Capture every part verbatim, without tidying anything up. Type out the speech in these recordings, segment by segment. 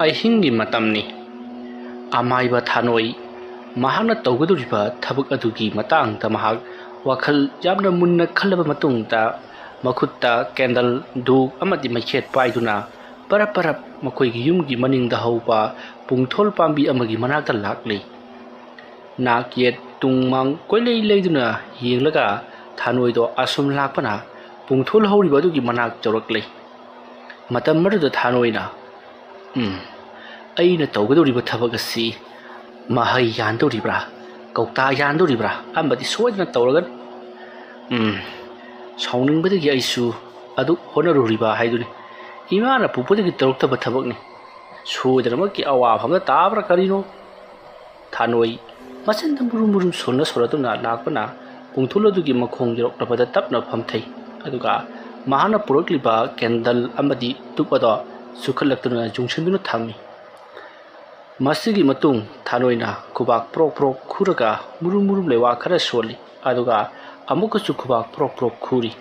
ꯑꯍꯤꯡꯒꯤ ꯃꯇꯝꯅꯤ꯫ ꯑꯃꯥꯏꯕ ꯊꯥꯅꯣꯏ ꯃꯍꯥꯛꯅ ꯇꯧꯒꯗꯧꯔꯤꯕ ꯊꯕꯛ ꯑꯗꯨꯒꯤ ꯃꯇꯥꯡꯗ ꯃꯍꯥꯛ ꯋꯥꯈꯜ ꯌꯥꯝꯅ ꯃꯨꯟꯅ ꯈꯜꯂꯕ ꯃꯇꯨꯡꯗ, ꯃꯈꯨꯠꯇ ꯀꯦꯟꯗꯜ, ꯙꯨꯞ ꯑꯃꯗꯤ ꯃꯩꯈꯦꯠ ꯄꯥꯏꯗꯨꯅ ꯄꯔꯞ ꯄꯔꯞ ꯃꯈꯣꯏꯒꯤ ꯌꯨꯝꯒꯤ ꯃꯅꯤꯡꯗ ꯍꯧꯕ ꯄꯨꯡꯊꯣꯜ ꯄꯥꯝꯕꯤ ꯑꯃꯒꯤ ꯃꯅꯥꯛꯇ ꯂꯥꯛꯂꯤ꯫ ꯅꯥꯛ ꯌꯦꯠ ꯇꯨꯡ ꯃꯥꯡ ꯀꯣꯏꯂꯩ ꯂꯩꯗꯨꯅ ꯌꯦꯡꯂꯒ ꯊꯥꯅꯣꯏꯗꯣ ꯑꯁꯨꯝ ꯂꯥꯛꯄꯅ ꯄꯨꯡꯊꯣꯜ ꯍꯧꯔꯤꯕ ꯑꯗꯨꯒꯤ ꯃꯅꯥꯛ ꯌꯧꯔꯛꯂꯤ꯫ ꯃꯇꯝ ꯑꯗꯨꯗ ꯊꯥꯅꯣꯏꯅ, "ꯎꯝ, ꯑꯩꯅ ꯇꯧꯒꯗꯧꯔꯤꯕ ꯊꯕꯛ ꯑꯁꯤ ꯃꯍꯩ ꯌꯥꯟꯗꯧꯔꯤꯕ꯭ꯔꯥ, ꯀꯧꯇꯥ ꯌꯥꯟꯗꯧꯔꯤꯕ꯭ꯔꯥ, ꯑꯃꯗꯤ ꯁꯣꯏꯗꯅ ꯇꯧꯔꯒꯅꯤ꯫ ꯎꯝ, ꯁꯥꯎꯅꯤꯡꯕꯗꯒꯤ ꯑꯩꯁꯨ ꯑꯗꯨ ꯍꯣꯠꯅꯔꯨꯔꯤꯕ ꯍꯥꯏꯗꯨꯅꯤ꯫ ꯏꯃꯥꯅ ꯄꯣꯛꯄꯗꯒꯤ ꯇꯧꯔꯛꯇꯕ ꯊꯕꯛꯅꯤ꯫ ꯁꯣꯏꯗꯅꯃꯛꯀꯤ ꯑꯋꯥꯐꯝꯗ ꯇꯥꯕ꯭ꯔꯥ ꯀꯔꯤꯅꯣ?" ꯊꯥꯅꯣꯏ ꯃꯆꯤꯟꯗ ꯃꯨꯔꯨꯝ ꯃꯨꯔꯨꯝ ꯁꯣꯟꯅ ꯁꯣꯟꯅꯗꯨꯅ ꯂꯥꯛꯄꯅ ꯄꯨꯡꯊꯣꯜ ꯑꯗꯨꯒꯤ ꯃꯈꯣꯡ ꯌꯧꯔꯛꯂꯕꯗ ꯇꯞꯅ ꯐꯝꯊꯩ꯫ ꯑꯗꯨꯒ ꯃꯍꯥꯛꯅ ꯄꯨꯔꯛꯂꯤꯕ ꯀꯦꯟꯗꯜ ꯑꯃꯗꯤ ꯙꯨꯞ ꯑꯗꯣ ꯆꯨꯈꯠꯂꯛꯇꯨꯅ ꯌꯨꯡꯁꯤꯟꯗꯨꯅ ꯊꯝꯃꯤ꯫ ꯃꯁꯤꯒꯤ ꯃꯇꯨꯡ ꯊꯥꯅꯣꯏꯅ ꯈꯨꯕꯥꯛ ꯄ꯭ꯔꯣꯛ ꯄ꯭ꯔꯣꯛ ꯈꯨꯔꯒ ꯃꯨꯔꯨꯝ ꯃꯨꯔꯨꯝ ꯂꯩꯋꯥ ꯈꯔ ꯁꯣꯜꯂꯤ꯫ ꯑꯗꯨꯒ ꯑꯃꯨꯛꯀꯁꯨ ꯈꯨꯕꯥꯛ ꯄ꯭ꯔꯣꯛ ꯄ꯭ꯔꯣꯛ ꯈꯨꯔꯤ꯫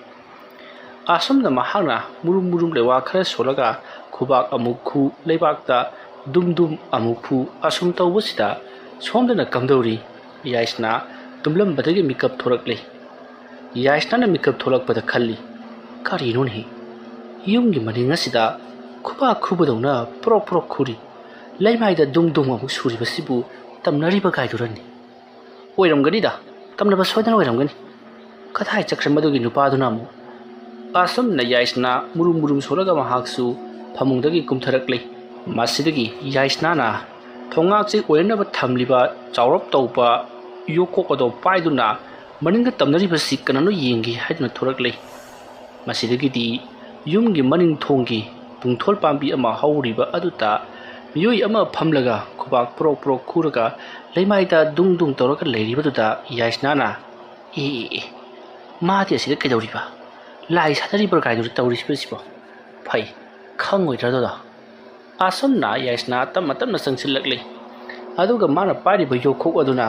ꯑꯁꯨꯝꯅ ꯃꯍꯥꯛꯅ ꯃꯨꯔꯨꯝ ꯃꯨꯔꯨꯝ ꯂꯩꯋꯥ ꯈꯔ ꯁꯣꯜꯂꯒ ꯈꯨꯕꯥꯛ ꯑꯃꯨꯛ ꯈꯨ, ꯂꯩꯕꯥꯛꯇ ꯗꯨꯝ ꯗꯨꯝ ꯑꯃꯨꯛ ꯈꯨ, ꯑꯁꯨꯝ ꯇꯧꯕꯁꯤꯗ ꯁꯣꯝꯗꯅ ꯀꯝꯗꯧꯔꯤ? ꯌꯥꯏꯁꯅꯥ ꯇꯨꯝꯂꯝꯕꯗꯒꯤ ꯃꯤꯀꯞ ꯊꯣꯔꯛꯂꯦ꯫ ꯌꯥꯏꯁꯅꯥꯅ ꯃꯤꯀꯞ ꯊꯣꯛꯂꯛꯄꯗ ꯈꯜꯂꯤ, "ꯀꯔꯤꯅꯣꯅꯦ? ꯌꯨꯝꯒꯤ ꯃꯅꯤꯡ ꯑꯁꯤꯗ ꯈꯨꯕꯥꯛ ꯈꯨꯕꯗꯧꯅ ꯄ꯭ꯔꯣꯛ ꯄ꯭ꯔꯣꯛ ꯈꯨꯔꯤ꯫ ꯂꯩꯃꯥꯏꯗ ꯗꯨꯡ ꯗꯨꯡ ꯑꯃꯨꯛ ꯁꯨꯔꯤꯕꯁꯤꯕꯨ ꯇꯝꯅꯔꯤꯕ ꯀꯥꯏꯗꯨꯔꯅꯤ? ꯑꯣꯏꯔꯝꯒꯅꯤꯗ, ꯇꯝꯅꯕ ꯁꯣꯏꯗꯅ ꯑꯣꯏꯔꯝꯒꯅꯤ꯫ ꯀꯗꯥꯏ ꯆꯠꯈ꯭ꯔꯦ ꯃꯗꯨꯒꯤ ꯅꯨꯄꯥꯗꯨꯅ ꯑꯃꯨꯛ?" ꯑꯁꯨꯝꯅ ꯌꯥꯏꯁꯅꯥ ꯃꯨꯔꯨꯝ ꯃꯨꯔꯨꯝ ꯁꯣꯜꯂꯒ ꯃꯍꯥꯛꯁꯨ ꯐꯃꯨꯡꯗꯒꯤ ꯀꯨꯝꯊꯔꯛꯂꯦ꯫ ꯃꯁꯤꯗꯒꯤ ꯌꯥꯏꯁꯅꯥꯅ ꯊꯣꯡꯉꯥꯛꯁꯤ ꯑꯣꯏꯅꯅꯕ ꯊꯝꯂꯤꯕ ꯆꯥꯎꯔꯞ ꯇꯧꯕ ꯌꯣꯀꯣꯛ ꯑꯗꯨ ꯄꯥꯏꯗꯨꯅ ꯃꯅꯤꯡꯗ ꯇꯝꯅꯔꯤꯕꯁꯤ ꯀꯅꯥꯅꯣ ꯌꯦꯡꯒꯦ ꯍꯥꯏꯗꯨꯅ ꯊꯣꯔꯛꯂꯦ꯫ ꯃꯁꯤꯗꯒꯤꯗꯤ ꯌꯨꯝꯒꯤ ꯃꯅꯤꯡ ꯊꯣꯡꯒꯤ ꯄꯨꯡꯊꯣꯜ ꯄꯥꯝꯕꯤ ꯑꯃ ꯍꯧꯔꯤꯕ ꯑꯗꯨꯗ ꯃꯤꯑꯣꯏ ꯑꯃ ꯐꯝꯂꯒ ꯈꯨꯕꯥꯛ ꯄ꯭ꯔꯣꯛ ꯄ꯭ꯔꯣꯛ ꯈꯨꯔꯒ ꯂꯩꯃꯥꯏꯗ ꯗꯨꯡ ꯗꯨꯡ ꯇꯧꯔꯒ ꯂꯩꯔꯤꯕꯗꯨꯗ ꯌꯥꯏꯁꯅꯥꯅ, "ꯑꯦ, ꯑꯦ, ꯑꯦ, ꯃꯥꯗꯤ ꯑꯁꯤꯗ ꯀꯩꯗꯧꯔꯤꯕ? ꯂꯥꯏ ꯁꯥꯟꯅꯔꯤꯕ꯭ꯔꯥ ꯀꯥꯏꯗꯨꯔ ꯇꯧꯔꯤꯁꯤꯕꯣ? ꯐꯩ, ꯈꯪꯉꯣꯏꯗ꯭ꯔꯥ ꯑꯗꯨꯗꯣ?" ꯑꯁꯨꯝꯅ ꯌꯥꯏꯁꯅꯥ ꯇꯞꯅ ꯇꯞꯅ ꯆꯪꯁꯤꯜꯂꯛꯂꯤ꯫ ꯑꯗꯨꯒ ꯃꯥꯅ ꯄꯥꯏꯔꯤꯕ ꯌꯣꯈꯣꯛ ꯑꯗꯨꯅ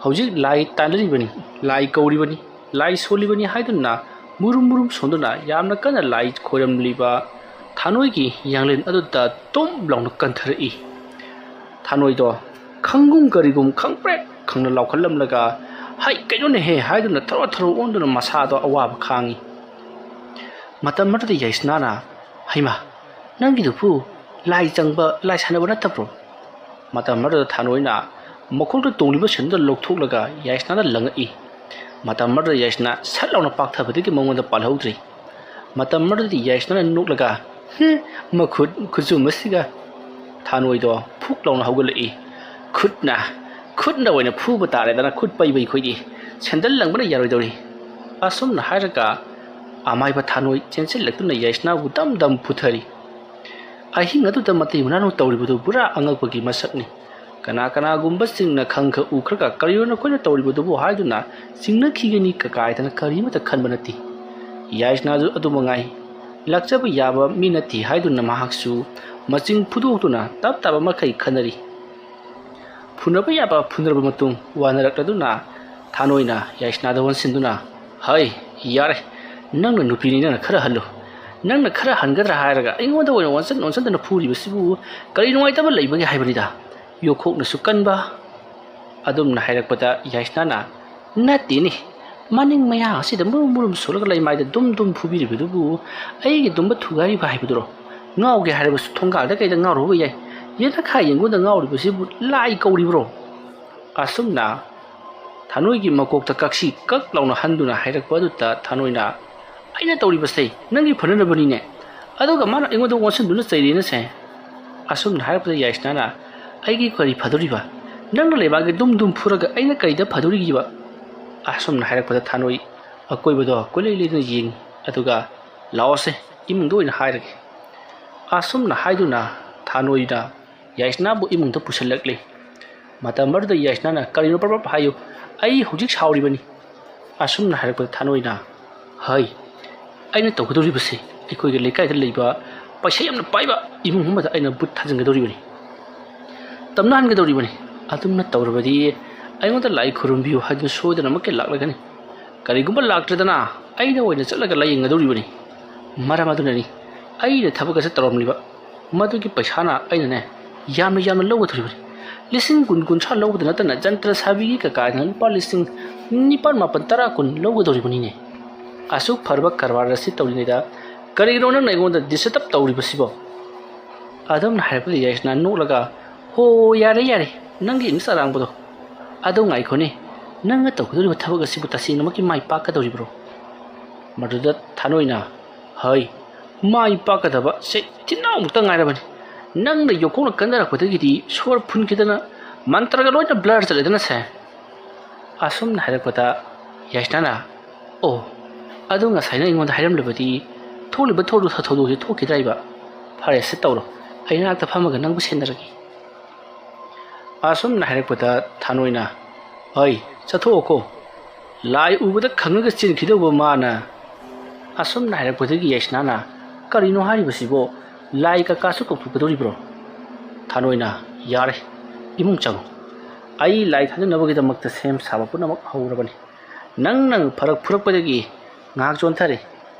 ꯍꯧꯖꯤꯛ ꯂꯥꯏ ꯇꯥꯟꯅꯔꯤꯕꯅꯤ, ꯂꯥꯏ ꯀꯧꯔꯤꯕꯅꯤ, ꯂꯥꯏ ꯁꯣꯜꯂꯤꯕꯅꯤ ꯍꯥꯏꯗꯨꯅ ꯃꯨꯔꯨꯝ ꯃꯨꯔꯨꯝ ꯁꯣꯟꯗꯨꯅ ꯌꯥꯝꯅ ꯀꯟꯅ ꯂꯥꯏ ꯈꯣꯏꯔꯝꯂꯤꯕ ꯊꯥꯅꯣꯏꯒꯤ ꯌꯥꯡꯂꯦꯟ ꯑꯗꯨꯗ ꯇꯨꯝ ꯂꯥꯎꯅ ꯀꯟꯊꯔꯛꯏ꯫ ꯊꯥꯅꯣꯏꯗꯣ ꯈꯪꯒꯨꯝ ꯀꯔꯤꯒꯨꯝ ꯈꯪꯄ꯭ꯔꯦꯛ ꯈꯪꯅ ꯂꯥꯎꯈꯠꯂꯝꯂꯒ, "ꯍꯩ, ꯀꯩꯅꯣꯅꯦꯍꯦ?" ꯍꯥꯏꯗꯨꯅ ꯊꯔꯣ ꯊꯔꯣ ꯑꯣꯟꯗꯨꯅ ꯃꯁꯥꯗꯣ ꯑꯋꯥꯕ ꯈꯥꯡꯉꯤ꯫ ꯃꯇꯝ ꯑꯗꯨꯗ ꯌꯥꯏꯁꯅꯥꯅ, "ꯍꯩꯃꯥ, ꯅꯪꯒꯤꯗꯨꯕꯨ ꯂꯥꯏ ꯆꯪꯕ, ꯂꯥꯏ ꯁꯥꯟꯅꯕ ꯅꯠꯇꯕ꯭ꯔꯣ?" ꯃꯇꯝ ꯑꯗꯨꯗ ꯊꯥꯅꯣꯏꯅ ꯃꯈꯣꯡꯗ ꯇꯣꯡꯂꯤꯕ ꯁꯦꯟꯗꯜ ꯂꯧꯊꯣꯛꯂꯒ ꯌꯥꯏꯁꯅꯥꯗ ꯂꯪꯉꯛꯏ꯫ ꯃꯇꯝ ꯑꯗꯨꯗ ꯌꯥꯏꯁꯅꯥ ꯁꯠ ꯂꯥꯎꯅ ꯄꯥꯛꯊꯕꯗꯒꯤ ꯃꯉꯣꯟꯗ ꯄꯥꯜꯍꯧꯗ꯭ꯔꯤ꯫ ꯃꯇꯝ ꯑꯗꯨꯗꯗꯤ ꯌꯥꯏꯁꯅꯥꯅ ꯅꯣꯛꯂꯒ, "ꯍꯦ, ꯃꯈꯨꯠ ꯈꯨꯆꯨꯝ ꯑꯁꯤꯒ!" ꯊꯥꯅꯣꯏꯗꯣ ꯐꯨꯛ ꯂꯥꯎꯅ ꯍꯧꯒꯠꯂꯛꯏ꯫ "ꯈꯨꯠꯅ, ꯈꯨꯠꯅ ꯑꯣꯏꯅ ꯐꯨꯕ ꯇꯥꯔꯦꯗꯅ, ꯈꯨꯠ ꯄꯩꯕ ꯑꯩꯈꯣꯏꯗꯤ꯫ ꯁꯦꯟꯗꯜ ꯂꯪꯕꯅ ꯌꯥꯔꯣꯏꯗꯧꯔꯤ"꯫ ꯑꯁꯨꯝꯅ ꯍꯥꯏꯔꯒ ꯑꯃꯥꯏꯕ ꯊꯥꯅꯣꯏ ꯆꯦꯟꯁꯤꯜꯂꯛꯇꯨꯅ ꯌꯥꯏꯁꯅꯥꯕꯨ ꯗꯝ ꯗꯝ ꯐꯨꯊꯔꯤ꯫ ꯑꯍꯤꯡ ꯑꯗꯨꯗ ꯃꯇꯩ ꯃꯅꯥꯎꯅ ꯇꯧꯔꯤꯕꯗꯨ ꯄꯨꯔꯥ ꯑꯉꯛꯄꯒꯤ ꯃꯁꯛꯅꯤ꯫ ꯀꯅꯥ ꯀꯅꯥꯒꯨꯝꯕꯁꯤꯡꯅ ꯈꯪꯈ ꯎꯈ꯭ꯔꯒ "ꯀꯔꯤꯅꯣ ꯅꯈꯣꯏꯅ ꯇꯧꯔꯤꯕꯗꯨꯕꯨ?" ꯍꯥꯏꯗꯨꯅ ꯆꯤꯡꯅꯈꯤꯒꯅꯤ ꯀꯀꯥꯏꯗꯅ ꯀꯔꯤꯃꯠꯇ ꯈꯟꯕ ꯅꯠꯇꯦ꯫ ꯌꯥꯏꯁꯅꯥꯁꯨ ꯑꯗꯨ ꯃꯉꯥꯏ꯫ ꯂꯥꯛꯆꯕ ꯌꯥꯕ ꯃꯤ ꯅꯠꯇꯦ ꯍꯥꯏꯗꯨꯅ ꯃꯍꯥꯛꯁꯨ ꯃꯆꯤꯡ ꯐꯨꯗꯣꯛꯇꯨꯅ ꯇꯞ ꯇꯥꯕ ꯃꯈꯩ ꯈꯟꯅꯔꯤ꯫ ꯐꯨꯅꯕ ꯌꯥꯕ ꯐꯨꯅꯔꯕ ꯃꯇꯨꯡ ꯋꯥꯅꯔꯛꯂꯗꯨꯅ ꯊꯥꯅꯣꯏꯅ ꯌꯥꯏꯁꯅꯥꯗ ꯑꯣꯟꯁꯤꯟꯗꯨꯅ, "ꯍꯩ, ꯌꯥꯔꯦ, ꯅꯪꯅ ꯅꯨꯄꯤꯅꯤ, ꯅꯪꯅ ꯈꯔ ꯍꯜꯂꯨ꯫ ꯅꯪꯅ ꯈꯔ ꯍꯟꯒꯗ꯭ꯔꯥ ꯍꯥꯏꯔꯒ ꯑꯩꯉꯣꯟꯗ ꯑꯣꯏꯅ ꯑꯣꯟꯁꯤꯟ ꯑꯣꯟꯁꯤꯟꯗꯅ ꯐꯨꯔꯤꯕꯁꯤꯕꯨ ꯀꯔꯤ ꯅꯨꯡꯉꯥꯏꯇꯕ ꯂꯩꯕꯒꯦ ꯍꯥꯏꯕꯅꯤꯗ? ꯌꯣꯠꯈꯣꯛꯅꯁꯨ ꯀꯟꯕ"꯫ ꯑꯗꯨꯝꯅ ꯍꯥꯏꯔꯛꯄꯗ ꯌꯥꯏꯁꯅꯥꯅ, "ꯅꯠꯇꯦꯅꯦ, ꯃꯅꯤꯡ ꯃꯌꯥ ꯑꯁꯤꯗ ꯃꯨꯔꯨꯝ ꯃꯨꯔꯨꯝ ꯁꯣꯜꯂꯒ ꯂꯩꯃꯥꯏꯗ ꯗꯨꯝ ꯗꯨꯝ ꯐꯨꯕꯤꯔꯤꯕꯗꯨꯕꯨ ꯑꯩꯒꯤ ꯗꯨꯝꯕ ꯊꯨꯒꯥꯏꯔꯤꯕ ꯍꯥꯏꯕꯗꯨꯔꯣ? ꯉꯥꯎꯒꯦ ꯍꯥꯏꯔꯕꯁꯨ ꯊꯣꯡꯒꯥꯜꯗ ꯀꯩꯗ ꯉꯥꯎꯔꯨꯕ ꯌꯥꯏ꯫ ꯌꯦꯅꯈꯥ ꯌꯦꯡꯒꯣꯟꯗ ꯉꯥꯎꯔꯤꯕꯁꯤꯕꯨ ꯂꯥꯏ ꯀꯧꯔꯤꯕ꯭ꯔꯣ?" ꯑꯁꯨꯝꯅ ꯊꯥꯅꯣꯏꯒꯤ ꯃꯀꯣꯛꯇ ꯀꯛꯁꯤ ꯀꯛ ꯂꯥꯎꯅ ꯍꯟꯗꯨꯅ ꯍꯥꯏꯔꯛꯄ ꯑꯗꯨꯗ ꯊꯥꯅꯣꯏꯅ, "ꯑꯩꯅ ꯇꯧꯔꯤꯕꯁꯦ ꯅꯪꯒꯤ ꯐꯅꯅꯕꯅꯤꯅꯦ, ꯑꯗꯨꯒ ꯃꯥꯅ ꯑꯩꯉꯣꯟꯗ ꯑꯣꯟꯁꯤꯟꯗꯨꯅ ꯆꯩꯔꯦꯅꯁꯦ?" ꯑꯁꯨꯝꯅ ꯍꯥꯏꯔꯛꯄꯗ ꯌꯥꯏꯁꯅꯥꯅ, "ꯑꯩꯒꯤ ꯀꯔꯤ ꯐꯗꯣꯔꯤꯕ? ꯅꯪꯅ ꯂꯩꯕꯥꯛꯀꯤ ꯗꯨꯝ ꯗꯨꯝ ꯐꯨꯔꯒ ꯑꯩꯅ ꯀꯔꯤꯗ ꯐꯗꯣꯔꯤꯕ?" ꯑꯁꯨꯝꯅ ꯍꯥꯏꯔꯛꯄꯗ ꯊꯥꯅꯣꯏ ꯑꯀꯣꯏꯕꯗꯣ ꯀꯣꯏꯂꯩ ꯂꯩꯗꯨꯅ ꯌꯦꯡꯉꯤ, ꯑꯗꯨꯒ, "ꯂꯥꯛꯑꯣꯁꯦ, ꯏꯃꯨꯡꯗ ꯑꯣꯏꯅ ꯍꯥꯏꯔꯒꯦ"꯫ ꯑꯁꯨꯝꯅ ꯍꯥꯏꯗꯨꯅ ꯊꯥꯅꯣꯏꯅ ꯌꯥꯏꯁꯅꯥꯕꯨ ꯏꯃꯨꯡꯗ ꯄꯨꯁꯤꯜꯂꯛꯂꯤ꯫ ꯃꯇꯝ ꯑꯗꯨꯗ ꯌꯥꯏꯁꯅꯥꯅ, "ꯀꯔꯤꯅꯣ ꯄ꯭ꯔꯞ ꯄ꯭ꯔꯞ ꯍꯥꯏꯌꯨ, ꯑꯩ ꯍꯧꯖꯤꯛ ꯁꯥꯎꯔꯤꯕꯅꯤ"꯫ ꯑꯁꯨꯝꯅ ꯍꯥꯏꯔꯛꯄꯗ ꯊꯥꯅꯣꯏꯅ, "ꯍꯩ, ꯑꯩꯅ ꯇꯧꯒꯗꯧꯔꯤꯕꯁꯤ ꯑꯩꯈꯣꯏꯒꯤ ꯂꯩꯀꯥꯏꯗ ꯂꯩꯕ ꯄꯩꯁꯥ ꯌꯥꯝꯅ ꯄꯥꯏꯕ ꯏꯃꯨꯡ ꯑꯃꯗ ꯑꯩꯅ ꯚꯨꯠ ꯊꯥꯖꯤꯟꯒꯗꯧꯔꯤꯕꯅꯤ, ꯇꯝꯅꯍꯟꯒꯗꯧꯔꯤꯕꯅꯤ꯫ ꯑꯗꯨꯝꯅ ꯇꯧꯔꯕꯗꯤ ꯑꯩꯉꯣꯟꯗ ꯂꯥꯏ ꯈꯨꯔꯨꯝꯕꯤꯌꯨ ꯍꯥꯏꯗꯨꯅ ꯁꯣꯏꯗꯅꯃꯛꯀꯤ ꯂꯥꯛꯂꯒꯅꯤ꯫ ꯀꯔꯤꯒꯨꯝꯕ ꯂꯥꯛꯇ꯭ꯔꯗꯅ ꯑꯩꯅ ꯑꯣꯏꯅ ꯆꯠꯂꯒ ꯂꯥꯏꯌꯦꯡꯒꯗꯧꯔꯤꯕꯅꯤ꯫ ꯃꯔꯝ ꯑꯗꯨꯅꯅꯤ ꯑꯩꯅ ꯊꯕꯛ ꯑꯁꯤ ꯇꯧꯔꯝꯂꯤꯕ ꯃꯗꯨꯒꯤ ꯄꯩꯁꯥꯅ ꯑꯩꯅꯅꯦ ꯌꯥꯝꯅ ꯌꯥꯝꯅ ꯂꯧꯒꯗꯧꯔꯤꯕꯅꯤ꯫ ꯂꯤꯁꯤꯡ ꯀꯨꯟ ꯀꯨꯟꯊ꯭ꯔꯥ ꯂꯧꯕꯗ ꯅꯠꯇꯅ ꯖꯟꯇ꯭ꯔ ꯁꯥꯕꯤꯒꯤ ꯀꯀꯥꯁꯤꯅ ꯂꯨꯄꯥ ꯂꯤꯁꯤꯡ ꯅꯤꯄꯥꯜ ꯃꯥꯄꯜ ꯇꯔꯥ ꯀꯨꯟ ꯂꯧꯒꯗꯧꯔꯤꯕꯅꯤꯅꯦ꯫ ꯑꯁꯨꯛ ꯐꯔꯕ ꯀꯔꯕꯥꯔ ꯑꯁꯤ ꯇꯧꯔꯤꯉꯩꯗ ꯀꯔꯤꯒꯤꯅꯣ ꯅꯪꯅ ꯑꯩꯉꯣꯟꯗ ꯗꯤꯁꯇꯔꯕ ꯇꯧꯔꯤꯕꯁꯤꯕꯣ? ꯑꯗꯨꯝꯅ ꯍꯥꯏꯔꯛꯄꯗ ꯌꯥꯏꯁꯅꯥ ꯅꯣꯛꯂꯒ, "ꯍꯣ, ꯌꯥꯔꯦ ꯌꯥꯔꯦ, ꯅꯪꯒꯤ ꯏꯪꯂꯤꯁ ꯑꯔꯥꯡꯕꯗꯣ꯫ ꯑꯗꯣ ꯉꯥꯏꯈꯣꯅꯦ, ꯅꯪꯅ ꯇꯧꯒꯗꯧꯔꯤꯕ ꯊꯕꯛ ꯑꯁꯤꯕꯨ ꯇꯁꯦꯡꯅꯃꯛꯀꯤ ꯃꯥꯏ ꯄꯥꯛꯀꯗꯧꯔꯤꯕ꯭ꯔꯣ?" ꯃꯗꯨꯗ ꯊꯥꯅꯣꯏꯅ, "ꯍꯩ, ꯃꯥꯏ ꯄꯥꯛꯀꯗꯕ ꯁꯦ ꯊꯤꯟꯅꯥꯎꯃꯨꯛꯇ ꯉꯥꯏꯔꯕꯅꯤ꯫ ꯅꯪꯅ ꯌꯣꯡꯈꯣꯛꯅ ꯀꯟꯅꯔꯛꯄꯗꯒꯤꯗꯤ ꯁꯣꯔ ꯐꯨꯟꯈꯤꯗꯅ ꯃꯟꯇ꯭ꯔꯒ ꯂꯣꯏꯅ ꯕ꯭ꯂꯔ ꯆꯠꯂꯦꯗꯅ ꯁꯦ꯫" ꯑꯁꯨꯝꯅ ꯍꯥꯏꯔꯛꯄꯗ ꯌꯥꯏꯁꯅꯥꯅ, "ꯑꯣ, ꯑꯗꯨ ꯉꯁꯥꯏ ꯅꯪ ꯑꯩꯉꯣꯟꯗ ꯍꯥꯏꯔꯝꯂꯕꯗꯤ ꯊꯣꯛꯂꯤꯕ ꯊꯧꯗꯣꯛ ꯊꯧꯗꯣꯛꯁꯤ ꯊꯣꯛꯈꯤꯗ꯭ꯔꯥꯏꯕ? ꯐꯔꯦꯁꯦ ꯇꯧꯔꯣ, ꯑꯩ ꯅꯅꯥꯛꯇ ꯐꯝꯃꯒ ꯅꯪꯕꯨ ꯁꯦꯟꯅꯔꯒꯦ꯫" ꯑꯁꯨꯝꯅ ꯍꯥꯏꯔꯛꯄꯗ ꯊꯥꯅꯣꯏꯅ, "ꯑꯩ ꯆꯠꯊꯣꯛꯑꯣꯀꯣ, ꯂꯥꯏ ꯎꯕꯗ ꯈꯪꯉꯒ ꯆꯦꯟꯈꯤꯗꯧꯕ ꯃꯥꯅ꯫" ꯑꯁꯨꯝꯅ ꯍꯥꯏꯔꯛꯄꯗꯒꯤ ꯌꯥꯏꯁꯅꯥꯅ, "ꯀꯔꯤꯅꯣ ꯍꯥꯏꯔꯤꯕꯁꯤꯕꯣ? ꯂꯥꯏ ꯀꯀꯥꯁꯨ ꯀꯧꯊꯣꯛꯀꯗꯧꯔꯤꯕ꯭ꯔꯣ?" ꯊꯥꯅꯣꯏꯅ, "ꯌꯥꯔꯦ, ꯏꯃꯨꯡ ꯆꯪꯉꯨ꯫ ꯑꯩ ꯂꯥꯏ ꯊꯥꯖꯅꯕꯒꯤꯗꯃꯛꯇ ꯁꯦꯝ ꯁꯥꯕ ꯄꯨꯝꯅꯃꯛ ꯍꯧꯔꯕꯅꯤ꯫ ꯅꯪ ꯅꯪ ꯐꯔꯛ ꯐꯨꯔꯛꯄꯗꯒꯤ ꯉꯥꯏꯍꯥꯛ ꯆꯣꯟꯊꯔꯦ꯫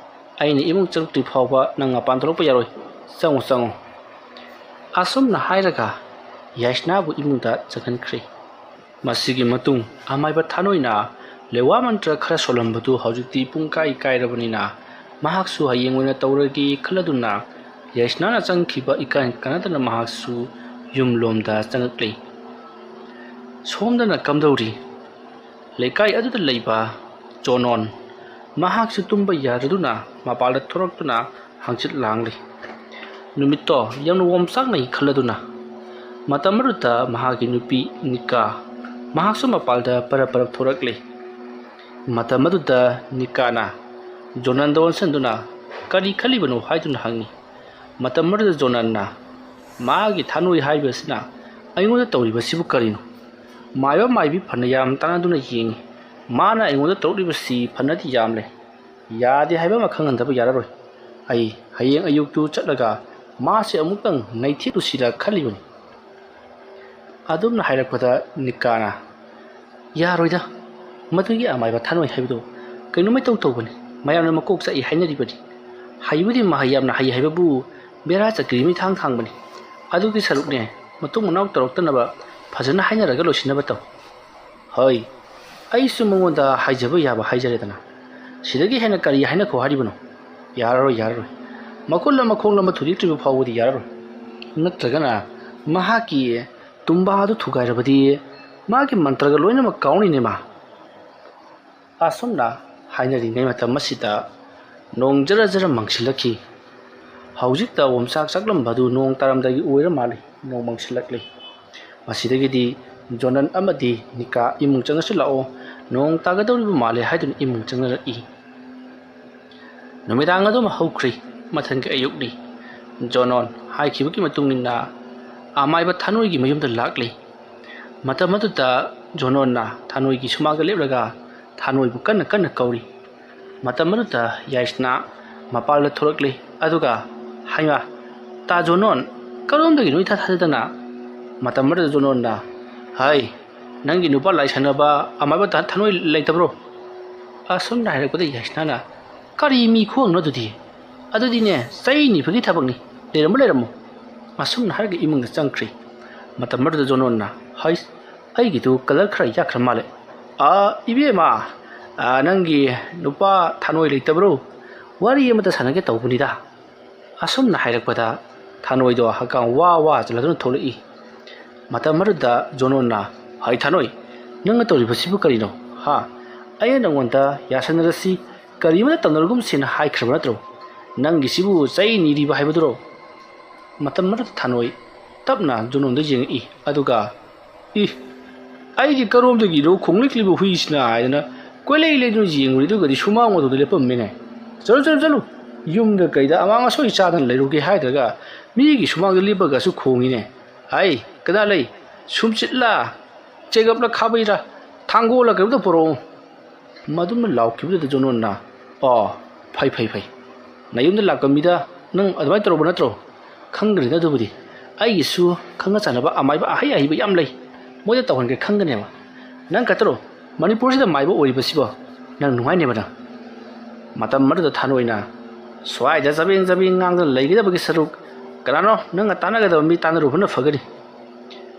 ꯑꯩꯅ ꯏꯃꯨꯡ ꯆꯪꯂꯛꯇ꯭ꯔꯤ ꯐꯥꯎꯕ ꯅꯪ ꯃꯄꯥꯟ ꯊꯣꯛꯂꯛꯄ ꯌꯥꯔꯣꯏ꯫ ꯆꯪꯉꯨ, ꯆꯪꯉꯨ꯫" ꯑꯁꯨꯝꯅ ꯍꯥꯏꯔꯒ ꯌꯥꯏꯁꯅꯥꯕꯨ ꯏꯃꯨꯡꯗ ꯆꯪꯍꯟꯈ꯭ꯔꯦ꯫ ꯃꯁꯤꯒꯤ ꯃꯇꯨꯡ ꯑꯃꯥꯏꯕ ꯊꯥꯅꯣꯏꯅ ꯂꯦꯋꯥ ꯃꯟꯇ꯭ꯔ ꯈꯔ ꯁꯣꯜꯂꯝꯕꯗꯨ ꯍꯧꯖꯤꯛꯇꯤ ꯄꯨꯡꯀꯥꯏ ꯀꯥꯏꯔꯕꯅꯤꯅ ꯃꯍꯥꯛꯁꯨ ꯍꯌꯦꯡ ꯑꯣꯏꯅ ꯇꯧꯔꯒꯦ ꯈꯜꯂꯗꯨꯅ ꯌꯥꯏꯁꯅꯥꯅ ꯆꯪꯈꯤꯕ ꯏꯀꯥꯏ ꯀꯥꯅꯗꯅ ꯃꯍꯥꯛꯁꯨ ꯌꯨꯝꯂꯣꯝꯗ ꯆꯪꯂꯛꯂꯦ꯫ ꯁꯣꯝꯗꯅ ꯀꯝꯗꯧꯔꯤ? ꯂꯩꯀꯥꯏ ꯑꯗꯨꯗ ꯂꯩꯕ ꯖꯣꯅꯣꯟ, ꯃꯍꯥꯛꯁꯨ ꯇꯨꯝꯕ ꯌꯥꯗꯗꯨꯅ ꯃꯄꯥꯟꯗ ꯊꯣꯔꯛꯇꯨꯅ ꯍꯪꯆꯤꯠ ꯂꯥꯡꯂꯤ꯫ ꯅꯨꯃꯤꯠꯇꯣ ꯌꯥꯝꯅ ꯑꯣꯝꯆꯥꯛꯅꯩ ꯈꯜꯂꯗꯨꯅ ꯃꯇꯝ ꯑꯗꯨꯗ ꯃꯍꯥꯛꯀꯤ ꯅꯨꯄꯤ ꯅꯤꯀꯥ ꯃꯍꯥꯛꯁꯨ ꯃꯄꯥꯟꯗ ꯄꯔꯞ ꯄꯔꯞ ꯊꯣꯔꯛꯂꯤ꯫ ꯃꯇꯝ ꯑꯗꯨꯗ ꯅꯤꯀꯥꯅ ꯖꯣꯅꯥꯟꯗ ꯑꯣꯟꯁꯤꯟꯗꯨꯅ ꯀꯔꯤ ꯈꯜꯂꯤꯕꯅꯣ ꯍꯥꯏꯗꯨꯅ ꯍꯪꯉꯤ꯫ ꯃꯇꯝ ꯑꯗꯨꯗ ꯖꯣꯅꯥꯟꯅ ꯃꯥꯒꯤ ꯊꯥꯅꯣꯏ ꯍꯥꯏꯕꯁꯤꯅ ꯑꯩꯉꯣꯟꯗ ꯇꯧꯔꯤꯕꯁꯤꯕꯨ ꯀꯔꯤꯅꯣ? ꯃꯥꯏꯕ ꯃꯥꯏꯕꯤ ꯐꯅ ꯌꯥꯝ ꯇꯥꯟꯅꯗꯨꯅ ꯌꯦꯡꯉꯤ꯫ ꯃꯥꯅ ꯑꯩꯉꯣꯟꯗ ꯇꯧꯔꯛꯂꯤꯕꯁꯤ ꯐꯅꯗꯤ ꯌꯥꯝꯂꯦ꯫ ꯌꯥꯗꯦ ꯍꯥꯏꯕ ꯑꯃ ꯈꯪꯍꯟꯗꯕ ꯌꯥꯔꯔꯣꯏ꯫ ꯑꯩ ꯍꯌꯦꯡ ꯑꯌꯨꯛꯇꯨ ꯆꯠꯂꯒ ꯃꯥꯁꯦ ꯑꯃꯨꯛꯇꯪ ꯅꯩꯊꯦꯛꯂꯨꯁꯤꯔ ꯈꯜꯂꯤꯕꯅꯤ꯫ ꯑꯗꯨꯝꯅ ꯍꯥꯏꯔꯛꯄꯗ ꯅꯤꯀꯥꯅ, "ꯌꯥꯔꯣꯏꯗ, ꯃꯗꯨꯒꯤ ꯑꯃꯥꯏꯕ ꯊꯥꯅꯣꯏ ꯍꯥꯏꯕꯗꯨ ꯀꯩꯅꯣꯃꯩꯇꯧ ꯇꯧꯕꯅꯤ, ꯃꯌꯥꯝꯅ ꯃꯀꯣꯛ ꯆꯥꯛꯏ ꯍꯥꯏꯅꯔꯤꯕꯅꯤ꯫ ꯍꯩꯕꯨꯗꯤ ꯃꯍꯩ ꯌꯥꯝꯅ ꯍꯩ ꯍꯥꯏꯕꯕꯨ ꯕꯦꯔꯥ ꯆꯀ꯭ꯔꯤ ꯑꯃ ꯏꯊꯥꯡ ꯊꯥꯡꯕꯅꯤ꯫ ꯑꯗꯨꯒꯤ ꯁꯔꯨꯛꯅꯦ, ꯃꯇꯨꯡ ꯃꯅꯥꯎ ꯇꯧꯔꯛꯇꯅꯕ ꯐꯖꯅ ꯍꯥꯏꯅꯔꯒ ꯂꯣꯏꯁꯤꯟꯅꯕ ꯇꯧ꯫ ꯍꯣꯏ, ꯑꯩꯁꯨ ꯃꯉꯣꯟꯗ ꯍꯥꯏꯖꯕ ꯌꯥꯕ ꯍꯥꯏꯖꯔꯦꯗꯅ꯫ ꯁꯤꯗꯒꯤ ꯍꯦꯟꯅ ꯀꯔꯤ ꯍꯥꯏꯅꯈꯣ ꯍꯥꯏꯔꯤꯕꯅꯣ? ꯌꯥꯔꯔꯣꯏ, ꯌꯥꯔꯔꯣꯏ꯫ ꯃꯈꯨꯠ ꯑꯃ ꯈꯣꯡ ꯑꯃ ꯊꯨꯗꯦꯛꯇ꯭ꯔꯤꯕ ꯐꯥꯎꯕꯗꯤ ꯌꯥꯔꯔꯣꯏ꯫ ꯅꯠꯇ꯭ꯔꯒꯅ ꯃꯍꯥꯛꯀꯤ ꯇꯨꯝꯕꯥ ꯑꯗꯨ ꯊꯨꯒꯥꯏꯔꯕꯗꯤ ꯃꯥꯒꯤ ꯃꯟꯇ꯭ꯔꯒ ꯂꯣꯏꯅꯃꯛ ꯀꯥꯎꯅꯤꯅꯦ ꯃꯥ꯫ ꯑꯁꯨꯝꯅ ꯍꯥꯏꯅꯔꯤꯉꯩ ꯃꯇꯝ ꯑꯁꯤꯗ ꯅꯣꯡ ꯖꯔ ꯖꯔ ꯃꯪꯁꯤꯜꯂꯛꯈꯤ꯫ ꯍꯧꯖꯤꯛꯇ ꯑꯣꯝꯆꯥꯛ ꯆꯥꯛꯂꯝꯕꯗꯨ ꯅꯣꯡ ꯇꯥꯔꯝꯗꯥꯏꯒꯤ ꯑꯣꯏꯔ ꯃꯥꯜꯂꯤ꯫ ꯅꯣꯡ ꯃꯪꯁꯤꯜꯂꯛꯂꯤ꯫ ꯃꯁꯤꯗꯒꯤꯗꯤ ꯖꯣꯅꯟ ꯑꯃꯗꯤ ꯅꯤꯀꯥ ꯏꯃꯨꯡ ꯆꯪꯉꯁꯤ ꯂꯥꯛꯑꯣ, ꯅꯣꯡ ꯇꯥꯒꯗꯧꯔꯤꯕ ꯃꯥꯜꯂꯦ ꯍꯥꯏꯗꯨꯅ ꯏꯃꯨꯡ ꯆꯪꯅꯔꯛꯏ꯫ ꯅꯨꯃꯤꯗꯥꯡ ꯑꯗꯨꯃ ꯍꯧꯈ꯭ꯔꯤ꯫ ꯃꯊꯪꯒꯤ ꯑꯌꯨꯛꯅꯤ꯫ ꯖꯣꯅꯣꯟ ꯍꯥꯏꯈꯤꯕꯒꯤ ꯃꯇꯨꯡ ꯏꯟꯅ ꯑꯃꯥꯏꯕ ꯊꯥꯅꯣꯏꯒꯤ ꯃꯌꯨꯝꯗ ꯂꯥꯛꯂꯤ꯫ ꯃꯇꯝ ꯑꯗꯨꯗ ꯖꯣꯅꯣꯟꯅ ꯊꯥꯅꯣꯏꯒꯤ ꯁꯨꯃꯥꯡꯗ ꯂꯦꯞꯂꯒ ꯊꯥꯅꯣꯏꯕꯨ ꯀꯟꯅ ꯀꯟꯅ ꯀꯧꯔꯤ꯫ ꯃꯇꯝ ꯑꯗꯨꯗ ꯌꯥꯏꯁꯅꯥ ꯃꯄꯥꯜꯗ ꯊꯣꯛꯂꯛꯂꯤ꯫ ꯑꯗꯨꯒ, "ꯍꯩꯃꯥ, ꯇꯥ ꯖꯣꯅꯣꯟ, ꯀꯔꯣꯝꯗꯒꯤꯅꯣ ꯏꯊꯥ ꯊꯥꯖꯗꯅ?" ꯃꯇꯝ ꯑꯗꯨꯗ ꯖꯣꯅꯣꯟꯅ, "ꯍꯩ, ꯅꯪꯒꯤ ꯅꯨꯄꯥ ꯂꯥꯏ ꯁꯥꯟꯅꯕ ꯑꯃꯥꯏꯕ ꯊꯥ-, ꯊꯥꯅꯣꯏ ꯂꯩꯇꯕ꯭ꯔꯣ?" ꯑꯁꯨꯝꯅ ꯍꯥꯏꯔꯛꯄꯗ ꯌꯥꯏꯁꯅꯥꯅ, "ꯀꯔꯤ ꯃꯤ ꯈꯨꯍꯪꯅꯣ ꯑꯗꯨꯗꯤ? ꯑꯗꯨꯗꯤꯅꯦ, ꯆꯩ ꯅꯤꯕꯒꯤ ꯊꯕꯛꯅꯤ꯫ ꯂꯩꯔꯝꯃꯣ, ꯂꯩꯔꯝꯃꯣ꯫" ꯑꯁꯨꯝꯅ ꯍꯥꯏꯔꯒ ꯏꯃꯨꯡꯗ ꯆꯪꯈ꯭ꯔꯤ꯫ ꯃꯇꯝ ꯑꯗꯨꯗ ꯖꯣꯅꯣꯟꯅ, "ꯍꯩꯁ, ꯑꯩꯒꯤꯗꯨ ꯀꯂꯔ ꯈꯔ ꯌꯥꯛꯈ꯭ꯔ ꯃꯥꯜꯂꯦ꯫ ꯑꯥ, ꯏꯕꯦꯝꯃ, ꯑꯥ, ꯅꯪꯒꯤ ꯅꯨꯄꯥ ꯊꯥꯅꯣꯏ ꯂꯩꯇꯕ꯭ꯔꯣ? ꯋꯥꯔꯤ ꯑꯃꯇ ꯁꯥꯟꯅꯒꯦ ꯇꯧꯕꯅꯤꯗ꯫" ꯑꯁꯨꯝꯅ ꯍꯥꯏꯔꯛꯄꯗ ꯊꯥꯅꯣꯏꯗꯣ ꯍꯛꯀꯥꯝ ꯋꯥ ꯋꯥ ꯆꯜꯂꯗꯨꯅ ꯊꯣꯛꯂꯛꯏ꯫ ꯃꯇꯝ ꯑꯗꯨꯗ ꯖꯣꯅꯣꯟꯅ, "ꯍꯩ ꯊꯥꯅꯣꯏ, ꯅꯪꯅ ꯇꯧꯔꯤꯕꯁꯤꯕꯨ ꯀꯔꯤꯅꯣ? ꯍꯥ? ꯑꯩꯅ ꯅꯉꯣꯟꯗ ꯌꯥꯁꯟꯅꯔꯁꯤ, ꯀꯔꯤꯃꯠꯇ ꯇꯧꯅꯔꯒꯨꯝꯁꯦꯅ ꯍꯥꯏꯈ꯭ꯔꯕ ꯅꯠꯇ꯭ꯔꯣ? ꯅꯪꯒꯤꯁꯤꯕꯨ ꯆꯩ ꯅꯤꯔꯤꯕ ꯍꯥꯏꯕꯗꯨꯔꯣ?" ꯃꯇꯝ ꯑꯗꯨꯗ ꯊꯥꯅꯣꯏ ꯇꯞꯅ ꯖꯣꯅꯣꯟꯗ ꯌꯦꯡꯉꯛꯏ꯫ ꯑꯗꯨꯒ, "ꯏ, ꯑꯩꯗꯤ ꯀꯔꯣꯝꯗꯒꯤꯅꯣ ꯈꯣꯡꯂꯛꯂꯤꯕ ꯍꯨꯏꯁꯤꯅ?" ꯍꯥꯏꯗꯅ ꯀꯣꯏꯂꯩ ꯂꯩꯗꯨꯅ ꯌꯦꯡꯉꯨꯔꯦ, ꯑꯗꯨꯒꯗꯤ ꯁꯨꯃꯥꯡ ꯃꯇꯣꯟꯗ ꯂꯦꯞꯄꯝꯃꯤꯅꯦ꯫ "ꯆꯠꯂꯨ, ꯆꯠꯂꯨ, ꯆꯠꯂꯨ, ꯌꯨꯝꯗ ꯀꯩꯗ ꯑꯃꯥꯡ ꯑꯁꯣꯏ ꯆꯥꯗꯅ ꯂꯩꯔꯨꯒꯦ ꯍꯥꯏꯗ꯭ꯔꯒ ꯃꯤꯒꯤ ꯁꯨꯃꯥꯡꯗ ꯂꯦꯞꯄꯒꯁꯨ ꯈꯣꯡꯉꯤꯅꯦ꯫ ꯍꯩ, ꯀꯅꯥ ꯂꯩ? ꯁꯨꯝꯆꯤꯠꯂꯥ, ꯆꯦꯒꯞꯂ ꯈꯥꯕꯩꯔꯥ, ꯊꯥꯡꯒꯣꯜꯂ ꯀꯩꯅꯣꯝꯇ ꯄꯨꯔꯛꯑꯣ꯫" ꯃꯗꯨꯝꯅ ꯂꯥꯎꯈꯤꯕꯗꯨꯗ ꯖꯣꯅꯣꯟꯅ, "ꯑꯣ, ꯐꯩ, ꯐꯩ, ꯐꯩ꯫ ꯅꯌꯨꯝꯗ ꯂꯥꯛꯄ ꯃꯤꯗ ꯅꯪ ꯑꯗꯨꯃꯥꯏꯅ ꯇꯧꯔꯨꯕ ꯅꯠꯇ꯭ꯔꯣ? ꯈꯪꯒꯅꯤꯗ ꯑꯗꯨꯕꯨꯗꯤ꯫ ꯑꯩꯒꯤꯁꯨ ꯈꯪꯅ ꯆꯥꯟꯅꯕ ꯑꯃꯥꯏꯕ ꯑꯍꯩ ꯑꯍꯩꯕ ꯌꯥꯝ ꯂꯩ꯫ ꯃꯣꯏꯗ ꯇꯧꯍꯟꯒꯦ ꯈꯪꯒꯅꯦꯕ꯫ ꯅꯪ ꯈꯛꯇꯔꯣ ꯃꯅꯤꯄꯨꯔꯁꯤꯗ ꯃꯥꯏꯕ ꯑꯣꯏꯔꯤꯕꯁꯤꯕꯣ? ꯅꯪ ꯅꯨꯡꯉꯥꯏꯅꯦꯕ ꯅꯪ꯫" ꯃꯇꯝ ꯑꯗꯨꯗ ꯊꯥꯅꯣꯏꯅ, ꯁ꯭ꯋꯥꯏꯗ ꯆꯕꯦꯡ ꯆꯕꯦꯡ ꯉꯥꯡꯗꯨꯅ ꯂꯩꯒꯗꯕꯒꯤ ꯁꯔꯨꯛ, ꯀꯅꯥꯅꯣ ꯅꯪꯒ ꯇꯥꯟꯅꯒꯗꯕ ꯃꯤ ꯇꯥꯟꯅꯔꯨꯕꯅ ꯐꯒꯅꯤ꯫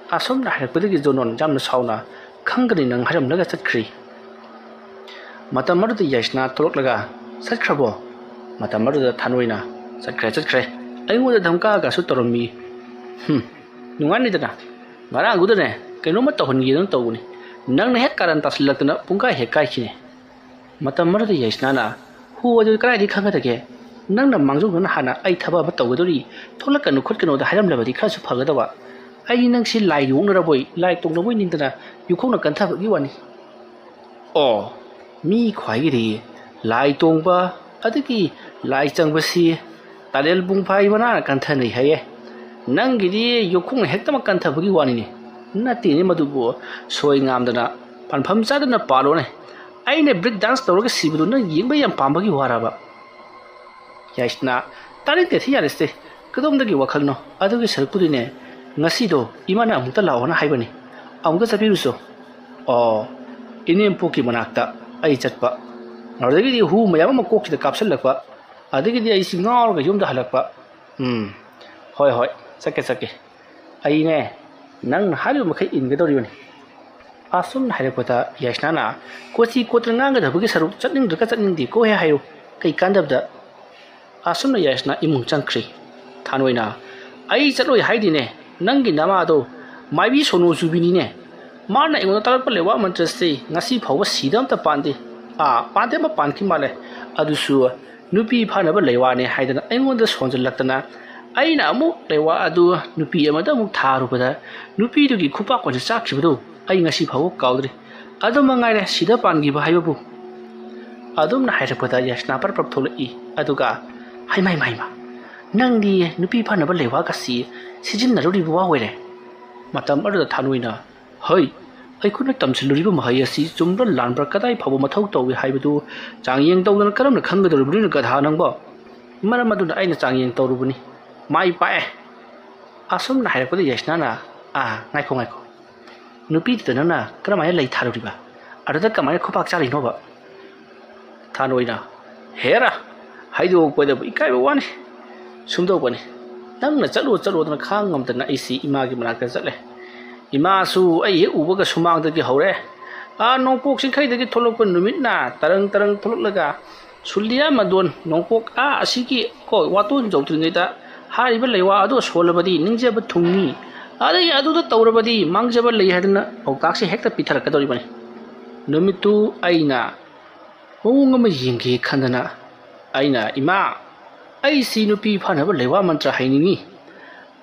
ꯑꯁꯨꯝꯅ ꯍꯥꯏꯔꯛꯄꯗꯒꯤ ꯖꯣꯅꯣꯟ ꯌꯥꯝꯅ ꯁꯥꯎꯅ "ꯈꯪꯒꯅꯤ ꯅꯪ" ꯍꯥꯏꯔꯝꯂꯒ ꯆꯠꯈ꯭ꯔꯤ꯫ ꯃꯇꯝ ꯑꯗꯨꯗ ꯌꯥꯏꯁꯅꯥ ꯊꯣꯛꯂꯛꯂꯒ "ꯆꯠꯈ꯭ꯔꯕꯣ?" ꯃꯇꯝ ꯑꯗꯨꯗ ꯊꯥꯅꯣꯏꯅ "ꯆꯠꯈ꯭ꯔꯦ, ꯆꯠꯈ꯭ꯔꯦ꯫ ꯑꯩꯉꯣꯟꯗ ꯙꯝꯀꯥꯒꯁꯨ ꯇꯧꯔꯝꯃꯤ꯫ ꯍꯨꯝ, ꯅꯨꯡꯉꯥꯏꯅꯤꯗꯅ꯫ ꯉꯔꯥꯡꯗꯨꯗꯅꯦ ꯀꯩꯅꯣꯝꯃ ꯇꯧꯍꯟꯒꯦꯗꯅ ꯇꯧꯕꯅꯤ꯫ ꯅꯪꯅ ꯍꯦꯛ ꯀꯥꯔꯟ ꯇꯥꯁꯤꯜꯂꯛꯇꯅ ꯄꯨꯡꯀꯥꯏ ꯍꯦꯛ ꯀꯥꯏꯈꯤꯅꯦ꯫" ꯃꯇꯝ ꯑꯗꯨꯗ ꯌꯥꯏꯁꯅꯥꯅ "ꯍꯨ ꯑꯗꯨ ꯀꯗꯥꯏꯗꯒꯤ ꯈꯪꯒꯗꯒꯦ? ꯅꯪꯅ ꯃꯥꯡꯖꯧꯅꯅ ꯍꯥꯟꯅ ꯑꯩ ꯊꯕꯛ ꯑꯃ ꯇꯧꯒꯗꯧꯔꯤ, ꯊꯣꯛꯂꯛꯀꯅꯨ ꯈꯣꯠꯀꯅꯨꯗ ꯍꯥꯏꯔꯝꯂꯕꯗꯤ ꯈꯔꯁꯨ ꯐꯒꯗꯕ꯫ ꯑꯩꯗꯤ ꯅꯪꯁꯤ ꯂꯥꯏ ꯌꯣꯛꯅꯔꯕꯣꯏ, ꯂꯥꯏ ꯇꯣꯡꯂꯕꯣꯏ ꯅꯤꯡꯗꯅ ꯌꯨꯈꯣꯡꯅ ꯀꯟꯊꯕꯒꯤ ꯋꯥꯅꯤ꯫ ꯑꯣ, ꯃꯤ ꯈ꯭ꯋꯥꯏꯒꯤꯗꯤ ꯂꯥꯏ ꯇꯣꯡꯕ ꯑꯗꯒꯤ ꯂꯥꯏ ꯆꯪꯕꯁꯤ ꯇꯥꯂꯦꯜ ꯄꯨꯡꯐꯥꯏ ꯃꯅꯥꯅ ꯀꯟꯊꯅꯩ ꯍꯥꯏꯌꯦ꯫ ꯅꯪꯒꯤꯗꯤ ꯌꯨꯈꯣꯡꯅ ꯍꯦꯛꯇꯃꯛ ꯀꯟꯊꯕꯒꯤ ꯋꯥꯅꯤꯅꯦ꯫ ꯅꯠꯇꯦꯅꯦ ꯃꯗꯨꯕꯨ, ꯁꯣꯏ ꯉꯥꯝꯗꯅ ꯄꯥꯟꯐꯝ ꯆꯥꯗꯅ ꯄꯥꯜꯂꯣꯅꯦ꯫ ꯑꯩꯅ ꯕ꯭ꯔꯦꯛ ꯗꯥꯟꯁ ꯇꯧꯔꯒ ꯁꯤꯕꯗꯨ ꯅꯪ ꯌꯦꯡꯕ ꯌꯥꯝ ꯄꯥꯝꯕꯒꯤ ꯋꯥꯔꯕ?" ꯌꯥꯏꯁꯅꯥ, "ꯇꯥꯅꯤꯡꯗꯦ ꯊꯤ ꯌꯥꯔꯦꯁꯦ꯫ ꯀꯗꯣꯝꯗꯒꯤ ꯋꯥꯈꯜꯅꯣ? ꯑꯗꯨꯒꯤ ꯁꯔꯨꯛꯄꯨꯗꯤꯅꯦ, ꯉꯁꯤꯗꯣ ꯏꯃꯥꯅ ꯑꯃꯨꯛꯇ ꯂꯥꯛꯑꯣꯅ ꯍꯥꯏꯕꯅꯤ꯫ ꯑꯃꯨꯛꯇ ꯆꯠꯄꯤꯔꯨꯁꯣ꯫" "ꯑꯣ, ꯏꯅꯦꯝꯄꯣꯛꯀꯤ ꯃꯅꯥꯛꯇ ꯑꯩ ꯆꯠꯄ꯫ ꯑꯗꯨꯗꯒꯤꯗꯤ ꯍꯨ ꯃꯌꯥꯝ ꯑꯃ ꯀꯣꯛꯁꯤꯗ ꯀꯥꯞꯁꯤꯜꯂꯛꯄ꯫ ꯑꯗꯒꯤꯗꯤ ꯑꯩꯁꯤ ꯉꯥꯎꯔꯒ ꯌꯨꯝꯗ ꯍꯜꯂꯛꯄ꯫ ꯎꯝ, ꯍꯣꯏ, ꯍꯣꯏ, ꯆꯠꯀꯦ, ꯆꯠꯀꯦ꯫ ꯑꯩꯅꯦ ꯅꯪꯅ ꯍꯥꯏꯔꯤꯕ ꯃꯈꯩ ꯏꯟꯒꯗꯧꯔꯤꯕꯅꯤ꯫" ꯑꯁꯨꯝꯅ ꯍꯥꯏꯔꯛꯄꯗ ꯌꯥꯏꯁꯅꯥꯅ "ꯀꯣꯆꯤ ꯀꯣꯠꯇꯅ ꯉꯥꯡꯒꯗꯕꯒꯤ ꯁꯔꯨꯛ ꯆꯠꯅꯤꯡꯗ꯭ꯔꯒ ꯆꯠꯅꯤꯡꯗꯦꯀꯣ ꯍꯦꯛ ꯍꯥꯏꯌꯨ꯫ ꯀꯩ ꯀꯥꯟꯗꯕꯗ?" ꯑꯁꯨꯝꯅ ꯌꯥꯏꯁꯅꯥ ꯏꯃꯨꯡ ꯆꯪꯈ꯭ꯔꯤ꯫ ꯊꯥꯅꯣꯏꯅ "ꯑꯩ ꯆꯠꯂꯣꯏ ꯍꯥꯏꯗꯤꯅꯦ, ꯅꯪꯒꯤ ꯅꯃꯥꯗꯣ ꯃꯥꯏꯕꯤ ꯁꯣꯅꯣ ꯆꯨꯕꯤꯅꯤꯅꯦ꯫ ꯃꯥꯅ ꯑꯩꯉꯣꯟꯗ ꯇꯥꯛꯂꯛꯄ ꯂꯩꯋꯥ ꯃꯟꯇ꯭ꯔꯁꯤ ꯉꯁꯤ ꯐꯥꯎꯕ ꯁꯤꯗ ꯑꯝꯇ ꯄꯥꯟꯗꯦ꯫ ꯑꯥ, ꯄꯥꯟꯗꯦ ꯑꯃ ꯄꯥꯟꯈꯤ ꯃꯥꯜꯂꯦ꯫ ꯑꯗꯨꯁꯨ ꯅꯨꯄꯤ ꯐꯥꯅꯕ ꯂꯩꯋꯥꯅꯦ ꯍꯥꯏꯗꯅ ꯑꯩꯉꯣꯟꯗ ꯁꯣꯟꯖꯜꯂꯛꯇꯅ, ꯑꯩꯅ ꯑꯃꯨꯛ ꯂꯩꯋꯥ ꯑꯗꯨ ꯅꯨꯄꯤ ꯑꯃꯗ ꯑꯃꯨꯛ ꯊꯥꯔꯨꯕꯗ ꯅꯨꯄꯤꯗꯨꯒꯤ ꯈꯨꯄꯥꯛ ꯑꯣꯏꯅ ꯆꯥꯈꯤꯕꯗꯨ ꯑꯩ ꯉꯁꯤ ꯐꯥꯎꯕ ꯀꯥꯎꯗ꯭ꯔꯤ꯫ ꯑꯗꯨ ꯃꯉꯥꯏꯔꯦ ꯁꯤꯗ ꯄꯥꯟꯈꯤꯕ ꯍꯥꯏꯕꯕꯨ꯫" ꯑꯗꯨꯝꯅ ꯍꯥꯏꯔꯛꯄꯗ ꯌꯥꯏꯁꯅꯥ ꯄꯔꯞ ꯄꯔꯞ ꯊꯣꯛꯂꯛꯏ꯫ ꯑꯗꯨꯒ, "ꯍꯩꯃꯥ, ꯍꯩꯃꯥ, ꯍꯩꯃꯥ, ꯅꯪꯗꯤ ꯅꯨꯄꯤ ꯐꯥꯅꯕ ꯂꯩꯋꯥꯒꯁꯤ ꯁꯤꯖꯤꯟꯅꯔꯨꯔꯤꯕ ꯋꯥ ꯑꯣꯏꯔꯦ?" ꯃꯇꯝ ꯑꯗꯨꯗ ꯊꯥꯅꯣꯏꯅ, "ꯍꯩ, ꯑꯩꯈꯣꯏꯅ ꯇꯝꯁꯤꯜꯂꯨꯔꯤꯕ ꯃꯍꯩ ꯑꯁꯤ ꯆꯨꯝꯕ꯭ꯔꯥ ꯂꯥꯟꯕ꯭ꯔꯥ, ꯀꯗꯥꯏ ꯐꯥꯎꯕ ꯃꯊꯧ ꯇꯧꯏ ꯍꯥꯏꯕꯗꯨ ꯆꯥꯡꯌꯦꯡ ꯇꯧꯗꯅ ꯀꯔꯝꯅ ꯈꯪꯒꯗꯧꯔꯤꯕꯅꯣ, ꯒꯙꯥ ꯅꯪꯕꯣ? ꯃꯔꯝ ꯑꯗꯨꯅ ꯑꯩꯅ ꯆꯥꯡꯌꯦꯡ ꯇꯧꯔꯨꯕꯅꯤ꯫ ꯃꯥꯏ ꯄꯥꯛꯑꯦ꯫" ꯑꯁꯨꯝꯅ ꯍꯥꯏꯔꯛꯄꯗ ꯌꯥꯏꯁꯅꯥꯅ, "ꯑꯥ, ꯉꯥꯏꯈꯣ, ꯉꯥꯏꯈꯣ꯫ ꯅꯨꯄꯤꯗꯨꯗ ꯅꯪꯅ ꯀꯔꯝꯍꯥꯏꯅ ꯂꯩ ꯊꯥꯔꯨꯔꯤꯕ? ꯑꯗꯨꯗ ꯀꯃꯥꯏꯅ ꯈꯨꯄꯥꯛ ꯆꯥꯔꯤꯅꯣꯕ?" ꯊꯥꯅꯣꯏꯅ, "ꯍꯦꯔꯥ, ꯍꯥꯏꯗꯣꯛꯄꯗꯕꯨ ꯏꯀꯥꯏꯕ ꯋꯥꯅꯤ꯫ ꯁꯨꯝꯗꯧꯕꯅꯤ, ꯅꯪꯅ ꯆꯠꯂꯣ ꯆꯠꯂꯣꯗꯅ ꯈꯥꯡ ꯉꯝꯗꯅ ꯑꯩꯁꯤ ꯏꯃꯥꯒꯤ ꯃꯅꯥꯛꯇ ꯆꯠꯂꯦ꯫ ꯏꯃꯥꯁꯨ ꯑꯩ ꯍꯦꯛ ꯎꯕꯒ ꯁꯨꯃꯥꯡꯗꯒꯤ ꯍꯧꯔꯦ꯫ ꯑꯥ, ꯅꯣꯡꯄꯣꯛ ꯆꯤꯡꯈꯩꯗꯒꯤ ꯊꯣꯛꯂꯛꯄ ꯅꯨꯃꯤꯠꯅ ꯇꯔꯪ ꯇꯔꯪ ꯊꯣꯛꯂꯛꯂꯒ ꯁꯨꯜꯂꯤꯌꯥ ꯃꯗꯣꯟ ꯅꯣꯡꯄꯣꯛ ꯑꯥ ꯑꯁꯤꯒꯤ ꯀꯣ ꯋꯥꯇꯣꯟ ꯌꯧꯗ꯭ꯔꯤꯉꯩꯗ ꯍꯥꯏꯔꯤꯕ ꯂꯩꯋꯥ ꯑꯗꯨ ꯁꯣꯜꯂꯕꯗꯤ ꯅꯤꯡꯖꯕ ꯊꯨꯡꯉꯤ꯫ ꯑꯗꯒꯤ ꯑꯗꯨꯗ ꯇꯧꯔꯕꯗꯤ ꯃꯥꯡꯖꯕ ꯂꯩ ꯍꯥꯏꯗꯅ ꯄꯥꯎꯇꯥꯛꯁꯦ ꯍꯦꯛꯇ ꯄꯤꯊꯔꯛꯀꯗꯧꯔꯤꯕꯅꯤ꯫ ꯅꯨꯃꯤꯠꯇꯨ ꯑꯩꯅ ꯃꯑꯣꯡ ꯑꯃ ꯌꯦꯡꯒꯦ ꯈꯟꯗꯅ ꯑꯩꯅ, "ꯏꯃꯥ, ꯑꯩꯁꯤ ꯅꯨꯄꯤ ꯐꯥꯅꯕ ꯂꯩꯋꯥ ꯃꯟꯇ꯭ꯔ ꯍꯩꯅꯤꯡꯉꯤ꯫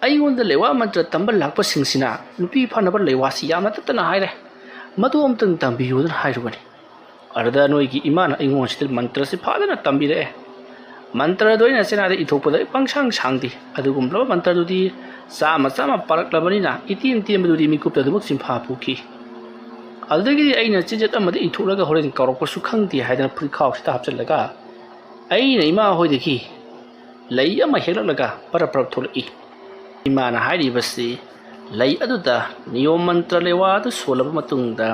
ꯑꯩꯉꯣꯟꯗ ꯂꯩꯋꯥ ꯃꯟꯇ꯭ꯔ ꯇꯝꯕ ꯂꯥꯛꯄꯁꯤꯡꯁꯤꯅ ꯅꯨꯄꯤ ꯐꯥꯅꯕ ꯂꯩꯋꯥꯁꯤ ꯌꯥꯝꯅ ꯇꯠꯇꯅ ꯍꯥꯏꯔꯦ꯫ ꯃꯗꯨ ꯑꯝꯇꯪ ꯇꯝꯕꯤꯌꯨꯗꯅ" ꯍꯥꯏꯔꯨꯕꯅꯤ꯫ ꯑꯗꯨꯗ ꯅꯣꯏꯒꯤ ꯏꯃꯥꯅ ꯑꯩꯉꯣꯟꯁꯤꯗ ꯃꯟꯇ꯭ꯔꯁꯤ ꯐꯖꯅ ꯇꯝꯕꯤꯔꯛꯑꯦ꯫ ꯃꯟꯇ꯭ꯔꯗꯣ ꯑꯩꯅ ꯆꯦꯅꯥꯗ ꯏꯊꯣꯛꯄꯗ ꯄꯪꯁꯥꯡ ꯁꯥꯡꯗꯦ꯫ ꯑꯗꯨꯒꯨꯝꯂꯕ ꯃꯟꯇ꯭ꯔꯗꯨꯗꯤ ꯆꯥꯝꯃ ꯆꯥꯝꯃ ꯄꯥꯔꯛꯂꯕꯅꯤꯅ ꯏꯇꯦꯟ ꯇꯦꯟꯕꯗꯨꯗꯤ ꯃꯤꯀꯨꯞꯇ ꯑꯗꯨꯃꯛ ꯆꯤꯟꯐꯥ ꯄꯨꯈꯤ꯫ ꯑꯗꯨꯗꯒꯤꯗꯤ ꯑꯩꯅ ꯆꯤꯟꯖꯠ ꯑꯃꯗ ꯏꯊꯣꯛꯂꯒ ꯍꯣꯔꯦꯟ ꯀꯥꯎꯔꯛꯄꯁꯨ ꯈꯪꯗꯦ ꯍꯥꯏꯗꯅ ꯐꯨꯔꯤꯠꯈꯥꯎꯁꯤꯗ ꯍꯥꯞꯆꯤꯜꯂꯒ ꯑꯩꯅ ꯏꯃꯥ ꯍꯣꯏꯗꯒꯤ ꯂꯩ ꯑꯃ ꯍꯦꯛꯂꯛꯂꯒ ꯄꯔꯞ ꯄꯔꯞ ꯊꯣꯛꯂꯛꯏ꯫ ꯏꯃꯥꯅ ꯍꯥꯏꯔꯤꯕꯁꯤ ꯂꯩ ꯑꯗꯨꯗ ꯅꯤꯌꯣꯝ ꯃꯟꯇ꯭ꯔ ꯂꯩꯋꯥ ꯑꯗꯨ ꯁꯣꯜꯂꯕ ꯃꯇꯨꯡꯗ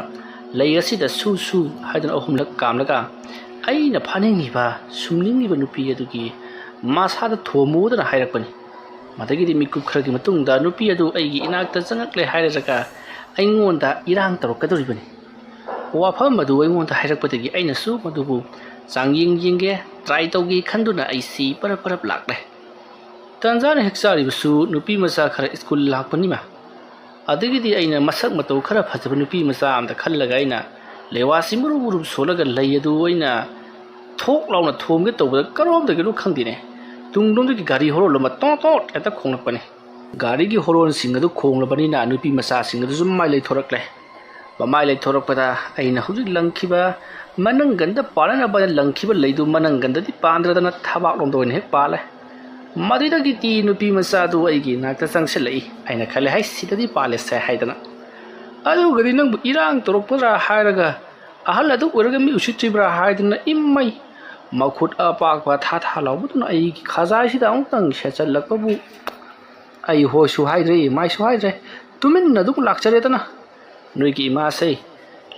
ꯂꯩ ꯑꯁꯤꯗ ꯁꯨ ꯁꯨ ꯍꯥꯏꯗꯨꯅ ꯑꯍꯨꯝꯂꯛ ꯀꯥꯝꯂꯒ ꯑꯩꯅ ꯐꯥꯅꯤꯡꯉꯤꯕ, ꯁꯨꯝꯅꯤꯡꯉꯤꯕ ꯅꯨꯄꯤ ꯑꯗꯨꯒꯤ ꯃꯁꯥꯗ ꯊꯣꯝꯃꯨꯗꯅ ꯍꯥꯏꯔꯛꯄꯅꯤ꯫ ꯃꯗꯒꯤꯗꯤ ꯃꯤꯀꯨꯞ ꯈꯔꯒꯤ ꯃꯇꯨꯡꯗ ꯅꯨꯄꯤ ꯑꯗꯨ ꯑꯩꯒꯤ ꯏꯅꯥꯛꯇ ꯆꯪꯉꯛꯂꯦ ꯍꯥꯏꯔꯒ ꯑꯩꯉꯣꯟꯗ ꯏꯔꯥꯡ ꯇꯧꯔꯛꯀꯗꯧꯔꯤꯕꯅꯤ꯫ ꯋꯥꯐꯝ ꯑꯗꯨ ꯑꯩꯉꯣꯟꯗ ꯍꯥꯏꯔꯛꯄꯗꯒꯤ ꯑꯩꯅꯁꯨ ꯃꯗꯨꯕꯨ ꯆꯥꯡꯌꯦꯡ ꯌꯦꯡꯒꯦ, ꯇ꯭ꯔꯥꯏ ꯇꯧꯒꯦ ꯈꯟꯗꯨꯅ ꯑꯩꯁꯤ ꯄꯔꯞ ꯄꯔꯞ ꯂꯥꯛꯂꯦ꯫ ꯇꯟꯖꯥꯅ ꯍꯦꯛ ꯆꯥꯔꯤꯕꯁꯨ ꯅꯨꯄꯤ ꯃꯆꯥ ꯈꯔ ꯁ꯭ꯀꯨꯜ ꯂꯥꯛꯄꯅꯤꯃ꯫ ꯑꯗꯒꯤꯗꯤ ꯑꯩꯅ ꯃꯁꯛ ꯃꯇꯧ ꯈꯔ ꯐꯖꯕ ꯅꯨꯄꯤ ꯃꯆꯥ ꯑꯃꯗ ꯈꯜꯂꯒ ꯑꯩꯅ ꯂꯩꯋꯥꯁꯤ ꯃꯨꯔꯨ ꯃꯨꯔꯨ ꯁꯣꯜꯂꯒ ꯂꯩ ꯑꯗꯨ ꯑꯩꯅ ꯊꯣꯛ ꯂꯥꯎꯅ ꯊꯣꯝꯒꯦ ꯇꯧꯕꯗ ꯀꯔꯣꯝꯗꯒꯤꯅꯣ ꯈꯪꯗꯦꯅꯦ, ꯇꯨꯡꯂꯣꯝꯗꯒꯤ ꯒꯥꯔꯤ ꯍꯣꯔꯣꯟ ꯑꯃ ꯇꯣꯠ ꯇꯣꯠ ꯍꯦꯛꯇ ꯈꯣꯡꯂꯛꯄꯅꯤ꯫ ꯒꯥꯔꯤꯒꯤ ꯍꯣꯔꯣꯟꯁꯤꯡ ꯑꯗꯨ ꯈꯣꯡꯂꯕꯅꯤꯅ ꯅꯨꯄꯤ ꯃꯆꯥꯁꯤꯡ ꯑꯗꯨꯁꯨ ꯃꯃꯥꯏ ꯂꯩꯊꯣꯔꯛꯂꯦ꯫ ꯃꯃꯥꯏ ꯂꯩꯊꯣꯔꯛꯄꯗ ꯑꯩꯅ ꯍꯧꯖꯤꯛ ꯂꯪꯈꯤꯕ, ꯃꯅꯪꯒꯟꯗ ꯄꯥꯟꯅꯅꯕ ꯂꯪꯈꯤꯕ ꯂꯩꯗꯨ ꯃꯅꯪꯒꯟꯗꯗꯤ ꯄꯥꯟꯗ꯭ꯔꯗꯅ ꯊꯕꯥꯛꯂꯣꯝꯗ ꯑꯣꯏꯅ ꯍꯦꯛ ꯄꯥꯜꯂꯦ꯫ ꯃꯗꯨꯗꯒꯤꯗꯤ ꯅꯨꯄꯤ ꯃꯆꯥꯗꯨ ꯑꯩꯒꯤ ꯅꯥꯛꯇ ꯆꯪꯁꯤꯜꯂꯛꯏ꯫ ꯑꯩꯅ ꯈꯜꯂꯦ, "ꯍꯩ, ꯁꯤꯗꯗꯤ ꯄꯥꯜꯂꯦꯁꯦ" ꯍꯥꯏꯗꯅ꯫ ꯑꯗꯨꯒꯗꯤ ꯅꯪꯕꯨ ꯏꯔꯥꯡ ꯇꯧꯔꯛꯄꯗ꯭ꯔꯥ ꯍꯥꯏꯔꯒ, ꯑꯍꯜ ꯑꯗꯨ ꯑꯣꯏꯔꯒ ꯃꯤ ꯎꯁꯤꯠꯇ꯭ꯔꯤꯕ꯭ꯔꯥ ꯍꯥꯏꯗꯅ, ꯏꯃꯩ! ꯃꯈꯨꯠ ꯑꯄꯥꯛꯄ ꯊꯥ ꯊꯥ ꯂꯥꯎꯕꯗꯨꯅ ꯑꯩꯒꯤ ꯈꯖꯥꯏꯁꯤꯗ ꯑꯃꯨꯛꯇꯪ ꯁꯦꯠꯆꯜꯂꯛꯄꯕꯨ ꯑꯩ ꯍꯣꯏꯁꯨ ꯍꯥꯏꯗ꯭ꯔꯦ, ꯃꯥꯏꯁꯨ ꯍꯥꯏꯗ꯭ꯔꯦ, ꯇꯨꯃꯤꯟꯅ ꯑꯗꯨꯝ ꯂꯥꯛꯆꯔꯦꯗꯅ꯫ ꯅꯣꯏꯒꯤ ꯏꯃꯥꯁꯦ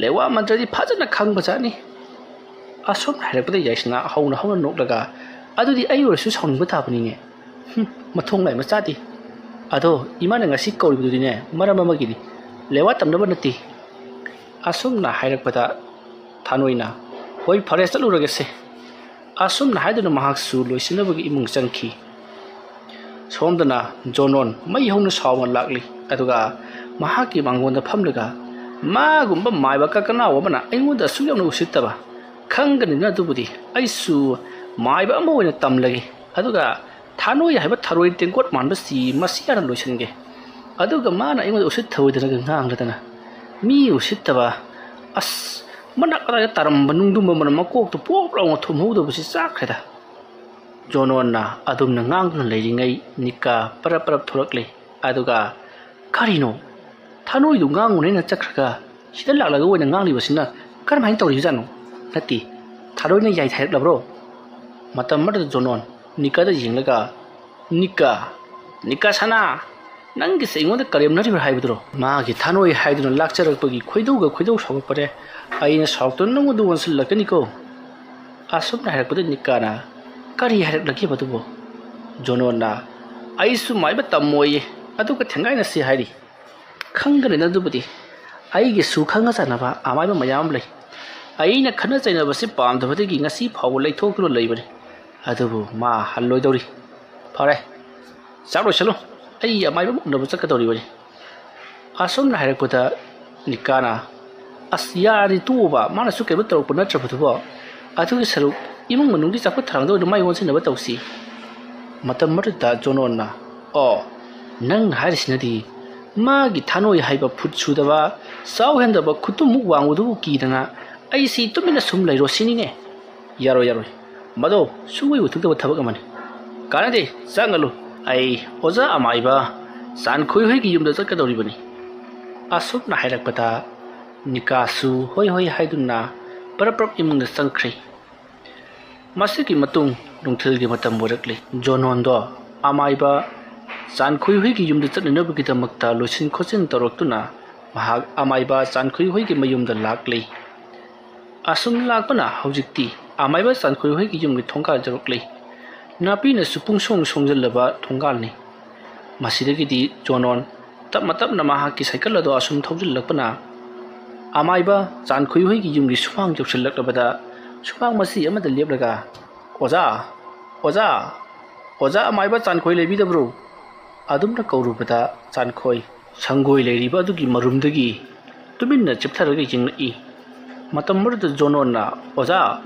ꯂꯩꯋꯥ ꯃꯟꯇ꯭ꯔꯗꯤ ꯐꯖꯅ ꯈꯪꯕꯖꯥꯠꯅꯤ꯫ ꯑꯁꯨꯝ ꯍꯥꯏꯔꯛꯄꯗ ꯌꯥꯏꯁꯅꯥ ꯍꯧꯅ ꯍꯧꯅ ꯅꯣꯛꯂꯒ, ꯑꯗꯨꯗꯤ ꯑꯩ ꯑꯣꯏꯔꯁꯨ ꯁꯥꯎꯅꯤꯡꯕ ꯇꯥꯕꯅꯤꯅꯦ꯫ ꯍꯨꯝ, ꯃꯊꯣꯡ ꯅꯥꯏ ꯃꯆꯥꯗꯤ꯫ ꯑꯗꯣ ꯏꯃꯥꯅ ꯉꯁꯤ ꯀꯧꯔꯤꯕꯗꯨꯗꯤꯅꯦ, ꯃꯔꯝ ꯑꯃꯒꯤꯅꯤ, ꯂꯦꯋꯥ ꯇꯝꯅꯕ ꯅꯠꯇꯦ꯫ ꯑꯁꯨꯝꯅ ꯍꯥꯏꯔꯛꯄꯗ ꯊꯥꯅꯣꯏꯅ, "ꯍꯣꯏ, ꯐꯔꯦ, ꯆꯠꯂꯨꯔꯒꯦꯁꯦ"꯫ ꯑꯁꯨꯝꯅ ꯍꯥꯏꯗꯨꯅ ꯃꯍꯥꯛꯁꯨ ꯂꯣꯏꯁꯤꯟꯅꯕꯒꯤ ꯏꯃꯨꯡ ꯆꯪꯈꯤ꯫ ꯁꯣꯝꯗꯅ ꯖꯣꯅꯣꯟ ꯃꯩ ꯍꯧꯅ ꯁꯥꯎꯅ ꯂꯥꯛꯂꯤ꯫ ꯑꯗꯨꯒ ꯃꯍꯥꯛꯀꯤ ꯃꯥꯡꯒꯣꯟꯗ ꯐꯝꯂꯒ, "ꯃꯥꯒꯨꯝꯕ ꯃꯥꯏꯕ ꯀꯀꯅꯥꯎ ꯑꯃꯅ ꯑꯩꯉꯣꯟꯗ ꯑꯁꯨꯛ ꯌꯥꯝꯅ ꯎꯁꯤꯠꯇꯕ? ꯈꯪꯒꯅꯤꯅ ꯑꯗꯨꯕꯨꯗꯤ꯫ ꯑꯩꯁꯨ ꯃꯥꯏꯕ ꯑꯃ ꯑꯣꯏꯅ ꯇꯝꯂꯒꯦ꯫ ꯑꯗꯨꯒ ꯊꯥꯅꯣꯏ ꯍꯥꯏꯕ ꯊꯔꯣꯏ ꯇꯦꯡꯀꯣꯠ ꯃꯥꯟꯕꯁꯤ ꯃꯁꯤ ꯍꯥꯟꯅ ꯂꯣꯏꯁꯤꯟꯒꯦ꯫ ꯑꯗꯨꯒ ꯃꯥꯅ ꯑꯩꯉꯣꯟꯗ ꯎꯁꯤꯠ ꯊꯑꯣꯏꯗꯅꯒ ꯉꯥꯡꯂꯗꯅ꯫ ꯃꯤ ꯎꯁꯤꯠꯇꯕ꯫ ꯑꯁ, ꯃꯅꯥꯛ ꯀꯗꯥꯏꯗ ꯇꯥꯔꯝꯕ ꯅꯨꯡꯗꯨꯝꯕ ꯑꯃꯅ ꯃꯀꯣꯛꯇꯨ ꯄꯣꯞ ꯂꯥꯎꯅ ꯊꯨꯝꯍꯧꯗꯕꯁꯤ ꯆꯥꯛꯈ꯭ꯔꯦꯗ"꯫ ꯖꯣꯅꯣꯟꯅ ꯑꯗꯨꯝꯅ ꯉꯥꯡꯗꯨꯅ ꯂꯩꯔꯤꯉꯩ ꯅꯤꯀꯥ ꯄꯔꯞ ꯄꯔꯞ ꯊꯣꯔꯛꯂꯦ꯫ ꯑꯗꯨꯒ, "ꯀꯔꯤꯅꯣ? ꯊꯥꯅꯣꯏꯗꯨ ꯉꯥꯡꯉꯨꯅꯦꯅ ꯆꯠꯈ꯭ꯔꯒ ꯁꯤꯗ ꯂꯥꯛꯂꯒ ꯑꯣꯏꯅ ꯉꯥꯡꯂꯤꯕꯁꯤꯅ ꯀꯔꯝꯍꯥꯏꯅ ꯇꯧꯔꯤꯕꯖꯥꯠꯅꯣ? ꯅꯠꯇꯦ, ꯊꯥꯔꯣꯏꯅ ꯌꯥꯏ ꯊꯥꯏꯔꯛꯂꯕ꯭ꯔꯣ?" ꯃꯇꯝ ꯑꯃꯗ ꯖꯣꯅꯣꯟ ꯅꯤꯀꯥꯗ ꯌꯦꯡꯂꯒ, "ꯅꯤꯀꯥ, ꯅꯤꯀꯥ ꯁꯅꯥ, ꯅꯪꯒꯤꯁꯦ ꯑꯩꯉꯣꯟꯗ ꯀꯔꯦꯝꯅꯔꯤꯕ꯭ꯔꯥ ꯍꯥꯏꯕꯗꯨꯔꯣ?" ꯃꯥꯒꯤ ꯊꯥꯅꯣꯏ ꯍꯥꯏꯗꯨꯅ ꯂꯥꯛꯆꯔꯛꯄꯒꯤ ꯈꯣꯏꯗꯧꯒ ꯈꯣꯏꯗꯧ ꯁꯥꯎꯒꯠꯄꯅꯦ꯫ "ꯑꯩꯅ ꯁꯥꯎꯔꯛꯇꯨꯅ ꯅꯪꯉꯣꯟꯗ ꯑꯣꯟꯁꯤꯜꯂꯛꯀꯅꯤꯀꯣ"꯫ ꯑꯁꯨꯝꯅ ꯍꯥꯏꯔꯛꯄꯗ ꯅꯤꯀꯥꯅ, "ꯀꯔꯤ ꯍꯥꯏꯔꯛꯂꯒꯦꯕ ꯑꯗꯨꯕꯨ?" ꯖꯣꯅꯣꯟꯅ, "ꯑꯩꯁꯨ ꯃꯥꯏꯕ ꯇꯝꯃꯣꯏꯌꯦ, ꯑꯗꯨꯒ ꯊꯦꯡꯒꯥꯏꯅꯁꯤ ꯍꯥꯏꯔꯤ꯫ ꯈꯪꯒꯅꯤꯗ ꯑꯗꯨꯕꯨꯗꯤ꯫ ꯑꯩꯒꯤꯁꯨ ꯈꯪꯅ ꯆꯥꯟꯅꯕ ꯑꯃꯥꯏꯕ ꯃꯌꯥꯝ ꯑꯃ ꯂꯩ꯫ ꯑꯩꯅ ꯈꯠꯅ ꯆꯩꯅꯕꯁꯤ ꯄꯥꯝꯗꯕꯗꯒꯤ ꯉꯁꯤ ꯐꯥꯎꯕ ꯂꯩꯊꯣꯛꯇꯨꯅ ꯂꯩꯕꯅꯤ꯫ ꯑꯗꯨꯕꯨ ꯃꯥ ꯍꯜꯂꯣꯏꯗꯧꯔꯤ꯫ ꯐꯔꯦ, ꯆꯥꯛ ꯂꯣꯏꯁꯜꯂꯨ꯫ ꯑꯩ ꯑꯃꯥꯏꯕ ꯑꯃ ꯎꯅꯕ ꯆꯠꯀꯗꯧꯔꯤꯕꯅꯤ"꯫ ꯑꯁꯨꯝꯅ ꯍꯥꯏꯔꯛꯄꯗ ꯅꯤꯀꯥꯅ, "ꯑꯁ, ꯌꯥꯔꯗꯤ ꯇꯣꯛꯑꯣꯕ, ꯃꯥꯅꯁꯨ ꯀꯩꯝꯇ ꯇꯧꯔꯛꯄ ꯅꯠꯇ꯭ꯔꯕꯗꯨꯕꯣ꯫ ꯑꯗꯨꯒꯤ ꯁꯔꯨꯛ ꯏꯃꯨꯡ ꯃꯅꯨꯡꯒꯤ ꯆꯥꯎꯈꯠ ꯊꯧꯔꯥꯡꯗ ꯑꯣꯏꯅ ꯃꯥꯏ ꯑꯣꯟꯁꯤꯟꯅꯕ ꯇꯧꯁꯤ"꯫ ꯃꯇꯝ ꯑꯗꯨꯗ ꯖꯣꯅꯣꯟꯅ, "ꯑꯣ, ꯅꯪꯅ ꯍꯥꯏꯔꯤꯁꯤꯅꯗꯤ ꯃꯥꯒꯤ ꯊꯥꯅꯣꯏ ꯍꯥꯏꯕ ꯐꯨꯠ ꯁꯨꯗꯕ, ꯆꯥꯎ ꯍꯦꯟꯗꯕ ꯈꯨꯇꯨꯝꯃꯨꯛ ꯋꯥꯡꯕꯗꯨꯕꯨ ꯀꯤꯗꯅ ꯑꯩꯁꯤ ꯇꯨꯃꯤꯟꯅ ꯁꯨꯝ ꯂꯩꯔꯣ ꯁꯤꯅꯤꯅꯦ? ꯌꯥꯔꯣꯏ, ꯌꯥꯔꯣꯏ꯫ ꯃꯗꯣ ꯁꯨꯡꯑꯣꯏ ꯑꯣꯏꯊꯣꯛꯇꯕ ꯊꯕꯛ ꯑꯃꯅꯤ꯫ ꯀꯥꯟꯅꯗꯦ, ꯆꯪꯉꯂꯨ꯫ ꯑꯩ ꯑꯣꯖꯥ ꯑꯃꯥꯏꯕ ꯆꯥꯟꯈꯣꯏ ꯍꯣꯏꯒꯤ ꯌꯨꯝꯗ ꯆꯠꯀꯗꯧꯔꯤꯕꯅꯤ"꯫ ꯑꯁꯨꯝꯅ ꯍꯥꯏꯔꯛꯄꯗ ꯅꯤꯀꯥꯁꯨ ꯍꯣꯏ ꯍꯣꯏ ꯍꯥꯏꯗꯨꯅ ꯄꯔꯞ ꯄꯔꯞ ꯏꯃꯨꯡꯗ ꯆꯪꯈ꯭ꯔꯦ꯫ ꯃꯁꯤꯒꯤ ꯃꯇꯨꯡ ꯅꯨꯡꯊꯤꯜꯒꯤ ꯃꯇꯝ ꯑꯣꯏꯔꯛꯂꯦ꯫ ꯖꯣꯅꯣꯟꯗꯣ ꯑꯃꯥꯏꯕ ꯆꯥꯟꯈꯣꯏ ꯍꯣꯏꯒꯤ ꯌꯨꯝꯗ ꯆꯠꯅꯅꯕꯒꯤꯗꯃꯛꯇ ꯂꯣꯏꯁꯤꯟ ꯈꯣꯠꯆꯤꯟ ꯇꯧꯔꯛꯇꯨꯅ ꯃꯍꯥꯛ ꯑꯃꯥꯏꯕ ꯆꯥꯟꯈꯣꯏ ꯍꯣꯏꯒꯤ ꯃꯌꯨꯝꯗ ꯂꯥꯛꯂꯦ꯫ ꯑꯁꯨꯝ ꯂꯥꯛꯄꯅ ꯍꯧꯖꯤꯛꯇꯤ ꯑꯃꯥꯏꯕ ꯆꯥꯟꯈꯣꯏ ꯍꯣꯏꯒꯤ ꯌꯨꯝꯒꯤ ꯊꯣꯡꯒꯥꯜ ꯌꯧꯔꯛꯂꯦ꯫ ꯅꯥꯄꯤꯅꯁꯨ ꯄꯨꯡꯁꯣꯡ ꯁꯣꯡꯖꯜꯂꯕ ꯊꯣꯡꯒꯥꯜꯅꯤ꯫ ꯃꯁꯤꯗꯒꯤꯗꯤ ꯖꯣꯅꯣꯟ ꯇꯞꯅ ꯇꯞꯅ ꯃꯍꯥꯛꯀꯤ ꯁꯥꯏꯀꯜ ꯑꯗꯣ ꯑꯁꯨꯝ ꯊꯧꯖꯤꯜꯂꯛꯄꯅ ꯑꯃꯥꯏꯕ ꯆꯥꯟꯈꯣꯏ ꯍꯣꯏꯒꯤ ꯌꯨꯝꯒꯤ ꯁꯨꯃꯥꯡ ꯌꯧꯁꯤꯜꯂꯛꯂꯕꯗ ꯁꯨꯃꯥꯡ ꯃꯆꯤ ꯑꯃꯗ ꯂꯦꯞꯂꯒ, "ꯑꯣꯖꯥ, ꯑꯣꯖꯥ, ꯑꯣꯖꯥ ꯑꯃꯥꯏꯕ ꯆꯥꯟꯈꯣꯏ ꯂꯩꯕꯤꯗꯕ꯭ꯔꯣ?" ꯑꯗꯨꯝꯅ ꯀꯧꯔꯨꯕꯗ ꯆꯥꯟꯈꯣꯏ ꯁꯪꯒꯣꯏ ꯂꯩꯔꯤꯕ ꯑꯗꯨꯒꯤ ꯃꯔꯨꯝꯗꯒꯤ ꯇꯨꯃꯤꯟꯅ ꯆꯤꯞꯊꯔꯒ ꯌꯦꯡꯂꯛꯏ꯫ ꯃꯇꯝ ꯑꯗꯨꯗ ꯖꯣꯅꯣꯟꯅ, "ꯑꯣꯖꯥ,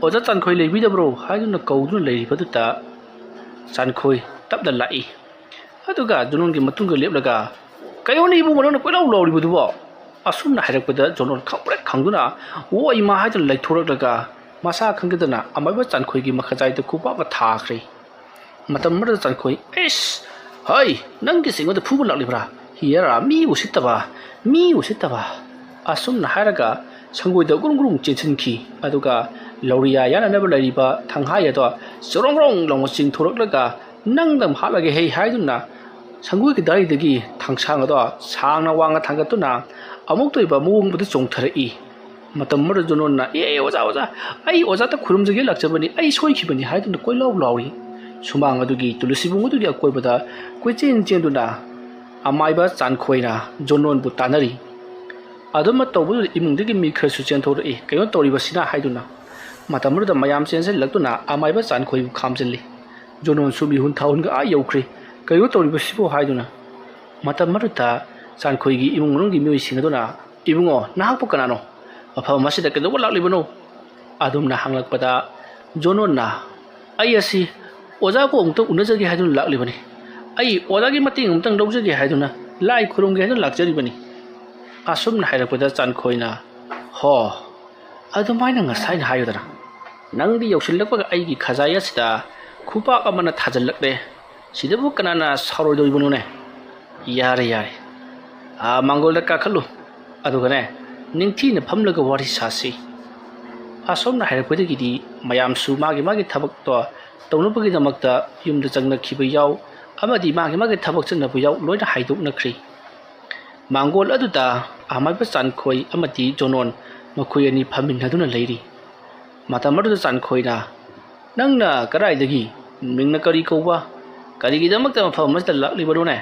ꯑꯣꯖꯥ ꯆꯥꯟꯈꯣꯏ ꯂꯩꯕꯤꯗꯕ꯭ꯔꯣ?" ꯍꯥꯏꯗꯨꯅ ꯀꯧꯗꯨꯅ ꯂꯩꯔꯤꯕꯗꯨꯗ ꯆꯥꯟꯈꯣꯏ ꯇꯞꯅ ꯂꯥꯛꯏ꯫ ꯑꯗꯨꯒ ꯖꯣꯅꯣꯟꯒꯤ ꯃꯇꯨꯡꯗ ꯂꯦꯞꯂꯒ, "ꯀꯩꯅꯣꯅꯦ ꯏꯕꯨꯡꯉꯣ, ꯅꯪꯅ ꯀꯣꯏꯂꯥꯎ ꯂꯥꯎꯔꯤꯕꯗꯨꯕꯣ?" ꯑꯁꯨꯝꯅ ꯍꯥꯏꯔꯛꯄꯗ ꯖꯣꯅꯣꯟ ꯈꯪꯄ꯭ꯔꯦꯛ ꯈꯪꯗꯨꯅ, "ꯑꯣ ꯏꯃꯥ" ꯍꯥꯏꯗꯨꯅ ꯂꯩꯊꯣꯔꯛꯂꯒ ꯃꯁꯥ ꯈꯪꯗꯗꯅ ꯑꯃꯥꯏꯕ ꯆꯥꯟꯈꯣꯏꯒꯤ ꯃꯈꯖꯥꯏꯗ ꯈꯨꯕꯥꯛꯅ ꯊꯥꯈ꯭ꯔꯦ꯫ ꯃꯇꯝ ꯑꯃꯗ ꯆꯥꯟꯈꯣꯏ, "ꯑꯩꯁ, ꯍꯩ, ꯅꯪꯒꯤꯁꯦ ꯑꯩꯉꯣꯟꯗ ꯐꯨꯕ ꯂꯥꯛꯂꯤꯕ꯭ꯔꯥ? ꯍꯤꯌꯔꯥ, ꯃꯤ ꯎꯁꯤꯠꯇꯕ, ꯃꯤ ꯎꯁꯤꯠꯇꯕ!" ꯑꯁꯨꯝꯅ ꯍꯥꯏꯔꯒ ꯁꯪꯒꯣꯏꯗ ꯒ꯭ꯔꯨꯡ ꯒ꯭ꯔꯨꯡ ꯆꯦꯟꯁꯤꯟꯈꯤ꯫ ꯑꯗꯨꯒ ꯂꯧꯔꯤꯌꯥ ꯌꯥꯅꯅꯕ ꯂꯩꯔꯤꯕ ꯊꯪꯍꯥꯏ ꯑꯗꯣ ꯆꯔꯣꯡ ꯒ꯭ꯔꯣꯡ ꯂꯥꯎꯅ ꯆꯤꯡꯊꯣꯔꯛꯂꯒ, "ꯅꯪꯗꯪ ꯍꯥꯠꯂꯒꯦ ꯍꯦ" ꯍꯥꯏꯗꯨꯅ ꯁꯪꯒꯣꯏꯒꯤ ꯗꯥꯔꯤꯗꯒꯤ ꯊꯥꯡꯁꯥꯡ ꯑꯗꯣ ꯁꯥꯡꯅ ꯋꯥꯡꯅ ꯊꯥꯡꯒꯠꯇꯨꯅ ꯑꯃꯨꯛꯇ ꯑꯣꯏꯕ ꯃꯑꯣꯡ ꯑꯃꯗ ꯆꯣꯡꯊꯔꯛꯏ꯫ ꯃꯇꯝ ꯑꯃꯗ ꯖꯣꯅꯣꯟꯅ, "ꯑꯦ, ꯑꯣꯖꯥ, ꯑꯣꯖꯥ, ꯑꯩ ꯑꯣꯖꯥꯇ ꯈꯨꯔꯨꯝꯖꯒꯦ ꯂꯥꯛꯆꯕꯅꯤ, ꯑꯩ ꯁꯣꯏꯈꯤꯕꯅꯤ" ꯍꯥꯏꯗꯨꯅ ꯀꯣꯏꯂꯥꯎ ꯂꯥꯎꯔꯤ꯫ ꯁꯨꯃꯥꯡ ꯑꯗꯨꯒꯤ ꯇꯨꯜꯁꯤꯕꯣꯡ ꯑꯗꯨꯒꯤ ꯑꯀꯣꯏꯕꯗ ꯀꯣꯏꯆꯦꯟ ꯆꯦꯟꯗꯨꯅ ꯑꯃꯥꯏꯕ ꯆꯥꯟꯈꯣꯏꯅ ꯖꯣꯅꯣꯟꯕꯨ ꯇꯥꯟꯅꯔꯤ꯫ ꯑꯗꯨꯝꯅ ꯇꯧꯕꯗꯨꯗ ꯏꯃꯨꯡꯗꯒꯤ ꯃꯤ ꯈꯔꯁꯨ ꯆꯦꯟꯊꯣꯔꯛꯏ, "ꯀꯩꯅꯣ ꯇꯧꯔꯤꯕꯁꯤꯅ?" ꯍꯥꯏꯗꯨꯅ꯫ ꯃꯇꯝ ꯑꯗꯨꯗ ꯃꯌꯥꯝ ꯆꯦꯟꯁꯤꯜꯂꯛꯇꯨꯅ ꯑꯃꯥꯏꯕ ꯆꯥꯟꯈꯣꯏꯕꯨ ꯈꯥꯝꯖꯤꯜꯂꯤ꯫ ꯖꯣꯅꯣꯟꯁꯨ ꯃꯤꯍꯨꯟ ꯊꯥꯍꯨꯟꯒ ꯑꯥ ꯌꯧꯈ꯭ꯔꯦ꯫ "ꯀꯩꯅꯣ ꯇꯧꯔꯤꯕꯁꯤꯕꯨ?" ꯍꯥꯏꯗꯨꯅ꯫ ꯃꯇꯝ ꯑꯗꯨꯗ ꯆꯥꯟꯈꯣꯏꯒꯤ ꯏꯃꯨꯡ ꯃꯅꯨꯡꯒꯤ ꯃꯤꯑꯣꯏꯁꯤꯡ ꯑꯗꯨꯅ, "ꯏꯕꯨꯡꯉꯣ, ꯅꯍꯥꯛꯄꯨ ꯀꯅꯥꯅꯣ? ꯃꯐꯝ ꯑꯁꯤꯗ ꯀꯩꯗꯧꯕ ꯂꯥꯛꯂꯤꯕꯅꯣ?" ꯑꯗꯨꯝꯅ ꯍꯪꯂꯛꯄꯗ ꯖꯣꯅꯣꯟꯅ, "ꯑꯩ ꯑꯁꯤ ꯑꯣꯖꯥꯕꯨ ꯑꯃꯨꯛꯇꯪ ꯎꯅꯖꯒꯦ ꯍꯥꯏꯗꯨꯅ ꯂꯥꯛꯂꯤꯕꯅꯤ꯫ ꯑꯩ ꯑꯣꯖꯥꯒꯤ ꯃꯇꯦꯡ ꯑꯃꯨꯛꯇꯪ ꯂꯧꯖꯒꯦ ꯍꯥꯏꯗꯨꯅ ꯂꯥꯏ ꯈꯨꯔꯨꯝꯒꯦ ꯍꯥꯏꯗꯨꯅ ꯂꯥꯛꯆꯔꯤꯕꯅꯤ" ꯑꯁꯨꯝꯅ ꯍꯥꯏꯔꯛꯄꯗ ꯆꯥꯟꯈꯣꯏꯅ, "ꯍꯣ, ꯑꯗꯨꯃꯥꯏꯅ ꯉꯁꯥꯏꯅ ꯍꯥꯏꯌꯨꯗꯅ꯫ ꯅꯪꯗꯤ ꯌꯧꯁꯤꯜꯂꯛꯄꯒ ꯑꯩꯒꯤ ꯈꯖꯥꯏ ꯑꯁꯤꯗ ꯈꯨꯄꯥꯛ ꯑꯃꯅ ꯊꯥꯖꯤꯜꯂꯛꯂꯦ꯫ ꯁꯤꯗꯕꯨ ꯀꯅꯥꯅ ꯁꯥꯎꯔꯣꯏꯗꯧꯔꯤꯕꯅꯣꯅꯦ? ꯌꯥꯔꯦ, ꯌꯥꯔꯦ꯫ ꯑꯥ, ꯃꯥꯡꯒꯣꯜꯗ ꯀꯥꯈꯠꯂꯨ꯫ ꯑꯗꯨꯒꯅꯦ, ꯅꯤꯡꯊꯤꯅ ꯐꯝꯂꯒ ꯋꯥꯔꯤ ꯁꯥꯁꯤ" ꯑꯁꯣꯝꯅ ꯍꯥꯏꯔꯛꯄꯗꯒꯤꯗꯤ ꯃꯌꯥꯝꯁꯨ ꯃꯥꯒꯤ ꯃꯥꯒꯤ ꯊꯕꯛꯇꯣ ꯇꯧꯅꯕꯒꯤꯗꯃꯛꯇ ꯌꯨꯝꯗ ꯆꯪꯅꯈꯤꯕ ꯌꯥꯎ, ꯑꯃꯗꯤ ꯃꯥꯒꯤ ꯃꯥꯒꯤ ꯊꯕꯛ ꯆꯠꯅꯕ ꯌꯥꯎ ꯂꯣꯏꯅ ꯍꯥꯏꯗꯣꯛꯅꯈ꯭ꯔꯤ꯫ ꯃꯥꯡꯒꯣꯜ ꯑꯗꯨꯗ ꯑꯃꯥꯏꯕ ꯆꯥꯟꯈꯣꯏ ꯑꯃꯗꯤ ꯖꯣꯅꯣꯟ ꯃꯈꯣꯏ ꯑꯅꯤ ꯐꯝꯃꯤꯟꯅꯗꯨꯅ ꯂꯩꯔꯤ꯫ ꯃꯇꯝ ꯑꯗꯨꯗ ꯆꯥꯟꯈꯣꯏꯅ, "ꯅꯪꯅ ꯀꯗꯥꯏꯗꯒꯤ?" "ꯃꯤꯡꯅ ꯀꯔꯤ ꯀꯧꯕ? ꯀꯔꯤꯒꯤꯗꯃꯛꯇ ꯃꯐꯝ ꯑꯃꯁꯤꯗ ꯂꯥꯛꯂꯤꯕꯅꯣꯅꯦ?"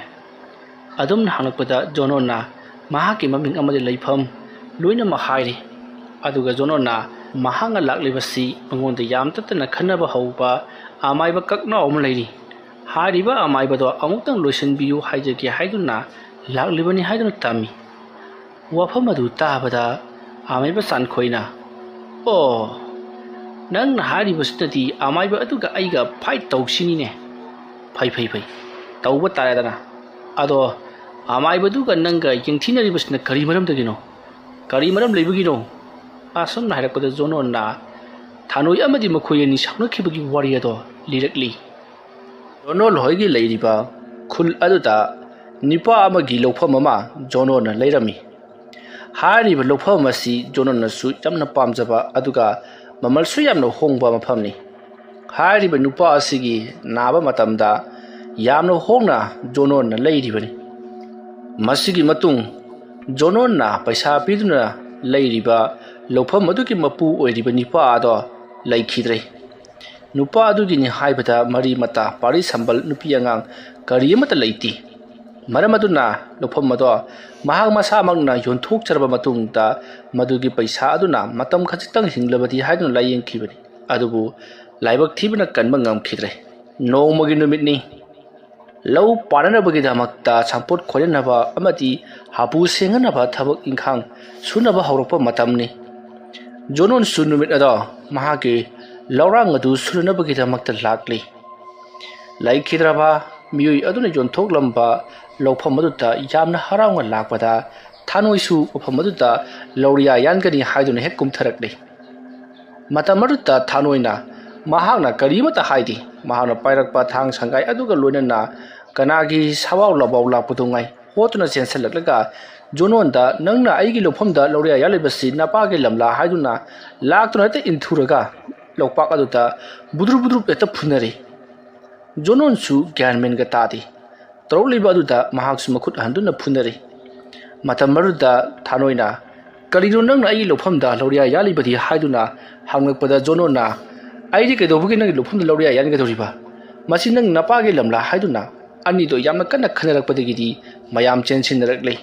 ꯑꯗꯨꯝꯅ ꯍꯪꯂꯛꯄꯗ ꯖꯣꯅꯣꯟꯅ ꯃꯍꯥꯛꯀꯤ ꯃꯃꯤꯡ ꯑꯃꯗꯤ ꯂꯩꯐꯝ ꯂꯣꯏꯅꯃꯛ ꯍꯥꯏꯔꯤ꯫ ꯑꯗꯨꯒ ꯖꯣꯅꯣꯟꯅ ꯃꯍꯥꯛꯅ ꯂꯥꯛꯂꯤꯕꯁꯤ ꯃꯉꯣꯟꯗ ꯌꯥꯝ ꯇꯠꯇꯅ ꯈꯟꯅꯕ ꯍꯧꯕ ꯑꯃꯥꯏꯕ ꯀꯛꯅꯥꯎ ꯑꯃ ꯂꯩꯔꯤ꯫ ꯍꯥꯏꯔꯤꯕ ꯑꯃꯥꯏꯕꯗꯣ ꯑꯃꯨꯛꯇꯪ ꯂꯣꯏꯁꯤꯟꯕꯤꯌꯨ ꯍꯥꯏꯖꯒꯦ ꯍꯥꯏꯗꯨꯅ ꯂꯥꯛꯂꯤꯕꯅꯤ ꯍꯥꯏꯗꯨꯅ ꯇꯝꯃꯤ꯫ ꯋꯥꯐꯝ ꯑꯗꯨ ꯇꯥꯕꯗ ꯑꯃꯥꯏꯕ ꯆꯥꯟꯈꯣꯏꯅ, "ꯑꯣ, ꯅꯪꯅ ꯍꯥꯏꯔꯤꯕꯁꯤꯅꯗꯤ ꯑꯃꯥꯏꯕ ꯑꯗꯨꯒ ꯑꯩꯒ ꯐꯥꯏꯠ ꯇꯧꯁꯤꯅꯤꯅꯦ꯫ ꯐꯩ, ꯐꯩ, ꯐꯩ, ꯇꯧꯕ ꯇꯥꯔꯦꯗꯅ꯫ ꯑꯗꯣ ꯑꯃꯥꯏꯕꯗꯨꯒ ꯅꯪꯒ ꯌꯦꯡꯊꯤꯅꯔꯤꯕꯁꯤꯅ ꯀꯔꯤ ꯃꯔꯝꯗꯒꯤꯅꯣ? ꯀꯔꯤ ꯃꯔꯝ ꯂꯩꯕꯒꯤꯅꯣ?" ꯑꯁꯨꯝꯅ ꯍꯥꯏꯔꯛꯄꯗ ꯖꯣꯅꯣꯟꯅ ꯊꯥꯅꯣꯏ ꯑꯃꯗꯤ ꯃꯈꯣꯏ ꯑꯅꯤ ꯁꯥꯎꯅꯈꯤꯕꯒꯤ ꯋꯥꯔꯤ ꯑꯗꯣ ꯂꯤꯔꯛꯂꯤ꯫ ꯖꯣꯅꯣꯟ ꯍꯣꯏꯒꯤ ꯂꯩꯔꯤꯕ ꯈꯨꯜ ꯑꯗꯨꯗ ꯅꯨꯄꯥ ꯑꯃꯒꯤ ꯂꯧꯐꯝ ꯑꯃ ꯖꯣꯅꯣꯟꯅ ꯂꯩꯔꯝꯃꯤ꯫ ꯍꯥꯏꯔꯤꯕ ꯂꯧꯐꯝ ꯑꯁꯤ ꯖꯣꯅꯣꯟꯅꯁꯨ ꯌꯥꯝꯅ ꯄꯥꯝꯖꯕ ꯑꯗꯨꯒ ꯃꯃꯜꯁꯨ ꯌꯥꯝꯅ ꯍꯣꯡꯕ ꯃꯐꯝꯅꯤ꯫ ꯍꯥꯏꯔꯤꯕ ꯅꯨꯄꯥ ꯑꯁꯤꯒꯤ ꯅꯥꯕ ꯃꯇꯝꯗ ꯌꯥꯝꯅ ꯍꯣꯡꯅ ꯖꯣꯅꯣꯟꯅ ꯂꯩꯔꯤꯕꯅꯤ꯫ ꯃꯁꯤꯒꯤ ꯃꯇꯨꯡ ꯖꯣꯅꯣꯟꯅ ꯄꯩꯁꯥ ꯄꯤꯗꯨꯅ ꯂꯩꯔꯤꯕ ꯂꯧꯐꯝ ꯑꯗꯨꯒꯤ ꯃꯄꯨ ꯑꯣꯏꯔꯤꯕ ꯅꯨꯄꯥ ꯑꯗꯣ ꯂꯩꯈꯤꯗ꯭ꯔꯦ꯫ ꯅꯨꯄꯥ ꯑꯗꯨꯒꯤꯅꯤ ꯍꯥꯏꯕꯗ ꯃꯔꯤ ꯃꯇꯥ, ꯄꯥꯔꯤ ꯁꯝꯕꯜ, ꯅꯨꯄꯤ ꯑꯉꯥꯡ ꯀꯔꯤ ꯑꯃꯠꯇ ꯂꯩꯇꯦ꯫ ꯃꯔꯝ ꯑꯗꯨꯅ ꯂꯧꯐꯝ ꯑꯗꯣ ꯃꯍꯥꯛ ꯃꯁꯥꯃꯛꯅ ꯌꯣꯟꯊꯣꯛꯆꯔꯕ ꯃꯇꯨꯡꯗ ꯃꯗꯨꯒꯤ ꯄꯩꯁꯥ ꯑꯗꯨꯅ ꯃꯇꯝ ꯈꯖꯤꯛꯇꯪ ꯍꯤꯡꯂꯕꯗꯤ ꯍꯥꯏꯗꯨꯅ ꯂꯥꯏꯌꯦꯡꯈꯤꯕꯅꯤ꯫ ꯑꯗꯨꯕꯨ ꯂꯥꯏꯕꯛ ꯊꯤꯕꯅ ꯀꯟꯕ ꯉꯝꯈꯤꯗ꯭ꯔꯦ꯫ ꯅꯣꯡꯃꯒꯤ ꯅꯨꯃꯤꯠꯅꯤ꯫ ꯂꯧ ꯄꯥꯟꯅꯅꯕꯒꯤꯗꯃꯛꯇ ꯁꯝꯄꯣꯠ ꯈꯣꯏꯅꯅꯕ ꯑꯃꯗꯤ ꯍꯥꯄꯨ ꯁꯦꯡꯅꯅꯕ ꯊꯕꯛ ꯏꯪꯈꯥꯡ ꯁꯨꯅꯕ ꯍꯧꯔꯛꯄ ꯃꯇꯝꯅꯤ꯫ ꯖꯣꯅꯣꯟꯁꯨ ꯅꯨꯃꯤꯠ ꯑꯗꯣ ꯃꯍꯥꯛꯀꯤ ꯂꯧꯔꯥꯡ ꯑꯗꯨ ꯁꯨꯅꯅꯕꯒꯤꯗꯃꯛꯇ ꯂꯥꯛꯂꯤ꯫ ꯂꯩꯈꯤꯗ꯭ꯔꯕ ꯃꯤꯑꯣꯏ ꯑꯗꯨꯅ ꯌꯣꯟꯊꯣꯛꯂꯝꯕ ꯂꯧꯐꯝ ꯑꯗꯨꯗ ꯌꯥꯝꯅ ꯍꯔꯥꯎꯅ ꯂꯥꯛꯄꯗ ꯊꯥꯅꯣꯏꯁꯨ ꯃꯐꯝ ꯑꯗꯨꯗ ꯂꯧꯔꯤꯌꯥ ꯌꯥꯟꯒꯅꯤ ꯍꯥꯏꯗꯨꯅ ꯍꯦꯛ ꯀꯨꯝꯊꯔꯛꯂꯤ꯫ ꯃꯇꯝ ꯑꯗꯨꯗ ꯊꯥꯅꯣꯏꯅ ꯃꯍꯥꯛꯅ ꯀꯔꯤꯃꯠꯇ ꯍꯥꯏꯗꯦ꯫ ꯃꯍꯥꯛꯅ ꯄꯥꯏꯔꯛꯄ ꯊꯥꯡ ꯁꯪꯒꯥꯏ ꯑꯗꯨꯒ ꯂꯣꯏꯅꯅ ꯀꯅꯥꯒꯤ ꯁꯥꯋꯥꯎ ꯂꯕꯥꯎ ꯂꯥꯛꯄꯗꯨ ꯉꯥꯏ ꯍꯣꯠꯇꯨꯅ ꯆꯦꯟꯁꯤꯜꯂꯛꯂꯒ ꯖꯣꯅꯣꯟꯗ, "ꯅꯪꯅ ꯑꯩꯒꯤ ꯂꯧꯐꯝꯗ ꯂꯧꯔꯤꯌꯥ ꯌꯥꯜꯂꯤꯕꯁꯤ ꯅꯄꯥꯒꯤ ꯂꯝꯂꯥ?" ꯍꯥꯏꯗꯨꯅ ꯂꯥꯛꯇꯨꯅ ꯍꯦꯛꯇ ꯏꯟꯊꯨꯔꯒ ꯂꯧꯄꯥꯛ ꯑꯗꯨꯗ ꯕꯨꯗ꯭ꯔꯨꯞ ꯕꯨꯗ꯭ꯔꯨꯞ ꯍꯦꯛꯇ ꯐꯨꯅꯔꯤ꯫ ꯖꯣꯅꯣꯟꯁꯨ ꯒ꯭ꯌꯥꯟ ꯃꯦꯟꯒ ꯇꯥꯗꯦ꯫ ꯇꯧꯔꯛꯂꯤꯕ ꯑꯗꯨꯗ ꯃꯍꯥꯛꯁꯨ ꯃꯈꯨꯠ ꯍꯟꯗꯨꯅ ꯐꯨꯅꯔꯤ꯫ ꯃꯇꯝ ꯑꯗꯨꯗ ꯊꯥꯅꯣꯏꯅ, "ꯀꯔꯤꯅꯣ ꯅꯪꯅ ꯑꯩꯒꯤ ꯂꯧꯐꯝꯗ ꯂꯧꯔꯤꯌꯥ ꯌꯥꯜꯂꯤꯕꯗꯤ?" ꯍꯥꯏꯗꯨꯅ ꯍꯪꯂꯛꯄꯗ ꯖꯣꯅꯣꯟꯅ, "ꯑꯩꯗꯤ ꯀꯩꯗꯧꯕꯒꯤ ꯅꯪꯒꯤ ꯂꯧꯐꯝꯗ ꯂꯧꯔꯤꯌꯥ ꯌꯥꯟꯒꯗꯧꯔꯤꯕ? "ꯃꯁꯤ ꯅꯪ ꯅꯄꯥꯒꯤ ꯂꯝꯂꯥ?" ꯍꯥꯏꯗꯨꯅ ꯑꯅꯤꯗꯣ ꯌꯥꯝꯅ ꯀꯟꯅ ꯈꯟꯅꯔꯛꯄꯗꯒꯤꯗꯤ ꯃꯌꯥꯝ ꯆꯦꯟꯁꯤꯟꯅꯔꯛꯂꯤ꯫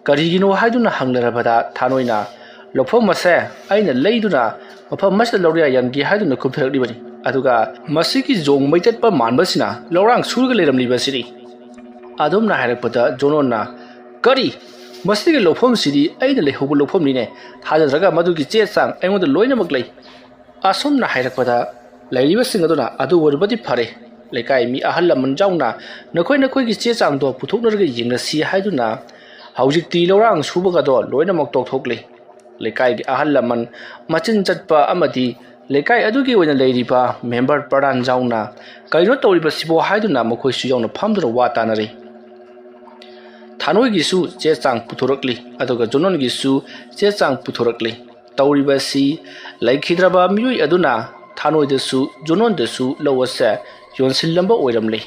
ꯀꯔꯤꯒꯤꯅꯣ ꯍꯥꯏꯗꯨꯅ ꯍꯪꯅꯔꯕꯗ ꯊꯥꯅꯣꯏꯅ, "ꯂꯧꯐꯝ ꯑꯁꯦ ꯑꯩꯅ ꯂꯩꯗꯨꯅ ꯃꯐꯝ ꯑꯁꯤꯗ ꯂꯧꯔꯤꯌꯥ ꯌꯥꯟꯒꯦ ꯍꯥꯏꯗꯨꯅ ꯀꯨꯝꯊꯔꯛꯂꯤꯕꯅꯤ, ꯑꯗꯨꯒ ꯃꯁꯤꯒꯤ ꯖꯣꯡ ꯃꯩꯇꯠꯄ ꯃꯥꯟꯕꯁꯤꯅ ꯂꯧꯔꯥꯡ ꯁꯨꯔꯒ ꯂꯩꯔꯝꯂꯤꯕꯁꯤꯅꯤ"꯫ ꯑꯗꯨꯝꯅ ꯍꯥꯏꯔꯛꯄꯗ ꯖꯣꯅꯣꯟꯅ, "ꯀꯔꯤ? ꯃꯁꯤꯒꯤ ꯂꯧꯐꯝꯁꯤꯗꯤ ꯑꯩꯅ ꯂꯩꯍꯧꯕ ꯂꯧꯐꯝꯅꯤꯅꯦ꯫ ꯊꯥꯖꯗ꯭ꯔꯒ ꯃꯗꯨꯒꯤ ꯆꯦ ꯆꯥꯡ ꯑꯩꯉꯣꯟꯗ ꯂꯣꯏꯅꯃꯛ ꯂꯩ"꯫ ꯑꯁꯨꯝꯅ ꯍꯥꯏꯔꯛꯄꯗ ꯂꯩꯔꯤꯕꯁꯤꯡ ꯑꯗꯨꯅ, "ꯑꯗꯨ ꯑꯣꯏꯔꯕꯗꯤ ꯐꯔꯦ, ꯂꯩꯀꯥꯏ ꯃꯤ ꯑꯍꯜ ꯂꯃꯟ ꯌꯥꯎꯅ ꯅꯈꯣꯏ ꯅꯈꯣꯏꯒꯤ ꯆꯦ ꯆꯥꯡꯗꯣ ꯄꯨꯊꯣꯛꯅꯔꯒ ꯌꯦꯡꯅꯁꯤ" ꯍꯥꯏꯗꯨꯅ ꯍꯧꯖꯤꯛꯇꯤ ꯂꯧꯔꯥꯡ ꯁꯨꯕꯒꯗꯣ ꯂꯣꯏꯅꯃꯛ ꯇꯣꯛꯊꯣꯛꯂꯤ꯫ ꯂꯩꯀꯥꯏꯒꯤ ꯑꯍꯜ ꯂꯃꯟ, ꯃꯆꯤꯟ ꯆꯠꯄ ꯑꯃꯗꯤ ꯂꯩꯀꯥꯏ ꯑꯗꯨꯒꯤ ꯑꯣꯏꯅ ꯂꯩꯔꯤꯕ ꯃꯦꯝꯕꯔ ꯄ꯭ꯔꯙꯥꯟ ꯌꯥꯎꯅ "ꯀꯔꯤꯅꯣ ꯇꯧꯔꯤꯕꯁꯤꯕꯣ?" ꯍꯥꯏꯗꯨꯅ ꯃꯈꯣꯏꯁꯨ ꯌꯥꯎꯅ ꯐꯝꯗꯨꯅ ꯋꯥ ꯇꯥꯅꯔꯤ꯫ ꯊꯥꯅꯣꯏꯒꯤꯁꯨ ꯆꯦ ꯆꯥꯡ ꯄꯨꯊꯣꯔꯛꯂꯤ, ꯑꯗꯨꯒ ꯖꯣꯅꯣꯟꯒꯤꯁꯨ ꯆꯦ ꯆꯥꯡ ꯄꯨꯊꯣꯔꯛꯂꯤ꯫ ꯇꯧꯔꯤꯕꯁꯤ, ꯂꯩꯈꯤꯗ꯭ꯔꯕ ꯃꯤꯑꯣꯏ ꯑꯗꯨꯅ ꯊꯥꯅꯣꯏꯗꯁꯨ ꯖꯣꯅꯣꯟꯗꯁꯨ ꯂꯧ ꯑꯁꯦ ꯌꯣꯟꯁꯤꯜꯂꯝꯕ ꯑꯣꯏꯔꯝꯂꯦ꯫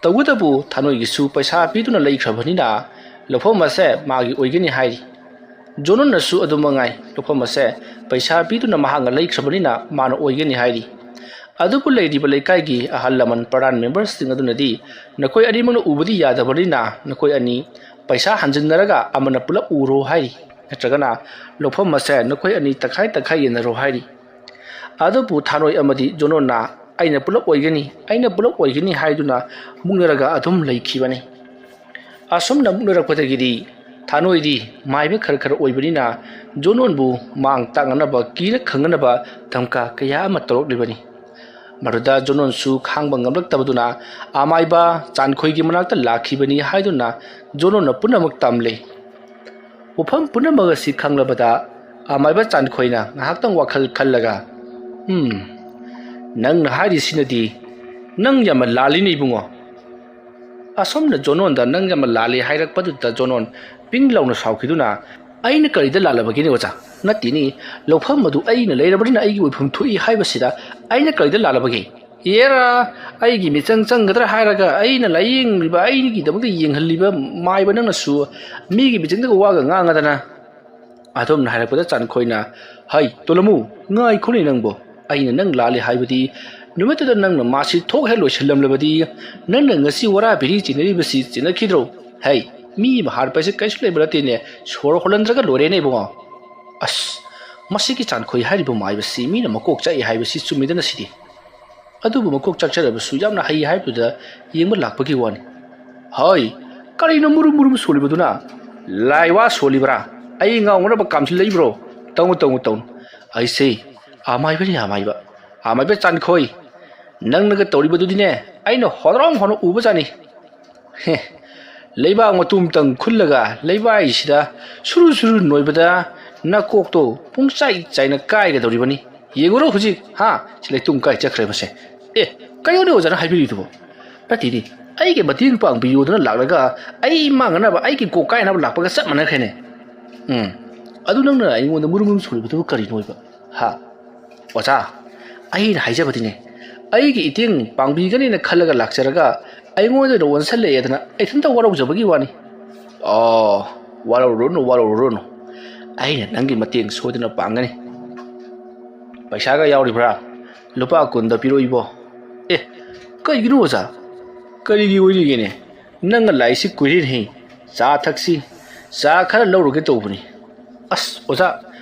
ꯇꯧꯕꯇꯕꯨ ꯊꯥꯅꯣꯏꯒꯤꯁꯨ ꯄꯩꯁꯥ ꯄꯤꯗꯨꯅ ꯂꯩꯈ꯭ꯔꯕꯅꯤꯅ ꯂꯧꯐꯝ ꯑꯁꯦ ꯃꯥꯒꯤ ꯑꯣꯏꯒꯅꯤ ꯍꯥꯏꯔꯤ꯫ ꯖꯣꯅꯣꯟꯅꯁꯨ ꯑꯗꯨ ꯃꯉꯥꯏ, ꯂꯧꯐꯝ ꯑꯁꯦ ꯄꯩꯁꯥ ꯄꯤꯗꯨꯅ ꯃꯍꯥꯛꯅ ꯂꯩꯈ꯭ꯔꯕꯅꯤꯅ ꯃꯥꯅ ꯑꯣꯏꯒꯅꯤ ꯍꯥꯏꯔꯤ꯫ ꯑꯗꯨꯕꯨ ꯂꯩꯔꯤꯕ ꯂꯩꯀꯥꯏꯒꯤ ꯑꯍꯜ ꯂꯃꯟ, ꯄ꯭ꯔꯙꯥꯟ ꯃꯦꯝꯕꯔꯁꯤꯡ ꯑꯗꯨꯅꯗꯤ ꯅꯈꯣꯏ ꯑꯅꯤꯃꯛꯅ ꯎꯕꯗꯤ ꯌꯥꯗꯕꯅꯤꯅ ꯅꯈꯣꯏ ꯑꯅꯤ ꯄꯩꯁꯥ ꯍꯟꯖꯤꯟꯅꯔꯒ ꯑꯃꯅ ꯄꯨꯂꯞ ꯎꯔꯣ ꯍꯥꯏꯔꯤ, ꯅꯠꯇ꯭ꯔꯒꯅ ꯂꯧꯐꯝ ꯑꯁꯦ ꯅꯈꯣꯏ ꯑꯅꯤ ꯇꯪꯈꯥꯏ ꯇꯪꯈꯥꯏ ꯌꯦꯟꯅꯔꯣ ꯍꯥꯏꯔꯤ꯫ ꯑꯗꯨꯕꯨ ꯊꯥꯅꯣꯏ ꯑꯃꯗꯤ ꯖꯣꯅꯣꯟꯅ "ꯑꯩꯅ ꯄꯨꯂꯞ ꯑꯣꯏꯒꯅꯤ, ꯑꯩꯅ ꯄꯨꯂꯞ ꯑꯣꯏꯒꯅꯤ" ꯍꯥꯏꯗꯨꯅ ꯃꯨꯛꯅꯔꯒ ꯑꯗꯨꯝ ꯂꯩꯈꯤꯕꯅꯤ꯫ ꯑꯁꯨꯝꯅ ꯃꯨꯛꯅꯔꯛꯄꯗꯒꯤꯗꯤ ꯊꯥꯅꯣꯏꯗꯤ ꯃꯥꯏꯕ ꯈꯔ ꯈꯔ ꯑꯣꯏꯕꯅꯤꯅ ꯖꯣꯅꯣꯟꯕꯨ ꯃꯥꯡ ꯇꯥꯛꯅꯅꯕ, ꯀꯤꯔ ꯈꯪꯅꯅꯕ ꯙꯝꯀꯥ ꯀꯌꯥ ꯑꯃ ꯇꯧꯔꯛꯂꯤꯕꯅꯤ꯫ ꯃꯗꯨꯗ ꯖꯣꯅꯣꯟꯁꯨ ꯈꯥꯡꯕ ꯉꯝꯂꯛꯇꯕꯗꯨꯅ ꯑꯃꯥꯏꯕ ꯆꯥꯟꯈꯣꯏꯒꯤ ꯃꯅꯥꯛꯇ ꯂꯥꯛꯈꯤꯕꯅꯤ ꯍꯥꯏꯗꯨꯅ ꯖꯣꯅꯣꯟꯅ ꯄꯨꯝꯅꯃꯛ ꯇꯝꯂꯦ꯫ ꯋꯥꯐꯝ ꯄꯨꯝꯅꯃꯛ ꯑꯁꯤ ꯈꯪꯂꯕꯗ ꯑꯃꯥꯏꯕ ꯆꯥꯟꯈꯣꯏꯅ ꯉꯥꯏꯍꯥꯛꯇꯪ ꯋꯥꯈꯜ ꯈꯜꯂꯒ, "ꯎꯝ, ꯅꯪꯅ ꯍꯥꯏꯔꯤꯁꯤꯅꯗꯤ ꯅꯪ ꯌꯥꯝꯅ ꯂꯥꯜꯂꯤꯅꯦ ꯏꯕꯨꯡꯉꯣ"꯫ ꯑꯁꯣꯝꯅ ꯖꯣꯅꯣꯟꯗ "ꯅꯪ ꯌꯥꯝꯅ ꯂꯥꯜꯂꯤ" ꯍꯥꯏꯔꯛꯄꯗꯨꯗ ꯖꯣꯅꯣꯟ ꯄꯤꯡ ꯂꯥꯎꯅ ꯁꯥꯎꯈꯤꯗꯨꯅ, "ꯑꯩꯅ ꯀꯔꯤꯗ ꯂꯥꯜꯂꯕꯒꯦꯅꯦ ꯑꯣꯖꯥ? ꯅꯠꯇꯦꯅꯦ, ꯂꯧꯐꯝ ꯑꯗꯨ ꯑꯩꯅ ꯂꯩꯔꯕꯅꯤꯅ ꯑꯩꯒꯤ ꯑꯣꯏꯐꯝ ꯊꯣꯛꯏ ꯍꯥꯏꯕꯁꯤꯗ ꯑꯩꯅ ꯀꯔꯤꯗ ꯂꯥꯜꯂꯕꯒꯦ? ꯑꯦꯔꯥ, ꯑꯩꯒꯤ ꯃꯤꯆꯪ ꯆꯪꯒꯗ꯭ꯔꯥ ꯍꯥꯏꯔꯒ ꯑꯩꯅ ꯂꯥꯏꯌꯦꯡꯂꯤꯕ, ꯑꯩꯒꯤꯗꯃꯛꯇ ꯌꯦꯡꯍꯜꯂꯤꯕ ꯃꯥꯏꯕ ꯅꯪꯅꯁꯨ ꯃꯤꯒꯤ ꯃꯤꯆꯪꯗꯒ ꯋꯥꯒ ꯉꯥꯡꯉꯗꯅ"꯫ ꯑꯗꯣꯝꯅ ꯍꯥꯏꯔꯛꯄꯗ ꯆꯥꯟꯈꯣꯏꯅ, "ꯍꯩ, ꯇꯣꯂꯃꯨ, ꯉꯥꯏꯈꯣꯅꯦ ꯅꯪꯕꯣ꯫ ꯑꯩꯅ ꯅꯪ ꯂꯥꯜꯂꯦ ꯍꯥꯏꯕꯗꯤ ꯅꯨꯃꯤꯠꯇꯨꯗ ꯅꯪꯅ ꯃꯥꯁꯤ ꯊꯣꯛ ꯍꯦꯛ ꯂꯣꯏꯁꯤꯜꯂꯝꯂꯕꯗꯤ, ꯅꯪꯅ ꯉꯁꯤ ꯋꯥꯔꯥ ꯕꯤꯔꯤ ꯆꯤꯟꯅꯔꯤꯕꯁꯤ ꯆꯤꯟꯅꯈꯤꯗ꯭ꯔꯣ? ꯍꯩ, ꯃꯤ ꯑꯃ ꯍꯥꯠꯄ ꯍꯥꯏꯁꯦ ꯀꯩꯁꯨ ꯂꯩꯕ ꯅꯠꯇꯦꯅꯦ, ꯁꯣꯔ ꯍꯣꯜꯍꯟꯗ꯭ꯔꯒ ꯂꯣꯏꯔꯦꯅꯦ ꯏꯕꯨꯡꯉꯣ꯫ ꯑꯁ, ꯃꯁꯤꯒꯤ ꯆꯥꯟꯈꯣꯏ ꯍꯥꯏꯔꯤꯕ ꯃꯥꯏꯕꯁꯤ ꯃꯤꯅ ꯃꯀꯣꯛ ꯆꯥꯛꯏ ꯍꯥꯏꯕꯁꯤ ꯆꯨꯝꯃꯤꯗꯅ ꯁꯤꯗꯤ꯫ ꯑꯗꯨꯕꯨ ꯃꯀꯣꯛ ꯆꯥꯛꯆꯔꯕꯁꯨ ꯌꯥꯝꯅ ꯍꯩ ꯍꯥꯏꯕꯗꯨꯗ ꯌꯦꯡꯕ ꯂꯥꯛꯄꯒꯤ ꯋꯥꯅꯤ꯫ ꯍꯣꯏ, ꯀꯔꯤꯅꯣ ꯃꯨꯔꯨꯝ ꯃꯨꯔꯨꯝ ꯁꯣꯜꯂꯤꯕꯗꯨꯅ? ꯂꯥꯏꯋꯥ ꯁꯣꯜꯂꯤꯕ꯭ꯔꯥ? ꯑꯩ ꯉꯥꯎꯅꯅꯕ ꯀꯥꯝꯁꯤꯜꯂꯛꯏꯕ꯭ꯔꯣ? ꯇꯧꯅꯨ, ꯇꯧꯅꯨ, ꯇꯧꯅꯨ꯫ ꯑꯩꯁꯦ ꯑꯃꯥꯏꯕꯅꯤ, ꯑꯃꯥꯏꯕ꯫ ꯑꯃꯥꯏꯕ ꯆꯥꯟꯈꯣꯏ, ꯅꯪꯅꯒ ꯇꯧꯔꯤꯕꯗꯨꯗꯤꯅꯦ, ꯑꯩꯅ ꯍꯣꯗ꯭ꯔꯣꯡ ꯍꯣꯅ ꯎꯕꯖꯥꯠꯅꯤ꯫ ꯍꯦ, ꯂꯩꯕꯥꯛ ꯃꯇꯨꯝꯇꯪ ꯈꯨꯜꯂꯒ ꯂꯩꯕꯥꯏꯁꯤꯗ ꯁꯨꯔꯨ ꯁꯨꯔꯨ ꯅꯣꯏꯕꯗ ꯅꯀꯣꯛꯇꯣ ꯄꯨꯡꯆꯥꯏ ꯆꯥꯏꯅ ꯀꯥꯏꯒꯗꯧꯔꯤꯕꯅꯤ꯫ ꯌꯦꯡꯉꯨꯔꯣ ꯍꯧꯖꯤꯛ, ꯍꯥ? ꯁꯤ ꯂꯩꯇꯨꯝ ꯀꯥꯏ ꯆꯠꯈ꯭ꯔꯦ ꯃꯁꯦ꯫ ꯑꯦ, ꯀꯩꯅꯣꯅꯦ ꯑꯣꯖꯥꯅ ꯍꯥꯏꯕꯤꯔꯤꯗꯨꯕꯣ? ꯅꯠꯇꯦꯅꯦ, ꯑꯩꯒꯤ ꯃꯇꯦꯡ ꯄꯥꯡꯕꯤꯌꯨꯗꯅ ꯂꯥꯛꯂꯒ ꯑꯩ ꯃꯥꯡꯅꯅꯕ, ꯑꯩꯒꯤ ꯀꯣꯛ ꯀꯥꯏꯅꯕ ꯂꯥꯛꯄꯒ ꯆꯞ ꯃꯥꯟꯅꯈ꯭ꯔꯦꯅꯦ꯫ ꯎꯝ, ꯑꯗꯨ ꯅꯪꯅ ꯑꯩꯉꯣꯟꯗ ꯃꯨꯔꯨꯝ ꯃꯨꯔꯨꯝ ꯁꯣꯜꯂꯤꯕꯗꯨꯕꯨ ꯀꯔꯤꯅꯣꯕ? ꯍꯥ? ꯑꯣꯖꯥ, ꯑꯩꯅ ꯍꯥꯏꯖꯕꯗꯤꯅꯦ, ꯑꯩꯒꯤ ꯏꯇꯦꯡ ꯄꯥꯡꯕꯤꯒꯅꯤꯅ ꯈꯜꯂꯒ ꯂꯥꯛꯆꯔꯒ ꯑꯩꯉꯣꯟꯗ ꯑꯣꯟꯁꯜꯂꯛꯑꯦꯗꯅ ꯏꯊꯟꯇ ꯋꯥꯔꯧꯖꯕꯒꯤ ꯋꯥꯅꯤ꯫ ꯑꯣ, ꯋꯥꯔꯧꯔꯨꯔꯅꯨ, ꯋꯥꯔꯧꯔꯨꯔꯅꯨ꯫ ꯑꯩꯅ ꯅꯪꯒꯤ ꯃꯇꯦꯡ ꯁꯣꯏꯗꯅ ꯄꯥꯡꯒꯅꯤ꯫ ꯄꯩꯁꯥꯒ ꯌꯥꯎꯔꯤꯕ꯭ꯔꯥ? ꯂꯨꯄꯥ ꯀꯨꯟꯗ ꯄꯤꯔꯛꯏꯕꯣ꯫ ꯑꯦ, ꯀꯩꯒꯤꯅꯣ ꯑꯣꯖꯥ? ꯀꯔꯤꯒꯤ ꯑꯣꯏꯔꯤꯒꯦꯅꯦ? ꯅꯪꯒ ꯂꯥꯛꯏꯁꯤ ꯀꯨꯏꯔꯦꯅꯦꯍꯦ꯫ ꯆꯥ ꯊꯛꯁꯤ꯫ ꯆꯥ ꯈꯔ ꯂꯧꯔꯨꯒꯦ ꯇꯧꯕꯅꯤ꯫ ꯑꯁ, ꯑꯣꯖꯥ,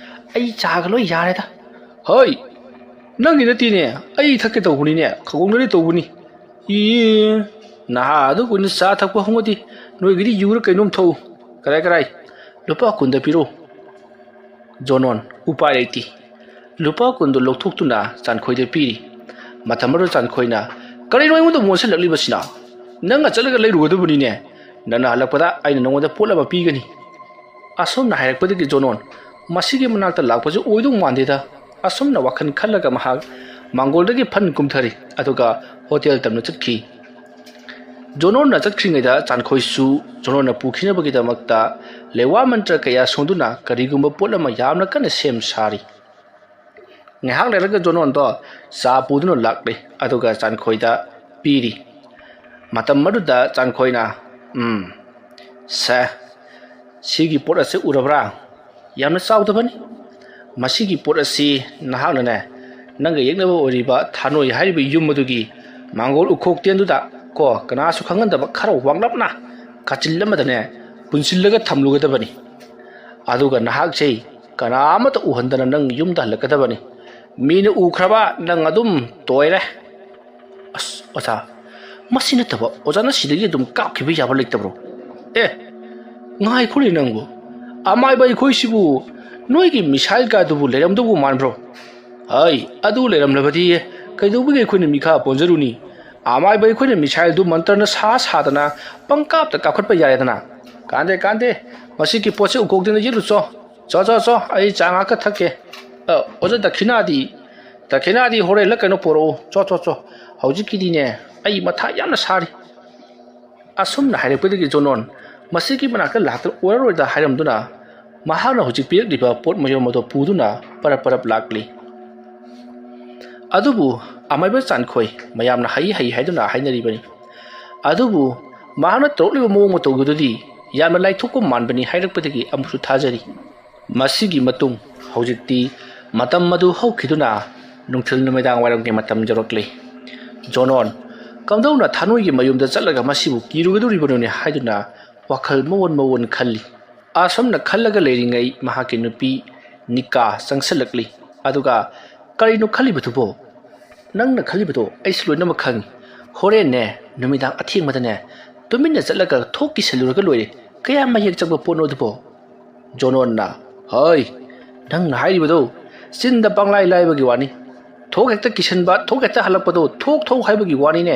ꯑꯩ ꯆꯥꯒ ꯂꯣꯏ ꯌꯥꯔꯦꯗ꯫ ꯍꯣꯏ, ꯅꯪꯒꯤ ꯅꯠꯇꯦꯅꯦ, ꯑꯩ ꯊꯛꯀꯦ ꯇꯧꯕꯅꯤꯅꯦ, ꯈꯧꯒꯪꯅꯔꯦ ꯇꯧꯕꯅꯤ꯫ ꯏ, ꯅꯍꯥ ꯑꯗꯨ ꯀꯨꯏꯅ ꯆꯥ ꯊꯛꯄ ꯍꯧꯅꯗꯦ, ꯅꯣꯏꯒꯤꯗꯤ ꯌꯨꯔ ꯀꯩꯅꯣꯝ ꯊꯛꯎ꯫ ꯀꯔꯥꯏ, ꯀꯔꯥꯏ? ꯂꯨꯄꯥ ꯀꯨꯟꯗ ꯄꯤꯔꯛꯎ꯫ ꯖꯣꯅꯣꯟ, ꯎꯄꯥꯏ ꯂꯩꯇꯦ꯫ ꯂꯨꯄꯥ ꯀꯨꯟꯗꯨ ꯂꯧꯊꯣꯛꯇꯨꯅ ꯆꯥꯟꯈꯣꯏꯗ ꯄꯤꯔꯤ꯫ ꯃꯇꯝ ꯑꯗꯨ ꯆꯥꯟꯈꯣꯏꯅ, "ꯀꯔꯤꯅꯣ ꯑꯩꯉꯣꯟꯗ ꯃꯣꯟꯁꯤꯜꯂꯛꯂꯤꯕꯁꯤꯅ? ꯅꯪꯒ ꯆꯠꯂꯒ ꯂꯩꯔꯨꯒꯗꯕꯅꯤꯅꯦ꯫ ꯅꯪꯅ ꯍꯜꯂꯛꯄꯗ ꯑꯩꯅ ꯅꯉꯣꯟꯗ ꯄꯣꯠ ꯑꯃ ꯄꯤꯒꯅꯤ"꯫ ꯑꯁꯨꯝꯅ ꯍꯥꯏꯔꯛꯄꯗꯒꯤ ꯖꯣꯅꯣꯟ, "ꯃꯁꯤꯒꯤ ꯃꯅꯥꯛꯇ ꯂꯥꯛꯄꯁꯨ ꯑꯣꯏꯗꯧ ꯃꯥꯟꯗꯦꯗ"꯫ ꯑꯁꯨꯝꯅ ꯋꯥꯈꯜ ꯈꯜꯂꯒ ꯃꯍꯥꯛ ꯃꯥꯡꯒꯣꯜꯗꯒꯤ ꯐꯟ ꯀꯨꯝꯊꯔꯤ, ꯑꯗꯨꯒ ꯍꯣꯇꯦꯜ ꯇꯝꯅ ꯆꯠꯈꯤ꯫ ꯖꯣꯅꯣꯟꯅ ꯆꯠꯈ꯭ꯔꯤꯉꯩꯗ ꯆꯥꯟꯈꯣꯏꯁꯨ ꯖꯣꯅꯣꯟꯅ ꯄꯨꯈꯤꯅꯕꯒꯤꯗꯃꯛꯇ ꯂꯩꯋꯥ ꯃꯟꯇ꯭ꯔ ꯀꯌꯥ ꯁꯣꯟꯗꯨꯅ ꯀꯔꯤꯒꯨꯝꯕ ꯄꯣꯠ ꯑꯃ ꯌꯥꯝꯅ ꯀꯟꯅ ꯁꯦꯝ ꯁꯥꯔꯤ꯫ ꯉꯥꯏꯍꯥꯛ ꯂꯩꯔꯒ ꯖꯣꯅꯣꯟꯗꯣ ꯆꯥ ꯄꯨꯗꯨꯅ ꯂꯥꯛꯂꯦ, ꯑꯗꯨꯒ ꯆꯥꯟꯈꯣꯏꯗ ꯄꯤꯔꯤ꯫ ꯃꯇꯝ ꯑꯗꯨꯗ ꯆꯥꯟꯈꯣꯏꯅ, "ꯎꯝ, ꯁꯦ, ꯁꯤꯒꯤ ꯄꯣꯠ ꯑꯁꯤ ꯎꯔꯕ꯭ꯔꯥ? ꯌꯥꯝꯅ ꯆꯥꯎꯗꯕꯅꯤ꯫ ꯃꯁꯤꯒꯤ ꯄꯣꯠ ꯑꯁꯤ ꯅꯍꯥꯛꯅꯅꯦ, ꯅꯪꯒ ꯌꯦꯛꯅꯕ ꯑꯣꯏꯔꯤꯕ ꯊꯥꯅꯣꯏ ꯍꯥꯏꯔꯤꯕ ꯌꯨꯝ ꯑꯗꯨꯒꯤ ꯃꯥꯡꯒꯣꯜ ꯎꯈꯣꯛꯇꯦꯟꯗꯨꯗ ꯀꯣ, ꯀꯅꯥꯁꯨ ꯈꯪꯍꯟꯗꯕ ꯈꯔ ꯋꯥꯡꯂꯞꯅ ꯀꯥꯆꯤꯜ ꯑꯃꯗꯅꯦ ꯄꯨꯟꯁꯤꯜꯂꯒ ꯊꯝꯂꯨꯒꯗꯕꯅꯤ꯫ ꯑꯗꯨꯒ ꯅꯍꯥꯛꯁꯦ ꯀꯅꯥ ꯑꯃꯠꯇ ꯎꯍꯟꯗꯅ ꯅꯪ ꯌꯨꯝꯗ ꯍꯜꯂꯛꯀꯗꯕꯅꯤ꯫ ꯃꯤꯅ ꯎꯈ꯭ꯔꯕ ꯅꯪ ꯑꯗꯨꯝ ꯇꯣꯏꯔꯦ꯫ ꯑꯁ ꯑꯣꯖꯥ, ꯃꯁꯤ ꯅꯠꯇꯕ ꯑꯣꯖꯥꯅ ꯁꯤꯗꯒꯤ ꯑꯗꯨꯝ ꯀꯥꯞꯈꯤꯕ ꯌꯥꯕ ꯂꯩꯇꯕ꯭ꯔꯣ? ꯑꯦ, ꯉꯥꯏꯈꯣꯅꯦ ꯅꯪꯕꯨ, ꯑꯃꯥꯏꯕ ꯑꯩꯈꯣꯏꯁꯤꯕꯨ ꯅꯣꯏꯒꯤ ꯃꯤꯁꯥꯏꯜ ꯀꯥꯗꯨꯕꯨ ꯂꯩꯔꯝꯗꯧꯕ ꯃꯥꯟꯕ꯭ꯔꯣ? ꯍꯩ, ꯑꯗꯨ ꯂꯩꯔꯝꯂꯕꯗꯤ ꯀꯩꯗꯧꯕꯒꯤ ꯑꯩꯈꯣꯏꯅ ꯃꯤꯈꯥ ꯄꯣꯟꯖꯔꯨꯅꯤ? ꯑꯃꯥꯏꯕ ꯑꯩꯈꯣꯏꯅ ꯃꯤꯁꯥꯏꯜꯗꯨ ꯃꯟꯇ꯭ꯔꯅ ꯁꯥ ꯁꯥꯗꯅ ꯄꯪꯀꯥꯞꯇ ꯀꯥꯞꯈꯠꯄ ꯌꯥꯔꯦꯗꯅ꯫ ꯀꯥꯟꯗꯦ ꯀꯥꯟꯗꯦ, ꯃꯁꯤꯒꯤ ꯄꯣꯠꯁꯦ ꯎꯀꯣꯛꯇꯤꯟꯗ ꯌꯦꯠꯂꯨꯆꯣ꯫ ꯆꯣ ꯆꯣ ꯆꯣ, ꯑꯩ ꯆꯥ ꯉꯥꯛꯇ ꯊꯛꯀꯦ꯫ ꯑ, ꯑꯣꯖꯥ, ꯗꯈꯤꯅꯥꯗꯤ? ꯗꯈꯤꯅꯥꯗꯤ ꯍꯣꯔꯦꯟꯂ ꯀꯩꯅꯣ ꯄꯣꯔꯛꯎ꯫ ꯆꯣ ꯆꯣ ꯆꯣ, ꯍꯧꯖꯤꯛꯀꯤꯗꯤꯅꯦ ꯑꯩ ꯃꯊꯥ ꯌꯥꯝꯅ ꯁꯥꯔꯤ꯫ ꯑꯁꯨꯝꯅ ꯍꯥꯏꯔꯛꯄꯗꯒꯤ ꯖꯣꯅꯣꯟ ꯃꯁꯤꯒꯤ ꯃꯅꯥꯛꯇ ꯂꯥꯛꯇꯨꯅ ꯑꯣꯏꯔꯔꯣꯏꯗ ꯍꯥꯏꯔꯝꯗꯨꯅ ꯃꯍꯥꯛꯅ ꯍꯧꯖꯤꯛ ꯄꯤꯔꯛꯂꯤꯕ ꯄꯣꯠ ꯃꯌꯣꯝ ꯑꯗꯨ ꯄꯨꯗꯨꯅ ꯄꯔꯞ ꯄꯔꯞ ꯂꯥꯛꯂꯤ꯫ ꯑꯗꯨꯕꯨ ꯑꯃꯥꯏꯕ ꯆꯥꯟꯈꯣꯏ ꯃꯌꯥꯝꯅ ꯍꯩ ꯍꯩ ꯍꯥꯏꯗꯨꯅ ꯍꯥꯏꯅꯔꯤꯕꯅꯤ꯫ ꯑꯗꯨꯕꯨ ꯃꯍꯥꯛꯅ ꯇꯧꯔꯛꯂꯤꯕ ꯃꯑꯣꯡ ꯃꯇꯧꯗꯨꯗꯤ ꯌꯥꯝꯅ ꯂꯥꯏꯊꯣꯛꯄ ꯃꯥꯟꯕꯅꯤ ꯍꯥꯏꯔꯛꯄꯗꯒꯤ ꯑꯃꯨꯛꯁꯨ ꯊꯥꯖꯔꯤ꯫ ꯃꯁꯤꯒꯤ ꯃꯇꯨꯡ ꯍꯧꯖꯤꯛꯇꯤ ꯃꯇꯝ ꯑꯗꯨ ꯍꯧꯈꯤꯗꯨꯅ ꯅꯨꯡꯊꯤꯜ ꯅꯨꯃꯤꯗꯥꯡ ꯋꯥꯏꯔꯝꯒꯤ ꯃꯇꯝ ꯌꯧꯔꯛꯂꯤ꯫ ꯖꯣꯅꯣꯟ ꯀꯝꯗꯧꯅ ꯊꯥꯅꯣꯏꯒꯤ ꯃꯌꯨꯝꯗ ꯆꯠꯂꯒ ꯃꯁꯤꯕꯨ ꯀꯤꯔꯨꯒꯗꯧꯔꯤꯕꯅꯣꯅꯦ ꯍꯥꯏꯗꯨꯅ ꯋꯥꯈꯜ ꯃꯑꯣꯟ ꯃꯑꯣꯟ ꯈꯜꯂꯤ꯫ ꯑꯁꯨꯝꯅ ꯈꯜꯂꯒ ꯂꯩꯔꯤꯉꯩ ꯃꯍꯥꯛꯀꯤ ꯅꯨꯄꯤ ꯅꯤꯀꯥ ꯆꯪꯁꯤꯜꯂꯛꯂꯤ꯫ ꯑꯗꯨꯒ ꯀꯔꯤꯅꯣ ꯈꯜꯂꯤꯕꯗꯨꯕꯣ? ꯅꯪꯅ ꯈꯜꯂꯤꯕꯗꯣ ꯑꯩꯁꯨ ꯂꯣꯏꯅꯃꯛ ꯈꯪꯉꯤ꯫ ꯍꯣꯔꯦꯟꯅꯦ ꯅꯨꯃꯤꯗꯥꯡ ꯑꯊꯦꯡꯕꯗꯅꯦ ꯇꯨꯃꯤꯟꯅ ꯆꯠꯂꯒ ꯊꯣꯛ ꯀꯤꯁꯜꯂꯨꯔꯒ ꯂꯣꯏꯔꯦ꯫ ꯀꯌꯥꯝ ꯃꯌꯦꯛ ꯆꯪꯕ ꯄꯣꯠꯅꯣ ꯑꯗꯨꯕꯣ? ꯖꯣꯅꯣꯟꯅ, ꯍꯣꯏ, ꯅꯪꯅ ꯍꯥꯏꯔꯤꯕꯗꯣ ꯆꯤꯟꯗ ꯄꯪꯂꯥꯏ ꯂꯥꯏꯕꯒꯤ ꯋꯥꯅꯤ꯫ ꯊꯣꯛ ꯍꯦꯛꯇ ꯀꯤꯁꯟꯕ, ꯊꯣꯛ ꯍꯦꯛꯇ ꯍꯜꯂꯛꯄꯗꯣ ꯊꯣꯛ ꯊꯣꯛ ꯍꯥꯏꯕꯒꯤ ꯋꯥꯅꯤꯅꯦ꯫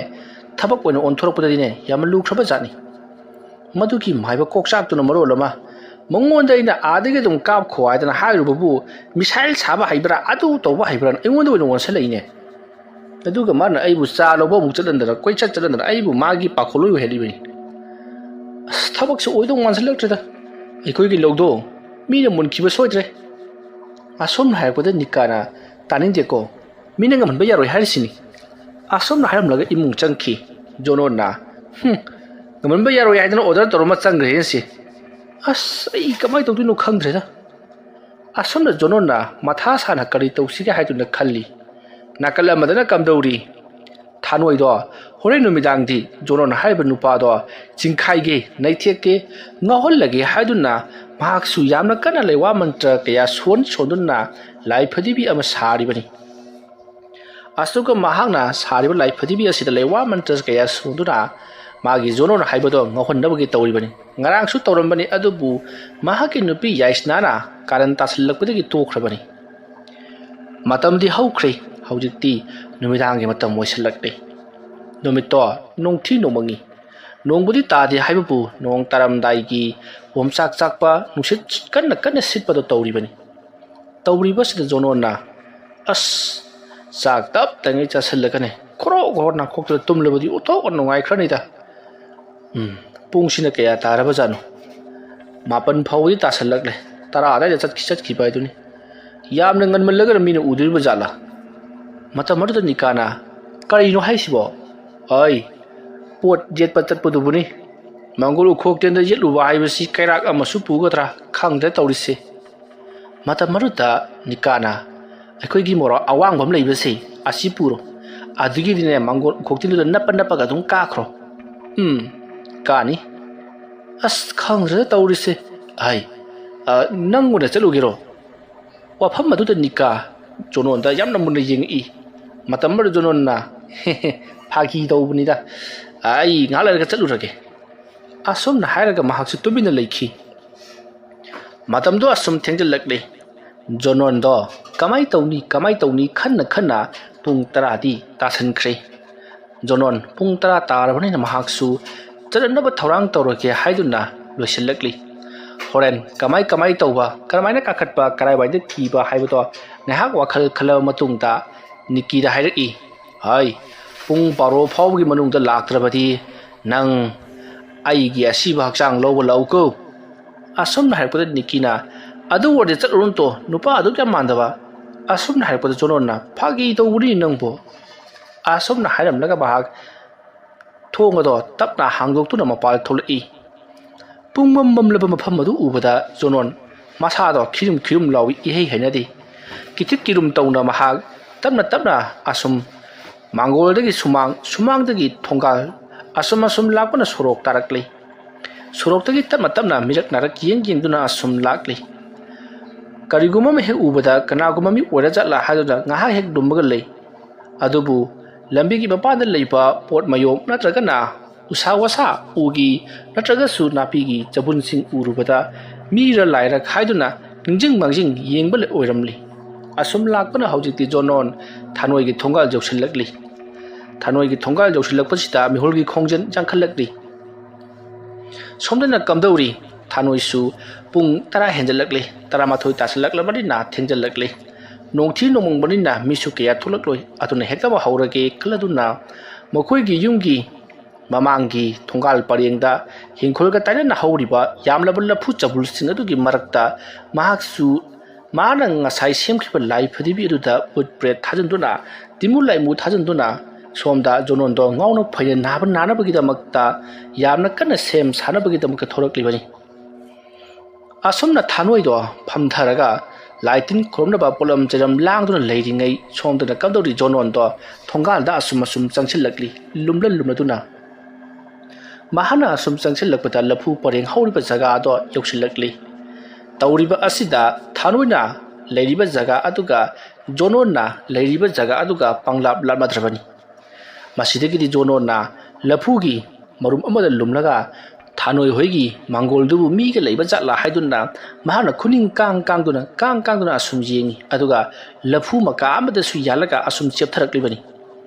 ꯊꯕꯛ ꯑꯣꯏꯅ ꯑꯣꯟꯊꯣꯔꯛꯄꯗꯗꯤꯅꯦ ꯌꯥꯝꯅ ꯂꯨꯈ꯭ꯔꯕ ꯖꯥꯠꯅꯤ꯫ ꯃꯗꯨꯒꯤ ꯃꯥꯏꯕ ꯀꯣꯛꯆꯥꯛꯇꯨꯅ ꯃꯔꯣꯜ ꯑꯃ, ꯃꯉꯣꯟꯗ ꯑꯩꯅ ꯑꯥꯗꯒꯤ ꯑꯗꯨꯝ ꯀꯥꯞꯈꯣ ꯍꯥꯏꯗꯅ ꯍꯥꯏꯔꯨꯕꯕꯨ ꯃꯤꯁꯥꯏꯜ ꯁꯥꯕ ꯍꯩꯕ꯭ꯔꯥ, ꯑꯗꯨ ꯇꯧꯕ ꯍꯩꯕ꯭ꯔꯥꯅ ꯑꯩꯉꯣꯟꯗ ꯑꯣꯏꯅ ꯑꯣꯟꯁꯤꯜꯂꯛꯏꯅꯦ꯫ ꯑꯗꯨꯒ ꯃꯥꯅ ꯑꯩꯕꯨ ꯆꯥ ꯂꯧꯕ ꯑꯃꯨꯛ ꯆꯠꯍꯟꯗꯅ, ꯀꯣꯏꯆꯠ ꯆꯠꯍꯟꯗꯅ ꯑꯩꯕꯨ ꯃꯥꯒꯤ ꯄꯥꯈꯣꯜꯂꯣꯏ ꯑꯣꯏꯍꯜꯂꯤꯕꯅꯤ꯫ ꯑꯁ, ꯊꯕꯛꯁꯦ ꯑꯣꯏꯗꯧ ꯃꯥꯟꯁꯤꯜꯂꯛꯇ꯭ꯔꯦꯗ꯫ ꯑꯩꯈꯣꯏꯒꯤ ꯂꯧꯗꯣ ꯃꯤꯅ ꯃꯨꯟꯈꯤꯕ ꯁꯣꯏꯗ꯭ꯔꯦ꯫ ꯑꯁꯣꯝꯅ ꯍꯥꯏꯔꯛꯄꯗ ꯅꯤꯀꯥꯅ, ꯇꯥꯅꯤꯡꯗꯦꯀꯣ, ꯃꯤꯅ ꯉꯝꯍꯟꯕ ꯌꯥꯔꯣꯏ ꯍꯥꯏꯔꯤꯁꯤꯅꯤ꯫ ꯑꯁꯣꯝꯅ ꯍꯥꯏꯔꯝꯂꯒ ꯏꯃꯨꯡ ꯆꯪꯈꯤ꯫ ꯖꯣꯅꯣꯟꯅ, ꯍꯨꯝ, ꯉꯝꯍꯟꯕ ꯌꯥꯔꯣꯏ ꯍꯥꯏꯗꯅ ꯑꯣꯔꯗꯔ ꯇꯧꯔꯝꯃ ꯆꯪꯈ꯭ꯔꯦꯅꯦ ꯁꯤ꯫ ꯑꯁ, ꯑꯩ ꯀꯃꯥꯏꯅ ꯇꯧꯗꯣꯏꯅꯣ ꯈꯪꯗ꯭ꯔꯦꯗ꯫ ꯑꯁꯣꯝꯗ ꯖꯣꯅꯣꯟꯅ ꯃꯊꯥ ꯁꯥꯅ ꯀꯔꯤ ꯇꯧꯁꯤꯒꯦ ꯍꯥꯏꯗꯨꯅ ꯈꯜꯂꯤ꯫ ꯅꯥꯀꯜ ꯑꯃꯗꯅ ꯀꯝꯗꯧꯔꯤ? ꯊꯥꯅꯣꯏꯗꯣ ꯍꯣꯔꯦꯟ ꯅꯨꯃꯤꯗꯥꯡꯗꯤ ꯖꯣꯅꯣꯟ ꯍꯥꯏꯔꯤꯕ ꯅꯨꯄꯥꯗꯣ ꯆꯤꯡꯈꯥꯏꯒꯦ, ꯅꯩꯊꯦꯛꯀꯦ, ꯉꯥꯎꯍꯜꯂꯒꯦ ꯍꯥꯏꯗꯨꯅ ꯃꯍꯥꯛꯁꯨ ꯌꯥꯝꯅ ꯀꯟꯅ ꯂꯩꯋꯥ ꯃꯟꯇ꯭ꯔ ꯀꯌꯥ ꯁꯣꯟ ꯁꯣꯟꯗꯨꯅ ꯂꯥꯏ ꯐꯗꯤꯕꯤ ꯑꯃ ꯁꯥꯔꯤꯕꯅꯤ꯫ ꯑꯁꯨꯒ ꯃꯍꯥꯛꯅ ꯁꯥꯔꯤꯕ ꯂꯥꯏ ꯐꯗꯤꯕꯤ ꯑꯁꯤꯗ ꯂꯩꯋꯥ ꯃꯟꯇ꯭ꯔ ꯀꯌꯥ ꯁꯣꯟꯗꯨꯅ ꯃꯥꯒꯤ ꯖꯣꯅꯣꯟ ꯍꯥꯏꯕꯗꯣ ꯉꯥꯎꯍꯟꯅꯕꯒꯤ ꯇꯧꯔꯤꯕꯅꯤ꯫ ꯉꯔꯥꯡꯁꯨ ꯇꯧꯔꯝꯕꯅꯤ, ꯑꯗꯨꯕꯨ ꯃꯍꯥꯛꯀꯤ ꯅꯨꯄꯤ ꯌꯥꯏꯁꯅꯥꯅ ꯀꯥꯔꯟ ꯇꯥꯁꯤꯜꯂꯛꯄꯗꯒꯤ ꯇꯣꯛꯈ꯭ꯔꯕꯅꯤ꯫ ꯃꯇꯝꯗꯤ ꯍꯧꯈ꯭ꯔꯦ꯫ ꯍꯧꯖꯤꯛꯇꯤ ꯅꯨꯃꯤꯗꯥꯡꯒꯤ ꯃꯇꯝ ꯑꯣꯏꯁꯤꯜꯂꯛꯂꯦ꯫ ꯅꯨꯃꯤꯠꯇꯣ ꯅꯣꯡꯊꯤ ꯅꯣꯡꯃꯪꯉꯤ꯫ ꯅꯣꯡꯕꯨꯗꯤ ꯇꯥꯗꯦ ꯍꯥꯏꯕꯕꯨ ꯅꯣꯡ ꯇꯥꯔꯝꯗꯥꯏꯒꯤ ꯑꯣꯝꯆꯥꯛ ꯆꯥꯛꯄ ꯅꯨꯡꯁꯤꯠ ꯀꯟꯅ ꯀꯟꯅ ꯁꯤꯠꯄꯗꯣ ꯇꯧꯔꯤꯕꯅꯤ꯫ ꯇꯧꯔꯤꯕꯁꯤꯗ ꯖꯣꯅꯣꯟꯅ, "ꯑꯁ, ꯆꯥꯛ ꯇꯞ ꯇꯉꯩ ꯆꯥꯁꯤꯜꯂꯒꯅꯦ ꯈꯣꯔꯣ ꯈꯣꯔꯣ ꯅꯥꯈꯣꯛꯇꯨꯅ ꯇꯨꯝꯂꯕꯗꯤ ꯑꯣꯟꯊꯣꯛꯅ ꯅꯨꯡꯉꯥꯏꯈ꯭ꯔꯅꯤꯗ꯫ ꯎꯝ, ꯄꯨꯡꯁꯤꯅ ꯀꯌꯥ ꯇꯥꯔꯕꯖꯥꯠꯅꯣ? ꯃꯥꯄꯟ ꯐꯥꯎꯕꯗꯤ ꯇꯥꯁꯜꯂꯛꯂꯦ꯫ ꯇꯔꯥ ꯑꯗꯥꯏꯗ ꯆꯠꯈꯤ ꯆꯠꯈꯤꯕ ꯍꯥꯏꯗꯨꯅꯤ꯫ ꯌꯥꯝꯅ ꯉꯟꯃꯜꯂꯒꯅ ꯃꯤꯅ ꯎꯗꯣꯔꯤꯕ ꯖꯥꯠꯂꯥ? ꯃꯇꯝ ꯑꯗꯨꯗ ꯅꯤꯀꯥꯅ, "ꯀꯔꯤꯅꯣ ꯍꯥꯏꯁꯤꯕꯣ?" "ꯑꯩ ꯄꯣꯠ ꯌꯦꯠꯄ ꯆꯠꯄꯗꯨꯕꯨꯅꯤ꯫ ꯃꯪꯒꯣꯜ ꯎꯈꯣꯛꯇꯦꯟꯗ ꯌꯦꯠꯂꯨꯕ ꯍꯥꯏꯕꯁꯤ ꯀꯩꯔꯥꯛ ꯑꯃꯁꯨ ꯄꯨꯒꯗ꯭ꯔꯥ ꯈꯪꯗ꯭ꯔꯦ ꯇꯧꯔꯤꯁꯦ꯫" ꯃꯇꯝ ꯑꯗꯨꯗ ꯅꯤꯀꯥꯅ, "ꯑꯩꯈꯣꯏꯒꯤ ꯃꯣꯔꯥ ꯑꯋꯥꯡꯕ ꯑꯃ ꯂꯩꯕꯁꯦ, ꯑꯁꯤ ꯄꯨꯔꯣ꯫ ꯑꯗꯨꯒꯤꯗꯤꯅꯦ ꯃꯪꯒꯣꯜ ꯎꯈꯣꯛꯇꯦꯟꯗꯨꯗ ꯅꯞꯄ ꯅꯞꯄꯒ ꯑꯗꯨꯝ ꯀꯥꯈ꯭ꯔꯣ꯫" "ꯎꯝ, ꯀꯥꯅꯤ꯫" "ꯑꯁ, ꯈꯪꯗ꯭ꯔꯦꯗ ꯇꯧꯔꯤꯁꯦ꯫ ꯑꯩ, ꯑ, ꯅꯪ ꯑꯣꯏꯅ ꯆꯠꯂꯨꯒꯦꯔꯣ?" ꯋꯥꯐꯝ ꯑꯗꯨꯗ ꯅꯤꯀꯥ ꯖꯣꯅꯣꯟꯗ ꯌꯥꯝꯅ ꯃꯨꯟꯅ ꯌꯦꯡꯉꯛꯏ꯫ ꯃꯇꯝ ꯑꯗꯨꯗ ꯖꯣꯅꯣꯟꯅ, "ꯍꯦ ꯍꯦ, ꯐꯥꯒꯤ ꯇꯧꯕꯅꯤꯗ꯫ ꯑꯩ ꯉꯥꯏꯍꯥꯛ ꯂꯩꯔꯒ ꯆꯠꯂꯨꯔꯒꯦ꯫" ꯑꯁꯨꯝꯅ ꯍꯥꯏꯔꯒ ꯃꯍꯥꯛꯁꯨ ꯇꯨꯃꯤꯟꯅ ꯂꯩꯈꯤ꯫ ꯃꯇꯝꯗꯣ ꯑꯁꯨꯝ ꯊꯦꯡꯖꯤꯜꯂꯛꯂꯦ꯫ ꯖꯣꯅꯣꯟꯗꯣ ꯀꯃꯥꯏ ꯇꯧꯅꯤ, ꯀꯃꯥꯏ ꯇꯧꯅꯤ ꯈꯟꯅ ꯈꯟꯅ ꯄꯨꯡ ꯇꯔꯥꯗꯤ ꯇꯥꯁꯟꯈ꯭ꯔꯦ꯫ ꯖꯣꯅꯣꯟ ꯄꯨꯡ ꯇꯔꯥ ꯇꯥꯔꯕꯅꯤꯅ ꯃꯍꯥꯛꯁꯨ ꯆꯠꯅꯅꯕ ꯊꯧꯔꯥꯡ ꯇꯧꯔꯒꯦ ꯍꯥꯏꯗꯨꯅ ꯂꯣꯏꯁꯤꯜꯂꯛꯂꯤ꯫ ꯍꯣꯔꯦꯟ ꯀꯃꯥꯏ ꯀꯃꯥꯏ ꯇꯧꯕ, ꯀꯔꯝꯍꯥꯏꯅ ꯀꯥꯈꯠꯄ, ꯀꯔꯥꯏꯋꯥꯏꯗ ꯊꯤꯕ ꯍꯥꯏꯕꯗꯣ ꯉꯥꯏꯍꯥꯛ ꯋꯥꯈꯜ ꯈꯜꯂꯕ ꯃꯇꯨꯡꯗ ꯅꯤꯀꯤꯗ ꯍꯥꯏꯔꯛꯏ, "ꯍꯥꯏ, ꯄꯨꯡ ꯕꯥꯔꯣ ꯐꯥꯎꯕꯒꯤ ꯃꯅꯨꯡꯗ ꯂꯥꯛꯇ꯭ꯔꯕꯗꯤ ꯅꯪ ꯑꯩꯒꯤ ꯑꯁꯤꯕ ꯍꯛꯆꯥꯡ ꯂꯧꯕ ꯂꯥꯛꯎꯀꯣ꯫" ꯑꯁꯨꯝꯅ ꯍꯥꯏꯔꯛꯄꯗ ꯅꯤꯀꯤꯅ, "ꯑꯗꯨ ꯑꯣꯏꯔꯗꯤ ꯆꯠꯂꯨꯔꯅꯨ ꯇꯣ, ꯅꯨꯄꯥ ꯑꯗꯨꯛ ꯌꯥꯝ ꯃꯥꯟꯗꯕ꯫" ꯑꯁꯨꯝꯅ ꯍꯥꯏꯔꯛꯄꯗ ꯖꯣꯅꯣꯟꯅ, "ꯐꯥꯒꯤ ꯇꯧꯕꯅꯤ ꯅꯪꯕꯨ꯫" ꯑꯁꯨꯝꯅ ꯍꯥꯏꯔꯝꯂꯒ ꯃꯍꯥꯛ ꯊꯣꯡ ꯑꯗꯣ ꯇꯞꯅ ꯍꯥꯡꯗꯣꯛꯇꯨꯅ ꯃꯄꯥꯟ ꯊꯣꯛꯂꯛꯏ꯫ ꯄꯨꯡꯃꯝ ꯃꯝꯂꯕ ꯃꯐꯝ ꯑꯗꯨ ꯎꯕꯗ ꯖꯣꯅꯣꯟ ꯃꯁꯥꯗꯣ ꯈꯤꯔꯨꯝ ꯈꯤꯔꯨꯝ ꯂꯥꯎꯏ, ꯏꯍꯩ ꯍꯩꯅꯗꯦ꯫ ꯀꯤꯊꯤꯛ ꯀꯤꯔꯨꯝ ꯇꯧꯅ ꯃꯍꯥꯛ ꯇꯞꯅ ꯇꯞꯅ ꯑꯁꯨꯝ ꯃꯥꯡꯒꯣꯜꯗꯒꯤ ꯁꯨꯃꯥꯡ, ꯁꯨꯃꯥꯡꯗꯒꯤ ꯊꯣꯡꯒꯥꯜ, ꯑꯁꯨꯝ ꯑꯁꯨꯝ ꯂꯥꯛꯄꯅ ꯁꯣꯔꯣꯛ ꯇꯥꯔꯛꯂꯤ꯫ ꯁꯣꯔꯣꯛꯇꯒꯤ ꯇꯞꯅ ꯇꯞꯅ ꯃꯤꯔꯛ ꯅꯥꯔꯛ ꯌꯦꯡ ꯌꯦꯡꯗꯨꯅ ꯑꯁꯨꯝ ꯂꯥꯛꯂꯤ꯫ ꯀꯔꯤꯒꯨꯝꯕ ꯑꯃ ꯍꯦꯛ ꯎꯕꯗ ꯀꯅꯥꯒꯨꯝꯕ ꯃꯤ ꯑꯣꯏꯔꯖꯥꯠꯂꯥ ꯍꯥꯏꯗꯨꯅ ꯉꯥꯏꯍꯥꯛ ꯍꯦꯛ ꯂꯨꯝꯃꯒ ꯂꯩ꯫ ꯑꯗꯨꯕꯨ ꯂꯝꯕꯤꯒꯤ ꯃꯄꯥꯟꯗ ꯂꯩꯕ ꯄꯣꯠ ꯃꯌꯣꯝ ꯅꯠꯇ꯭ꯔꯒꯅ ꯎꯁꯥ ꯋꯥꯁꯥ, ꯎꯒꯤ ꯅꯠꯇ꯭ꯔꯒꯁꯨ ꯅꯥꯄꯤꯒꯤ ꯆꯕꯨꯟꯁꯤꯡ ꯎꯔꯨꯕꯗ ꯃꯤꯔ ꯂꯥꯏꯔ ꯍꯥꯏꯗꯨꯅ ꯅꯤꯡꯖꯤꯡ ꯃꯥꯡꯖꯤꯡ ꯌꯦꯡꯕ ꯑꯣꯏꯔꯝꯂꯤ꯫ ꯑꯁꯨꯝ ꯂꯥꯛꯄꯅ ꯍꯧꯖꯤꯛꯇꯤ ꯖꯣꯅꯣꯟ ꯊꯥꯅꯣꯏꯒꯤ ꯊꯣꯡꯒꯥꯜ ꯌꯧꯁꯤꯜꯂꯛꯂꯤ꯫ ꯊꯥꯅꯣꯏꯒꯤ ꯊꯣꯡꯒꯥꯜ ꯌꯧꯁꯤꯜꯂꯛꯄꯁꯤꯗ ꯃꯤꯍꯨꯜꯒꯤ ꯈꯣꯡꯖꯦꯜ ꯌꯥꯡꯈꯠꯂꯛꯂꯤ꯫ ꯁꯣꯝꯗꯅ ꯀꯝꯗꯧꯔꯤ? ꯊꯥꯅꯣꯏꯁꯨ ꯄꯨꯡ ꯇꯔꯥ ꯍꯦꯟꯖꯜꯂꯛꯂꯤ꯫ ꯇꯔꯥꯃꯥꯊꯣꯏ ꯇꯥꯁꯤꯜꯂꯛꯂꯕꯅꯤꯅ ꯊꯦꯡꯖꯜꯂꯛꯂꯤ꯫ ꯅꯣꯡꯊꯤ ꯅꯣꯡꯃꯪꯕꯅꯤꯅ ꯃꯤꯁꯨ ꯀꯌꯥ ꯊꯣꯛꯂꯛꯂꯣꯏ꯫ ꯑꯗꯨꯅ ꯍꯦꯛꯇꯃꯛ ꯍꯧꯔꯒꯦ ꯈꯜꯂꯗꯨꯅ ꯃꯈꯣꯏꯒꯤ ꯌꯨꯝꯒꯤ ꯃꯃꯥꯡꯒꯤ ꯊꯣꯡꯒꯥꯜ ꯄꯔꯦꯡꯗ ꯏꯪꯈꯣꯜꯒ ꯇꯥꯏꯅꯅ ꯍꯧꯔꯤꯕ ꯌꯥꯝꯂꯕ ꯂꯐꯨ ꯆꯕꯨꯜꯁꯤꯡ ꯑꯗꯨꯒꯤ ꯃꯔꯛꯇ ꯃꯍꯥꯛꯁꯨ ꯃꯥꯅ ꯉꯁꯥꯏ ꯁꯦꯝꯈꯤꯕ ꯂꯥꯏ ꯐꯗꯤꯕꯤ ꯑꯗꯨꯗ ꯎꯠ ꯄ꯭ꯔꯦꯠ ꯊꯥꯖꯤꯟꯗꯨꯅ, ꯇꯤꯃꯨ ꯂꯥꯏꯃꯨ ꯊꯥꯖꯤꯟꯗꯨꯅ, ꯁꯣꯝꯗ ꯖꯣꯅꯣꯟꯗꯣ ꯉꯥꯎꯅ ꯐꯩꯅ ꯅꯥꯕ ꯅꯥꯅꯕꯒꯤꯗꯃꯛꯇ ꯌꯥꯝꯅ ꯀꯟꯅ ꯁꯦꯝ ꯁꯥꯅꯕꯒꯤꯗꯃꯛꯇ ꯊꯣꯔꯛꯂꯤꯕꯅꯤ꯫ ꯑꯁꯨꯝꯅ ꯊꯥꯅꯣꯏꯗꯣ ꯐꯝꯊꯔꯒ ꯂꯥꯏ ꯇꯤꯟ ꯈꯨꯔꯨꯝꯅꯕ ꯄꯣꯠꯂꯝ ꯆꯩꯔꯝ ꯂꯥꯡꯗꯨꯅ ꯂꯩꯔꯤꯉꯩ, ꯁꯣꯝꯗꯅ ꯀꯝꯗꯧꯔꯤ ꯖꯣꯅꯣꯟꯗꯣ ꯊꯣꯡꯒꯥꯜꯗ ꯑꯁꯨꯝ ꯑꯁꯨꯝ ꯆꯪꯁꯤꯜꯂꯛꯂꯤ, ꯂꯨꯝꯂ ꯂꯨꯝꯂꯗꯨꯅ꯫ ꯃꯍꯥꯛꯅ ꯑꯁꯨꯝ ꯆꯪꯁꯤꯜꯂꯛꯄꯗ ꯂꯐꯨ ꯄꯔꯦꯡ ꯍꯧꯔꯤꯕ ꯖꯒꯥꯗꯣ ꯌꯧꯁꯤꯜꯂꯛꯂꯤ꯫ ꯇꯧꯔꯤꯕ ꯑꯁꯤꯗ ꯊꯥꯅꯣꯏꯅ ꯂꯩꯔꯤꯕ ꯖꯒꯥ ꯑꯗꯨꯒ ꯖꯣꯅꯣꯟꯅ ꯂꯩꯔꯤꯕ ꯖꯒꯥ ꯑꯗꯨꯒ ꯄꯪꯂꯥꯞ ꯂꯥꯞꯅꯗ꯭ꯔꯕꯅꯤ꯫ ꯃꯁꯤꯗꯒꯤꯗꯤ ꯖꯣꯅꯣꯟꯅ ꯂꯐꯨꯒꯤ ꯃꯔꯨꯝ ꯑꯃꯗ ꯂꯨꯝꯂꯒ ꯊꯥꯅꯣꯏ ꯍꯣꯏꯒꯤ ꯃꯥꯡꯒꯣꯜꯗꯨꯕꯨ ꯃꯤꯒ ꯂꯩꯕ ꯖꯥꯠꯂꯥ ꯍꯥꯏꯗꯨꯅ ꯃꯍꯥꯛꯅ ꯈꯨꯅꯤꯡ ꯀꯥꯡ ꯀꯥꯡꯗꯨꯅ, ꯀꯥꯡ ꯀꯥꯡꯗꯨꯅ ꯑꯁꯨꯝ ꯌꯦꯡꯉꯤ꯫ ꯑꯗꯨꯒ ꯂꯐꯨ ꯃꯀꯥ ꯑꯃꯗꯁꯨ ꯌꯥꯜꯂꯒ ꯑꯁꯨꯝ ꯆꯦꯞꯊꯔꯛꯂꯤꯕꯅꯤ꯫